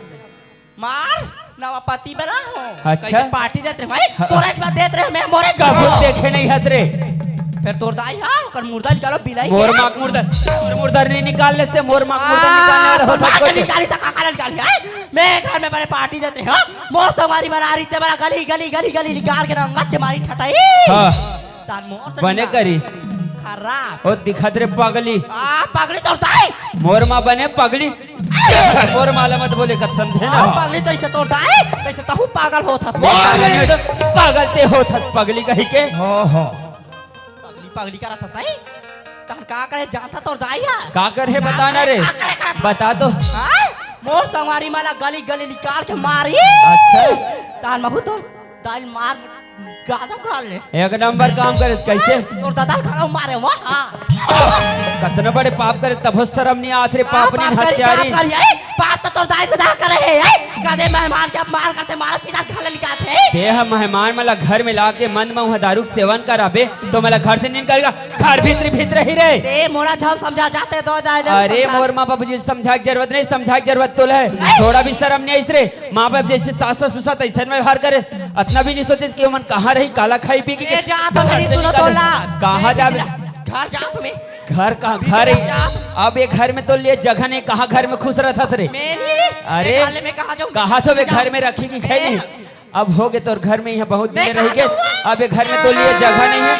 मार, नवा पति बना हो। अच्छा। कहीं पार्टी देत रहे भाई, हाँ। तोरा एक बार देत रहे, मैं मोरे कभू हाँ। देखे नहीं हत रे। फेर तोर दाई हा, ओकर मुर्दा निकालो, बिलाई मोर के। माँ के मुर्दा, मोर मुर्दा नहीं निकाल लेते, मोर माँ के मुर्दा आ, निकालने वाला तोर होता माँ के कोई। निकाली त काका ला निकाली, हैं? मैं घर में बने पार्टी देते, हाँ? मोर संगवारी मन आ रही ते, बड़ा गली, गली, गली, गली निकाल के रंगत के मारी ठटाई। हाँ। तान मोर से बने निकाल। करिस। खराब। ओ दिखत रे पगली। आ, पगली तोर दाई। मोर माँ बने पगली। मोर माँ ला मत बोले कर, समझे ना? आ, पगली तइसे तोर दाई, तइसे तहू पागल होत हस। मैं पागल नहीं होत, पागल ते होत हस, पगली कही के। हाँ, हाँ। पगली, पगली करत हस, हैं? तहन का करे जानथा तोर दाई हा? का करे हे ना बता ना करे, रे। का करे करत हस? बता तो। हाँ? मोर संगवारी मन ला गली, गली निकाल के मारी। अच्छा। तहन महू तोर दाई मार गादा कर ले। एक नंबर काम करे, कैसे? तोर दादा घलो मारे वो, हाँ। कतना बड़े पाप करे, तभो शरम नहीं आत रे, का पाप नहीं पाप करे, हत्यारी। का करे, ए? पाप तो तोर दाई दादा करे हे, ए? कदे मेहमान के अपमान करते, मारा पीटा घर ले निकालते। ते ह मेहमान मन ला घर में लाके मंद मउहा दारू के सेवन कराबे, तो मला घर से नहीं निकालेगा, घर भीतरी भीतरी ही रहे। ते मोला झन समझा जाते दो दाई ले अरे समझा। मोर माँ बाबूजी समझाए के जरूरत नहीं, समझाए के जरूरत तोला है। ए! थोड़ा भी शरम नहीं आइस रे। माँ बाप जैसे सास ससुर साथ ऐसन व्यवहार करे, अतना भी नहीं सोचे कि हमन कहाँ रही, काला खाई पी के ए, जा तो घर नहीं से सुनो निकाले। तोला। कहाँ ए, जाबे? घर जा तुम्हें। घर कहाँ? घर ही। जा। अब ये घर में तो लिए जगह नहीं, कहाँ घर में खुश रहत हस रे? मेरी? अरे, मैं काले में कहाँ जाऊँ? कहाँ तो बे जा। घर में रखी कि खाई ए। नहीं? अब हो गे तोर घर में यहाँ बहुत दिन मैं रह कहाँ गए। जाऊँ? अब ये घर में तो लिए जगह नहीं है।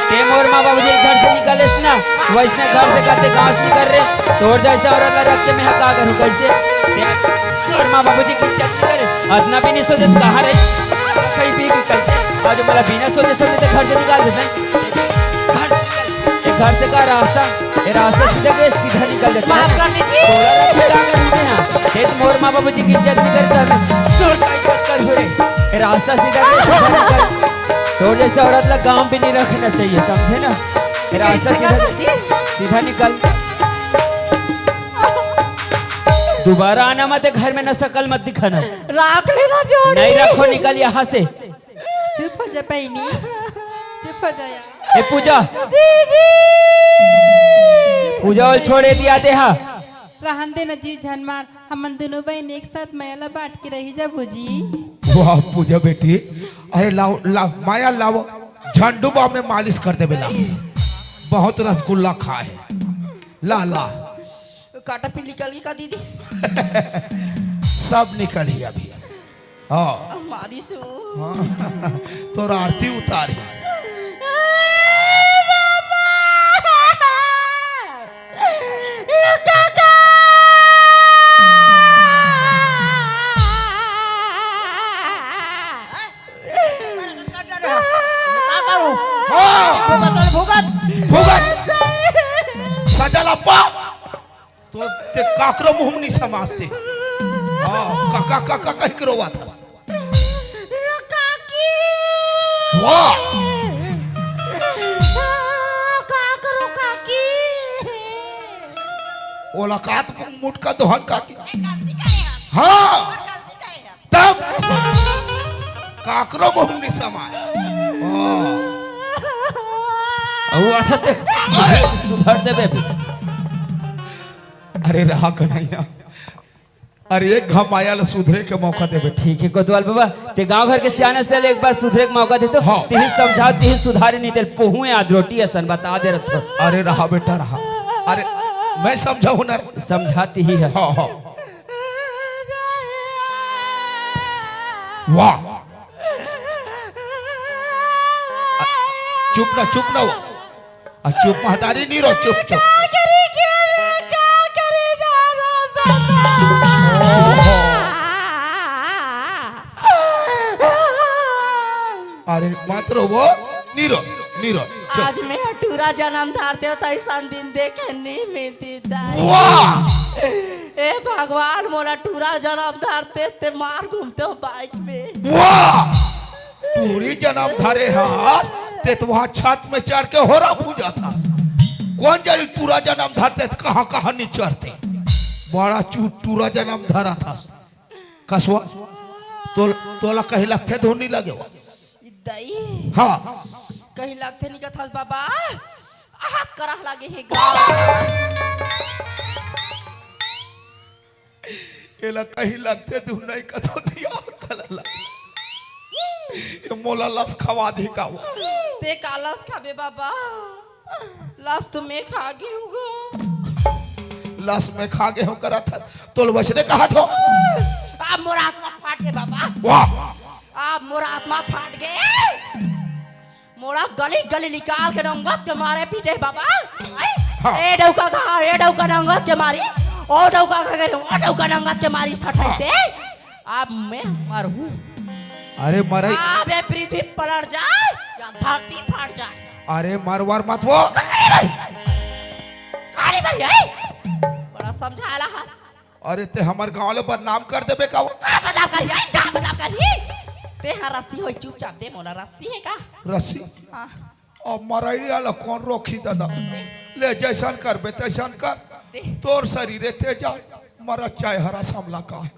ते मोर माँ बाबूजी घर से निकालेस ना, वैसने घर से कहते गाँव से निकल रे। तोर जैसे औरत ला रख के मैं का करूँ, कैसे? ते मोर माँ बाबूजी की इज्जत नहीं करे, अतना भी नहीं सोचे कहाँ रही, कहीं भी निकल। आज मला बिना सोचे समझे तो घर से निकाल देते हैं। घर, ये घर से का रास्ता, ये रास्ता सीधा गए, सीधा निकल जाते हैं। माफ कर दीजिए। तोला रख के का करूँ मैं यहाँ? ये तो मोर माँ बाबूजी की इज्जत नहीं करता मैं। तोर का इज्जत कर हो रे? ये रास्ता सीधा गए, सीधा निकल। तोर जैसे औरत ला गाँव भी नहीं रखना चाहिए, समझे ना? ये रास्ता कैसे सीधा, कर दीजिए? सीधा निकल। दोबारा आना मत, घर में ना शकल मत दिखाना। राख लेना जोड़ी। नहीं रखो, निकल यहाँ से। चुप हो जा बहिनी, चुप हो जा यार। ए पूजा, दीदी। पूजा वाला छोड़े दिया दे हा। रहन दे ना जी, झन मार, हमन दोनों बहिन एक साथ मया ला बांट के रही जाबो जी। वाह पूजा बेटी, अरे लाओ, लाओ, मया लाओ, झंडू बाम में मालिश कर देबे ला। बहुत रसगुल्ला खाए हे। ला, ला। काटा पी निकल गई का दीदी? सब निकल ही अभी। हाँ। मारी सु। हाँ। तोर आरती उतारी। का करूं? हाँ। भुगत, भुगत। सजा ला पा। तो ते काकरो मुंह में नहीं समाजते। हाँ, का, का, का, का कह के रोवा था। काकी। वाह। का करूं काकी? ओला कात मुटका दोहन काकी। हाँ। तब काकरो मुंह नहीं समाय। हाँ। अउ अच्छा ते सुधर देबे। अरे रहा कन्हैया, अरे एक घमाया ल सुधरे के मौका देबे। ठीक हे कोतवाल बाबा, ते गांव घर के सियान हस, ते ल एक बार सुधरे के मौका दे तो। हाँ। तिही समझाव, तिही सुधारी, नहीं ते पोहुए आज रोटी असन बता दे रथो। अरे रहा बेटा रहा, अरे मैं समझाहूं ना रे। समझा तिही हे। हाँ, हाँ। वाह। चुप ना, चुप ना हो। आ, चुप महतारी, नी रो, चुप, चुप। अरे मत रो वो, नी रो, नी रो, चुप। आज मैं टूरा जनम धरते हो तो ऐसा दिन देखे नहीं मिलती दाई। वाह। ए भगवान, मोला टूरा जनम धरते ते मार घूमते हो बाइक में। वाह। टूरी जनम धरे हस, ते तो वहाँ छत में चढ़ के होरा पूजत हस। कोन जनी टूरा जनम धरते त कहाँ कहाँ नहीं चढ़ते। बड़ा चू-, टूरा जनम धरत हस। कसवा, तो, तोला कहीं लगथे धुन नहीं लगे हो? ई दई। हाँ। कहीं लगथे नहीं कथस बाबा। आह, करह लागे हे गा। एला कहीं लगथे तू नहीं कथो दिया कला लग। ये मोला लस खवा दे का वो। ते ते का लस खाबे बाबा? लस तो मैं खा गे हूँ गा। लस मैं खा गे हूँ करत हस, तोला वइसने कहत हों। अब मोर आत्मा फाट गे बाबा। वाह। अब मोर आत्मा फाट गे। मोला गली गली निकाल के नंगत के मारे पीटे बाबा। आय? हाँ। ए डउका कहाँ, ए डउका नंगत के मारी। ओ डउका कहाँ गे, ओ डउका नंगत के मारी ठठाई से। अब मैं मरहूँ। अरे मरई। अब ये पृथ्वी पलट जाए या धरती फाट जाए। अरे मर वर मत वो। काली मरी, काली मरी, ए? बड़ा समझाला हस। अरे ते हमर गांव ले बदनाम कर देबे का वो? का बदनाम करही, ए? का बदनाम करही? ते हा रस्सी होई चुपचाप दे मोला रस्सी हे का? रस्सी? हाँ। अब मरई वाला कोन रोकही दादा? ले जइसन करबे तइसन कर। दे। तोर सरीर हे ते जा, मरत चाहे हरा समला का हे।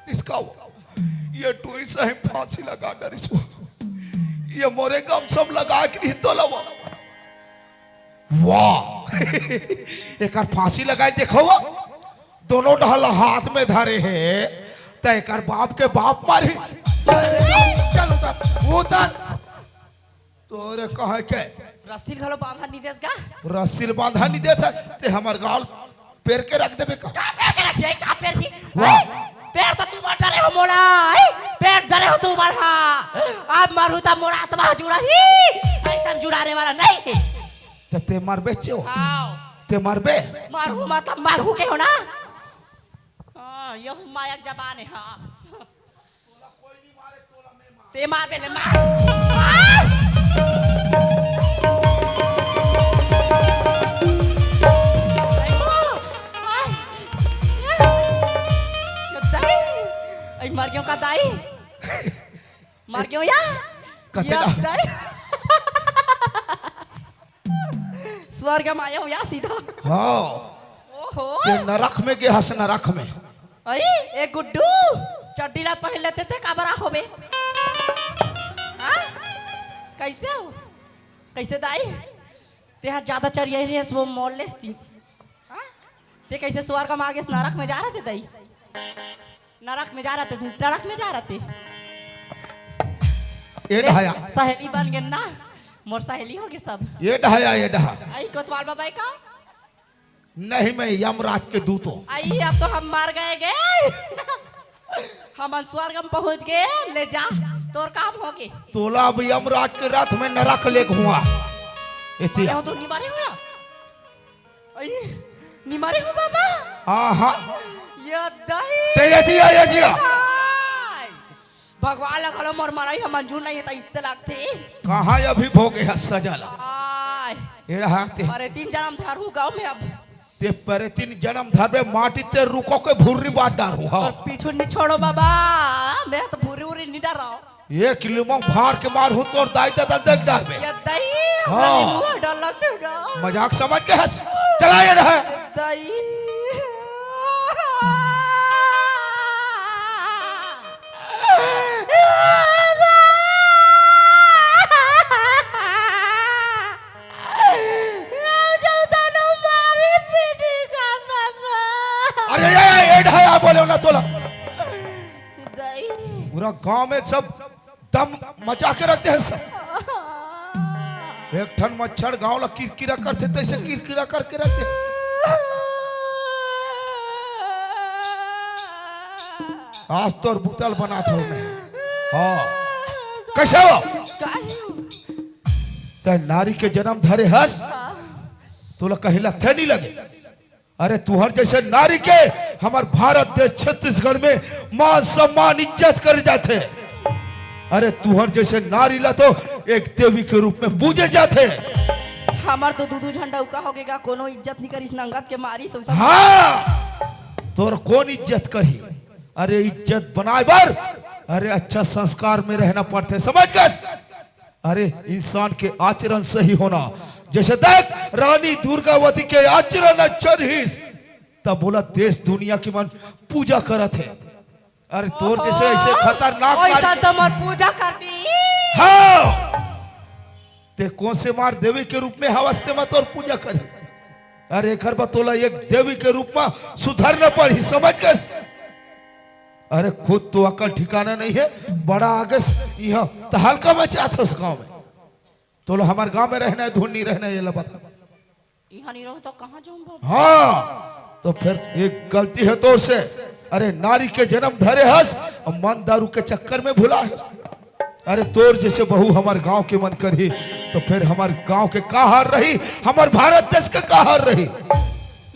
इसका वो, ये टूरी सही फांसी लगा डरिस वो। ये मोरे गम सम लगा के नहीं तो लवा। वाह। एकर फांसी लगाई देखो वो। दोनों डहला हाथ में धरे हे, त एकर बाप के बाप मारी। चल उतर, उतर। तोरे कहे के? रस्सी घलो बांधा नहीं देस का? रस्सी ल बांधा नहीं देत हे, ते हमर गाल पेर के रख देबे का? का पेर के रखी, का पेर की? वाह। ए, पेर तो तुम डरे हो मोला, ए, पेर डरे हो तुम हा। अब मरहूँ त मोर आत्मा जुड़ाही, अइसन जुड़ाने वाला नहीं। त ते मरबे चो? हाँ। ते मरबे? मरहूँ मतलब मरहूँ के हो ना? हाँ, यहू माया के जबान हे, हाँ। ते मार बे ले, मार। मार। अई, मर गेंव का दाई? मर गेंव या? कते या का? दाई? स्वर्ग म आए हों या सीधा। हाँ। ओहो। ते नरक में गे हस, नरक में। अई, ए गुड्डू, चड्डी ला पहिन लेते ते काबर आ होबे? हाँ? कइसे हो? कइसे दाई? ते हा जादा चरियाही रहेस, वो मोल लेती। हाँ? ते कइसे स्वर्ग म आ गेस, नरक में जा रहे ते दाई? नरक में जा रहे ते, नरक में जा रहे ते। ए ले, ढाया। सहेली बन गे ना, मोर सहेली हो गे सब। ए ढाया, ए ढा। अई कोतवाल बाबा का? नहीं, मैं यमराज के दूत हों। अई, अब तो हम मर गए गे। हमन स्वर्ग में पहुंच गे, ले जा, तोर काम हो गे। तोला अब यमराज के रथ में नरक लेगहूं। एती आ। तो निमारे हो या? अई, निमारे हो बाबा? हाँ, हाँ। ये दाई। ते ये दिया, ये दिया। दाई। भगवान ला घलो मोर मरई ह मंजूर नहीं हे, त इससे लगथे। कहाँ अभी भोगे हस सजा ला? आय। एड़ा हा ते। परेतिन जनम धरहूं गाँव में अब। ते परेतिन जनम धरबे, माटी ते रुको के भुर्री बांध डारहूं, हाँ। अउ पीछू नहीं छोड़ो बाबा, मैं तो भुर्री उर्री नहीं डराओ। एक लिमो फार के मारहूं तोर दाई ददा देख डारबे। ये दाई, हाँ। हमरा डर लगथे गा। मजाक समझ के हस। चला ये रहा। दाई। अरे, ए, ए, ए, ढाया बोले ना तोला। दाई। पूरा गांव में सब दम मचा के रख दे हे सब। एक ठन मच्छर गांव ला किरकिरा करथे, तइसे किरकिरा करके रख दे। आज तोर बुता ल बनात हों मैं। हाँ। कइसे हो? तैं नारी के जनम धरे हस, तोला कहीं लगथे नहीं लगे। अरे तुहर जइसे नारी के हमर भारत देश छत्तीसगढ़ में मान सम्मान इज्जत करे जाथे। अरे तुहर जइसे नारी ला तो एक देवी के रूप में पूजे जाथे। हमर तो दू दू झन डउका हो गे गा, कोनो इज्जत नहीं करिस, नंगत के मारिस, वइसन। हाँ, तोर कोन इज्जत करही? अरे इज्जत बनाए बर, अरे अच्छा संस्कार में रहना पड़थे, समझ गस? अरे, इंसान के आचरण सही होना। जइसे देख, रानी दुर्गावती के आचरण अच्छा रहिस, तब बोला देश दुनिया के मन पूजा करत हे। अरे, तोर जइसे अइसे खतरनाक ओहो, नारी ओइसन तो मोर पूजा करती। हाँ, ते कोन से मार देवी के रूप में हवस ते मैं तोर पूजा करे? अरे एकर बर तोला एक देवी के रूप में सुधरना पड़ही, समझ गेस? अरे खुद तो अकल ठिकाना नहीं है, बड़ा आगे से यहाँ तहलका मचात हस गाँव में। तोला हमर गाँव में रहना है, धुन नहीं रहना है, ये ला बता। यहाँ नहीं रहूँ तो कहाँ जाऊँ बाबा? हाँ, तो फिर एक गलती है तोर से। अरे नारी के जन्म धरे हस, अब मन दारू के चक्कर में भुला हस। अरे तोर जैसे बहू हमर गांव के मन करही, तो फिर हमर गांव के का हाल रही, हमर भारत देश के का हाल रही।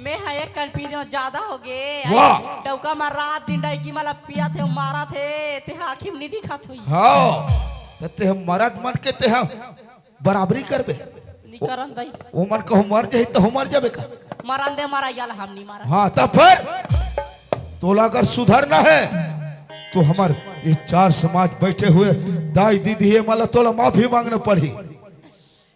मैं हा एक कन पी देव, ज्यादा हो गे। वाह। डौका म रात दिन डौकी मला पिया थे, मारा थे, ते हा आँखी में नहीं दिखत होई। हाँ, तो ते मरद मन के ते हा बराबरी करबे। नहीं करन दई। वो मन कहूँ मर जाही तो मर जाबे का? मरन दे, मरा याला हम नहीं मारा। हाँ, तब फिर तोला अगर सुधरना है तो हमर ये चार समाज बैठे हुए दाई दीदी हे मला तोला माफी मांगना पड़ही।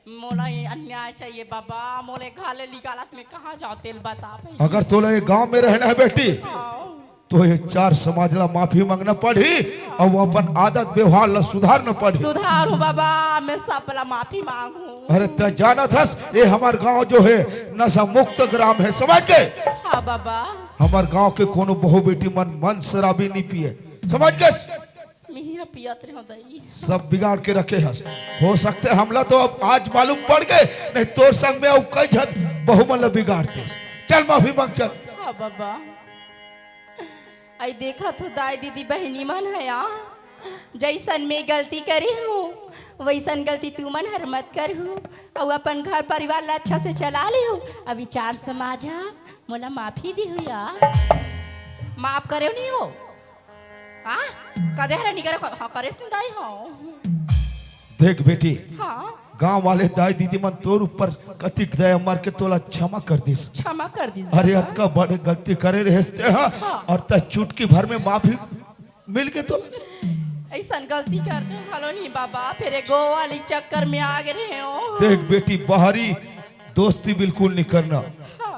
मोला ये अन्याय चाहिए बाबा, मोले घर ले निकालत में कहाँ जाओ, तेल बता भाई। अगर तोला ये गांव में रहना है बेटी, हाँ। तो ये चार समाज ला माफी मांगना पड़ही अउ अपन आदत व्यवहार ला सुधारना पड़ही। सुधारू बाबा, मैं सब ला माफी मांगू। अरे त जानत हस, ये हमर गांव जो है नशा मुक्त ग्राम है, समझ गे? हाँ बाबा। हमर गांव के कोनो बहू बेटी मन मन शराबी नहीं पिए, समझ गे? मिहिया पियत रहो दई। सब बिगाड़ के रखे हस। हो सकते हमला तो अब आज मालूम पड़ गे, नहीं तोर संग में अउ कई झन बहू मन ला बिगाड़ते। चल माफी मांग चल। हाँ बाबा। आई देखा तो दाई दीदी बहिनी मन है, आ? जैसन मैं गलती करी हूँ, वैसन गलती तू मन हर मत करहू। अउ अपन घर परिवार ला अच्छा से चला लेहू। अभी चार समाज हा मोला माफी दिहू या। माफ करे नहीं हो। हाँ? कदे हरे नहीं करे, हाँ, करे सुन दाई हो। देख बेटी, हाँ। गांव वाले दाई दीदी मन तोर ऊपर कतिक दया मार के तोला क्षमा कर दिस। क्षमा कर दिस अरे बाबा। अतका बड़े गलती करे रहेस ते हा, हाँ। अउ त चुटकी भर में माफी मिल के तोला। ऐसन गलती करते हलो नहीं बाबा, फिर एगो वाली चक्कर में आ गए रहे हो। देख बेटी, बाहरी दोस्ती बिल्कुल नहीं करना। हाँ।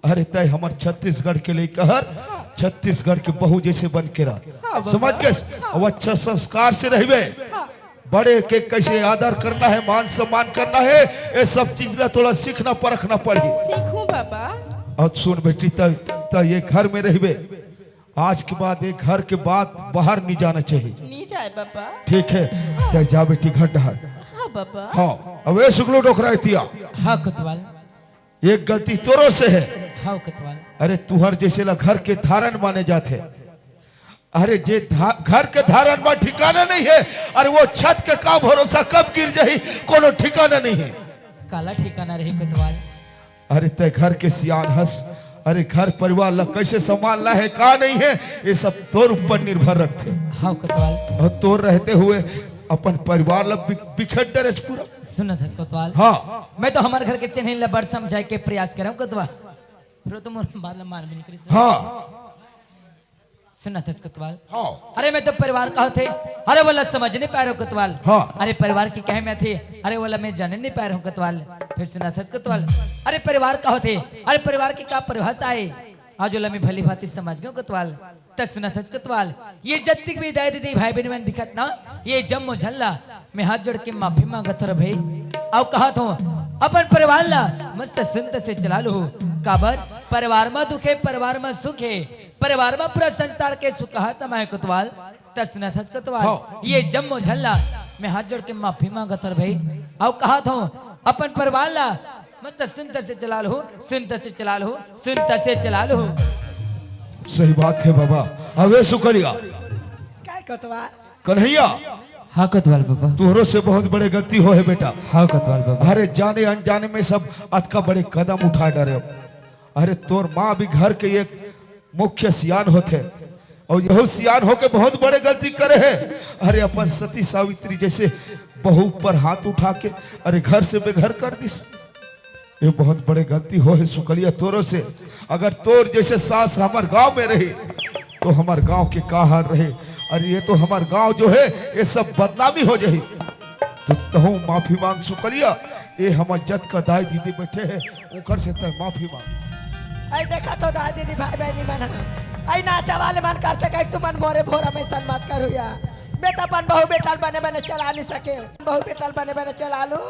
अरे तय हमर छत्तीसगढ़ के लइका हर, हाँ। छत्तीसगढ़ के बहू जैसे बन के रह। हाँ बाबा। समझ गेस? हाँ। अब अच्छा संस्कार से रहबे। हाँ। बड़े के कैसे आदर करना है, मान सम्मान करना है, ये सब चीज ला तोला सीखना परखना पड़ही। सीखूं बाबा। अउ सुन बेटी, त, त ये घर में रहबे, आज के बाद ये घर के बात बाहर नहीं जाना चाहिए। नहीं जाए बाबा। ठीक है, त जा बेटी घर डहर। हाँ बाबा। हाँ, अब ये सुगलू डोकरा एती आ। हाँ कोतवाल। एक गलती तोरो से है। हाँ कोतवाल। अरे तुहर जैसे ला घर के धारन माने जाथे। अरे जे धा-, घर के धारन मा ठिकाना नहीं है, अरे वो छत के का भरोसा कब गिर जाही, कोनो ठिकाना नहीं है। काला ठिकाना रही कोतवाल। अरे तय घर के सियान हस, अरे घर परिवार ला कैसे संभालना है, का नहीं है, ये सब तोर ऊपर निर्भर रखथे। हाँ कोतवाल। अउ तोर रहते हुए अपन परिवार ला बि-, बिखेर डरेस पूरा। सुनत हस कोतवाल। हाँ। मैं तो हमर घर के सेनही ला बड़ समझाए के प्रयास करंव कोतवाल। फिर तो मोर बात ला मान भी नहीं करिस। हाँ। सुनत हस कोतवाल। हाँ। अरे मैं तो परिवार का होथे, अरे वोला समझ नहीं पाए रहो कोतवाल। हाँ। अरे परिवार के कहे में थे, अरे वोला मैं जाने नहीं पाए रहो कोतवाल। फिर सुनत हस कोतवाल। अरे परिवार का होथे, अरे परिवार के का परिभाषा आए, आज वोला मैं भली भांति समझ गेंव कोतवाल। त सुनत हस कोतवाल, ये जत्तिक भी दाई दीदी भाई बहिनी मन दिखत ना, ये जम्मो झन ला मैं हाथ जोड़ के माफी मांगत हंव रे भाई। अउ कहत हंव, अपन परिवार ला मस्त सुंदर से चला लहू। काबर? परिवार मा दुख हे, परिवार मा सुख हे, परिवार मा पूरा संसार के सुख हा समाए कोतवाल। त सुनत हस कोतवाल, हाँ। ये जम्मो झन ला मैं हाथ जोड़ के माफी मांगत हंव रे भाई। अउ कहत हंव, अपन परिवार ला मस्त सुंदर से चला लहू, सुंदर से चला लहू, सुंदर से चला लहू। सही बात है बाबा। अबे सुकलिया। काय कोतवाल? कन्हैया। हाँ कोतवाल बाबा। तुहरो से बहुत बड़े गलती होहे बेटा। हाँ कोतवाल बाबा। अरे जाने अनजाने में सब अतका बड़े कदम उठा डरे। अरे तोर माँ भी घर के एक मुख्य सियान होथे, अउ यहू सियान होके बहुत बड़े गलती करे हे। अरे अपन सती सावित्री जैसे बहू पर हाथ उठा के अरे घर से बेघर कर दिस। ये बहुत बड़े गलती होहे सुकलिया तोरो से। अगर तोर जैसे सास हमर गांव में रही तो हमर गांव के का हाल रही। अरे ये तो हमर गांव जो है ये सब बदनामी हो जाही। तो तहूँ माफी मांग सुकलिया, ये हमर जतका दाई दीदी बैठे हे ओकर से तय माफी मांग। आई देखा तो दाई दीदी भाई बहिनी मन ह। आई नाचा वाले मन करथे कही तुमन मोरे भोरा में सन मत करू या। बेटा अपन बहू बेटा ल बने बने चला नहीं सके। बहू बेटा ल बने बने चला लू।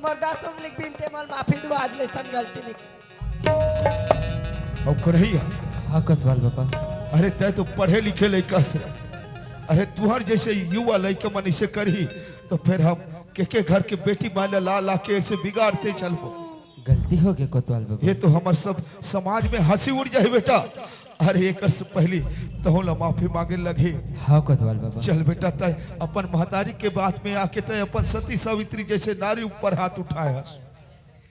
मोर दस उंगली के बिनते मन माफी दुआ, आज ले सन गलती नहीं। अब करही हा। हाँ कोतवाल बाबा। अरे तैं तो पढ़े लिखे लइका हस रे। अरे तुहर जइसे युवा लइका मन अइसे करही तो फेर हम के के घर के बेटी माय ला ला के अइसे बिगाड़ते चलबो। गलती होगे कोतवाल बाबा। ये तो हमर सब समाज में हँसी उड़ जाही बेटा। अरे एकर से पहिली तहूँ ला माफी मांगे लगही। हाँ कोतवाल बाबा। चल बेटा, तैं अपन महतारी के बात में आके तैं अपन सती सावित्री जइसे नारी ऊपर हाथ उठाए हस।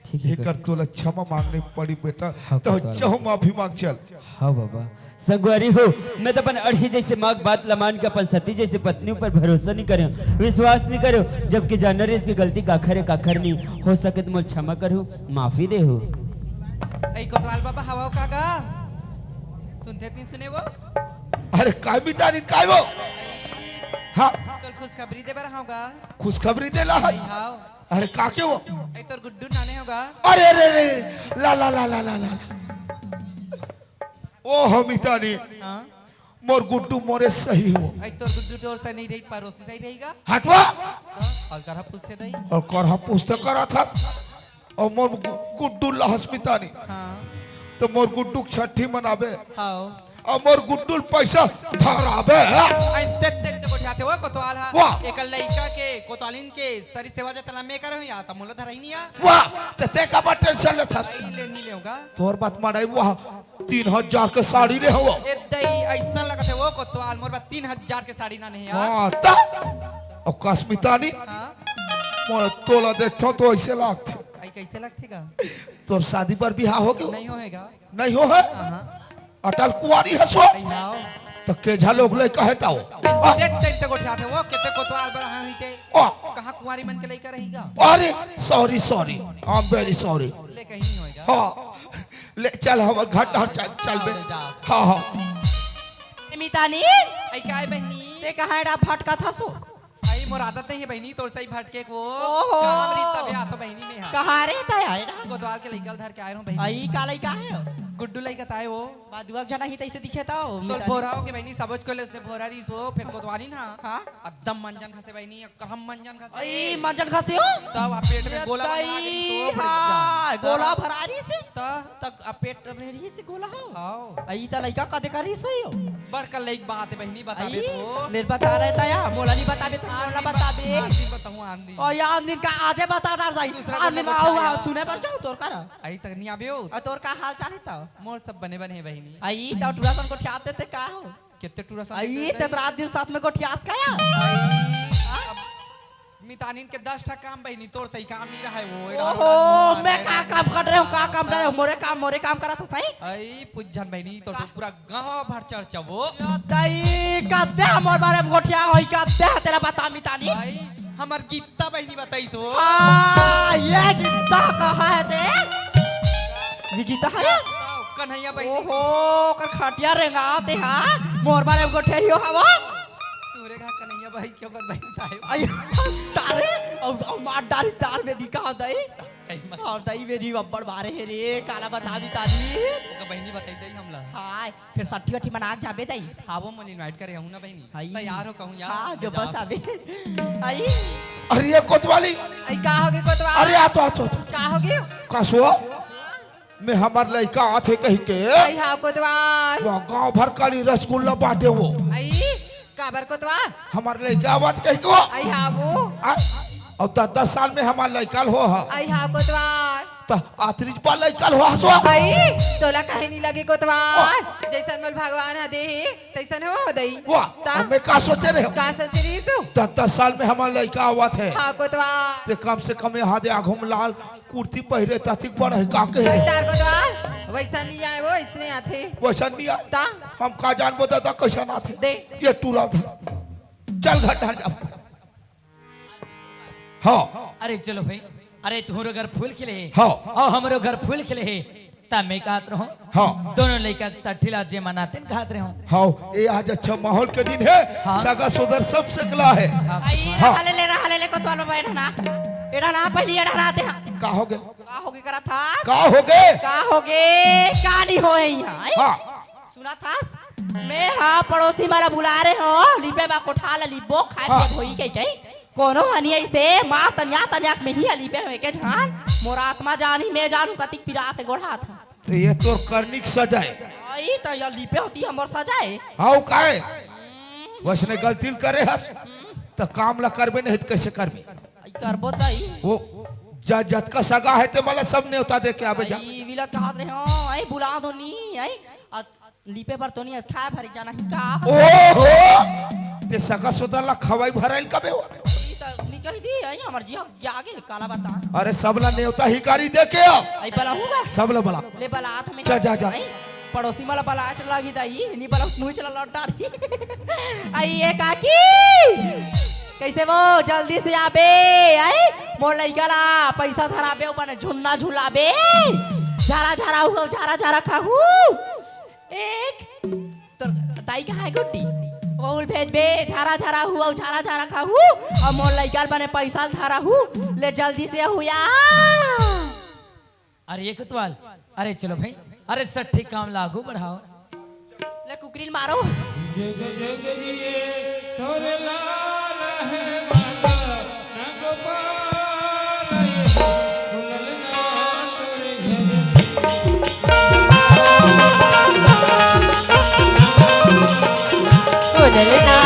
ठीक हे एकर कोतवाल। तोला क्षमा मांगने पड़ी बेटा। हाँ, तहूँ कोतवाल। चहूँ माफी मांग चल। हाँ बाबा। संगवारी हो, मैं तो अपन अड़ही जइसे माँ के बात ला मान के अपन सती जइसे पत्नी ऊपर भरोसा नइ करेंव, विश्वास नइ करेंव, जबकि जानर इसके गलती काखर हे काखर नहीं। हो सके तो मोला क्षमा करहू, माफी देहू। अई कोतवाल बाबा, हवा का गा? सुनथे त नइ सुने वो? अरे काय मितानी, काय वो? अरे, हाँ। तोला खुशखबरी दे बर हँव गा। खुशखबरी दे ला? अई हाव। अरे का के वो? अई तोर गुड्डू नाने हो गा। अरे, अरे, अरे, ला, ला, ला। ओ हो मितानी, हाँ? मोर गुड्डू मोरे सही हो। अई तोर गुड्डू तोर सही नहीं रही, पड़ोसी सही रही गा। हटवा। तो, अउ करहा पूछथे दई। अउ करहा पूछथे करत हस। अउ मोर गु-, गुड्डू ला हस मितानी। हाँ। तो मोर गुड्डू के छट्ठी मनाबे। हाँ। अउ मोर गुड्डू ल पैसा धराबे। अई ते, ते, ते गोठियाथे वो कोतवाल हा। वाह। एकर लइका के, कोतवालिन के सरी सेवा जतना मैं करहूँ या त मोला धरही नहीं आ। वाह, ते, ते काबर tension लेथस? अई ले नहीं लेहूँ गा। तोर बात माड़ाई वाह। तीन हजार के साड़ी ले हवो। ए दई, अइसन लगथे वो कोतवाल, मोर बर तीन हजार के साड़ी ना नहीं यार। हाँ, त? अउ कस मितानी? हाँ? मोर तोला देखथँव तो अइसे लागथे। अई कइसे लगथे गा? तोर शादी बर बिहाव होगे? नहीं होहे गा। नहीं होहे? हाँ, हाँ। अटल कुंवारी हस वो? अई हाव। त केझा लोग लइका हे त वो? अई देख, देख, देख, गोठियाथे वो, केते कोतवाल बड़ा हाँ हुई ते। ओ। कहाँ कुंवारी मन के लइका रही गा? अरे, sorry, sorry, I am very sorry। ले कहीं नहीं होएगा। हाँ। ले चल, हमर घर डहर चल, चलबे। ले जा। हाँ, हाँ। ए मितानी, अई काय बहिनी? ते कहाँ एड़ा भटकत हस वो? अई मोर आदत नहीं हे बहिनी, तोर सही भटके को। ओहो। काम रीत तबे आथँव बहिनी मैं हा। कहाँ रे तैं हा एड़ा? कोतवाल के लइका ल धर के आए रहूँ बहिनी। अई का लइका हे? गुड्डू लइका ताय वो। बा दुआ जना ही तइसे दिखे त वो तोर मितानी। भोरा होगे बहिनी, सबोच को ले उसने भोरा रहीस वो, फेर कोतवालिन हा। हाँ? एकदम मंजन खसे बहिनी, करहा मंजन खसे। अई, मंजन खसे हो? तब आ पेट में ए गोला भरा दई, रहीस वो, हाँ, बड़ी जान। गोला भरा रहीस। त? त आ पेट में रहीस गोला हो? हाव। अई, त लइका कदे का रहीस हो यो? बड़का लइक बात हे बहिनी, बताबे अई, तो। ले बता रहे त या, मोला नहीं बताबे त आन मोला दिन ब-, बताबे। आन दिन बताहूँ, आन दिन। ओ, या आन दिन का आजे बता डार दाई। दूसरा आन दिन को आओ, लेके आओ, आया। सुने बर जाओ तोर कर। अई, तक नहीं आबे हो? अ, तोर का हाल चाल हे त? मोर सब बने बने हे बहिनी। अई, त टूरा सन को ठियाते ते का हो? केते टूरा सन अई, देखे ते रही? रात दिन साथ में गोठियास का या? अई, अब मितानिन के दस ठा काम बहिनी, तोर सही काम नहीं रहा है वो, एड़ा ओहो, हम मैं का काम कर रहे हूँ, का काम रहे हूँ? मोरे काम, मोरे काम करा था सही? अई, पूछन बहिनी, तो का? पूरा गाँव भर चर्चा वो। या दई, कते हमर बारे में गोठिया होई, कते तेला बता मितानी? अई, हमर गीता बहिनी बताइस वो। हाँ, ये गीता कहाँ हे ते? ये गीता हे? कन्हैया बहिनी। ओहो, ओकर खटिया रेंगात हे, हाँ? मोर बारे में गोठिया ही हो, हाँ वो? तोरे घर कन्हैया भाई के ओकर बहिनी ताय। अई, तारे, अउ, अउ मार डारी तार में निकाल दई। कहीं मत। अउ दई मेरी बब्बड़ मारे हे रे, काला बता मितानी। ओकर बहिनी बताई दई हमला। हाँ, फेर सट्ठी वट्ठी मना के जाबे दई। हाँ, वो मन invite करे हूँ ना बहिनी। हाय। तैयार हो कहूँ यार, हाँ, जो जाओ। बस अबे। आई। अरे ये कोतवाली। आई, का होगे कोतवाल? अरे आ तो, आ तो, आ तो। का होगे? का सो? मैं हमर लइका आथे कहि के। आई हाँ कोतवाल। वो गाँव भर काली रसगुल्ला बांटे वो। आई, काबर कोतवाल? हमर लइका आवत कहि के वो। आई हाँ वो। आ? अउ त दस साल में हमर लइका ल हो हा। आई हाँ कोतवाल। त आतरीच बा लइका ल हो हसवा। आई, तोला कहीं नहीं लगे कोतवाल। ओ। जइसन मोल भगवान हा दे, तइसन हो दई। वाह, त? अब मैं का सोचे रहे हूँ? का सोचे रहिस हो? त दस साल में हमर लइका आवत हे। हाँ कोतवाल। ते कम से कम यहाँ दे आघू में लाल कुर्ती पहिरे ततिक बड़ हे, का कहे? तार कोतवाल, वइसा नहीं आय वो, इसने आथे। वइसा नहीं आय? ता? हम का जानबो दादा, कइसन आथे? दे। ये टूरा था। चल घर डहर जा। हाँ। अरे चलो भाई, अरे तुम्हरो घर फूल खिले हे। हाँ। अउ हमरो घर फूल खिले हे। त मैं कहत रहूं, हाँ। दोनों लइका सट्ठी ला जे मनातेन कहत रहूं। हाँ, ये आज अच्छा माहौल के दिन हे, हाँ। सगा सोदर सब सकला हे। हाँ। आई, हाँ। रहा ले ले, रहा ले ले, कोतवाल बाबा, एड़ा ना, एड़ा ना, पहिली एड़ा ना आते हैं। का होगे? का होगे करत हस? का होगे? का होगे? का नहीं होए इहाँ, आई? हाँ। सुनत हस? मैं हा पड़ोसी मन ला बुलाए रहे हों, लिपे बा कोठा ला लिपबो, खाए हाँ। पिए होई कहि कहि। कोनो हनी अइसे माँ तनिया तनिया के मेही ह लिपे हों एके झन, मोर आत्मा जानी, मैं जानूं कतिक पिरात हे गोड़ हाथ ह। त ये तोर करनी के सजा हे। आई त ये लिपे होती हमर सजा हे। हाव काय? वइसने गलती ल करे हस, त काम ला करबे नहीं त कइसे करबे? आई करबो त आई। वो जा, जतका सगा हे ते मला सब नेवता दे के आबे जा। आई विला कहत रहे हो, आई बुला दो नी, आई। आ, लिपे बर तो नी, खाए भर जाना ही का? ओहो! ते सगा सोदर ला खवाई भराइल कबे हो? ई त नी कहि दी, आई हमर जी के आगे काला बता। अरे सब ला नेवता हिकारी दे के आ। आई बला हूँ गा। सब ला बला। ले बला हाथ में। जा, जा, जा। आई, पड़ोसी मला बला चला गई दाई, नी बला मुँह चला लौटा दी। आई ये काकी, कइसे वो जल्दी से आबे? आई मोर लइका ला पइसा धराबे, ओ बने झुन्ना झुलाबे। झारा झारा हूँ, झारा झारा खाहू। एक तोर दाई कहाँ हे गुड्डी? वो उल भेजबे, झारा झारा हूँ, अउ झारा झारा खाहू। अउ मोर लइका ल बने पइसा ल धराहू। ले जल्दी से हुआ। अरे ये कोतवाल, अरे चलो भाई, अरे सट्ठी काम ला आगू बढ़ाओ। ले कुकरी ल मारो। जुग जुग जिए तोर लाल हे बाबा, न गोपाल हे, भूलल ना तोर घर। भूलल ना